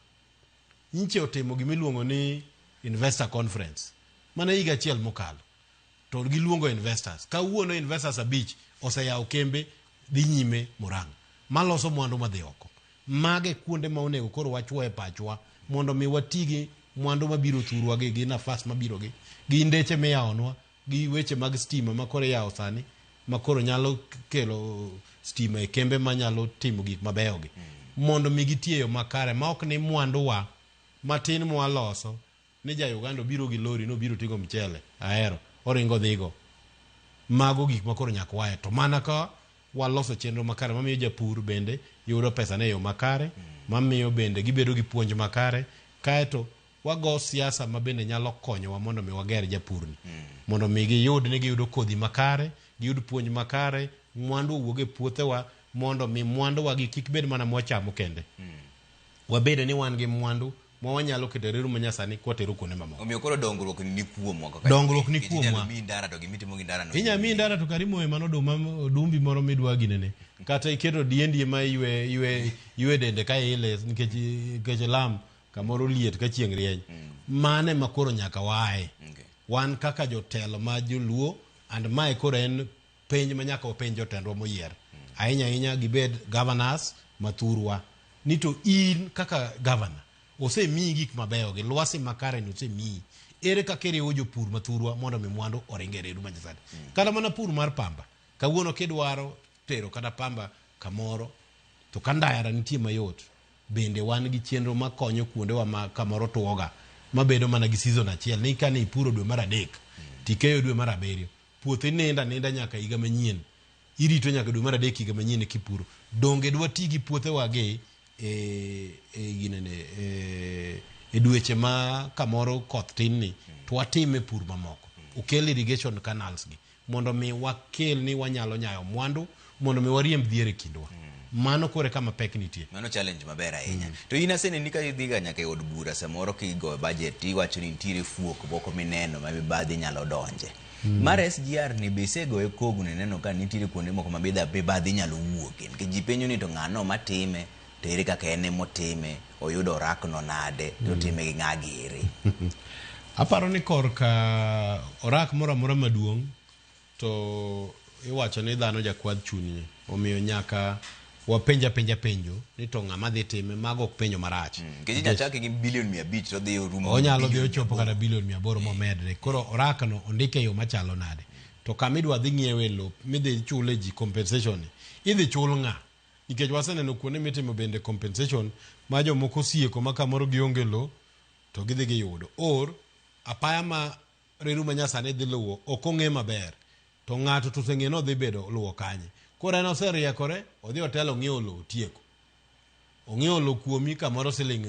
nyiche otimo gimiluongo ni investor conference mana higa achiel mokalo to giluongo investors. Kawuono investors 5 oseyawo kembe dhi nyime Murang'a maloso mwandu madhi oko. Mage kuonde ma onego koro wachuo e pachwa mondo mi wati gi mwandu mabiro thurwa gi nafas mabiro gi ndeche miyawonwa gi weche mag stima ma koro iyawo sani ma koro nyalo kelo stima e kembe manyalo timo gik mabeyo gi mondo mi gitie e yo makare ma ok ni mwanduwa matin mwaloso ni ja Uganda obiro gi lori nobiro ting'o mchele ahero oringo dhigo. Mago gik ma koro nyaka wae to mana ka waloso chenro makare mamiyo japur bende yudo pesa ne e yo makare, mamiyo bende gibedo gi puonj makare, kaeto wago siasa ma bende nyalo konyowa mondo mi wager japurni mondo mi giyud ni giyudo kodhi makare, giyud puonj makare, mwandu owuog e puothewa mondo mi mwanduwa gi kik bed mana mwachamo kende. Wabede ni wan gi mwandu ma wanyalo keto e reru manyasani kwatero kuonde mamoko. Omiyo koro dongruok ni kuomwa kaka Dongruok ni nikech inyalo kuomwa. miyi ndara to gimitimo gi ndara no. Inya miyi ndara to kar imoye mana oduma odumbi moro midwa ginene. Kata iketo diendi ema ywe ywe ywe dende ka ile nikech nikech lam kamoro liet ka chieng' rieny. Mano ema koro nyaka waaye. Wan kaka jotelo ma joluo and mae koro en penj ma nyaka wapenj jotendwa moyier. Ahinya ahinya gibed governors mathurwa. Ni to in kaka governor osemiyi gik mabeyo gi lwasi makare ni osemiyi. Ere kaka iriwo jopur mathurwa mondo mi mwandu oring e reru manyasani. Kata mana pur mar pamba. Kawuono kidwaro tero kata pamba kamoro to ka ndara nitie mayot bende wan gi chenro makonyo kuondewa ma kamoro tuoga mabedo mana gi season achiel ni kane ipuro dwe mar 3 tikeyo dwe mar 7 puothe nindo aninda nyaka higa manyien irito nyaka dwe mar 3 higa manyien kipuro. Donge dwa ti gi puothewa gi e ginene e dweche ma kamoro koth tin ni to watime pur mamoko. Okel irrigation canals gi mondo mi wakel ni wanyalo nyayo mwandu mondo mi wariemb dhier e kindwa. Mano kore kama pek nitie. Mano challenge maber ahinya. To in aseneni ka idhiga nyaka e od bura samoro kigoyo budget iwacho ni nitiere fuok moko mineno ma mibadhi nyalo donje. Mar SGR ni be isegoye kogno ineno ka nitiere kuonde moko ma mibadhi nyalo wuoke nikech ji penjo ni to ng'ano matime To ere kaka en emotime, oyudo orakno nade, to otime gi ng'a giri? Aparo ni korka orak moro amora maduong' to iwacho ni dhano jakwadh chunye. Omiyo nyaka wapenj apenja penjo ni to ng'ama dhi time, mago ok penjo marach. Nikech inyalo chake gi bilion 500 to odhi orumo gi Onyalo dhi bilion ochopo kata bilion 800 momedre. Koro orakno ondike e yo machalo nade? To kama idwa dhi ng'iewe lop midhi chule ji compensation ni, idhi chul ng'a? Nikech waseneno kuonde mitimo bende compensation ma jomoko osieko ma kamoro gionge lo to gidhi giyudo. Or apaya ma reru ma nyasani dhi luwo ok ong'e maber. To ng'ato to oseng'e ni odhi bedo luwo kanye. Koro en oseriekore, odhi otelo ong'iewo lowo otieko. Ong'iewo lowo kuomi kamoro siling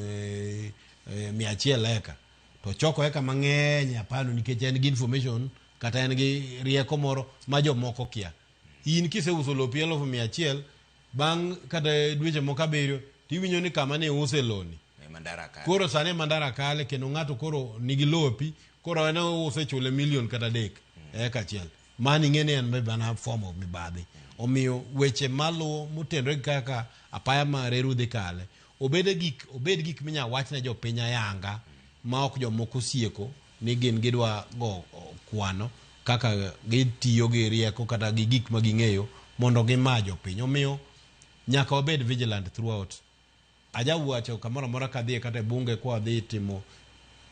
100 eka. To ochoko eka mang'eny e apayano nikech en gi information kata en gi rieko moro ma jomoko kia. In kiseuso lopi 100,000, bang' kata dweche moko 7 tiwinjo ni kama ne iuse loni. Koro sani ema ndara kale kendo ng'ato koro nigi lopi, koro en ouse chule milion kata 3 eka achiel. Mano ing'e ni en be mana form of mibadhi. Omiyo weche maluwo motenore gi kaka apaya ma reru dhi kale, obed gik minya wach ne jopiny ayanga ma ok jomoko osieko ni gin gidwa go kwano kaka gitiyo gi rieko kata gi gik ma ging'eyo mondo gima jopiny. Omiyo nyaka wabed vigilant throughout. Ajawacho kamoro amora kadhiye kata e bunge kwa dhi timo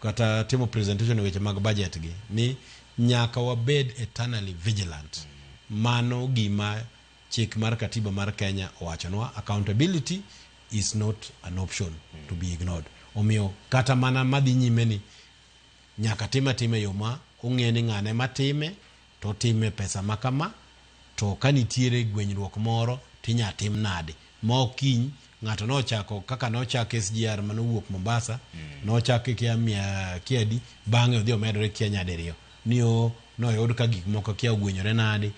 kata timo presentation e weche mag budget gi ni nyaka wabed eternally vigilant. Mano gima chik mar katiba mar Kenya owachonwa, accountability is not an option to be ignored. Omiyo kata mana madhi nyime ni nyaka time atima e yo ma ong'e ni ng'ane matime to otime pesa ma kama, to ka nitiere gwenyruok moro tinya tim nade ma ok kiny ng'ato nochako kaka nochak SGR manowuok Mombasa, nochak kia mia kia adi, bang'e odhi omedore kia nyadiriyo ni o noyud ka gik moko kia ogwenyore nade.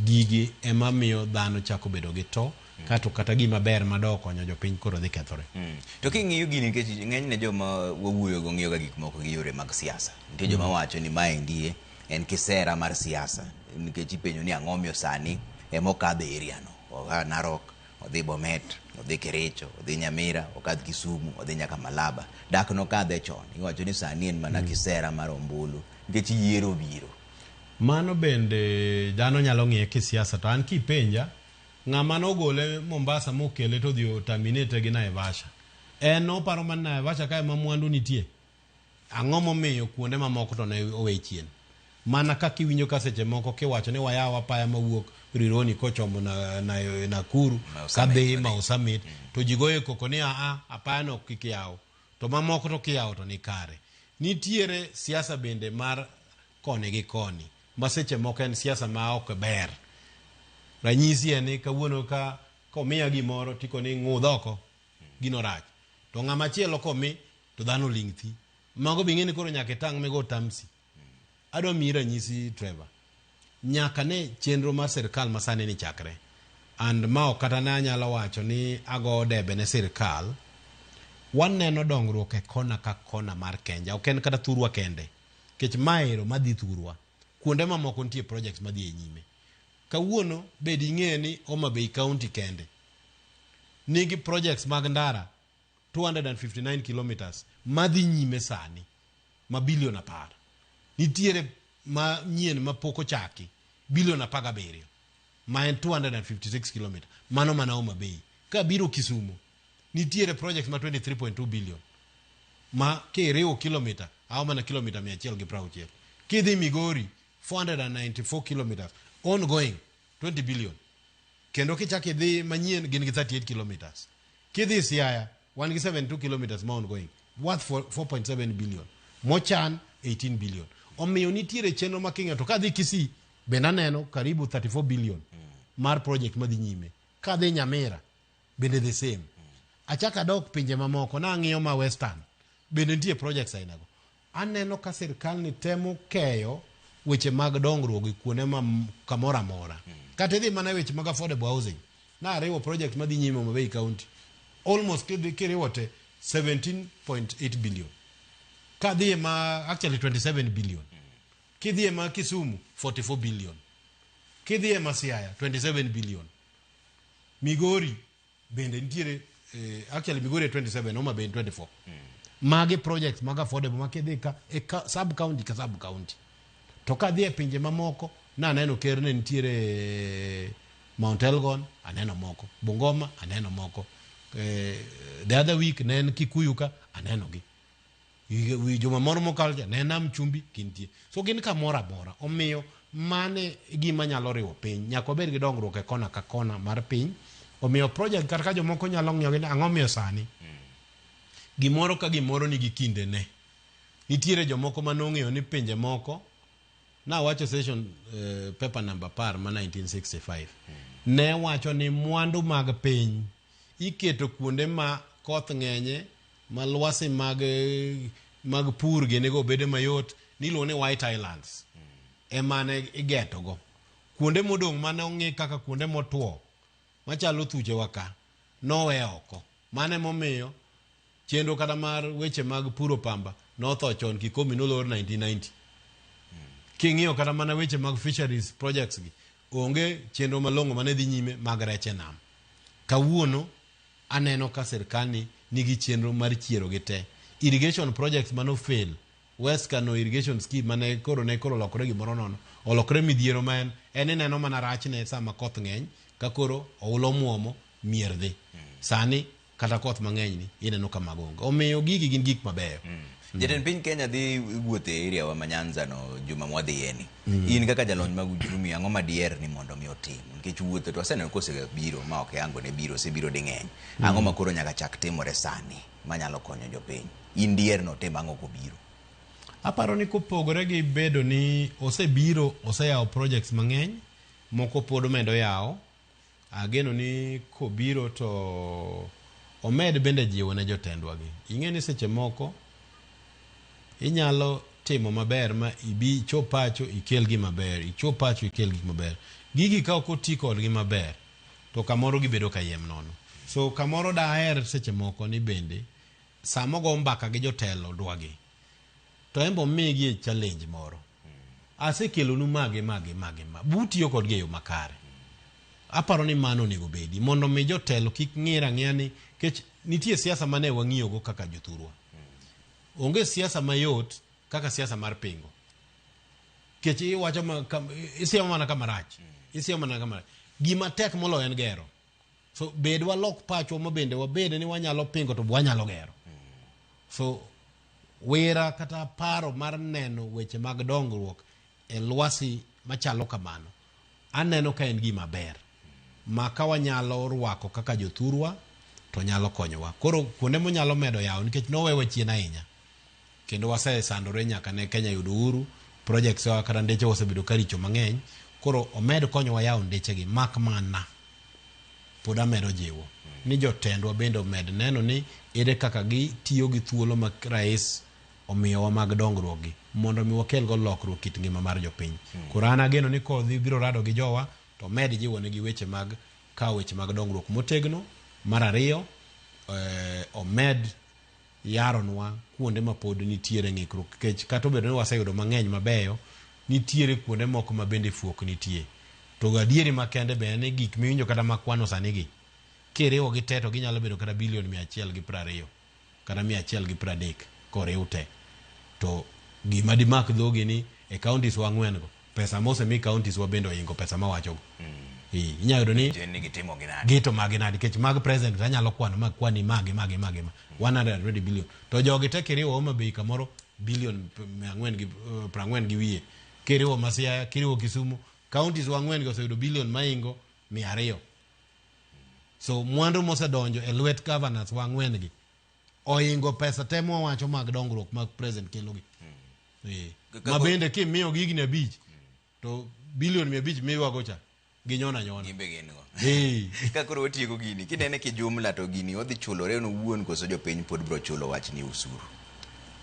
Gigi ema miyo dhano chako bedo gi to kato kata gima ber madok konyo jopiny koro dhi kethore. To king'iyo gini, nikech ng'enyne joma wawuoyogo ng'iyoga gik moko gi yore mag siasa. Nitie joma wacho ni maendi en kisera mar siasa, nikech ipenjo ni ang'o miyo sani ema okadho e area no. Oa Narok, odhi Bomet, odhi Kericho, odhi Nyamira, okadh Kisumu, odhi nyaka Malaba. Dak nokadhe chon. Iwacho ni sani en mana kisera mar ombulu nikech yiero biro. Mano bende dhano nyalo ng'iye kisiasa, to an kipenja ng'ama nogole Mombasa mokele to odhi oterminate gi Naivasha, en oparo mana Naivasha kae ma mwandu nitie. Ang'o momiyo kuonde mamoko to ne owe chien? Mana kaka iwinjo ka seche moko kiwacho ni wayaw apaya mawuok Rironi kochomo Nakuru kadhi Mau Summit, to ji goyo koko ni aa apaya no kik yaw, to mamoko to kiyawo to ni kare. Nitiere siasa bende mar koni gi koni ma seche moko en siasa ma ok ber. Ranyisi en ni kawuono ka komiya gimoro tiko ni ng'udh oko gino rach, to ng'ama chielo komi to dhano ling' thi. Mago be ing'e ni koro nyaka itang' migo tamsi. Adwa miyi ranyisi Trevor. Nyaka ne chenro mar sirkal masani ni chakre. And ma ok kata ne anyalo wacho ni ago debe ne sirkal. Waneno dongruok e kona ka kona mar Kenya. Ok en kata thurwa kende. Nikech maero madhi thurwa. Kuonde mamoko nitie projects madhi e nyime. Kawuono bed ing'e ni Homa Bay County kende nigi projects mag ndara 259 kilometers madhi nyime sani ma bilion 10. Nitiere ma nyien ma pok ochaki bilion 17 ma en 256 kilometers. Mano mana Homa Bay. Ka biro Kisumu nitiere project ma 23.2 billion ma kiriwo kilomita ao mana kilomita 160. Kidhi Migori 494 kilometers ongoing 20 billion. Kendo kichak idhi manyien gin gi 38 kilometers. Kidhi Siaya wan gi 72 kilometers ma ongoing worth 4.7 billion. Mochan 18 billion. Omiyo nitiere chenro ma king'iyo to kadhi Kisii bende aneno karibu 34 billion mar project madhi nyime. Kadhi Nyamira bende the same. Achak adok pinje mamoko nang'iyo ma Western bende nitie projects ainago. Aneno ka sirkal ni temo keyo weche mag dongruok e kuonde ma kamoro amora. Kata idhi mana e weche mag affordable housing. Nariwo project madhi nyime Homa Bay County. Almost kiriwo te 17.8 billion. Kadhi e ma actually 27 billion. Kidhi e ma Kisumu 44 billion. Kidhi e ma Siaya 27 billion. Migori bende nitiere Actually Migori e 27, Homa Bay en 24. Magi projects mag affordable ma kidhi ka e ka, sub county ka sub county. To kadhi e pinje mamoko, naneno ker ne nitiere Mount Elgon, aneno moko. Bungoma, aneno moko. The other week ne en Kikuyu ka, aneno gi. Wi juma moro mokalo cha, ne en Nam Chumbi, gintie. So gin kamoro amora. Omiyo mane gima nyalo riwo piny. Nyaka wabed gi dongruok e kona ka kona mar piny. Omiyo project kata ka jomoko nyalo ng'iyo gi ni ang'o miyo sani. Gimoro ka gimoro nigi kindene. Nitiere jomoko manong'eyo ni pinje moko nawacho session paper number 10 ma 1965 ne wacho ni mwandu mag piny iketo kuonde ma koth ng'enye ma lwasi mag pur ginigo bedo mayot niluongo ni White Islands emane igetogo. Kuonde modong' mane ong'i kaka kuonde motwo machalo thuchewa ka nowe oko. Mano emomiyo chenro kata mar weche mag puro pamba notho chon Kikomi nolor 1990. King'iyo kata mana weche mag fisheries projects gi, onge chenro malong'o mane dhi nyime mag rech e nam. Kawuono aneno ka sirkal ni nigi chenro mar chiero gi te. Irrigation projects mano fail, West Kano irrigation scheme mane koro ne koro olokore gimoro nono, olokore midhiero ma en ineno mana rachne sama koth ng'eny ka koro oula omuomo mier dhi. Sani kata koth mang'eny ni ineno ka mago onge. Omiyo gigi gin gik mabeyo. Jatend piny Kenya dhi wuotho e area wa ma Nyanza no juma mwadhiye ni. In kaka jalony mag uchumi ang'o ma diher ni mondo mi otim? Nikech wuotho to waseneno kosebiro ma ok yango ne biro, osebiro ding'eny. Ang'o ma koro nyaka chak timore sani manyalo konyo jopiny? In diher ni otim ang'o kobiro? Aparo ni kopogore gi bedo ni osebiro, oseyawo projects mang'eny, moko pod omedo yawo. Ageno ni kobiro to omed bende jiwo ne jotendwa gi. Ing'e ni seche moko inyalo timo maber ma ibi ichop pacho ikel gima ber, ichop pacho ikel gik maber. Gigi ka ok oti kodgi maber to kamoro gibedo kayiem nono. So kamoro daher seche moko ni bende sama ogo mbaka gi jotelo dwagi to en be omigi e challenge moro. Asekelonu magi magi magi ma butiyo kodgi e yo makare. Aparo ni mano onego bedi mondo mi jotelo kik ng'ir ang'iya ni kech nitie siasa mane wang'iyogo kaka jothurwa. Onge siasa mayot kaka siasa mar pingo. Kech iwacho ma, isiemo mana kama rach. Isiemo mana kama rach. Gima tek moloyo en gero. So bed walok pachwa ma bende wabed ni wanyalo pingo to wanyalo gero. So wira kata paro mar neno weche mag dongruok e lwasi machalo kamano aneno ka en gima ber ma ka wanyalo rwako kaka jothurwa to nyalo konyowa. Koro kuonde monyalo medo yawo nikech nowewa chien ahinya kendo wasesandore nyaka ne Kenya yud uhuru, projects wa kata ndeche osebedo ka richo mang'eny. Koro omed konyowa yawo ndechegi mak mana pod amedo jiwo ni jotendwa bende omed neno ni ere kaka gitiyo gi thuolo ma rais omiyowa mag dongruok gi mondo mi wakel go lokruok kit ngima mar jopiny. Koro an ageno ni kodhi biro rado gi jowa to med jiwo negi weche mag kawo weche mag dongruok motegno. Mar ariyo, omed yaronwa kuonde ma pod nitiere ng'ikruok nikech kata obedo ni waseyudo mang'eny mabeyo, nitiere kuonde moko ma bende fuok nitie. To adieri makende be en ni gik miwinjo kata makwano sani gi, kiriwo gi te to ginyalo bedo kata bilion 120 kata 130 koriw te. To gima dimak dhogi ni e counties wa ang'wen go, pesa mosemi counties wa bende oingo pesa mawachogo. Inyalo yudo ni Jen ni gitimo gi nade? Gito magi nade nikech mag president anyalo kwano ma kwani magi magi magi ma 120 billion. To jogi te kiriwo Homa Bay kamoro bilion mia ang'wen gi prang'wen gi wiye. Kiriwo Masiaya, kiriwo Kisumu, counties wa ang'wen go oseyudo bilion maingo 200. So mwandu mosedonjo e lwet governors wa ang'wen gi oingo pesa te mwawacho mag dongruok mag president kelo gi. Ma bende kimiyo gi higni 5 to bilion 500 miywago cha ginyona nyona. Gimbe gin go. Ka koro watieko gini, kinene ki jumla to gini odhi chulore en owuon koso jopiny pod biro chulo wach ni osuru.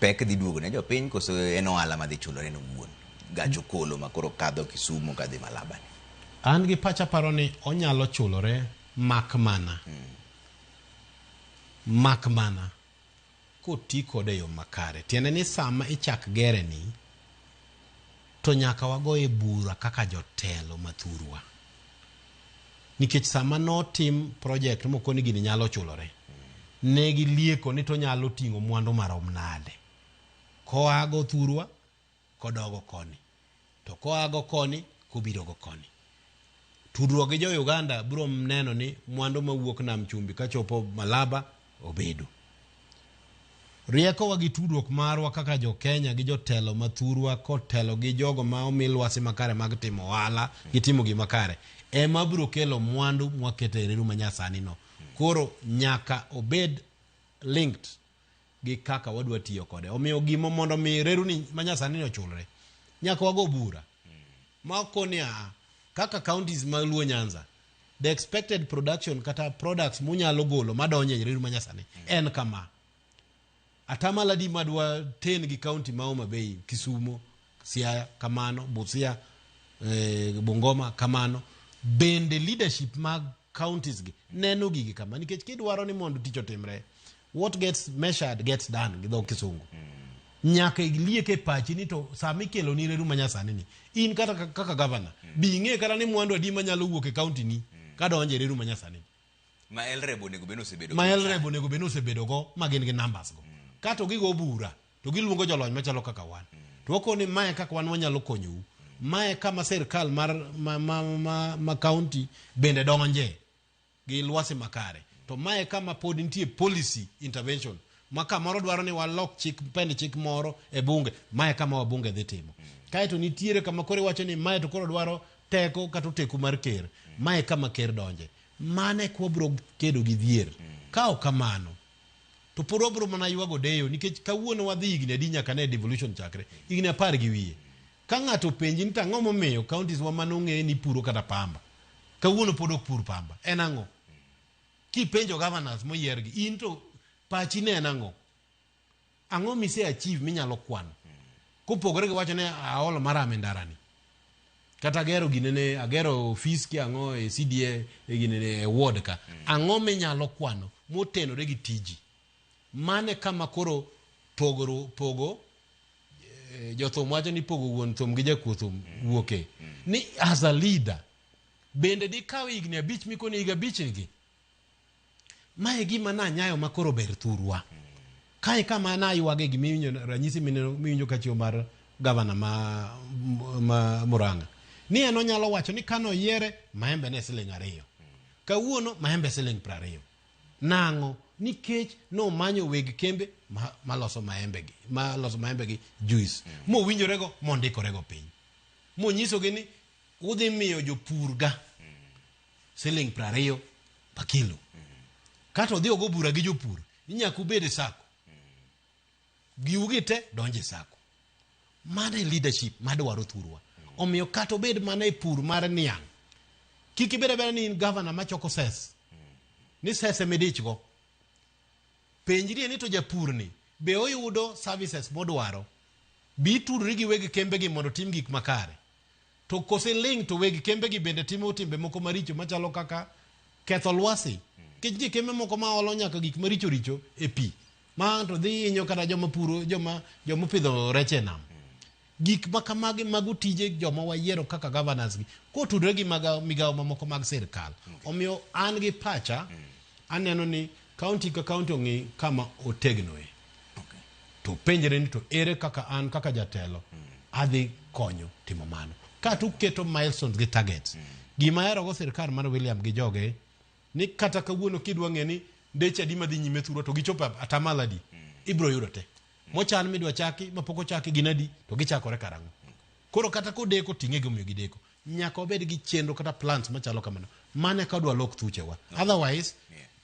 Pek dhi duogo ne jopiny koso en ohala madhi chulore en owuon. Gach okolo ma koro kadho Kisumu kadhi Malaba ni. An gi pacha paro ni onyalo chulore mak mana. Mak mana koti kode e yo makare. Tiende ni sama ichak gere ni to nyaka wagoye bura kaka jotelo mathurwa. Nikech sama notim project mokoni gini nyalo chulore, Ne gilieko ni to nyalo ting'o mwandu marom nade. Koago thurwa, kodogo koni. To koago koni, kobirogo koni. Tudruok gi jo Uganda biro neno ni mwandu mawuok Nam Chumbi kachopo Malaba obedo. Riekowa gi tudruok marwa kaka jo Kenya gi jotelo mathurwa kotelo gi jogo ma omi lwasi makare mag timo ohala gi timo gima kare ema biro kelo mwandu mwaketo e reru manyasani no. Koro nyaka obed linked gi kaka wadwa tiyo kode. Omiyo gimo mondo mi reru ni manyasani ni ochulre, nyaka wago bura. Ma koni a kaka counties mag Luo Nyanza, the expected production kata products munyalo golo madonjo e reru manyasani en kama. Atamalo adi madwa ten gi county ma Homa Bay, Kisumo, Siaya kamano, Busia, Bungoma kamano. Bende leadership mag counties gi neno gigi kama nikech kidwaro ni mondo tich otimre, what gets measured gets done gi dho kisungu. Nyaka iliek e pachi ni to sama ikelo ni reru manyasani ni in kata kaka governor bi ing'e kata ni mwandu adi manyalo wuok e county ni kadonjo e reru manyasani ni. Ma LREB onego bed ni osebedo ma LREB onego bed ni osebedo go ma gin gi numbers go. Kato gigo bura to giluongo jolony machalo kaka wan. To wakoni mae kaka wan wanyalo konyou. Mae kama sirkal mar ma county bende donje gi lwasi makare. To mae kama pod nitie policy intervention ma kamoro dwaro ni walok chik pend chik moro e bunge, mae kama wabunge dhi timo. Kaeto nitiere kama koro iwacho ni mae to koro dwaro teko kata oteku mar ker, mae kama ker donje. Mane kwa biro kedo gi dhier. Ka ok kamano to pod wabiro mana ywago deyo nikech kawuono wadhi higni adi nyaka ne devolution chakre, higni 10 gi wiye. Ka ng'ato openji ni to ang'o momiyo counties wa mane ong'e ni puro kata pamba, kawuono pod ok pur pamba, en ang'o? Kipenjo governors moyier gi, in to pachi ne en ang'o? Ang'o mise achieve minyalo kwano? Kopogore gi wacho ni aolo marama e ndarani. Kata agero ginene, agero ofis ki ang'o e CDA e ginene e ward ka. Ang'o minyalo kwano motenore gi tiji? Mane kama koro pogo jothum wacho ni pogo wuon thum gi jakuo thum wuoke. Ni as a leader, bende dikaw higni 5 mikoni higa 5 gi? Mae gima nanyayo ma koro ber thurwa. Kae kama naywage gimiwinjo ranyisi miwinjo kachiwo mar gavana ma Murang'a. Ni en onyalo wacho ni kano yiere maembe ne siling 2. Kawuono maembe siling 20. Nang'o? Nikech nomanyo weg kembe maloso maembe gi, maloso maembe gi juice. Mowinjorego mondikorego piny. Monyisogi ni udhi miyo jopur ga siling 20 pa kilo. Kato odhi ogo bura gi jopur ni nyaka ubed e sako. Giugi te donjo e sako. Mano e leadership madwaro thurwa. Omiyo kata obed mana e pur mar niang', kik ibed abeda ni in governor machoko ses. Ni ses emidich go. Penjrie ni to japur ni be oyudo services modwaro. Bi itudri gi weg kembe gi mondo otim gik makare. To kose ling to weg kembe gi bende timo timbe moko maricho machalo kaka ketho lwasi. Nikech nitie kembe moko ma olo nyaka gik maricho richo e pi. Ma to dhi hinyo kata joma puro, joma opidho rech e nam. Gik ma kamagi mago tije joma wayiero kaka governors gi kotudore gi migawo mamoko mag sirkal. Omiyo an gi pacha aneno ni county ka county ong'i kama otegnoe. To penjre ni to ere kaka an kaka jatelo adhi konyo timo mano. Kato uketo milestones gi targets. Gima ahero go sirkal mar William gi joge ni kata kawuono kidwa ng'e ni ndeche adi madhi nyime thurwa to gichopo atamalo adi, ibiro yudo te. Mochan midwa chaki, mapok ochaki gin adi, to gichakore karang'o. Koro kata kodeko ting'e gimomiyo gideko. Nyaka wabed gi chenro kata plans machalo kamano. Mano eka wadwa lok thuchewa. Otherwise,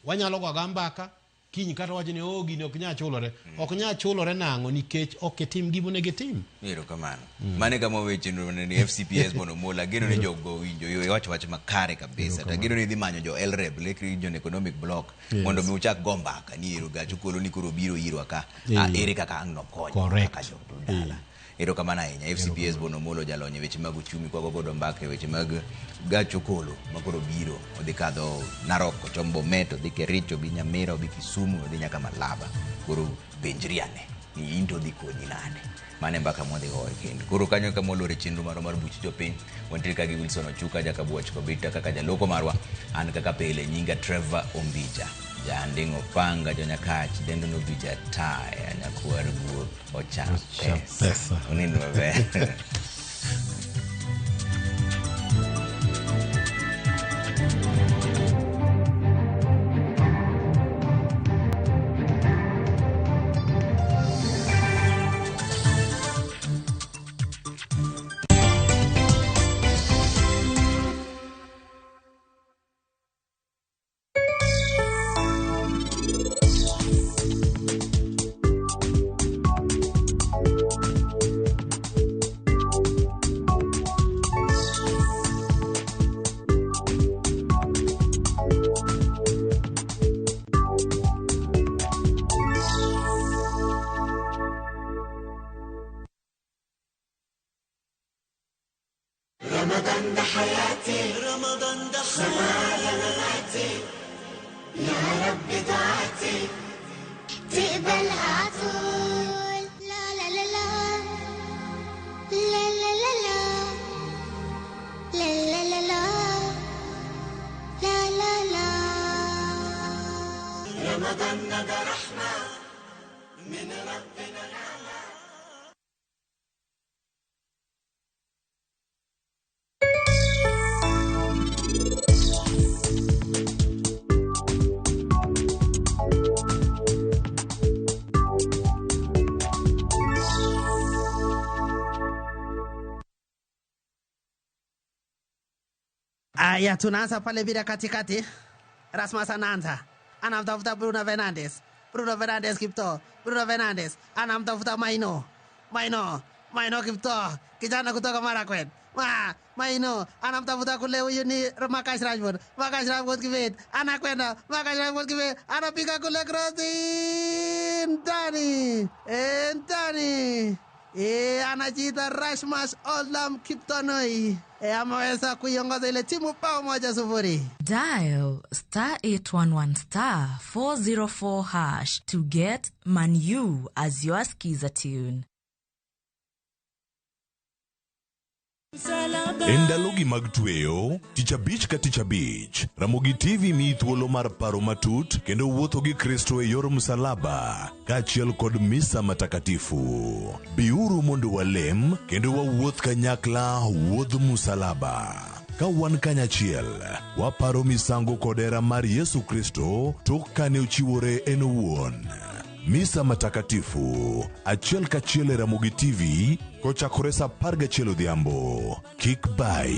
wanyalo go aga mbaka, kiny kata wacho ni oh gini ok nyal chulore. Ok nyal chulore nang'o nikech ok itim gima onego itim. Erokamano. Mano e kama wawe chenro ni FCPS mondo omol. Ageno ni jogo owinjo iwacho wach makare kabisa. To ageno ni idhi manyo jo LREB, Lake Region Economic Block, mondo mi uchak go mbaka ni ero gach okolo ni koro biro irwa ka. Ere kaka ang' nokonyo kaka jo dala. Erokamano ahinya. FCPS Bono Omolo jalony e weche mag uchumi kwago godo mbaka e weche mag gach okolo ma koro biro. Odhi kadho Narok, ochom Bomet, odhi Kericho, odhi Nyamira, odhi Kisumu, odhi nyaka Malaba. Koro penjri ane ni in to odhi konyi nade. Mano e mbaka mwadhi goyo kendo. Koro kanyo kama olore chenro marwa mar buch jopiny. Wantiere ka gi Wilson Ochuka, Jakabuoch Kobita kaka jaloko marwa. An kaka pile nyinga Trevor Ombija. Janding Opanga Jonyakach dendo no bija taya nyakwar guok ocham pesa. Pesa. Unind maber. رمضان ده حياتي، رمضان ده حياتي، مماتي، يا رب دعاتي تقبلها عطول. لا لا لا لا لا لا لا لا لا لا لا لا لا لا. رمضان ده رحمة من ربنا نعمة. Aya, tunaanza pale bila katikati. Rasmus anaanza, anamtafuta Bruno Fernandes. Bruno Fernandes Kipto, Bruno Fernandes anamtafuta Maino, Maino, Maino Kipto, kijana kutoka Marakwet. Maino anamtafuta kule, huyu ni Marcus Rashford. Marcus Rashford Kibet anakwenda, Marcus Rashford Kibet anapiga kule krosi ndani, ndani. Anajiita Rasmus Olam Kiptonoi. Ameweza kuiongoza ile timu bao 1-0. Dial star 811 star 404 hash to get Manu as your skiza tune. E ndalogi mag tweyo, tich abich ka tich abich, Ramogi TV miyi thuolo mar paro matut kendo wuotho gi Kristo e yor msalaba kaachiel kod misa matakatifu. Biuru mondo walem kendo wawuoth kanyakla wuodh msalaba. Ka wan kanyachiel, waparo misango kod hera mar Yesu Kristo tok kane ochiwore en owuon. Misa matakatifu achiel kachiel e Ramogi TV kochakore saa 11 odhiambo. Kik bai.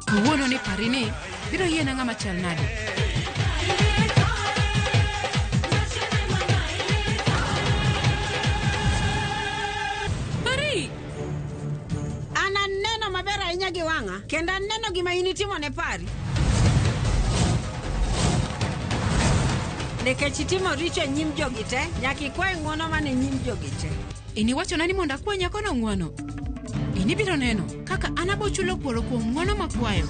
Kawuono ni parini biro yiena ng'ama chal nade? Pari! An aneno maber ahinya gi wang'a kendo aneno gima in itimo ne Pari. Nikech itimo richo e nyim jogi te, nyaka ikwaye ng'uono mana e nyim jogi te. In iwachona ni mondo akwa nyakono ng'uono. In ibiro neno kaka an abo chulo kuoro kuom ng'uono makwayo.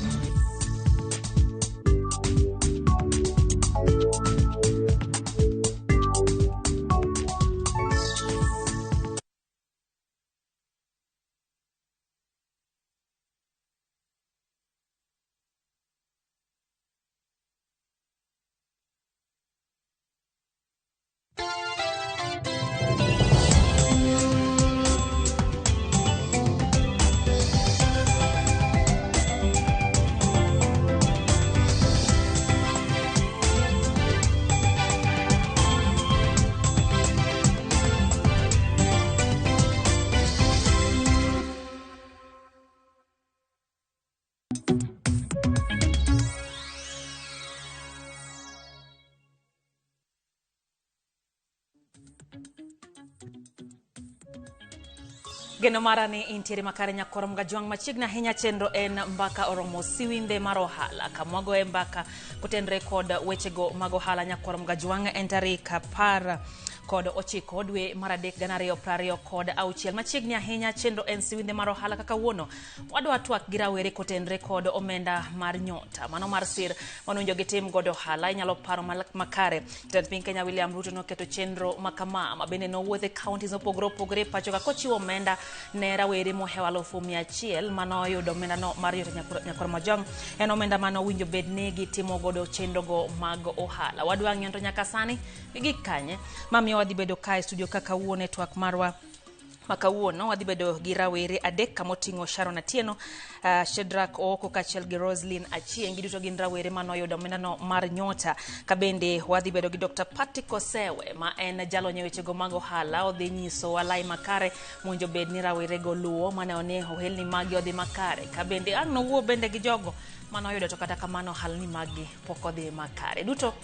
Geno mara ni intiere makare nyakwar Mgajwang' machiegni ahinya chenro en mbaka oromo siwinde mar ohala kamwago e mbaka kotenre kod wechego mag ohala nyakwar Mgajwang' en tarik 10 19 dwe mar 3 2026. Machiegni ahinya chenro en siwinde mar ohala kaka wuono wadwa twak gi rawere kotenre kod omenda mar nyota mano mar sir manowinjo gitim godo ohala. Inyalo paro makare jatend piny Kenya William Ruto noketo chenro makama ma bende nowuotho e counties mopogore opogore pacho ka kochiwo omenda ne rawere mohewo 100,000 manoyudo omenda no mar nyota nyakwar Mojong. En omenda manowinjo bed ni gitimo godo chenro go mag ohala. Wadwa ng'iyo to nyaka sani gik kanye mamiyo wadhi bedo kae e studio kaka wuono e twak marwa ma kawuono wadhi bedo gi rawere adek kamoting'o Sharon Atieno, Shedrack Ooko kaachiel gi Roslyn Achieng'. Giduto gin rawere manoyudo omendano mar nyota. Ka bende wadhi bedo gi Dr. Patrick Osewe ma en jalony e wechego mag ohala, odhi nyisowa lai makare mowinjo bed ni rawerego luwo maneno ni ohelni magi odhi makare. Ka bende ang' nowuo bende gi jogo manoyudo to kata kamano ohalni maggi pok odhi makare. Duto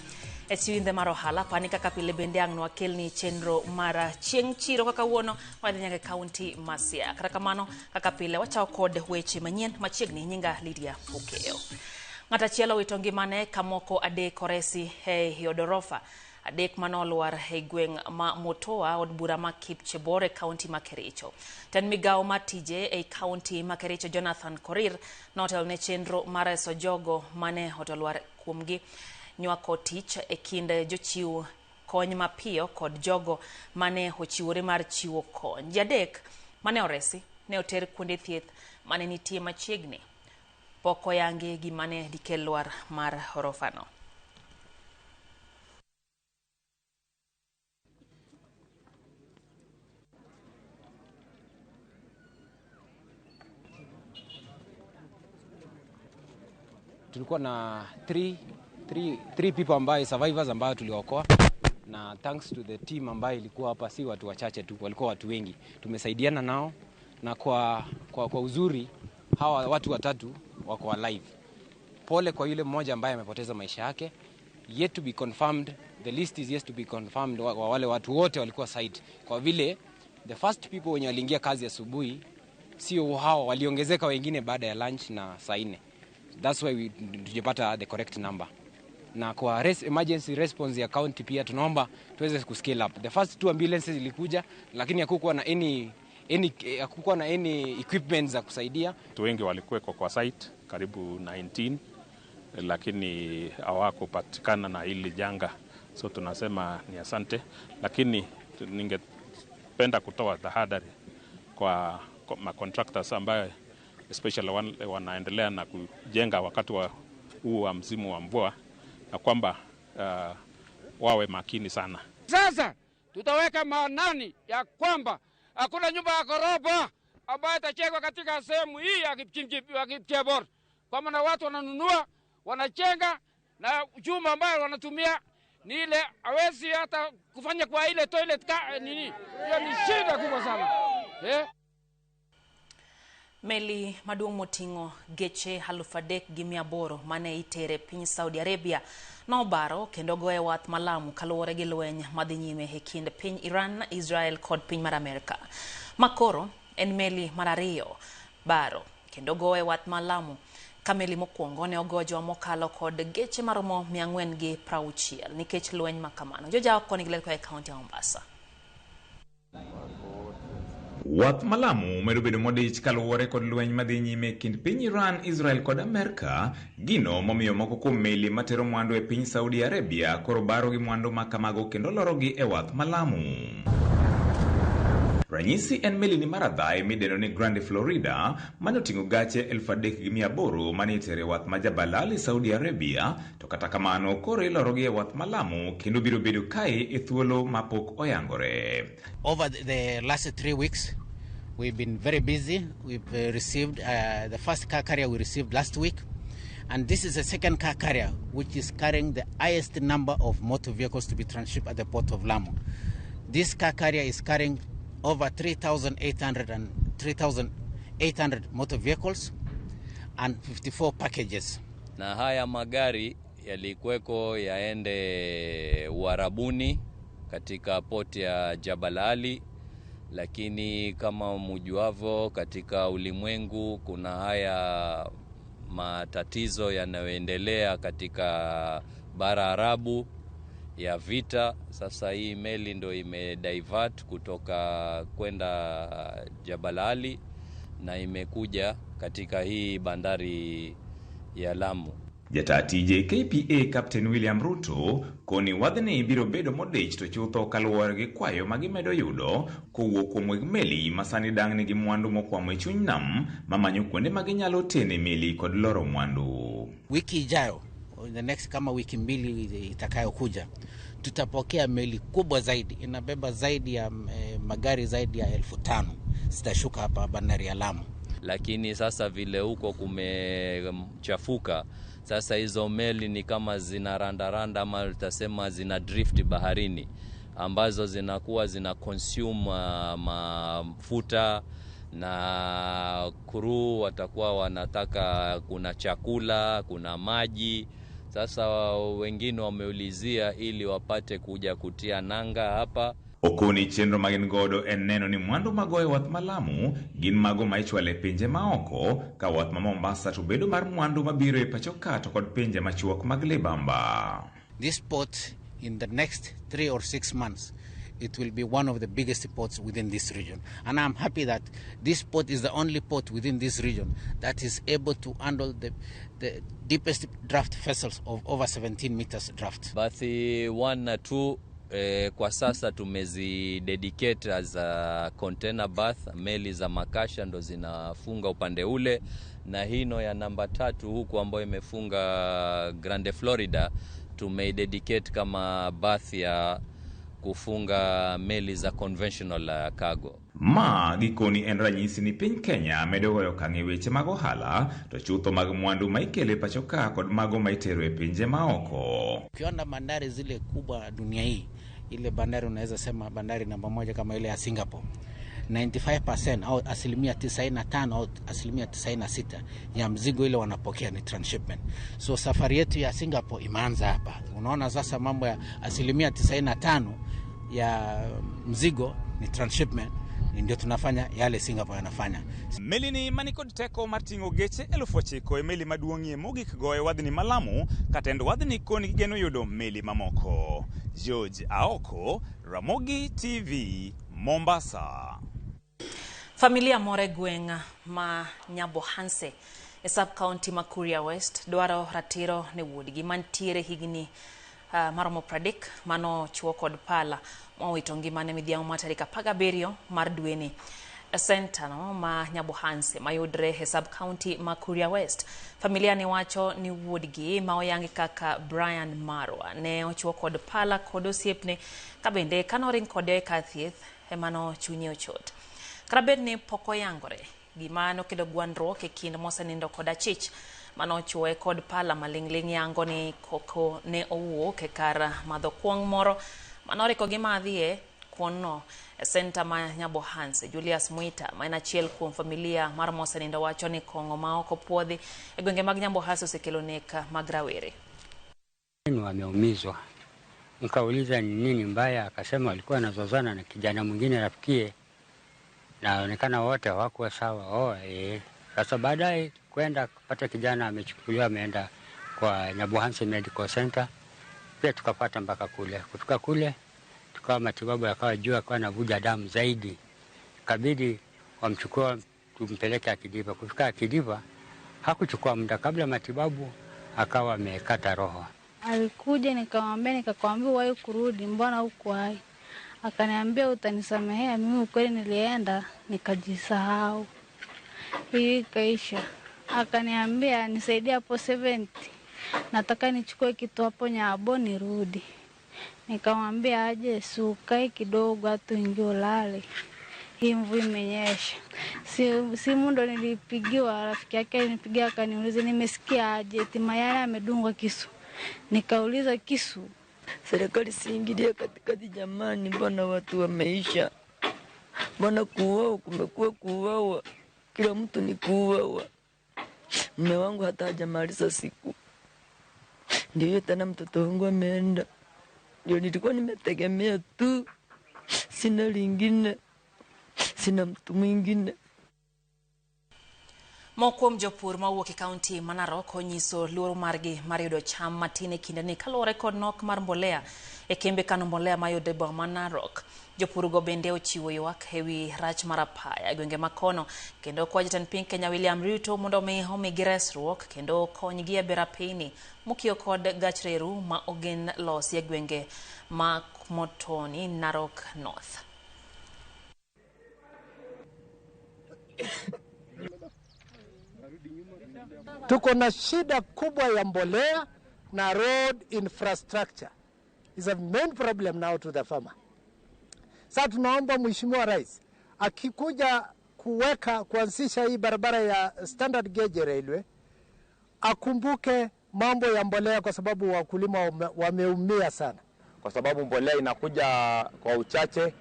e siwinde mar ohala pani kaka pile bende ang' nwakelni chenro mar chieng' chiro kaka wuono wadhi nyaka e kaunti ma Siaya. Kata kamano kaka pile wachako kod weche manyien machiegni. Nyinga Lydia Okeyo. Ng'at achiel owito ngimane ka moko adek oresi e od orofa adek manolwar e gweng' ma Motoa od bura ma Kipchebor e kaunti ma Kericho. Tend migawo mar tije ei kaunti ma Kericho Jonathan Korir notelo ne chenro mar reso jogo mane otolwar kuomgi nywako tich e kind jochiw kony mapiyo kod jogo mane ochiwore mar chiwo kony. Ji adek mane oresi ne oter kuonde thieth mane nitie machiegni. Pok oyangi gima ne dikel lwar mar orofano. Tulikuwa na three people ambaye survivors ambayo tuliokoa, na thanks to the team ambayo ilikuwa hapa, si watu wachache tu, walikuwa watu wengi. Tumesaidiana nao na kwa uzuri hawa watu watatu wako alive. Pole kwa yule mmoja ambaye amepoteza maisha yake. Yet to be confirmed, the list is yet to be confirmed wa wale watu wote walikuwa site. Kwa vile the first people wenye waliingia kazi asubuhi sio hao, waliongezeka wengine baada ya lunch na saa 4. That's why we tujapata the correct number. Na kwa emergency response ya county pia tunaomba tuweze kuscale up. The first 2 ambulances ilikuja lakini hakukuwa na any equipment za kusaidia. Watu wengi walikuwa kwa site karibu 19 lakini hawakupatikana na hili janga. So tunasema ni asante, lakini ningependa kutoa tahadhari kwa ma contractors ambaye especially wanaendelea na kujenga wakati wa huu wa msimu wa mvua, na kwamba wawe makini sana. Sasa tutaweka maanani ya kwamba hakuna nyumba ya ghorofa ambayo itachengwa katika sehemu hii ya Kipchebor, kwa maana watu wananunua, wanachenga na chuma ambayo wanatumia ni ile hawezi hata kufanya kwa ile toilet nini. Hiyo ni shida kubwa sana. Meli maduong' moting'o geche 3,800 mane itere piny Saudi Arabia nobaro kendo goye wath Malamu kaluwore gi lweny madhi nyime e kind piny Iran, Israel kod piny mar Amerka. Makoro en meli mar ariyo baro kendo goye wath Malamu ka meli mokwongo ne ogo juma mokalo kod geche maromo 460 nikech lweny makamano. Jojawa koni gi ler koa e kaunti ya Mombasa. Wath Malamu medo bedo modich kaluwore kod lweny madhi nyime kind piny Iran, Israel kod Amerka, gino momiyo moko kuom meli matero mwandu e piny Saudi Arabia koro baro gi mwandu makamago kendo lorogi e wath Malamu. Ranyisi en meli ni mar adhae midendo ni Grande Florida mane oting'o gache 3,800 mane itere e wath ma Jabal Ali, Saudi Arabia, to kata kamano koro ilorogi e wath Malamu kendo biro bedo kae e thuolo mapok oyangore. Over the last 3 weeks, we've been very busy. We've received the first car carrier we received last week, and this is the second car carrier which is carrying the highest number of motor vehicles to be transshipped at the port of Lamu. This car carrier is carrying over 3,800 motor vehicles and 54 packages. Na haya magari yalikuweko yaende Uarabuni katika port ya Jabal Ali, lakini kama mujuavo katika ulimwengu kuna haya matatizo yanayoendelea katika bara Arabu. ya vita. Sasa hii meli ndo imedivert kutoka kwenda Jabal Ali na imekuja katika hii bandari ya Lamu. Jata tije KPA Captain William Ruto koni wadhni biro bedo modich to chutho kaluwore gi kwayo magimedo yudo kowuok kuom weg meli ma sani dang' nigi mwandu mokwamo e chuny nam mamanyo kuonde ma ginyalo tene meli kod loro mwandu. Wiki ijayo, the next kama wiki mbili itakayokuja, tutapokea meli kubwa zaidi, inabeba zaidi ya magari zaidi ya 5,000 zitashuka hapa bandari ya Lamu. Lakini sasa vile huko kumechafuka, sasa hizo meli ni kama zina randaranda ama tutasema zina drift baharini, ambazo zinakuwa zina consume mafuta, na crew watakuwa wanataka kuna chakula, kuna maji. Sasa wengine wameulizia ili wapate kuja kutia nanga hapa. Okoni chenro magin godo en neno ni mwandu magoyo wath ma Lamu gin mago ma ichwalo e pinje maoko ka wath ma Mombasa to bedo mar mwandu mabiro e pacho ka to kod pinje machuok mag libamba. This port in the next 3 or 6 months, it will be one of the biggest ports within this region. And I'm happy that this port is the only port within this region that is able to handle the deepest draft vessels of over 17 meters draft. Bathi 1 na 2 kwa sasa tumezi dedicate as a container berth. Meli za makasha ndo zinafunga upande ule, na hino ya namba 3 huku ambayo imefunga Grande Florida tumeidedicate kama berth ya kufunga meli za conventional cargo. Ma gikoni en ranyisi ni piny Kenya medo goyo okang' e weche mag ohala to chutho mag mwandu ma ikelo e pacho ka kod mago ma itero e pinje maoko. Ukiona bandari zile kubwa dunia hii, ile bandari unaweza sema bandari namba 1 kama ile ya Singapore, 95% au 95% au 96% ya mzigo ile wanapokea ni transshipment. So safari yetu ya Singapore imeanza hapa. Unaona sasa mambo ya 95% ya mzigo ni transshipment, ndio tunafanya yale Singapore yanafanya. Meli ni manikod teko mar ting'o geche 9,000 e meli maduong'ie mogik goyo wadhni ma Lamu katend wadhni koni gigeno yudo meli mamoko. George Aoko, Ramogi TV, Mombasa. Familia moro e gweng' ma Nyabohanse e sub county ma Kuria West dwaro ratiro ne wuodgi mantiere higni maromo 30 mano chuo kod pala mowito ngimane midhiambo mar tarik 17 mar dweni. E senta no ma Nyabohanse mayudre e sub county ma Kuria West, familia ne wacho ni wuodgi ma oyangi kaka Brian Marwa ne ochuo kod pala kod osiepne kabende kanoring kode e kar thieth emano chunye ochot. Kata bed ni pok oyangore gima nokelo gwandruok e kind mosenindo kod achich manochuoye kod pala maling'ling' yango ni koko ne owuok e kar madho kuong' moro manoriko gimadhie kuonno e senta ma Nyabohanse. Julius Mwita ma en achiel kuom familia mar mosenindo wacho ni kong'o ma ok opuodhi e gwenge mag Nyabohanse osekelo nek mag rawere. Wameumizwa, nikauliza ni nini mbaya, akasema walikuwa wanazozana na kijana mwingine rafikie, na onekana wote hawakuwa sawa. Sasa baadaye kwenda kupata kijana amechukuliwa ameenda kwa Nyabohanse Medical Center, pia tukapata mpaka kule. Kutoka kule tukawa matibabu yakawa juu, akawa anavuja damu zaidi, kabidi wamchukua tumpeleke Akidiva. Kufika Akidiva hakuchukua muda, kabla matibabu akawa amekata roho. Alikuja nikamwambia, nikakwambia wewe kurudi, mbona huko hai? Akaniambia utanisamehea, mimi ukweli nilienda nikajisahau. Hii ikaisha. Akaniambia nisaidie hapo 70. Nataka nichukue kitu hapo Nyabo nirudi. Nikamwambia aje sukae kidogo hata ingie ulale. Hii mvua imenyesha. Simu ndo nilipigiwa, rafiki yake alinipigia akaniuliza nimesikia aje eti Mayara amedungwa kisu. Nikauliza kisu. Serikali siingilie katikati jamani, mbona watu wameisha? Mbona kuuawa kumekuwa kuuawa? Kila mtu ni kuuawa. Mume wangu hata hajamaliza siku. Ndio tena mtoto wangu ameenda. Ndio nilikuwa nimetegemea tu. Sina lingine. Sina mtu mwingine. Moko kuom jopur mawuok e kaunti ma Narok onyiso luoro margi mar yudo cham matin e kindeni kaluwore kod nok mar mbolea e kembe kano mbolea mayudore e boma ma Narok. Jopurgo bende ochiwo ywak ewi rach mar apaya e gwenge ma kono kendo kwa jatend piny Kenya William Ruto mondo mi omigi resruok kendo konygi e bero apeyni mokiewo kod gach reru ma ogen losi e gwenge ma Motoni, Narok North. Tuko na shida kubwa ya mbolea na road infrastructure is a main problem now to the farmer. Sasa tunaomba Mheshimiwa Rais akikuja kuweka kuanzisha hii barabara ya standard gauge railway akumbuke mambo ya mbolea, kwa sababu wakulima wameumia sana, kwa sababu mbolea inakuja kwa uchache.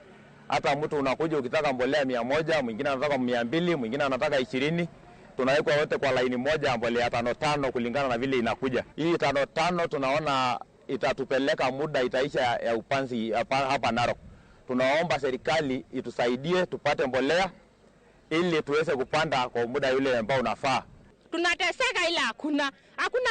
Hata mtu unakuja ukitaka mbolea 100, mwingine anataka 200, mwingine anataka 20. Tunawekwa wote kwa laini moja mbolea 5 kulingana na vile inakuja. Hii 5 tunaona itatupeleka muda, itaisha ya upanzi hapa Narok. Tunaomba serikali itusaidie tupate mbolea ili tuweze kupanda kwa muda yule ambao unafaa. Tunateseka ila hakuna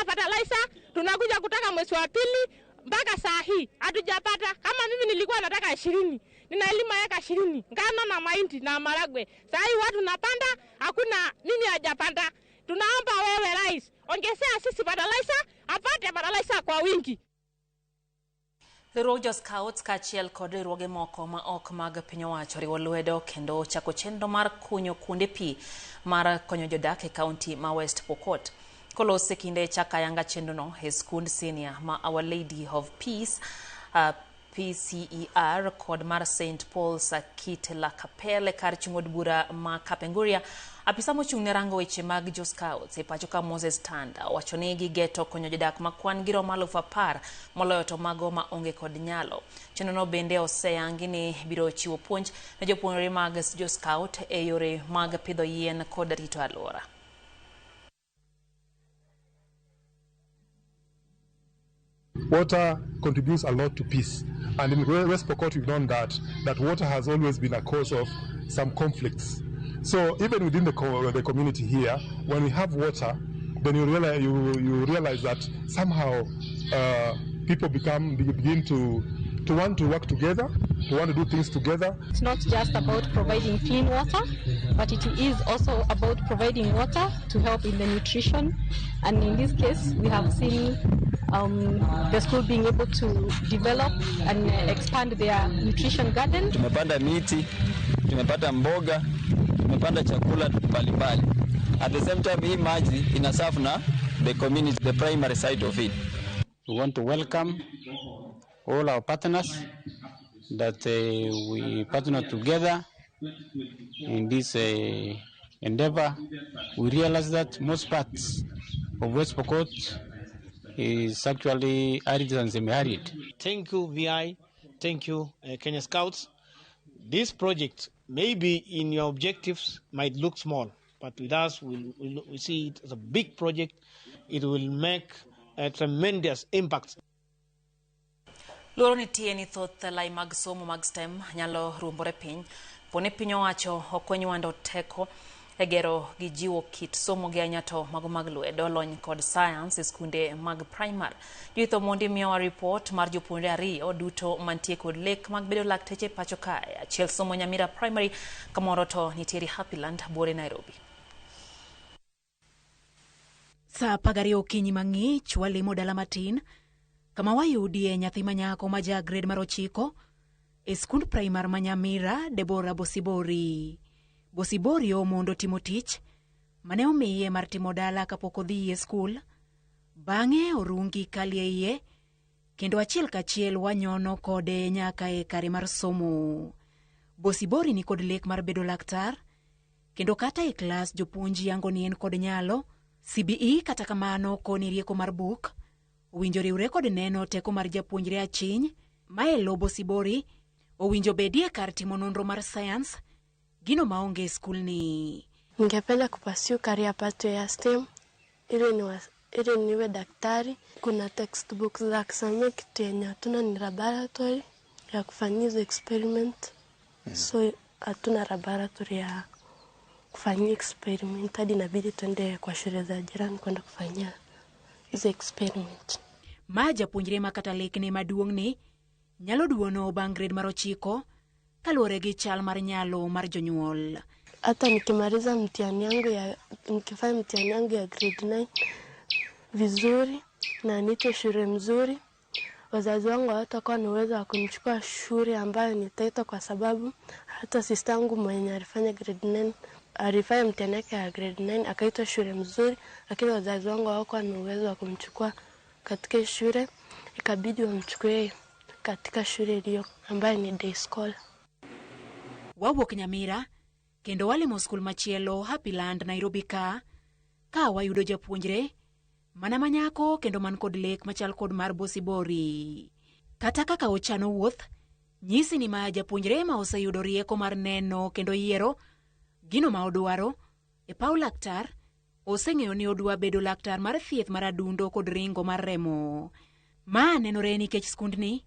fertilizer. Tunakuja kutaka mwezi wa pili mpaka saa hii hatujapata. Kama mimi nilikuwa nataka 20, ninalima eka 20 ngano na mahindi na maragwe. Saa hii watu napanda, hakuna mimi hajapanda. Tunaomba wewe Rais, ongezea sisi fertilizer, apate fertilizer kwa wingi. Riwruog jo Scouts kaachiel kod riwruoge moko ma ok mag piny owacho oriwo lwedo kendo chako chenro mar kunyo kuonde pi mar konyo jodak e kaunti ma West Pokot. Kolos e kinde chako ayanga chenrono e skund senior ma Our Lady of Peace PCER kod mar St Paul's Kitla kar chung' od bura ma Kapenguria. Apisa mochung' ne rango weche mag jo Scouts e pacho ka Moses Tanda owacho ni gigeto konyo jodak ma kwan gi romo 10,000 moloyo to mago ma onge kod nyalo. Chenrono bende oseyangi ni biro chiwo puonj ne jopuonjre mag jo Scout e yore mag pidho yien kod rito alwora. Water contributes a lot to peace, and in West Pokot we've known that water has always been a cause of some conflicts. So even within the community here, when we have water, then you realize that somehow people begin to want to work together, to want to do things together. It's not just about providing clean water, but it is also about providing water to help in the nutrition. And in this case, we have seen the school being able to develop and expand their nutrition garden. Tumepanda miti, tumepata mboga, tumepanda chakula mbalimbali. At the same time, hii maji inaserve na the community, the primary side of it. We want to welcome all our partners that we partner together in this endeavor. We realize that most parts of West Pokot is actually arid and semi-arid. Thank you, VI. Thank you, Kenya Scouts. This project, maybe in your objectives, might look small, but with us, we see it as a big project. It will make a tremendous impact. Luoro nitie ni thoth lai mag somo mag STEM nyalo ruombore piny pone piny owacho ok onywando teko e gero gi jiwo kit somo gi ahinya to mago mag lwedo, lony kod science e skunde mag primar. Judith Omondi miyowa ripot mar jopuonjre 2 duto mantie kod lek mag bedo lakteche pacho kae. Achiel somo Nyamira Primary, kamoro to nitiere Happyland buore Nairobi. Saa 12 okinyi mang'ich walimo dala matin kama wayudie nyathi manyako ma ja grade mar 9 e skund primar ma Nyamira, Deborah Bosibori. Bosibori omondo timo tich mane omiye mar timo dala kapok odhi e skul. Bang'e orungi kali e iye kendo achiel kachiel wanyono kode nyaka e kare mar somo. Bosibori ni kod lek mar bedo laktar kendo kata e klas jopuonj yango ni en kod nyalo. CBE kata kamano koni rieko mar buk owinjo riwre kod neno teko mar japuonjre achiny ma e lo Bosibori owinjo bedie kar timo nonro mar science gino maonge e skul ni. Ningependa kupursue career pathway ya STEM ili niwe daktari. Kuna textbooks za kusomea, kitu yenye hatuna ni laboratory ya kufanyia hizo experiment. So hatuna laboratory ya kufanyia experiment, hadi inabidi tuende kwa shule za jirani kwenda kufanyia hizo experiment. Ma japuonjre ma kata lekne maduong' ni nyalo duono bang' grade mar 9 kaluwore gi chal mar nyalo mar jonyuol. Hata nikimaliza mtihani yangu ya nikifanya mtihani yangu ya grade 9 vizuri na niite shule mzuri, wazazi wangu hawatakuwa na uwezo wa kunichukua shule ambayo nitaitwa, kwa sababu hata sister yangu mwenye alifanya grade 9 alifanya mtihani yake ya grade 9 akaitwa shule mzuri, lakini wazazi wangu hawakuwa na uwezo wa kumchukua katika shule, ikabidi wamchukue katika shule iliyo ambayo ni day scholar. Wawuok Nyamira kendo walimo skul machielo Happyland Nairobi ka wayudo japuonjre mana manyako kendo man kod lek machal kod mar Bosibori. Kata kaka ochano wuoth, nyisi ni ma japuonjre ma oseyudo rieko mar neno kendo yiero gino ma odwaro e paw laktar, oseng'eyo ni odwa bedo laktar mar thieth mar adundo kod ringo mar remo. Ma nenore nikech skundni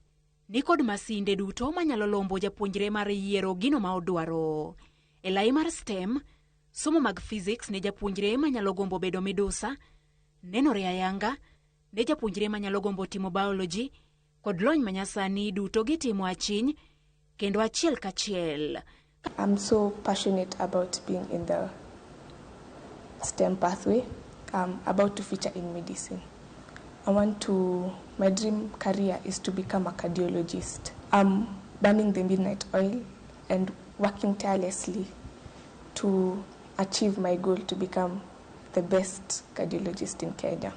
ni kod masinde duto manyalo lombo japuonjre mar yiero gino ma odwaro. E lai mar STEM, somo mag physics ne japuonjre manyalo gombo bedo midusa, nenore ayanga ne japuonjre manyalo gombo timo biology kod lony manyasani duto gitimo achiny kendo achiel kachiel. I'm so passionate about being in the STEM pathway. I'm about to feature in medicine. My dream career is to become a cardiologist. I'm burning the midnight oil and working tirelessly to achieve my goal to become the best cardiologist in Kenya.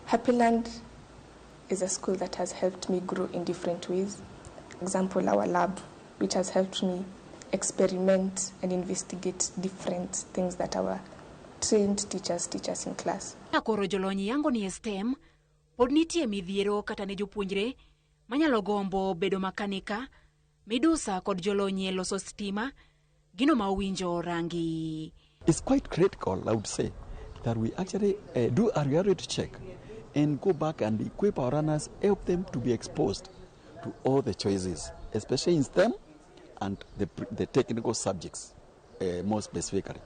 Happyland is a school that has helped me grow in different ways. Example, our lab, which has helped me experiment and investigate different things that our trained teachers teach us in class. Koro jolony yango ni STEM pod nitie midhiero kata ne jopuonjre manyalo gombo bedo makanika, midusa kod jolony e loso stima, gino ma owinjo rangi. It's quite critical, I would say, that we actually do a reality check and go back and equip our runners, help them to be exposed to all the choices, especially in STEM and the technical subjects, more specifically.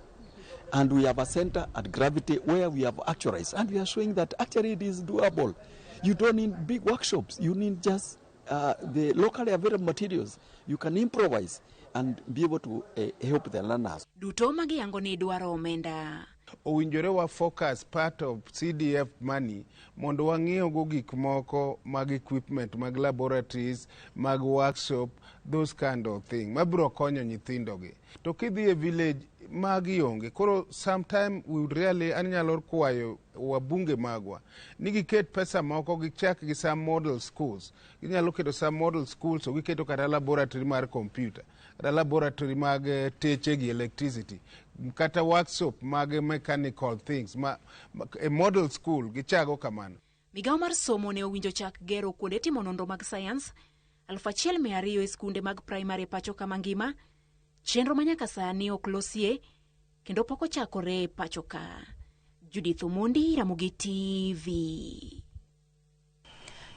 And we have a center at Gravity where we have actualized, and we are showing that actually it is doable. You don't need big workshops. You need just the locally available materials. You can improvise and be able to help the learners. Duto magiyango ni dwaro omenda. Owinjore wa focus part of CDF money mondo wang'iew gik moko mag equipment, mag laboratories, mag workshop, those kind of thing mabiro konyo nyithindo gi. To kidhi e village magi onge. Koro sometime we would really anyalo kwayo wabunge magwa ni giket pesa moko gichak gi some model schools. Ginyalo keto some model schools to giketo kata laboratory mar computer, kata laboratory mag teche gi electricity, kata workshop mag mechanical things ma a model school gichago kamano. Migawo mar somo ne owinjo chak gero kuonde timo nonro mag science 1200 e skunde mag primary pacho kama ngima, chenro ma nyaka sani ok losie kendo pok ochakore pacho ka. Judith Omondi, Ramogi TV.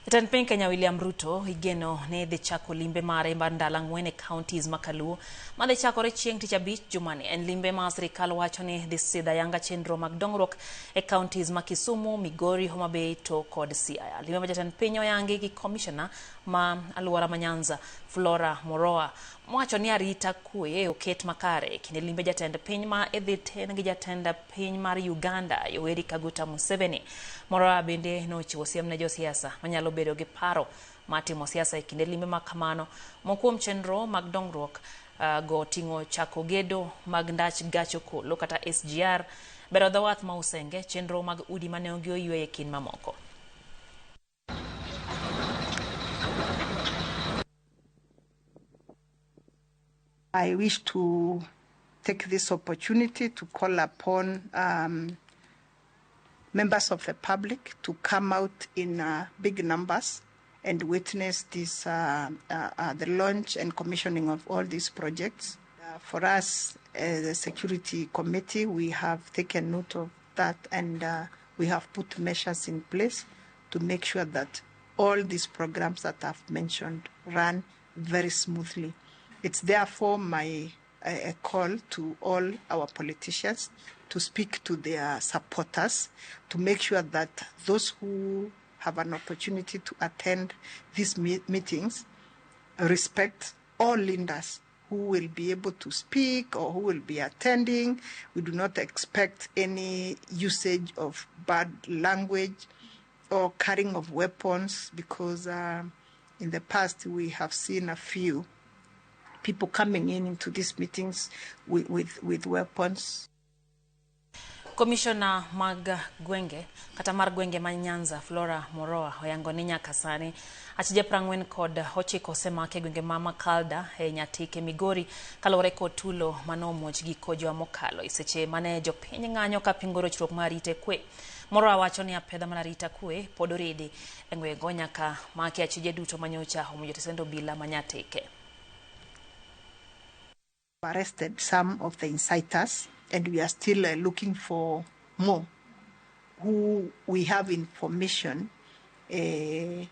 Jatend piny Kenya William Ruto igeno ni dhi chako limbe mare mar ndalo 4 e counties ma Kaluo madhi chakore chieng' tich abich jumani. En limbe ma sirikal wacho ni dhi sidho ayanga chenro mag dongruok e counties ma Kisumu, Migori, Homa Bay to kod Siaya. Limbe ma jatend piny oyangi gi komishona ma alwora ma Nyanza Flora Moroa mowacho ni arita kwe oket makare e kinde limbe jatend piny ma idhi ten gi jatend piny mar Uganda Yoweri Kaguta Museveni. Moroa bende nochiwo siem ne josiasa manyalo bedo gi paro mar timo siasa e kinde limbe ma kamano. Moko kuom chenro mag dongruok go ting'o chako gedo mag ndach gach okolo kata SGR, bero dho wath ma Usenge, chenro mag udi mane onge oyweyo e kind mamoko. I wish to take this opportunity to call upon members of the public to come out in big numbers and witness this, the launch and commissioning of all these projects. For us, the Security Committee, we have taken note of that, and we have put measures in place to make sure that all these programs that I've mentioned run very smoothly. It's therefore my a call to all our politicians to speak to their supporters, to make sure that those who have an opportunity to attend these meetings respect all leaders who will be able to speak or who will be attending. We do not expect any usage of bad language or carrying of weapons, because in the past we have seen a few people coming in into these meetings with weapons. Komishona mag gwenge kata mar gwenge ma Nyanza Flora Moroa oyango ni nyaka sani achije 49 osemaki e gwenge ma Makalda e Nyatike Migori kaluwore kod tulo manomuoch giko juma mokalo e seche mane jopiny ng'anyo kapingo rochruok mar arita kwe. Moroa wacho ni apedha mar arita kwe pod oridi e gwengego nyaka maki achije duto manyocha omonjo tesend obila ma Nyatike. Arrested some of the inciters, and we are still looking for more who we have information who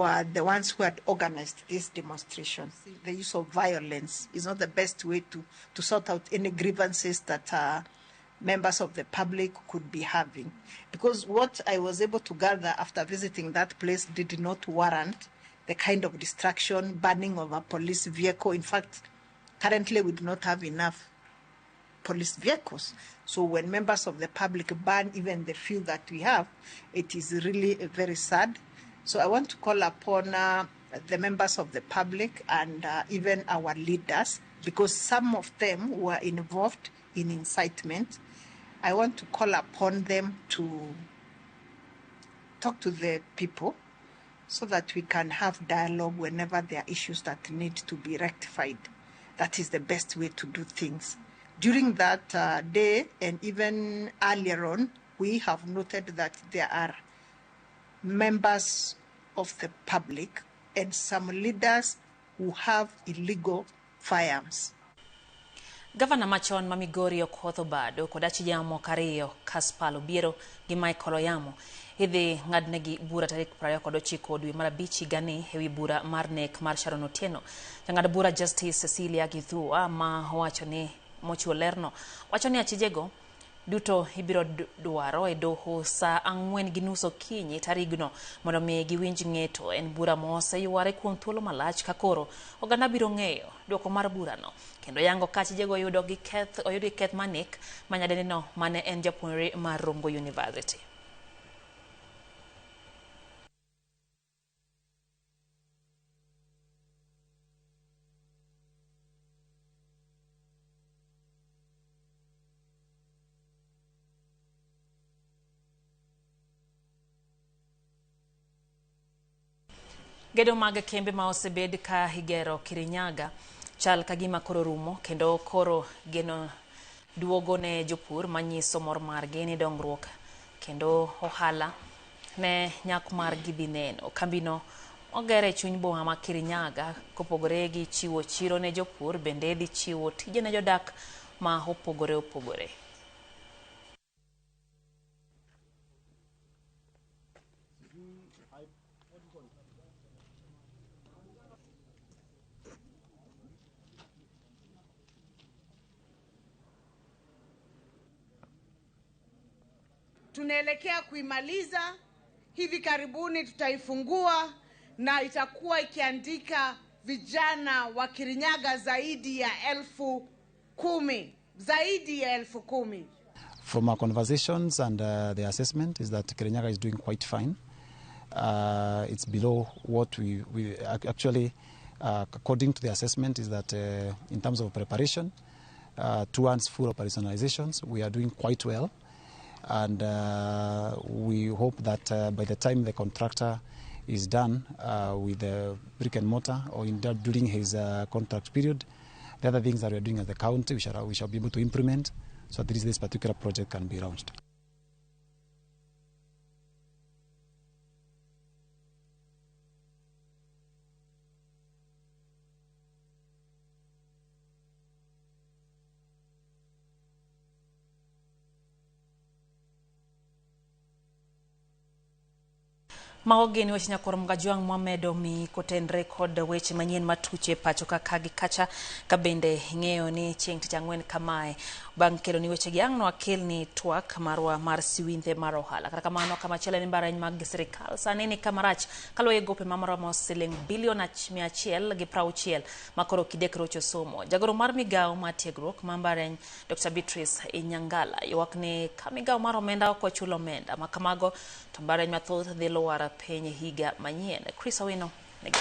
are the ones who had organized this demonstration. The use of violence is not the best way to sort out any grievances that members of the public could be having. Because what I was able to gather after visiting that place did not warrant the kind of destruction, burning of a police vehicle. In fact, currently we do not have enough police vehicles. So when members of the public burn even the few that we have, it is really very sad. So I want to call upon the members of the public and even our leaders, because some of them were involved in incitement. I want to call upon them to talk to the people so that we can have dialogue whenever there are issues that need to be rectified. That is the best way to do things. During that day and even earlier on, we have noted that there are members of the public and some leaders who have illegal firearms. Gavana machon ma Migori Okoth Obado kod achije mamoko ariyo Caspal Obiero gi Michael Oyamo idhi ng'adnegi bura tarik 29 dwe mar 5 higani ewi bura mar nek mar Sharon Otieno. Jang'ad bura Justice Cecilia Githua ma owacho ni mochiwo lerno wacho ni achijego duto ibiro dwaro e doho saa 4:30 okinyi tarigno mondo mi giwinj ng'eto. En bura moseyware kuom thuolo malach ka koro oganda biro ng'eyo dwoko mar burano kendo yango ka achijego oyudo gi keth mar nek ma nyadendino mane en japuonjre mar Rongo University. Gedo mag kembe ma osebed ka igero Kirinyaga chal ka gima koro rumo kendo koro geno duogo ne jopur manyiso mor margi ni dongruok kendo ohala ne nyak margi dhi neno. Kambino ogere chuny boma ma Kirinyaga kopogore gi chiwo chiro ne jopur bende dhi chiwo tije ne jodak ma opogore opogore. Tunaelekea kuimaliza hivi karibuni, tutaifungua na itakuwa ikiandika vijana wa Kirinyaga zaidi ya 10,000, zaidi ya 10,000. From our conversations and the assessment is that Kirinyaga is doing quite fine. It's below what we actually, according to the assessment, is that in terms of preparation, towards full operationalizations, we are doing quite well. And we hope that by the time the contractor is done with the brick and mortar, or in that during his contract period, the other things that we are doing as the county, we shall be able to implement, so at least this particular project can be launched. Mago gin weche nyakwar Mgajwang' mwamedo mi kotenre kod weche manyien matuche pacho ka gi kacha ka bende ing'eyo ni chieng' tich ang'wen kamae bang' kelo ni weche gi ang' nwakel ni twak marwa mar siwinthe mar ohala. Kata kamano kamachielo en mbalariany mag sirikal sani ni kamarach kaluwore gi gope maromo siling bilion 160 makoro kidek rocho somo. Jagoro mar migawo mar tiegruok ma mbalariany Dr. Beatrice Inyangala ywak ni ka migawo mar omenda ok ochulo omenda ma kamago to mbalariany mathoth dhi lwar piny higa manyien. Chris Owino nigi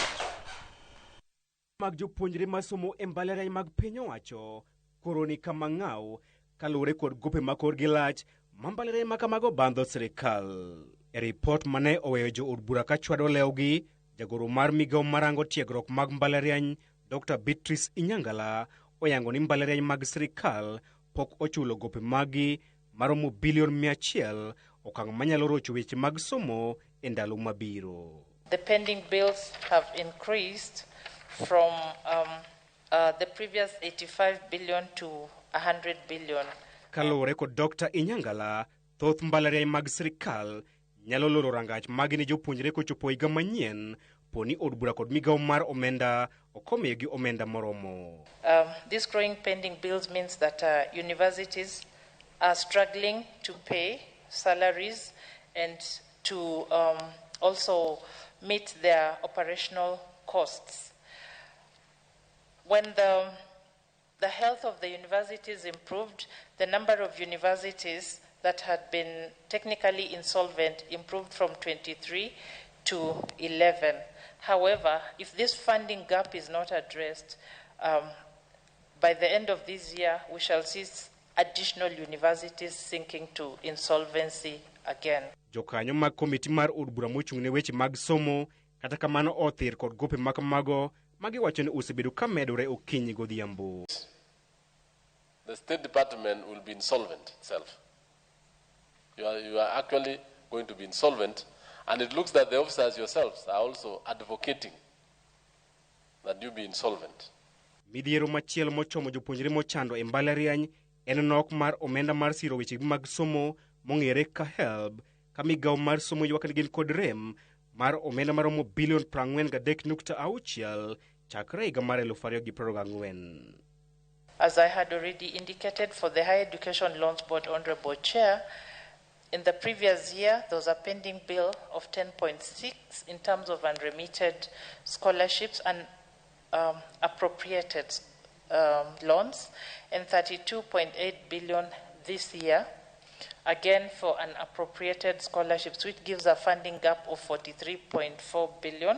mag jopuonjre masomo e mbalariany mag piny owacho koro ni kama ng'aw kaluwore kod gope ma korgi lach ma mbalariany ma kamago bandho sirikal. E ripot mane oweyo jo od bura ka chwado lewgi, jagoro mar migawo marango tiegruok mag mbalariany Dr. Beatrice Inyangala oyango ni mbalariany mag sirikal pok ochulo gope magi maromo bilion 100, okang' manyalo rocho weche mag somo e ndalo mabiro. The pending bills have increased from the previous 85 billion to 100 billion. Kaluwore kod Dr. Inyangala, thoth mbalariany mag sirikal nyalo loro rangach magi ne jopuonjre kochopo higa manyien poni od bura kod migawo mar omenda ok omiyogi omenda moromo. These growing pending bills means that universities are struggling to pay salaries and to also meet their operational costs. When the health of the universities improved, the number of universities that had been technically insolvent improved from 23 to 11. However, if this funding gap is not addressed, by the end of this year, we shall see additional universities sinking to insolvency again. Jokanyo mag komiti mar od bura mochung' ne weche mag somo kata kamano othir kod gope ma kamago magiwacho ni osebedo ka medore okinyi godhiambo. The State Department will be insolvent itself. You are actually going to be insolvent, and it looks that the officers yourselves are also advocating that you be insolvent. Midhiero machielo mochomo jopuonjre mochando e mbalariany en nok mar omenda mar siro weche mag somo mong'ere ka HELB, ka migawo mar somo ywak ni gin kod rem mar omenda maromo bilion 43.6 chakre higa mar 2024. As I had already indicated for the Higher Education Loans Board, Honorable Chair, in the previous year there was a pending bill of 10.6 in terms of unremitted scholarships and appropriated loans, and 32.8 billion this year, again for unappropriated scholarships, which gives a funding gap of 43.4 billion,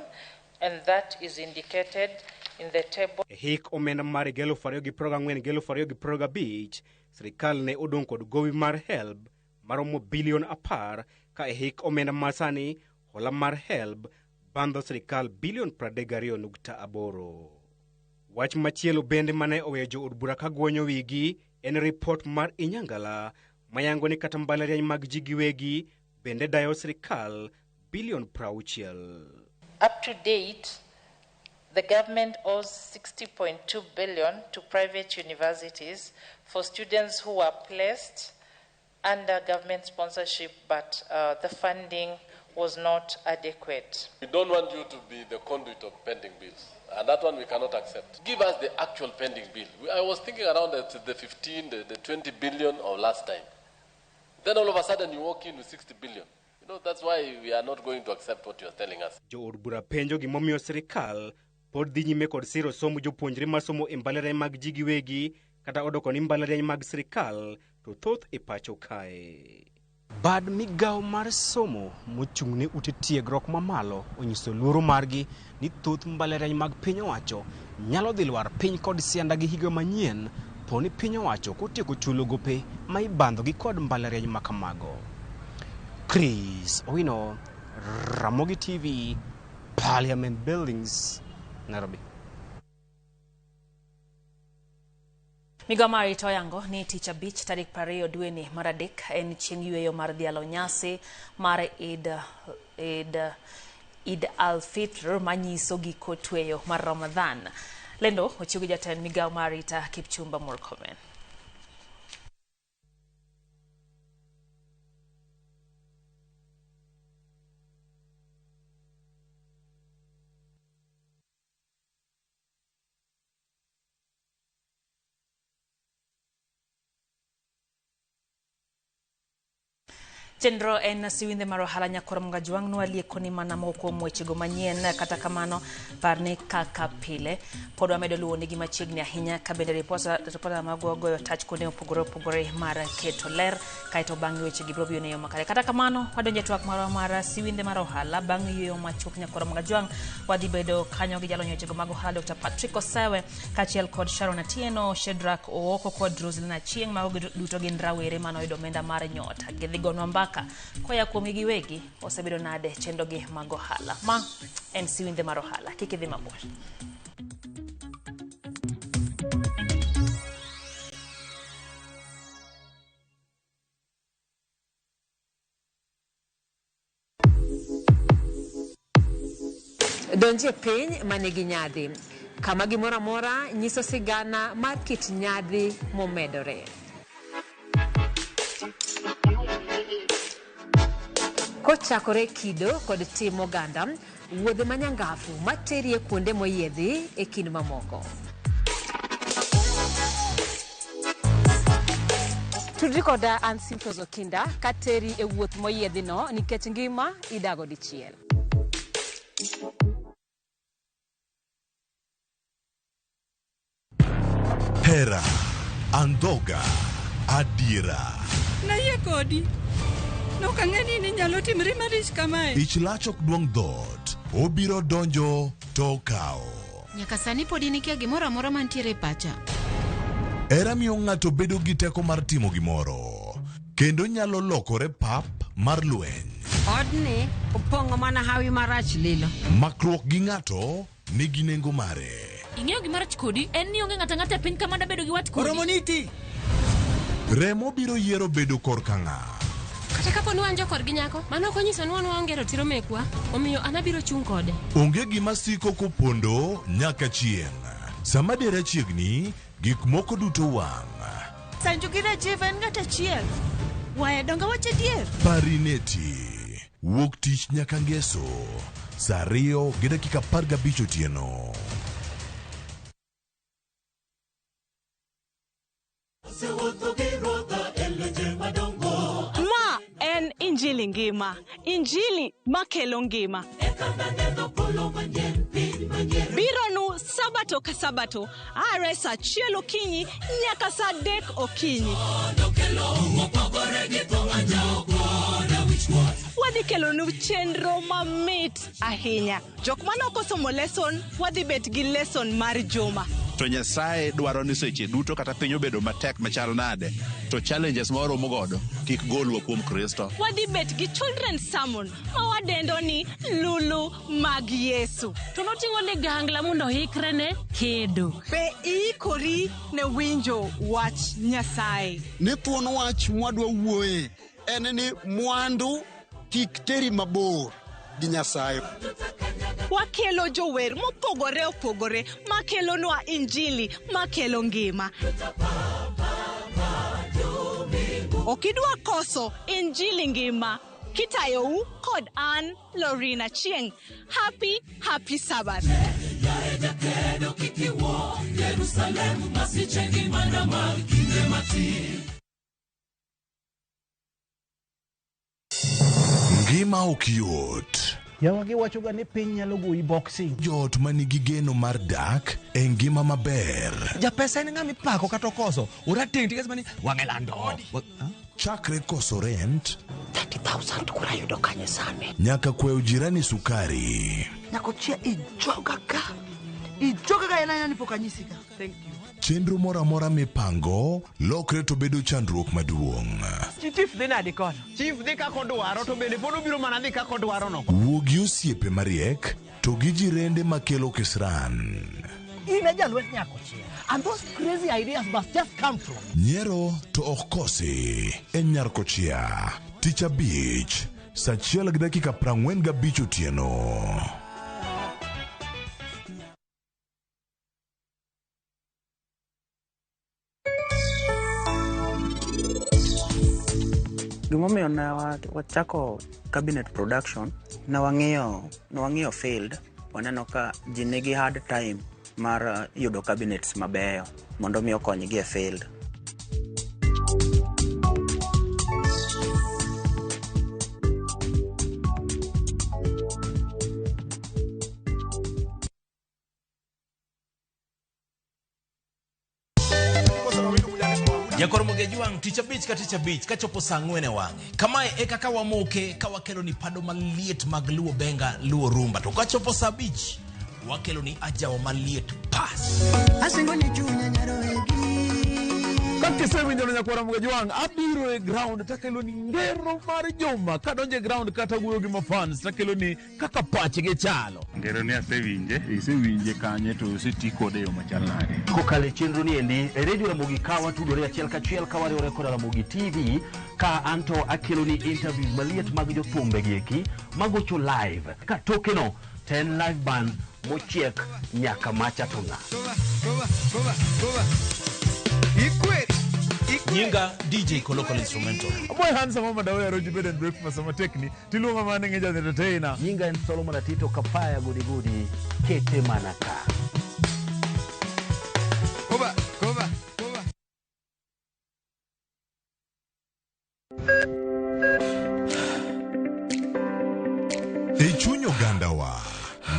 and that is indicated in the table. E hik omenda mar 2024-2025, sirikal ne odong' kod gowi mar HELB maromo bilion 10, ka e hik omenda masani hola mar HELB bandho sirikal bilion 32.8. Wach machielo bende mane oweyo jo od bura ka gwonyo wigi en ripot mar Inyangala mayango ni kata mbalariany mag ji giwegi bende dayo sirikal bilion 60. Up to date, the government owes 60.2 billion to private universities for students who are placed under government sponsorship, but the funding was not adequate. We don't want you to be the conduit of pending bills, and that one we cannot accept. Give us the actual pending bill. I was thinking around the 15, the 20 billion of last time. Then all of a sudden you walk in with 60 billion. You know, that's why we are not going to accept what you are telling us. Jo od bura penjo gimomiyo sirikal pod dhi nyime kod siro somo jopuonjre masomo e mbalariany mag ji giwegi kata odoko ni mbalariany mag sirikal to thoth e pacho kae. Bad migawo mar somo mochung' ne ute tiegruok mamalo onyiso luoro margi ni thoth mbalariany mag piny owacho nyalo dhi lwar piny kod sianda gi higa manyien po ni piny owacho kotieko chulo gope ma ibandho gi kod mbalariany ma kamago. Chris Owino, Ramogi TV, Parliament Buildings, Nairobi. Migawo mar arita oyango ni tich abich tarik 20 dweni mar adek en chieng' yweyo mar dhialo nyasi mar Eid al-Fitr manyiso giko tweyo mar Ramadhan. Lendo ochiw gi jatend migawo mar arita Kipchumba Murkomen. Chenro en siwindhe mar ohala nyakwar Mungajwang' nwalieko ni mana moko kuom wechego manyien kata kamano par ni kaka pile pod wamedo luwo nigi machiegni ahinya ka bende ripota magwa goyo tach kuonde mopogore opogore mar keto ler kaeto bang' wechegi biro biro e yo makare. Kata kamano wadonjo e twak marwa mar siwindhe mar ohala bang' yueyo machuok nyakwar Mungajwang' wadhi bedo kanyo gi jalony wechego mag ohala Dr. Patrick Osewe kaachiel kod Sharon Atieno, Shedrack Ooko kod Roselyn Achieng' mago duto gin rawere manoyudo omenda mar nyota. Gidhi gonwa mbaka koya kuomgi giwegi osebedo nade chenrogi mag ohala. Ma en siwindhe mar ohala, kik idhi mabor. Donji e piny manigi nyadhi, kama gimoro amora nyiso sigana mar kit nyadhi momedore. Kochakore kido kod tim oganda, wuodhe manyangafu materi e kuonde moyiedhi e kind mamoko. Tudri koda an Simfros Okinda kateri e wuoth moyiedhino nikech ngima idago dichiel. Hera, andhoga, adiera. Nayie kodi. Nok ang'e ni ninyalo timri marich kamae. Ich lach ok duong' dhoot, obiro donjo to okawo. Nyaka sani pod in ikia gimoro amora mantiere e pacha. Hera miyo ng'ato bedo gi teko mar timo gimoro, kendo nyalo lokore pap mar lweny. Odni opong'o mana hawi marach lilo. Makruok gi ng'ato nigi nengo mare. Ing'eyo gima rach kodi en ni onge ng'ato ang'ata e piny ka mada bedo gi wat kodi. Oromo niti. Remo biro yiero bedo korka ng'a. Kata kapo ni wan jokorgi nyako, mano ok onyiso ni wan waonge ratiro mekwa, omiyo an abiro chung' kode. Onge gima siko kopondo nyaka chieng'. Sama dera chiegni, gik moko duto wang'. Sanju gi Rajiv en ng'at achiel. Waya donge wach adier? Parineti. Wuok tich nyaka ngeso. Saa 2:15 otieno. Ma en Injili ngima, Injili makelo ngima. Bironu sabato ka sabato, are saa 1 okinyi nyaka saa 3 okinyi. Wadhi kelonu chenro mamit ahinya. Jok mane ok osomo lesson, wadhi bet gi lesson mar juma. To Nyasaye dwaro ni seche duto kata piny obedo matek machal nade, to challenges ma waromo godo kik golwa kuom Kristo. Wadhi bet gi children's sermon ma wadendo ni Lulu mag Yesu. To noting'o ligangla mondo oikre ne kedo. Be iikori ne winjo wach Nyasaye? Ni thuon wach mwadwa wuoye en ni mwandu kik teri mabor gi Nyasaye. Wakelo jower mopogore opogore makelonwa Injili makelo ngima. Ok idwa koso Injili ngima. Kitayou kod an Lorina Chieng. Happy, happy Sabbath. Ngima ok yot. Yawa giwachoga ni piny nyalo goyi boxing. Joot ma nigi geno mar dak e ngima maber. Japesa en ng'ama ipako kata okoso. Orateng' tikes mani wang'e lando. Chakre koso rent 30,000 kura yudo kanye sani. Nyaka kwayo jirani sukari. Nyakochia ijoga ka. Ijoga ka en aina ni pok anyisi ka. Thank you. Chenro moro amora mipango lokre to bedo chandruok maduong'. Chief dhi nadi kono? Chief dhi kaka odwaro to bende pod obiro mana dhi kaka odwaro no. Wuo gi osiepe mariek to gi jirende makelo kisran. In e jalwet Nyakochia. And those crazy ideas must just come from. Nyiero to ok kosi e Nyarkochia. Tich abich, saa 1:45 otieno. Gimomiyo ne wachako cabinet production, ne wang'iyo field, waneno ka ji nigi hard time mar yudo cabinets mabeyo mondo mi okonygi e field. Jakor Mogejwang' tich abich ka tich abich kachopo saa ang'wen e wang'e. Kamae e kaka wamoke ka wakelo ni pado maliet mag Luo Benga, Luo Rumba. To kachopo saa abich, wakelo ni ajawa maliet pas. Asingo ni chunya nyaroegi. Kakisewinjo no nyakwara Mugajwang', abiro e ground takelo ni ngero mar juma. Kadonjo e ground kata wuoyo gi mafans takelo ni kaka pachgi chalo. Ngero ni asewinje. Isewinje kanye to oseti kode e yo machal nade? Kokalo e chenro ni endi e redio Ramogi ka watudore achiel kachiel ka wariwore koda Ramogi TV ka anto akelo ni interviews maliet mag jothumbe gi eki magocho live ka tokeno to en live band mochiek nyaka macha to ng'a. Nyinga DJ Kolokol Instrumental. Boy handsome mama dawe roji bed and breakfast sama tekni tiluonga mana ni ja entertainer. Nyinga en Solomon Atito Kapaya gudi gudi kete mana ka. Koba, koba, koba. E chuny ogandawa,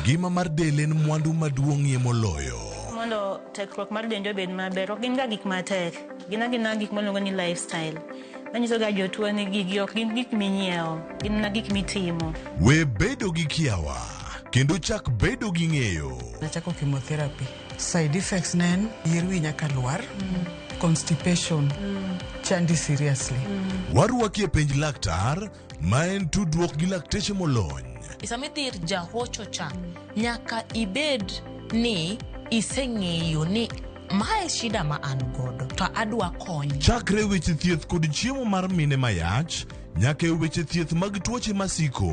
ngima mar del en mwandu maduong'ie moloyo. Mondo tekruok mar dendi obed maber, ok gin ga gik matek. Gin agina gik miluongo ni lifestyle. Manyiso ga jotuo ni gigi ok gin gik minyiewo, gin mana gik mitimo. We bedo gi kiawa kendo chak bedo gi ng'eyo. Nachako chemotherapy. Side effects ne en yier wi nyaka lwar, constipation, chandi seriously. Warwaki e penj laktar ma en tudruok gi lakteche molony. Sama idhi ir jahocho cha, nyaka ibed ni iseng'eyo ni mae shida ma an godo to adwa kony. Chakre weche thieth kod chiemo mar mine mayach nyaka e weche thieth mag tuoche masiko.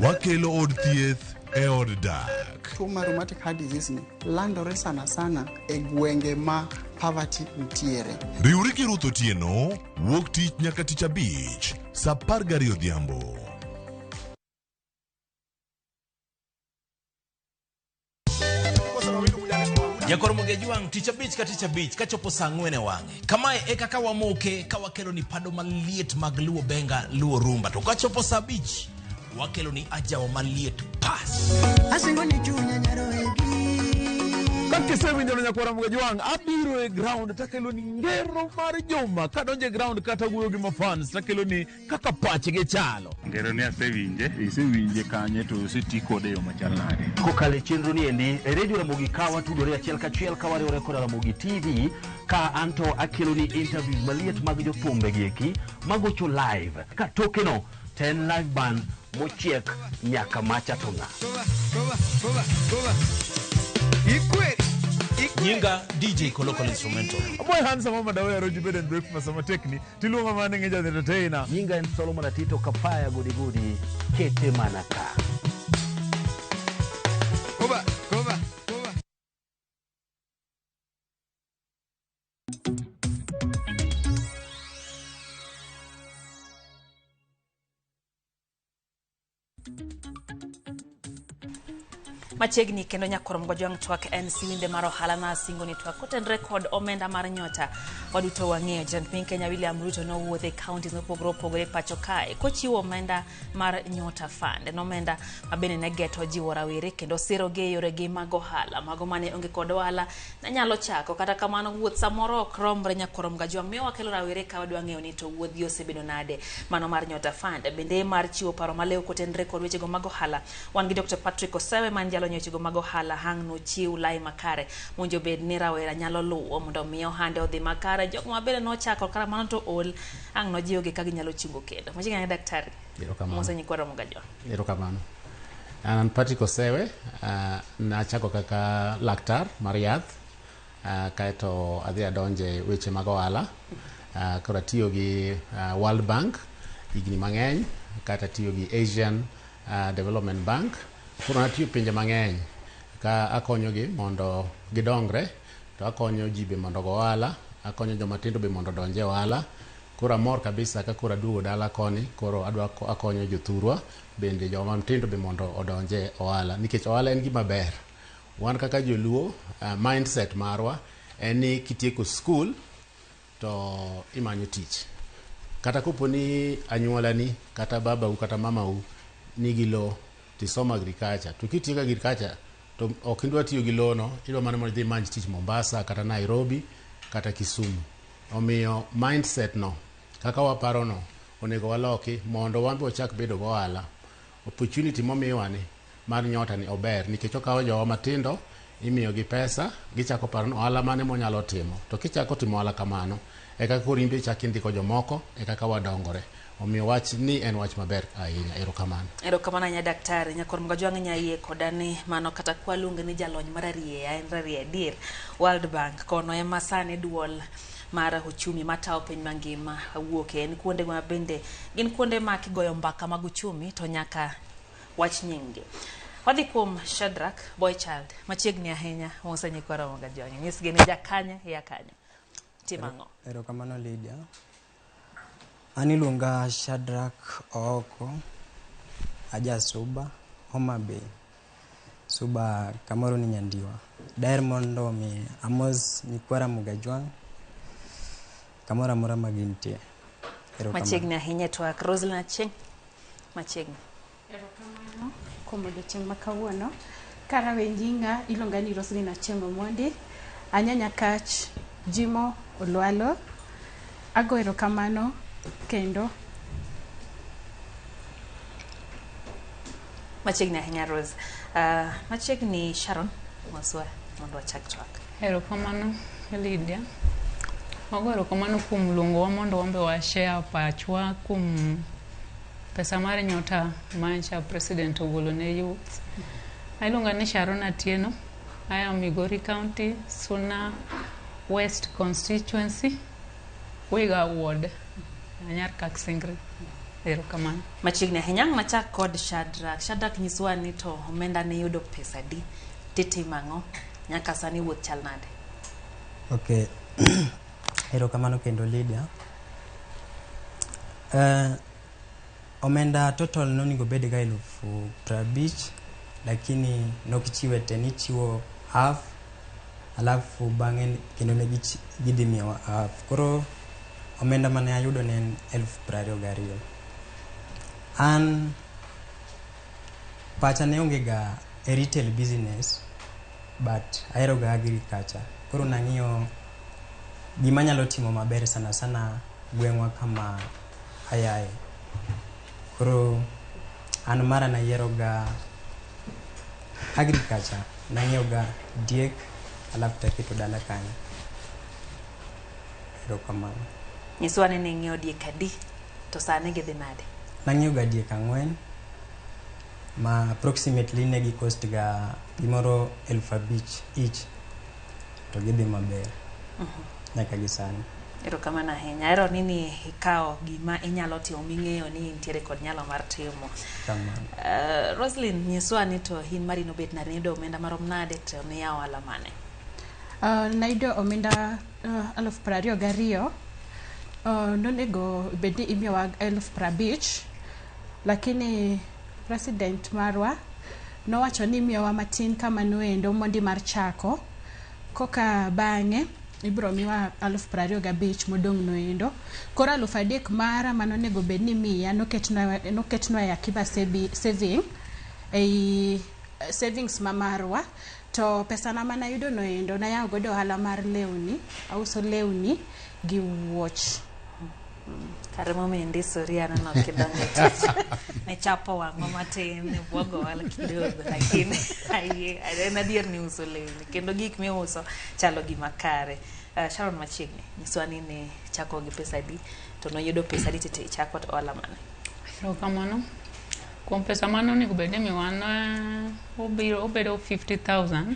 Wakelo od thieth e od dak. Tuo mar rheumatic heart disease ni landore sana sana e gwenge ma poverty nitiere. Riwri gi Ruth Otieno wuok tich nyaka tich abich saa 12 odhiambo. Jakor Mogejwang' tich abich ka tich abich kachopo saa ang'wen e wang'e. Kamae e kaka wamoke ka wakelo ni pado maliet mag Luo Benga, Luo Rumba. To kachopo saa abich, wakelo ni ajawa maliet pas. Asingo ni chunya nyaroegi. Kakisewinjo no nyakwara Mugajwang', abiro e ground takelo ni ngero mar juma. Kadonjo e ground kata wuoyo gi mafans takelo ni kaka pachgi chalo. Ngero ni asewinje. Isewinje kanye to oseti kode e yo machal nade? Kokalo e chenro ni endi e redio Ramogi ka watudore achiel kachiel ka wariwore koda Ramogi TV ka anto akelo ni interviews maliet mag jothumbe gi eki magocho live ka tokeno to en live band mochiek nyaka macha to ng'a. Koba, koba, koba, koba. Ikweri. Nyinga DJ Kolokol Instrumental. Boy handsome mama dawe roji bed and breakfast sama tekni tiluonga mana ni ja entertainer. Nyinga en Solomon Atito Kapaya gudi gudi kete mana ka. Koba, koba, koba. Machiegni kendo nyakwar Mgojwang' twak en siwinde mar ohala na singo ni twak kotenre kod omenda mar nyota. Waduto wang'eyo jatend piny Kenya William Ruto nowuotho e counties mopogore opogore pacho kae kochiwo omenda mar Nyota Fund. En omenda ma bende ne geto jiwo rawere kendo sirogi e yoregi mag ohala. Mago mane onge kod ohala ne nyalo chako. Kata kamano wuoth samoro ok romre nyakwar Mgajwang' miyo wakelo rawere ka wadwa ng'eyo ni to wuodhgi osebedo nade. Mano mar Nyota Fund. Bende mar chiwo paro malew kotenre kod wechego mag ohala. Wan gi Dr. Patrick Osewe man jalony e wechego mag ohala hang' nochiw lai makare monjo bed ni rawera nyalo luwo mondo mi ohande odhi makare. Jogo ma bende nochako kata mano to ol ang' nojiwgi ka ginyalo chungo kendo. Machiegni daktari. Erokamano. Mose nyikwara Mgajwang'. Erokamano. An Patrick Osewe, nachako kaka laktar mar yath, kaeto adhi adonje weche mag ohala. Koro atiyo gi World Bank higni mang'eny, kata atiyo gi Asian Development Bank. Koro natiyo pinje mang'eny ka akonyogi mondo gidongre, to akonyo ji be mondo ogo ohala, akonyo joma tindo be mondo odonj e ohala. Koro amor kabisa ka koro aduogo dala koni, koro adwa akonyo jothurwa bende joma tindo be mondo odonj e ohala, nikech ohala en gima ber. Wan kaka joluo, mindset marwa en ni kitieko skul to imanyo tich. Kata kopo ni anyuolani kata babau kata mamau nigi lowo tisomo agriculture, to kitieko agriculture to ok idwa tiyo gi lowo no, idwa mana mondo idhi imany tich Mombasa kata Nairobi kata Kisumu. Omiyo mindset no kaka waparo no onego waloki mondo wan be wachak bedo go ohala. Opportunity momiwa ni mar nyota ni ober nikech okawo jowa matindo imiyo gi pesa gichako paro ni ohala mane monyalo timo to kichako timo ohala kamano eka koro in be ichako indiko jomoko e kaka wadongore. Omiyo wach ni en wach maber ahinya. Erokamano. Erokamano ahinya daktari. Nyakwar Mgajwang' inya yie koda ni mano kata kwaluonge ni jalony mar arieya en rarieya adier. World Bank kono ema sani duol mar uchumi matawo piny mangima wuoke. En kuonde ma bende gin kuonde ma kigoyo mbaka mag uchumi to nyaka wach nyinggi. Wadhi kuom Shadrack Boy Child machiegni ahinya mose nyikwa Ramogi Ajwang'. Nyisgi ni jakanye ya kanyo. Timo ang'o? Erokamano Lydia. An iluonga Shadrack Ooko, aja Suba, Homa Bay. Suba kamoro ni Nyandiwa. Daher mondo mi amos nyikwa Ramogi Ajwang' kamoro amora ma gintie. Erokamano. Machiegni ahinya e twak. Roselyn Achieng' machiegni. Erokamano kuom odiochieng' ma kawuono. Karawe nyinga iluonga ni Roselyn Achieng' Omondi. Anyanya kach Jimo Olwalo. Ago erokamano kendo. Machiegni ahinya Rose. Machiegni Sharon, moswa mondo wachak twak. Erokamano Lydia. Wago erokamano kuom luongowa mondo wan be wa share pachwa kuom pesa mar nyota mancha president ogolo ne youth. Iluonga ni Sharon Atieno. I am Migori County, Suna West Constituency, Wiga Ward, Anyar Kaksingri. Erokamano. Machiegni ahinya ang' nachak kod Shadrack. Shadrack nyiswa ni to omenda ne yudo pesa di titimo ang'o nyaka sani wuoth chal nade? Okay. Erokamano kendo Lydia. Omenda total nonego bed ga 50,000 lakini nokichiwe te, nichiwo half alafu bang'e kendo ne gidhi miyowa half. Koro omenda mane ayudo ne en 22,000. An pacha ne onge ga e retail business but ahero ga agriculture. Koro nang'iyo gima nyalo timo maber sana sana gweng'wa kama ayae. Koro an mara nayiero ga agriculture, nang'iewo ga diek alafu taketo dala kanyo. Erokamano. Nyiswa ni ning'iewo diek adi to sani gidhi nade? Nang'iewo ga diek 4 ma approximately ne gi cost ga gimoro 5,000 each to gidhi maber nyaka gi sani. Erokamano ahinya. Ahero ni ni ikawo gima inyalo timo ming'eyo ni intiere kod nyalo mar timo. Kamano. Roselyn, nyiswa ni to in mari nobet nade, niyudo omenda marom nade to niyawo ohala mane? Nayudo omenda 22,000. Nonego bed ni imiyowa 50,000 lakini president marwa nowacho ni imiyowa matin kamano endo mondi mar chako koka bang'e ibiro miwa 25,000 modong' noendo. Koro 3,000 mara manonego bed ni imiya noketnwa e akiba saving ei savings ma marwa. To pesana manayudo noendo nayawo godo ohala mar lewni, auso lewni gi wuoch. Kare momiyo indisori aneno kidonjo e tich. Ne chapo wang'wa matin, ne bwogo ohala kidogo, lakini ayie, en adier ni uso lewni kendo gik miuso chalo gima kare. Sharon machiegni, nyiswa ni ne chako gi pesa adi to noyudo pesa adi tete ichako to ohala mane? Erokamano. Kuom pesa mane onego bed ni imiyowa ne obiro obedo 50,000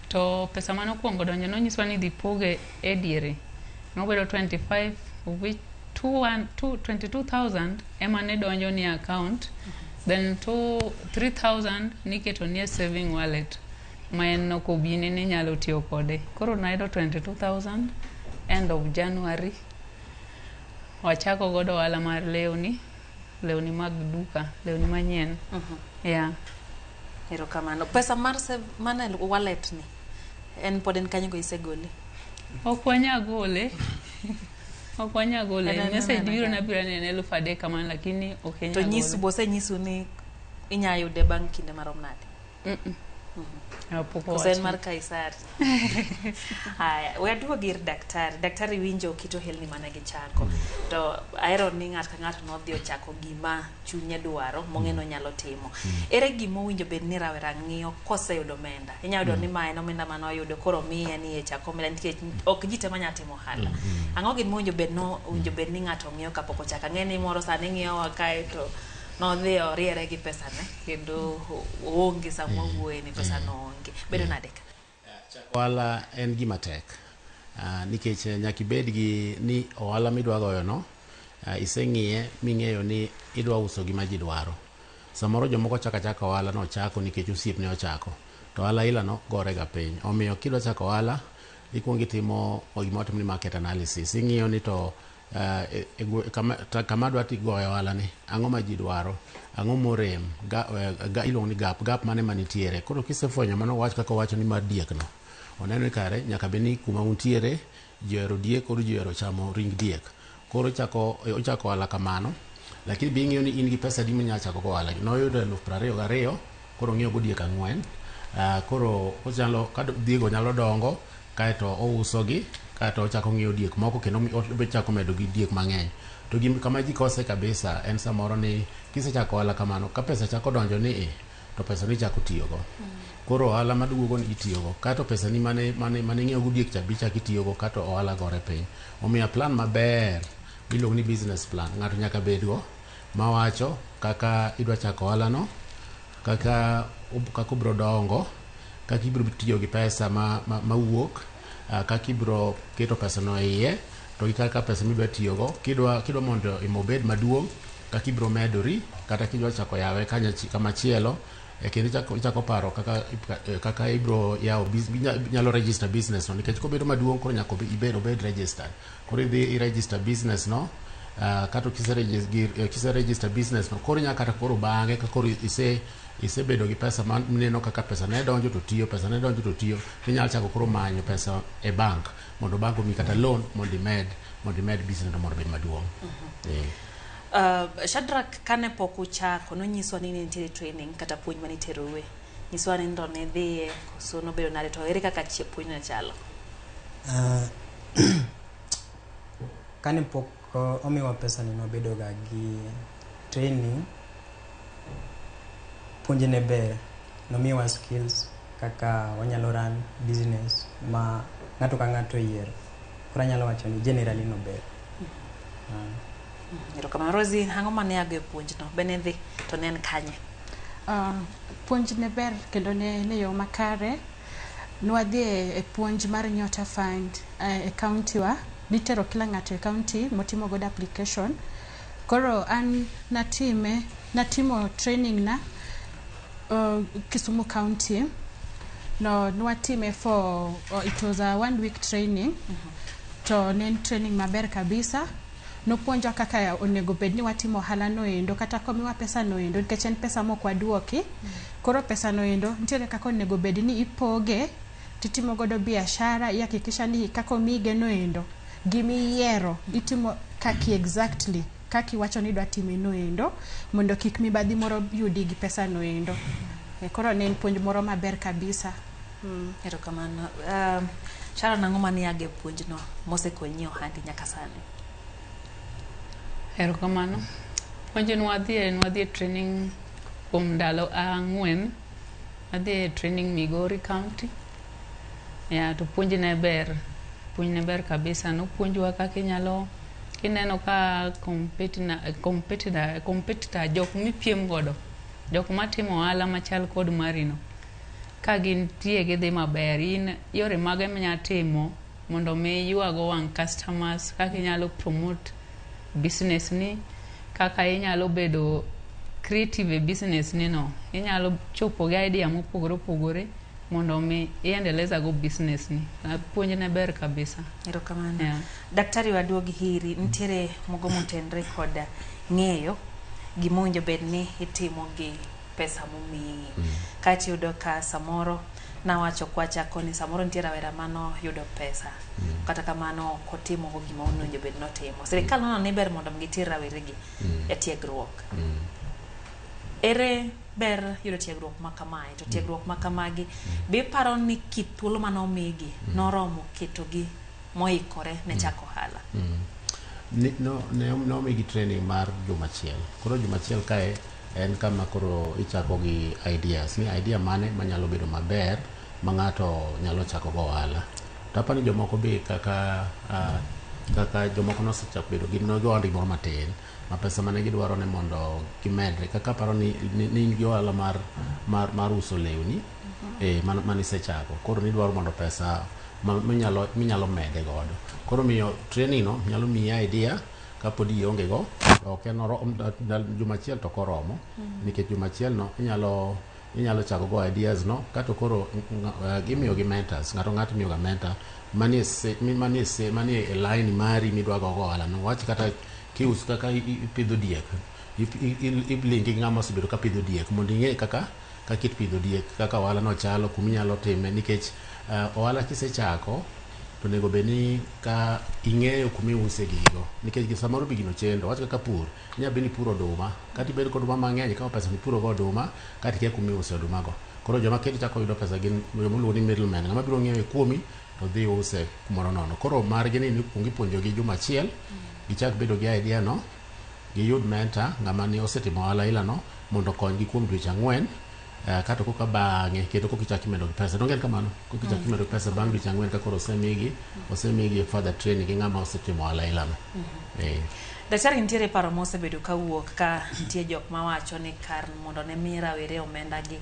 to pesa mane okuongo donjo nonyiswa ni idhi poge e diere. Nobedo 25 of which 22,000 ema ne donjo ni account, then 3,000 niketo ni e saving wallet ma en okobini ni inyalo tiyo kode. Koro nayudo 22,000 end of January. Wachako godo ohala mar lewni, lewni mag duka, lewni manyien. Yeah. Erokamano. Pesa mar save mana wallet ni en pod en kanyo go isegole? Ok wanyal gole. Ok wanyal gole. En Message anena biro kanyo. na biro ni en 3,000 kamano lakini ok To inyal nyisu gole. bo osenyisu ni inya yude bang' kinde marom nade? Pok Koso en owachne. mar Kaisari. Haya, we aduog ir daktari. Daktari winjo kit ohelni mane gichako. To ahero ni ng'ato ka ng'ato nodhi ochako gima chunye dwaro mong'e ni onyalo timo. Ere gima owinjo bed ni rawera ng'iyo koseyudo omenda? Inyalo yudo ni ma en omenda mane oyudo koro miye ni e chak omenda nikech ok ji te manyalo timo ohala. Ang'o gin mowinjo bed no owinjo bed ni ng'ato ng'iyo kapok ochako? Ang'e ni moro sani ng'iyowa kae to nodhi oriere gi pesane kendo oonge sama wawuoye ni pesano onge. Bedo nade ka? Ohala en gima tek nikech nyaka ibed gi ni ohala midwa goyo no iseng'iye ming'eyo ni idwa uso gima ji dwaro. Samoro jomoko chako achaka ohala no ochako nikech osiepne ochako to ohala ila no gore ga piny. Omiyo kidwa chako ohala ikuongo itimo gima watimo ni market analysis. Ing'iyo ni to kama adwa goyo ohala ni ang'o ma ji dwaro, ang'o morem, iluongo ni gap, gap mane manitiere. Koro kisefwenyo mano wach kaka owacho ni mar diek no, oneno ni kare nyaka bed ni kuma untiere ji ohero diek koro ji ohero chamo ring diek. Koro ochako ohala kamano, lakini be ing'iyo ni in gi pesa adi minyalo chako go ohala. Noyudo 22,000 koro ong'iewo go diek 4. Koro ochalo ka diego nyalo dongo kaeto ouso gi kaeto ochako ng'iewo diek moko kendo ochako medo gi diek mang'eny. To gim kama ji kose kabisa en samoro ni kisechako ohala kamano ka pesa chako donjo ni i to pesa ni ichako tiyogo. Koro ohala maduogo ni itiyogo kato pesa ni mane mane mane ing'iewo go diek cha be ichako itiyogo kato ohala gore piny. Omiyo plan maber miluongo ni business plan ng'ato nyaka bedgo mawacho kaka idwa chako ohala no, kaka obiro dongo, kaka ibiro tiyo gi pesa mawuok, kaka ibiro keto pesa no e iye, to gi kaka pesa midwa tiyogo. Kidwa mondo obed maduong', kaka ibiro medori, kata kidwa chako yawe kamachielo, kendo ichako paro kaka ibiro yawo inyalo register business no, nikech kobedo maduong' koro nyaka obed registered. Koro idhi i register business no, kato kise register business no, koro inyalo kata koro bang'e ka koro isebedo gi pesa ma neno kaka pesa ne donjo to tiyo, pesa ne donjo to tiyo, tinyalo chako koro manyo pesa e bank mondo bank omiyi kata loan mondo imed business no mondo obed maduong'. Shadrack, kane pok uchako nonyiswa ni nitiere training kata puonj maniteroue. Nyiswa ni to ne dhiye koso nobedo nade to ere kaka puonj ne chalo? Kane pok omiwa pesa ni nobedo ga gi training, puonj ne ber, nomiyowa skills kaka wanyalo run business ma ng'ato ka ng'ato oyiero. Koro anyalo wacho ni generally nober. Erokamano. Rosie, ang'o mane ago e puonjno? Be ne dhi to ne en kanye? Puonj ne ber kendo ne yo makare. Nwadhi e puonj mar Nyota Fund e county wa. Nitero kila ng'ato e county motimo godo application. Koro an natimo training na Kisumu County. No, nwatime for it was a 1 week training. To ne en training maber kabisa. Nopuonjwa kaka onego bed ni watimo ohala noendo kata komiwa pesa noendo nikech en pesa mok waduoki. Koro pesa noendo nitiere kaka onego bed ni ipoge titimo godo biashara, ihakikisha ni kaka omige noendo gimiyiero itimo kaki exactly kaka iwacho ni idwa time noendo mondo kik mibadhi moro yudi gi pesa noendo. Koro ne en puonj moro maber kabisa. Erokamano. Sharon, ang'o mane ago e puonjno mosekonyi e ohandi nyaka sani? Erokamano. Puonj nwadhi e training kuom ndalo 4. Adhi e training Migori County. Ya, to puonj ne ber. Puonj ne ber kabisa. Nopuonjwa kaka inyalo ineno ka competitor jok mipiem godo, jok matimo ohala machal kod marino, ka gintie gidhi maber, in yore mage minya timo mondo mi iywago wang' customers, kaka inyalo promote business ni, kaka inyalo bedo creative e business ni no, inyalo chopo gi idea mopogore opogore mondo mi iendeleza go business ni. Puonj ne ber kabisa. Erokamano. Yeah. Daktari waduogi hiri, nitiere mogo motenre kod ng'eyo gima owinjo bed ni itimo gi pesa momiyi. Kaeto iyudo ka samoro nawacho kwachako ni samoro nitie rawera mano yudo pesa. Kata kamano ok otimo go gima owinjo bed notimo. Sirikal noneno ni ber mondo giter raweregi e tiegruok. Ere ber yudo tiegruok ma kamae to tiegruok ma kamagi be iparo ni kit thuolo mane omigi noromo ketogi moikore ne chako ohala? Ni, no, ne nomigi training mar juma achiel. Koro juma achiel kae en kama koro ichako gi ideas ni idea mane manyalo bedo maber ma ng'ato nyalo chako go ohala. To apani jomoko be kaka jomoko nosechako bedo gi no gi gimoro matin ma pesa mane gidwaro ni mondo gimedre kaka aparo ni in gi ohala mar uso lewni manisechako koro nidwaro mondo pesa minyalo mede godo koro miyo training no nyalo miyi idea kapod ionge go to ok en juma achiel to ok oromo nikech juma achiel no inyalo chako go ideas no kato koro imiyo gi mentors ng'ato ng'ato imiyo ga mentor manie e line mari midwa go go ohala no wach kata kius kaka ipidho diek ilingi gi ng'ama osebedo ka pidho diek mondo ing'e kaka kaka ipidho diek kaka ohala no chalo kuminyalo time nikech ohala kisechako to onego bed ni ka ing'eyo kumiuse gigo nikech samoro be gino chendo wach kaka pur inyalo bedo ni ipuro oduma kata ibed kod oduma mang'eny ikawo pesa mipuro go oduma kata ikia kumiuse oduma go koro joma kendo chako yudo pesa gin joma iluongo ni middlemen ng'ama biro ng'iewe kuomi to dhi use kumoro nono koro margi ni ikuongo ipuonjogi juma achiel gichak bedo gi idea no giyud mentor ng'ama ni osetimo ohala aila no mondo okonygi kuom dweche 4 kato koka bang'e kendo koka ichak imedo gi pesa donge en kamano koka ichak imedo gi pesa bang' dweche 4 ka koro osemigi further training gi ng'ama osetimo ohala aila no. Daktari, nitiere paro mosebedo kawuok ka nitie jok mawacho ni kar mondo ne mi rawere omenda gi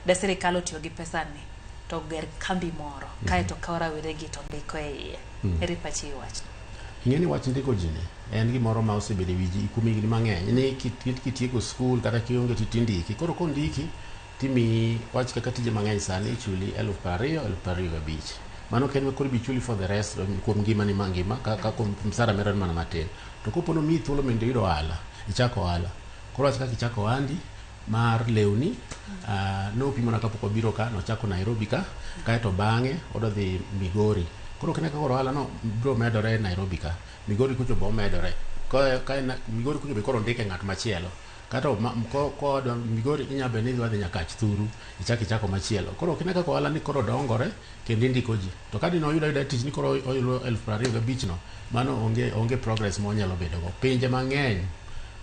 de sirikal otiyo gi pesani to ger kambi moro kaeto kawo rawere gi to ndiko e iye. Ere pachi e wachno? Ing'e ni wach ndiko ji ni en gimoro ma osebedo e wi ji kuom higni mang'eny ni kitieko skul kata kionge to tindiki koro kondiki timiyi wach kaka tije mang'eny sani ichuli 20,000 25,000 mano ok en koro ibi chuli for the rest kuom ngimani mangima ka kuom msara mero en mana matin to kopo nomiyi thuolo mondo iyud ohala ichak ohala koro wach kaka ichako ohandi mar lewni nopimona kapok wabiro ka nochako Nairobi ka kaeto bang'e odwa dhi Migori koro kine kaka ohala no biro medore Nairobi ka Migori kucho be omedore ka en Migori kucho be koro ondike ng'at machielo kata kodwa Migori inya bedo ni idwa dhi nyaka Thuru ichak ichako machielo koro kine kaka ohala ni koro dongore kendo indiko ji to ka dine oyudo ayuda tich ni koro oyudo 25,000 no mano onge progress ma onyalo bedo go pinje mang'eny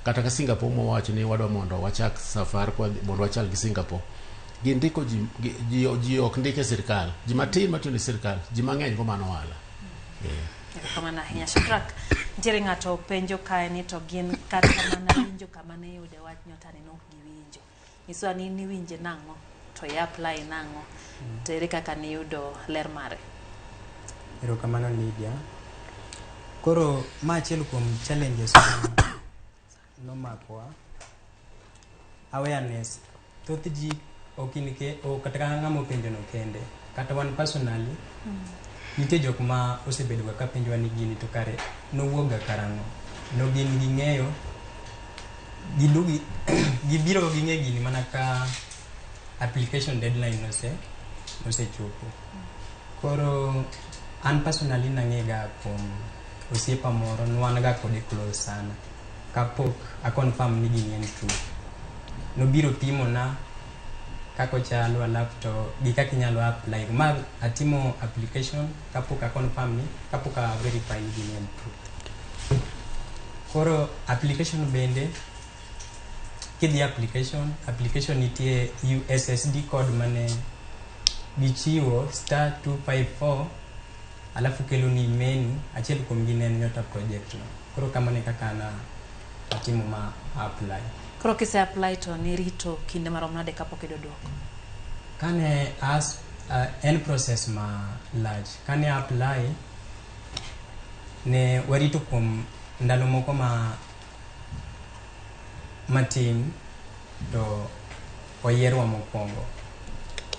kata ka Singapore mwawacho ni wadwa mondo wachak safar mondo wachal gi Singapore gindiko ji, ji ok ndik e sirikal ji matin matiyo ne sirikal ji mang'eny go mano ohala Erokamano ahinya. Shadrack, nitiere ng'ato penjo kae ni to gin kata mana winjo kama ne iyude wach nyota ni nok giwinjo. Nyiswa ni niwinje nang'o to i apply nang'o to ere kaka niyudo ler mare? Erokamano Lydia. Koro ma achiel kuom challenges ma nomakowa. Awareness. Thoth ji ok in ke, o kata ka ng'ama openjo no kende. Kata wan personally, nitie jok ma osebedo ga ka penjowa ni gini to kare nowuok ga karang'o. No gin ging'eyo, gidugi, gibiro ging'e gini mana ka application deadline nosechopo. Koro an personally nang'e ga kuom osiepa moro nwan ga kode close sana kapok a confirm ni gini en true. Nobiro pimona kaka ochalo alafu to gi kaka inyalo apply. Ma atimo application kapok a confirm ni kapok a verify ni gini en true. Koro application bende kidhi application nitie USSD code mane gichiwo *254 alafu kelo ni menu achiel kuom gi ne en Nyota project no. Koro kamano e kaka na atimo ma apply. Koro kise apply to nirito kinde marom nade kapok iyudo duoko? Kane as en process ma lach. Kane apply ne warito kuom ndalo moko ma matin to oyierwa mokwongo.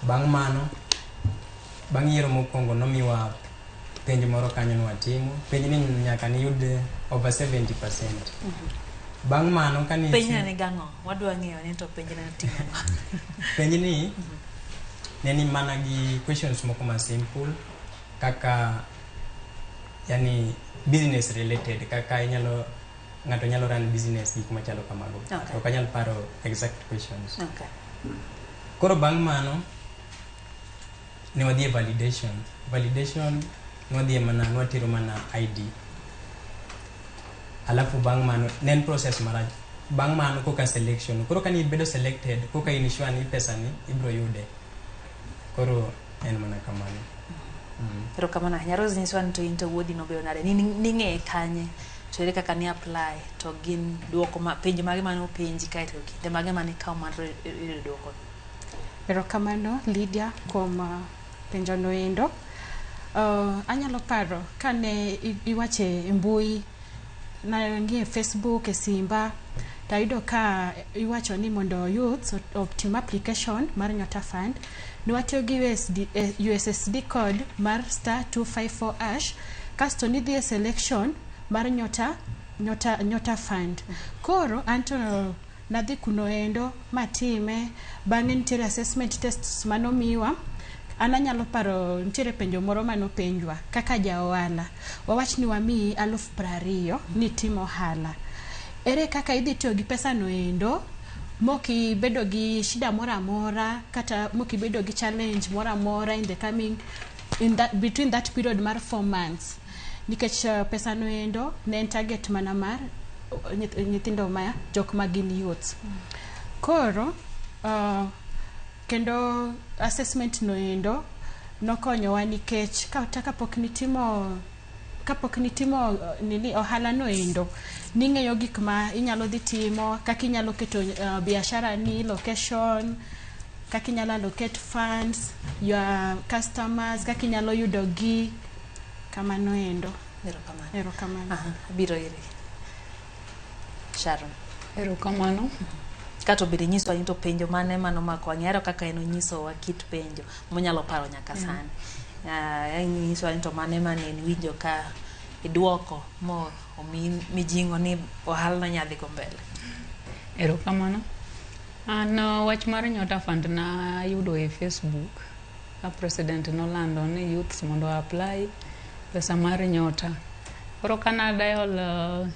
Bang' mano, bang' yiero mokwongo nomiwa penj moro kanyo nwatimo. Penj ni nyaka niyud over 70%. Bang' mano kane Penj ne ni gang'o? Wadwa ng'eyo ni to penj ne oting'o ang'o? Penj ni ne ni mana gi questions moko ma simple kaka yani business related kaka inyalo ng'ato nyalo run business gik machalo kamago. Okay. Ok anyal paro exact questions. Okay. Koro bang' mano ne wadhi e validation. Validation ne wadhi e mana ne watero mana ID. Alafu bang' mano ne en process marach. Bang' mano koka selection. Koro ka nibedo selected koka in sure ni pesa ni ibro yude. Koro en mana kamano. Erokamano ahinya. Rose nyiswa ni to in to wuodhi nobedo nade? Ning'eye kanye? To ere kaka ni apply? To gin duoko ma penjo mage mane openji kaeto kinde mage mane ikawo mar yudo duoko? Erokamano Lydia kuom penjo noendo. Anyalo paro kane iwache e mbui, nang'iyo e Facebook e simba tayudo ka iwacho ni mondo youths otim application mar Nyota Fund. Ne watiyo gi USSD code mar star 254 hash kasto nidhi e selection mar Nyota Fund. Koro anto nadhi kuno endo matime, bang'e nitiere assessment tests manomiwa. An anyalo paro nitiere penjo moro manopenjwa kaka ja ohala. Wawach ni wamiyi 20,000 ni tim ohala. Ere kaka idhi tiyo gi pesa no endo mokibedo gi shida moro amora kata mokibedo gi challenge moro amora in the coming in that, between that period mar 4 months. Nikech pesa no endo ne en target mana mar nyithindo ma jok ma gin youths. Koro kendo assessment no endo nokonyowa nikech kata kapok nitimo nini ohala no endo ning'eyo gik ma inyalo dhi timo, kaka inyalo keto biashara ni location, kaka inyalo allocate funds, your customers, kaka inyalo yudo gi kamano endo. Erokamano. Erokamano. Abiro iri. Sharon. Erokamano. Kato bende nyiswa ni to penjo mane manomako wang'i. Ahero kaka en onyisowa kit penjo monyalo paro nyaka sani. Nyiswa ni to mane mane en winjo ka iduoko mo omi mijing'o ni ohala no nyadhi go mbele. Erokamano. An wach mar Nyota Fund na yudo e Facebook ka president nolando ni youths mondo apply pesa mar Nyota. Koro kana dial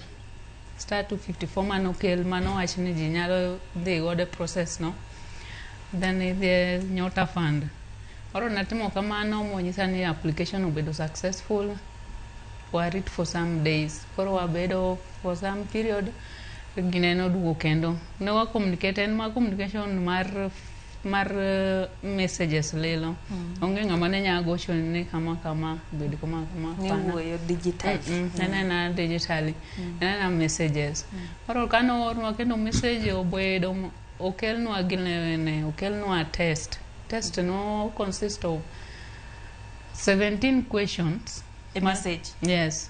star 254 manokel manowach ni ji nyalo dhi godo e process no, then idhi e Nyota Fund. Koro natimo kamano monyisa ni application obedo successful. Warit for some days. Koro wabedo for some period gineno duogo kendo. Ne wa communicate en ma communication mar messages lilo. Onge ng'ama ne nyalo gocho ni kama kama bed kama kama. Ne wuoyo digital. Nena digitally. Nena messages. Koro kano oornwa kendo message obedo okelnwa ginene, okelnwa test. Test no consist of 17 questions. A message. Yes.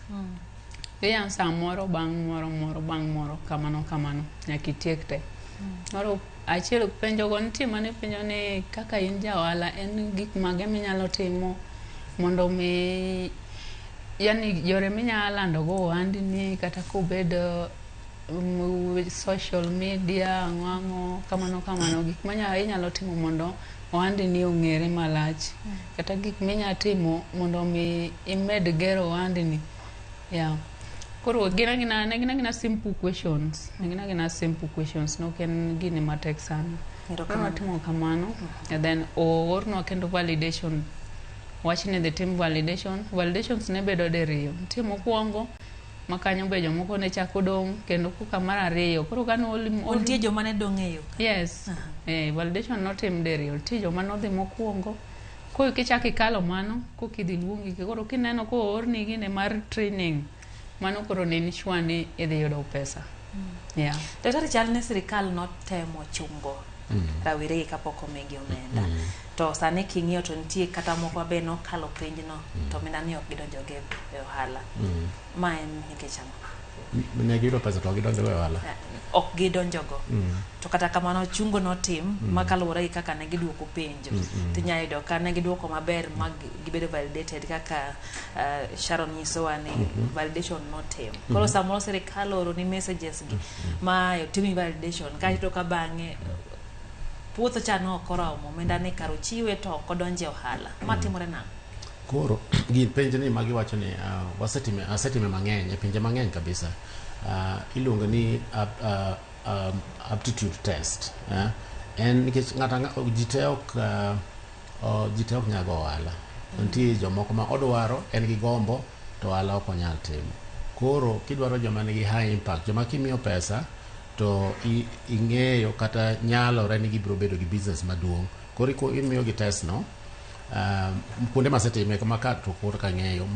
I answer moro bang' moro moro bang' moro kamano kamano nyaka itiek te. Koro achiel penjo go nitie mane penjo ni kaka in ja ohala en gik mage minyalo timo mondo mi yani yore minyalo lando go ohandi ni kata kobed social media ang'o ang'o kamano kamano gik manya inyalo timo mondo ohandi ni ong'ere malach kata gik minyalo timo mondo mi imed gero ohandi ni. Yeah. Koro gin simple questions. Gin simple questions. No ken gini matek sana. Erokamano. Watimo kamano. And then oornwa kendo validation. Wach ni the team validation. Validations ne bedo diriyo. Nitie mokwongo ma kanyo be jomoko ne chako dong' kendo koka mar ariyo. Koro kane Nitie joma ne dong' e yo. Yes. Validation notim diriyo. Nitie joma nodhi mokwongo. Koro kichako ikalo mano, koka idhi luongi. Koro kineno koorni gine mar training, mano koro ne ni sure ni idhi yudo pesa. Yeah. Daktari, chal ne sirikal notemo chungo rawere gi kapok omigi omenda. To sani king'iyo to nitie kata moko be nokalo penjno to omenda ni ok gidonjogo e ohala. Ma en nikech ang'o? Ne giyudo pesa to ok gidonjogo e ohala. Ok gidonjogo. To kata kamano chungo notim ma kaluwore gi kaka ne giduoko penjo. Tinya yudo ka ne giduoko maber ma gibedo validated kaka Sharon nyisowa ni validation notim. Koro samoro sirikal ooro ni messages gi ma otimi validation kaeto ka bang'e puotho cha ne ok oromo omenda ni kar ochiwe to ok odonje ohala. Ma timore nang'o? Koro gi penj ni magiwacho ni asetime mang'eny e pinje mang'eny kabisa. Iluongo ni aptitude test. En nikech ng'ato ji te ok ji te ok nyal go ohala. Nitie jomoko ma odwaro en gi gombo to ohala ok onyal timo. Koro kidwaro joma nigi high impact, joma kimiyo pesa to ing'eyo kata nyalore ni gibiro bedo gi business maduong'. Koro imiyo gi test no. Kuonde masetime ma ka to koro kang'eyo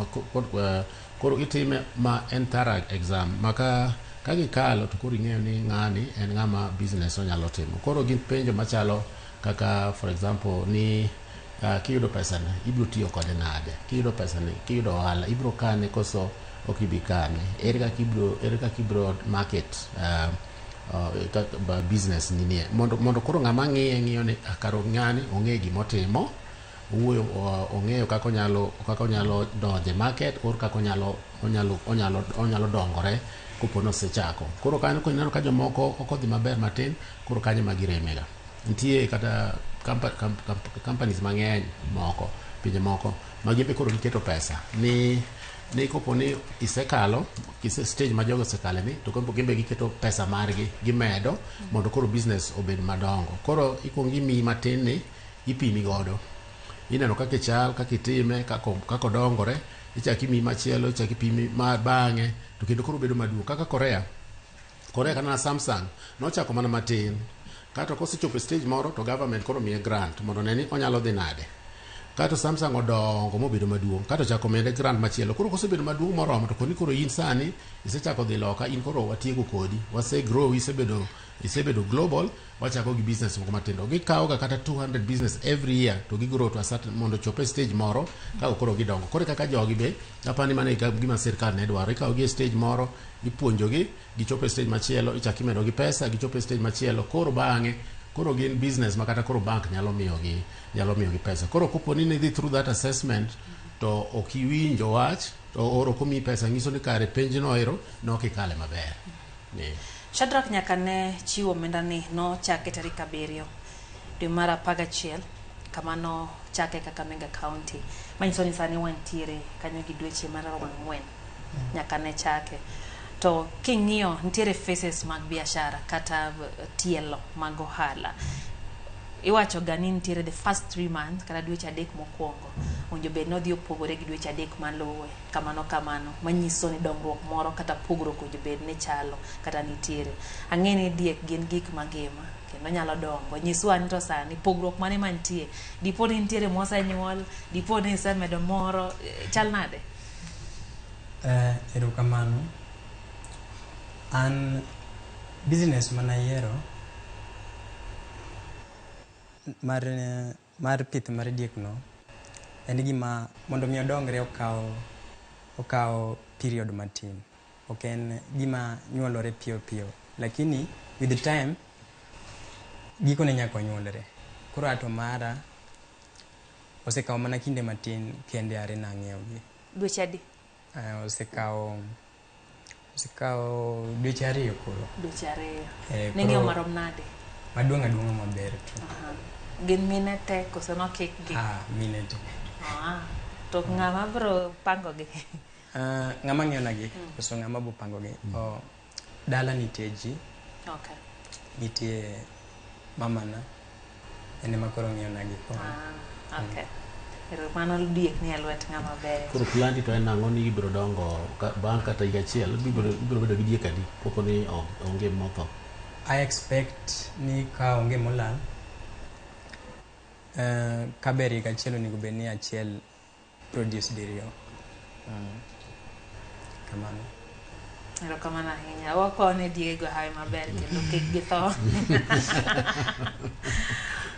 koro itime ma en thorough exam ma ka gikalo to koro ing'eyo ni ng'ani en ng'ama business onyalo timo. Koro gin penjo machalo kaka for example ni kiyudo pesa ni ibiro tiyo kode nade, kiyudo pesa ni kiyudo ohala ibiro kane koso ok ibi kane, ere kaka ibiro market business ni nie mondo koro ng'ama ng'iye ng'iyo ni karo ng'ani ong'e gimotimo, owuoyo ong'eyo kaka onyalo donjo e market or kaka onyalo dongore kopo ni osechako. Koro kanyo kineno ka jomoko ok odhi maber matin, koro kanyo ema giremega. Nitie kata companies mang'eny moko pinje moko ma gin be koro giketo pesa ni kopo ni isekalo kise stage ma jogo osekale ni to koro gin be giketo pesa margi gimedo mondo koro business obed madongo. Koro ikuongo imiyi matin ni ipimi godo, ineno kaka ichal, kaka itime, kaka odongore, ichako imiyi machielo, ichako ipimi ma bang'e to kendo koro bedo maduong'. Kaka Korea kata na Samsung nochako mana matin, kato kosechopo e stage moro to government koro miye grant mondo one ni onyalo dhi nade. Kato Samsung odongo mobedo maduong', kato ochako mede grant machielo. Koro kosebedo maduong' moromo to koni koro in sani isechako dhi loka, in koro watieko kodi, wase grow, isebedo global, wachako gi business moko matindo. Gikawo ga kata 200 business every year to gigrow to a certain mondo ochop e stage moro kaka koro gidongo. Koro kaka jogi be apani mano e gima sirkal ne dwaro. Ikawo gi e stage moro, ipuonjogi, gichopo e stage machielo, ichako imedo gi pesa, gichopo e stage machielo, koro bang'e koro gin business ma kata koro bank nyalo miyogi pesa. Koro kopo ni nidhi through that assessment to ok iwinjo wach to oro komiyi pesa nyiso ni kare penj no ero ne ok ikale maber. Shadrack nyaka ne chiwo omenda ni nochake tarik 7 dwe mar 11 kama nochake Kakamega County, manyiso ni sani wantiere kanyo gi dweche maromo 4 nyaka ne chake. To king'iyo nitiere phases mag biashara kata tielo mag ohala. Iwacho ga ni nitiere the first 3 months kata dweche 3 mokwongo owinjo bed ni odhi opogore gi dweche 3 maluwe, kamano kamano, manyiso ni dongruok moro kata pogruok owinjo bed ni chalo kata nitiere. Ang'e ni diek gin gik mangima kendo nyalo dongo. Nyiswa ni to sani pogruok mane mantie, dipo ni nitiere mosenyuol, dipo ni isemedo moro, chal nade? Erokamano. An business manayiero mar pith mar diek no en gima mondo mi odongre okawo period matin. Ok en gima nyuolore piyo piyo, lakini with the time gikone nyaka onyuolre. Koro ato mara osekawo mana kinde matin kende are nang'iewogi. Dweche adi? Osekawo dweche 2 koro. Dweche 2. Ning'iewo marom nade? Maduong' aduong'a maber to. Gin mine te koso nokikgi? Mine te. To ng'ama biro pangogi? Ng'ama ng'iewo koso ng'ama biro pangogi? Dala nitie ji. Okay. Nitie mamana, en ema koro ng'iewo koro. Okay. Mano diek ni e lwet ng'ama ber. Koro plandi to en ang'o ni ibiro dongo bang' kata higa achiel, ibiro bedo gi diek adi kopo ni onge motho? I expect ni ka onge molal, kaber higa achiel onego bed ni achiel produce diriyo. Kamano. Erokamano ahinya. Wakwayo ne diego hawi maber kendo kik githo.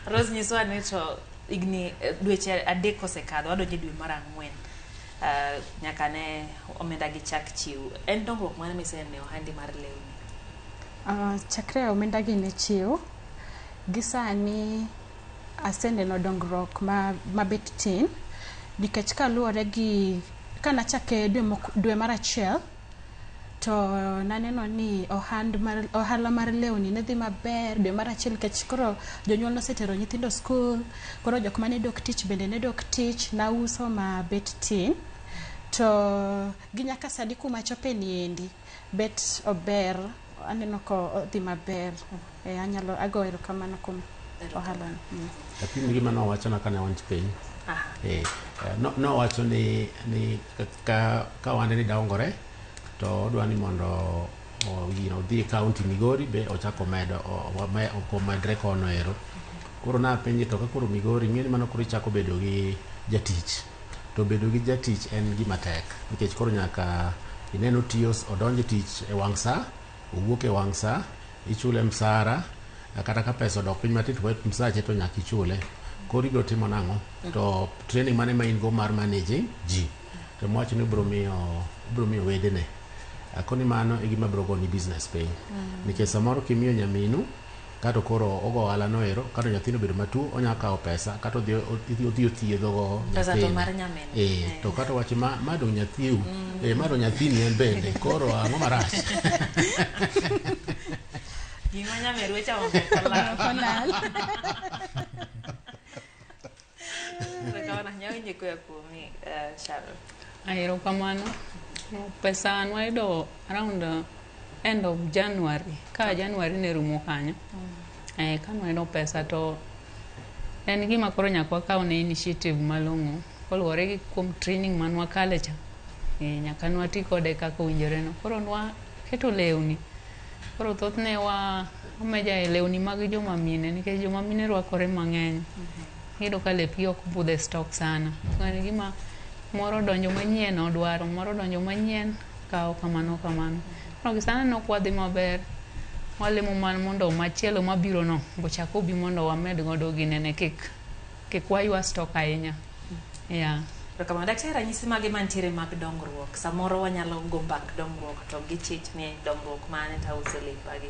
Rose, nyiswa ni to higni dweche 3 osekadho, wadonjo e dwe mar 4 nyaka ne omenda gi chak chiw. En dongruok mane miseneno e ohandi mar lewni? Chakre omenda gi ne chiw, gi sani aseneno dongruok mabet tin, nikech kaluwore gi kanachake dwe mar 1 to naneno ni ohala mar lewni ne dhi maber dwe mar 1 nikech koro jonyuol nosetero nyithindo skul, koro jok mane dok tich bende ne dok tich, nauso mabet tin. To gi nyaka sani kuma achope niendi, bet ober, aneno ka odhi maber. Eh, anyalo ago erokamano kuom ohala ni. Apim gima nowachona kane wan piny. Eh, nowacho ni ka ohande ni dongore to odwa ni mondo odhi e county Migori be ochak omedo omedre kono ero. Koro napenje to ka koro Migori ing'e ni mano koro ichako bedo gi jatich. To bedo gi jatich en gima tek nikech koro nyaka ine ni otiyo odonjo e tich e wang' sa, owuok e wang' sa, ichule msara kata ka pesa odok piny matin to msache to nyaka ichule. Koro ibiro timo nang'o? To training mane ma in go mar managing ji? To mowacho ni obiro miyo wedene. Akoni mano e gima biro goni business piny. Nikech samoro kimiyo nyaminu kato koro ogo ohala no ero kato nyathino obedo matuo onya kawo pesa kato odhi othiedho go Pesa to nyathine. mar nyamin. Eh, to kato wacho ma dong nyathiu, ma dong nyathini en bende koro ang'o marach? Gima nyameru ochamo ok olal. Erokamano, anyalo koya kuomi, Sharon. Erokamano. Pesa nwayudo around end of January. Ka January ne rumo kanyo. Ka nwayudo pesa to en gima koro nyaka wakaw ne initiative malong'o koluwore gi kuom training manwakale cha. Nyaka nwati kode kaka owinjore no. Koro nwaketo lewni. Koro thothne wameja e lewni mag joma mine nikech joma mine rwakore mang'eny. Iyudo ka lepgi ok budh e stock sana. En gima moro donjo manyien odwaro, moro donjo manyien kawo kamano kamano. Koro gi sani nok wadhi maber. Walemo mana mondo machielo mabiro no ochak obi mondo wamed godo ginene kik waywa stock ahinya. Yeah. Erokamano. Daktari, ranyisi mage mantiere mag dongruok? Samoro wanyalo go mbak dongruok to gichich ni dongruok mane to auso lepagi.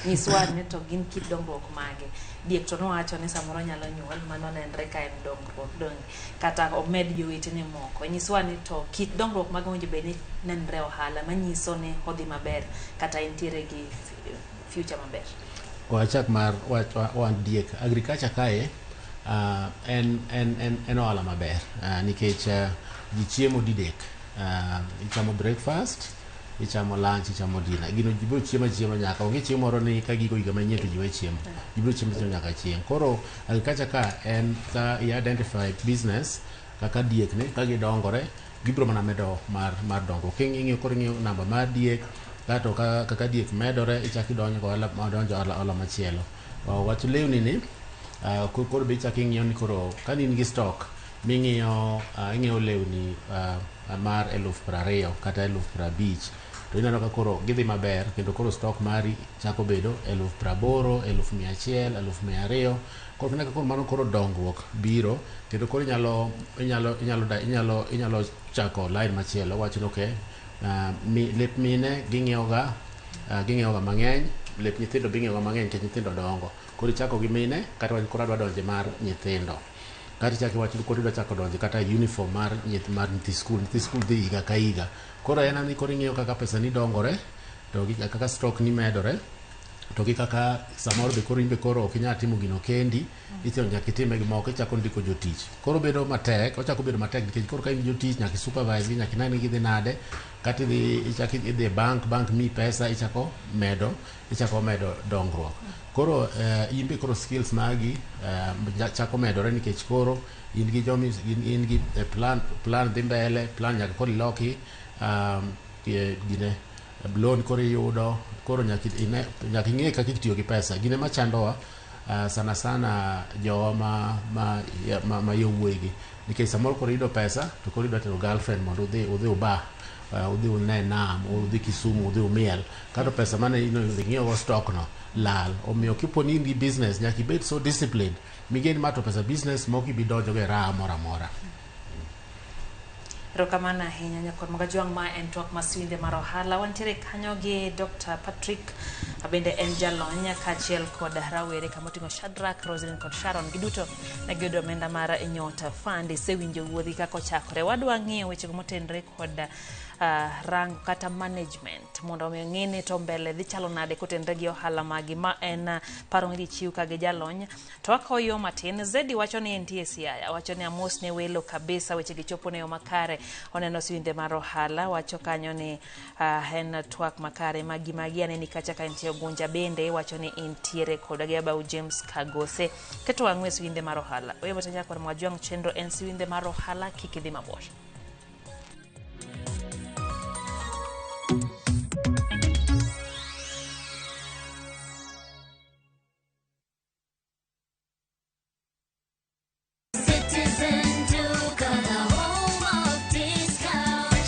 Nyiswa ni to gin kit dongruok mage. Diek to nowacho ni samoro nyalo nyuol, mano nenre ka en dongruok donge. Kata omed jowetene moko. Nyiswa ni to kit dongruok mage owinjo bed ni nenre ohala manyiso ni odhi maber kata entiere gi future maber. Wachak mar wach diek. Agriculture kae en ohala maber nikech ji chiemo didek. Ichamo breakfast, ichamo lunch, ichamo dinner. Gino ji biro chiemo achiema nyaka onge chiemo moro ni ka giko higa manyien to ji we chiemo. Ji biro chiemo nyaka chieng'. Koro agriculture ka en ka i identify business kaka diek ni ka gidongore gibiro mana medo mar dongruok. King'iyo koro ing'iyo namba mar diek kato kaka diek medore ichako idonjo donjo ohala machielo. Wach lewni ni koro be ichako ing'iyo ni koro ka in gi stock ming'iyo ing'iyo lewni mar 20,000 kata 50,000 to ineno ka koro gidhi maber kendo koro stock mari chako bedo 80,000, 100,000, 200,000. Koro kineno ka koro mano koro dongruok biro kendo koro inyalo chako line machielo wacho ni okay, lep mine ging'iewo ga mang'eny, lep nyithindo be ing'iewo ga mang'eny nikech nyithindo dongo. Koro ichako gi mine kata koro adwa donje mar nyithindo. Kata ichako iwacho ni koro idwa chako donje kata uniform mar nyithi skul, nyithi skul dhi higa ka higa. Koro en ni koro ing'iyo kaka pesa ni dongore to gi kaka stock ni medore to gi kaka samoro be koro in be koro ok inyal timo gino kendi, ichako nyaka itime gi moko, ichako ndiko jotich. Koro bedo matek, ochako bedo matek nikech koro ka in gi jotich nyaka i supervise gi, nyaka ine ni gidhi nade, kata idhi ichako idhi e bank miyi pesa, ichako medo dongruok. Koro in be koro skills magi chako medore nikech koro in gi jomi in gi plan dhi mbele, plan nyaka koro iloki gine loan koro iyudo, koro nyaka ing'e kaka itiyo gi pesa. Gine machandowa sana sana jowa ma yowuoyigi nikech samoro koro iyudo pesa to koro idwa tero girlfriend mondo udhi uba, udhi une nam, udhi Kisumu, udhi umiel, kato pesa mane ing'iewo go stock no lal. Omiyo kipo ni in gi business nyaka ibed so disciplined migeni ma to pesa business mok ibi donjo go e raha moro amora. Erokamano ahinya nyakwar Mogajwang', ma en twak maswinde mar ohala. Wantiere kanyo gi Dr. Patrick bende en jalony kaachiel kod rawere kamoting'o Shadrack, Roselyn kod Sharon. Giduto ne giyudo omenda mar Nyota Fund. Isewinjo wuodhi kaka ochakore. Wadwa ng'iyo wechego motenore kod rango kata management mondo omi ong'e ni to mbele dhi chalo nade kotenre gi ohala magi ma en paro midhi chiw ka gi jalony. To akawo yo matin, Zedi wacho ni entie Siaya, wacho ni amos ne welo kabisa, weche gi chopo ne yo makare. Oneno siwinde mar ohala, wacho kanyo ni en twak makare magi magi aneni kacha ka entie Ogunja bende wacho ni intiere koda gi Abau James Kagose. Keto wang'u e siwinde mar ohala. Oyo bote nyakwar Mwajwang' chenro en siwinde mar ohala, kik idhi mabor.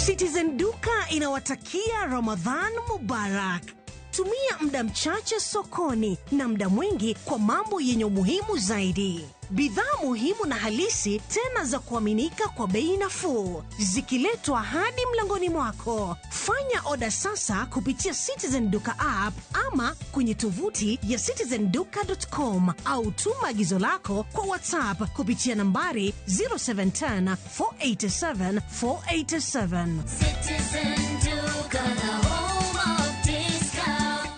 Citizen Duka inawatakia Ramadhan Mubarak. Tumia muda mchache sokoni na muda mwingi kwa mambo yenye umuhimu zaidi. Bidhaa muhimu na halisi tena za kuaminika kwa bei nafuu, zikiletwa hadi mlangoni mwako. Fanya oda sasa kupitia Citizen Duka app ama kwenye tovuti ya citizenduka.com au tuma agizo lako kwa WhatsApp kupitia nambari 0710 487 487. Citizen Duka, the home of discount.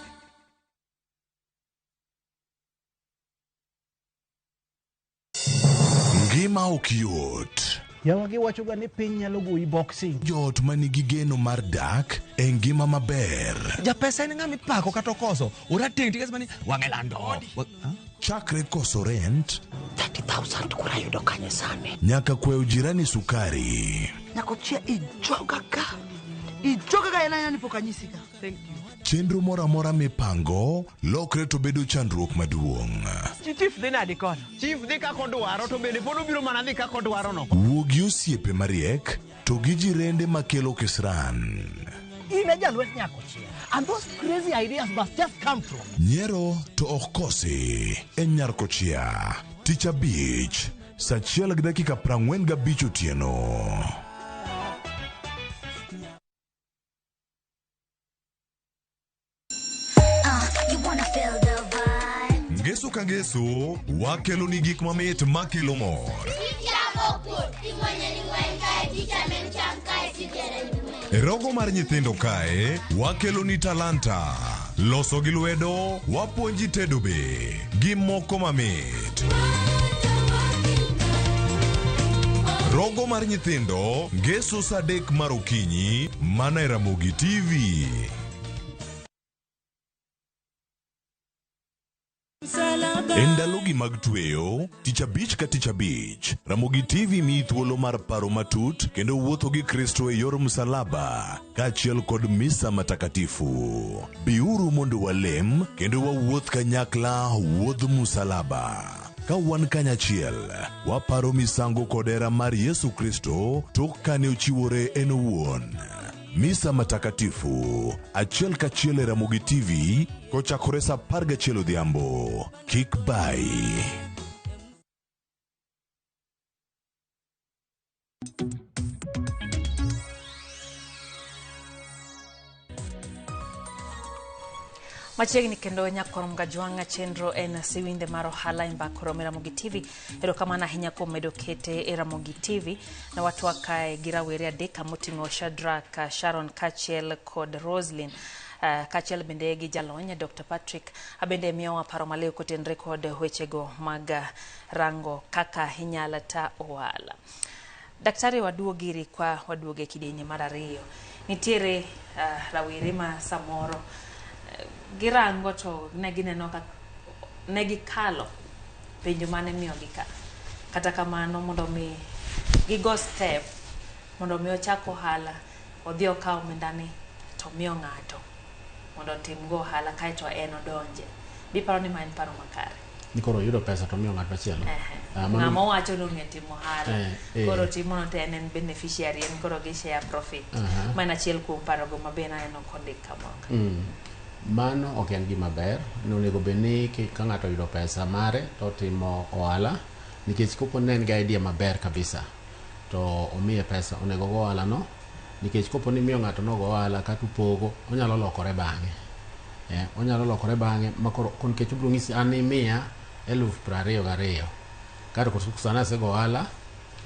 Ngima ok yot. Yawa giwachoga ni piny nyalo goyi boxing. Joot ma nigi geno mar dak e ngima maber. Japesa en ng'ama ipako kata okoso. Orateng' tikes mani wang'e lando. Chakre koso rent 30,000 kura yudo kanye sani. nyaka kwayo jirani sukari. Nyakochia ijoga ka. Ijoga ka en aina ni pok anyisi ka. Thank you. Chenro moro amora mipango lokre to bedo chandruok maduong'. Chief dhi nadi kono? Chief dhi kaka odwaro to bende pod obiro mana dhi kaka odwaro no. Wuo gi osiepe mariek to gi jirende makelo kisran. In e jalwet Nyakochia. And those crazy ideas must just come from. Nyiero to ok kosi e Nyarkochia. Tich abich, saa achiel gi dakika 45 otieno. You wanna feel the vibe. Ngeso ka ngeso, wakelo ni gik mamit makelo mor. E rogo mar nyithindo kae, wakelo ni talanta. Loso gi lwedo, wapuonji tedo be, gi moko mamit. Rogo mar nyithindo, ngeso saa 3 mar okinyi, mana e Ramogi TV. E ndalogi mag tweyo, tich abich ka tich abich, Ramogi TV miyi thuolo mar paro matut kendo wuotho gi Kristo e yor msalaba, kaachiel kod misa matakatifu. Biuru mondo walem kendo wawuoth kanyakla wuodh msalaba. Ka wan kanyachiel, waparo misango kod hera mar Yesu Kristo tok kane ochiwore en owuon. Misa matakatifu, achiel kachiel e Ramogi TV, kochakore saa 11 odhiambo. Kik bai. Machiegni kendo nyakwar Mgajwang'a chenro en siwinde mar ohala e mbak romo e Ramogi TV. Erokamano ahinya kuom medo kete e Ramogi TV. Ne watwak kae gi rawere adek moting'o Shadrack, Sharon kaachiel kod Roslyn. Kaachiel bende gi jalony Dr. Patrick abende miyowa paro maliw kotenre kod wechego mag rango kaka inyalo ta ohala. Daktari waduogi kwa waduoge kidienye mar ariyo. Nitiere rawere ma samoro girango to ne gineno ka ne gikalo penjo mane miyogi ka. Kata kamano mondo mi gigo step mondo mi ochak ohala odhi okaw omendani to miyo ng'ato mondo otim go ohala kaeto en odonje. Biparo ni ma en paro makare. Ni koro oyudo pesa to miyo ng'at machielo. Ng'ama owacho ni ong'e timo ohala. Koro timono to en en beneficiary, en koro gi share profit. Ma en achiel kuom parogo ma be naneno kondik kamoro. Mano ok en gima ber. Onego bed ni ka ng'ato oyudo pesa mare to otimo ohala, nikech kopo ne en gi idea maber kabisa to omiye pesa, onego go ohala no, nikech kopo ni miyo ng'ato nogo ohala kata upogo, onyalo lokore bang'e. Onyalo lokore bang'e ma koro nikech obiro ng'isi an imiya 22,000. Kar sani asego ohala,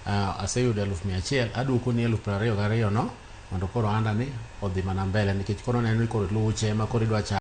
aseyudo 100,000, aduoko ni 22,000 no, Mondo koro ohanda ni odhi mana mbele nikech koro oneno ni koro luche ema koro idwa chako.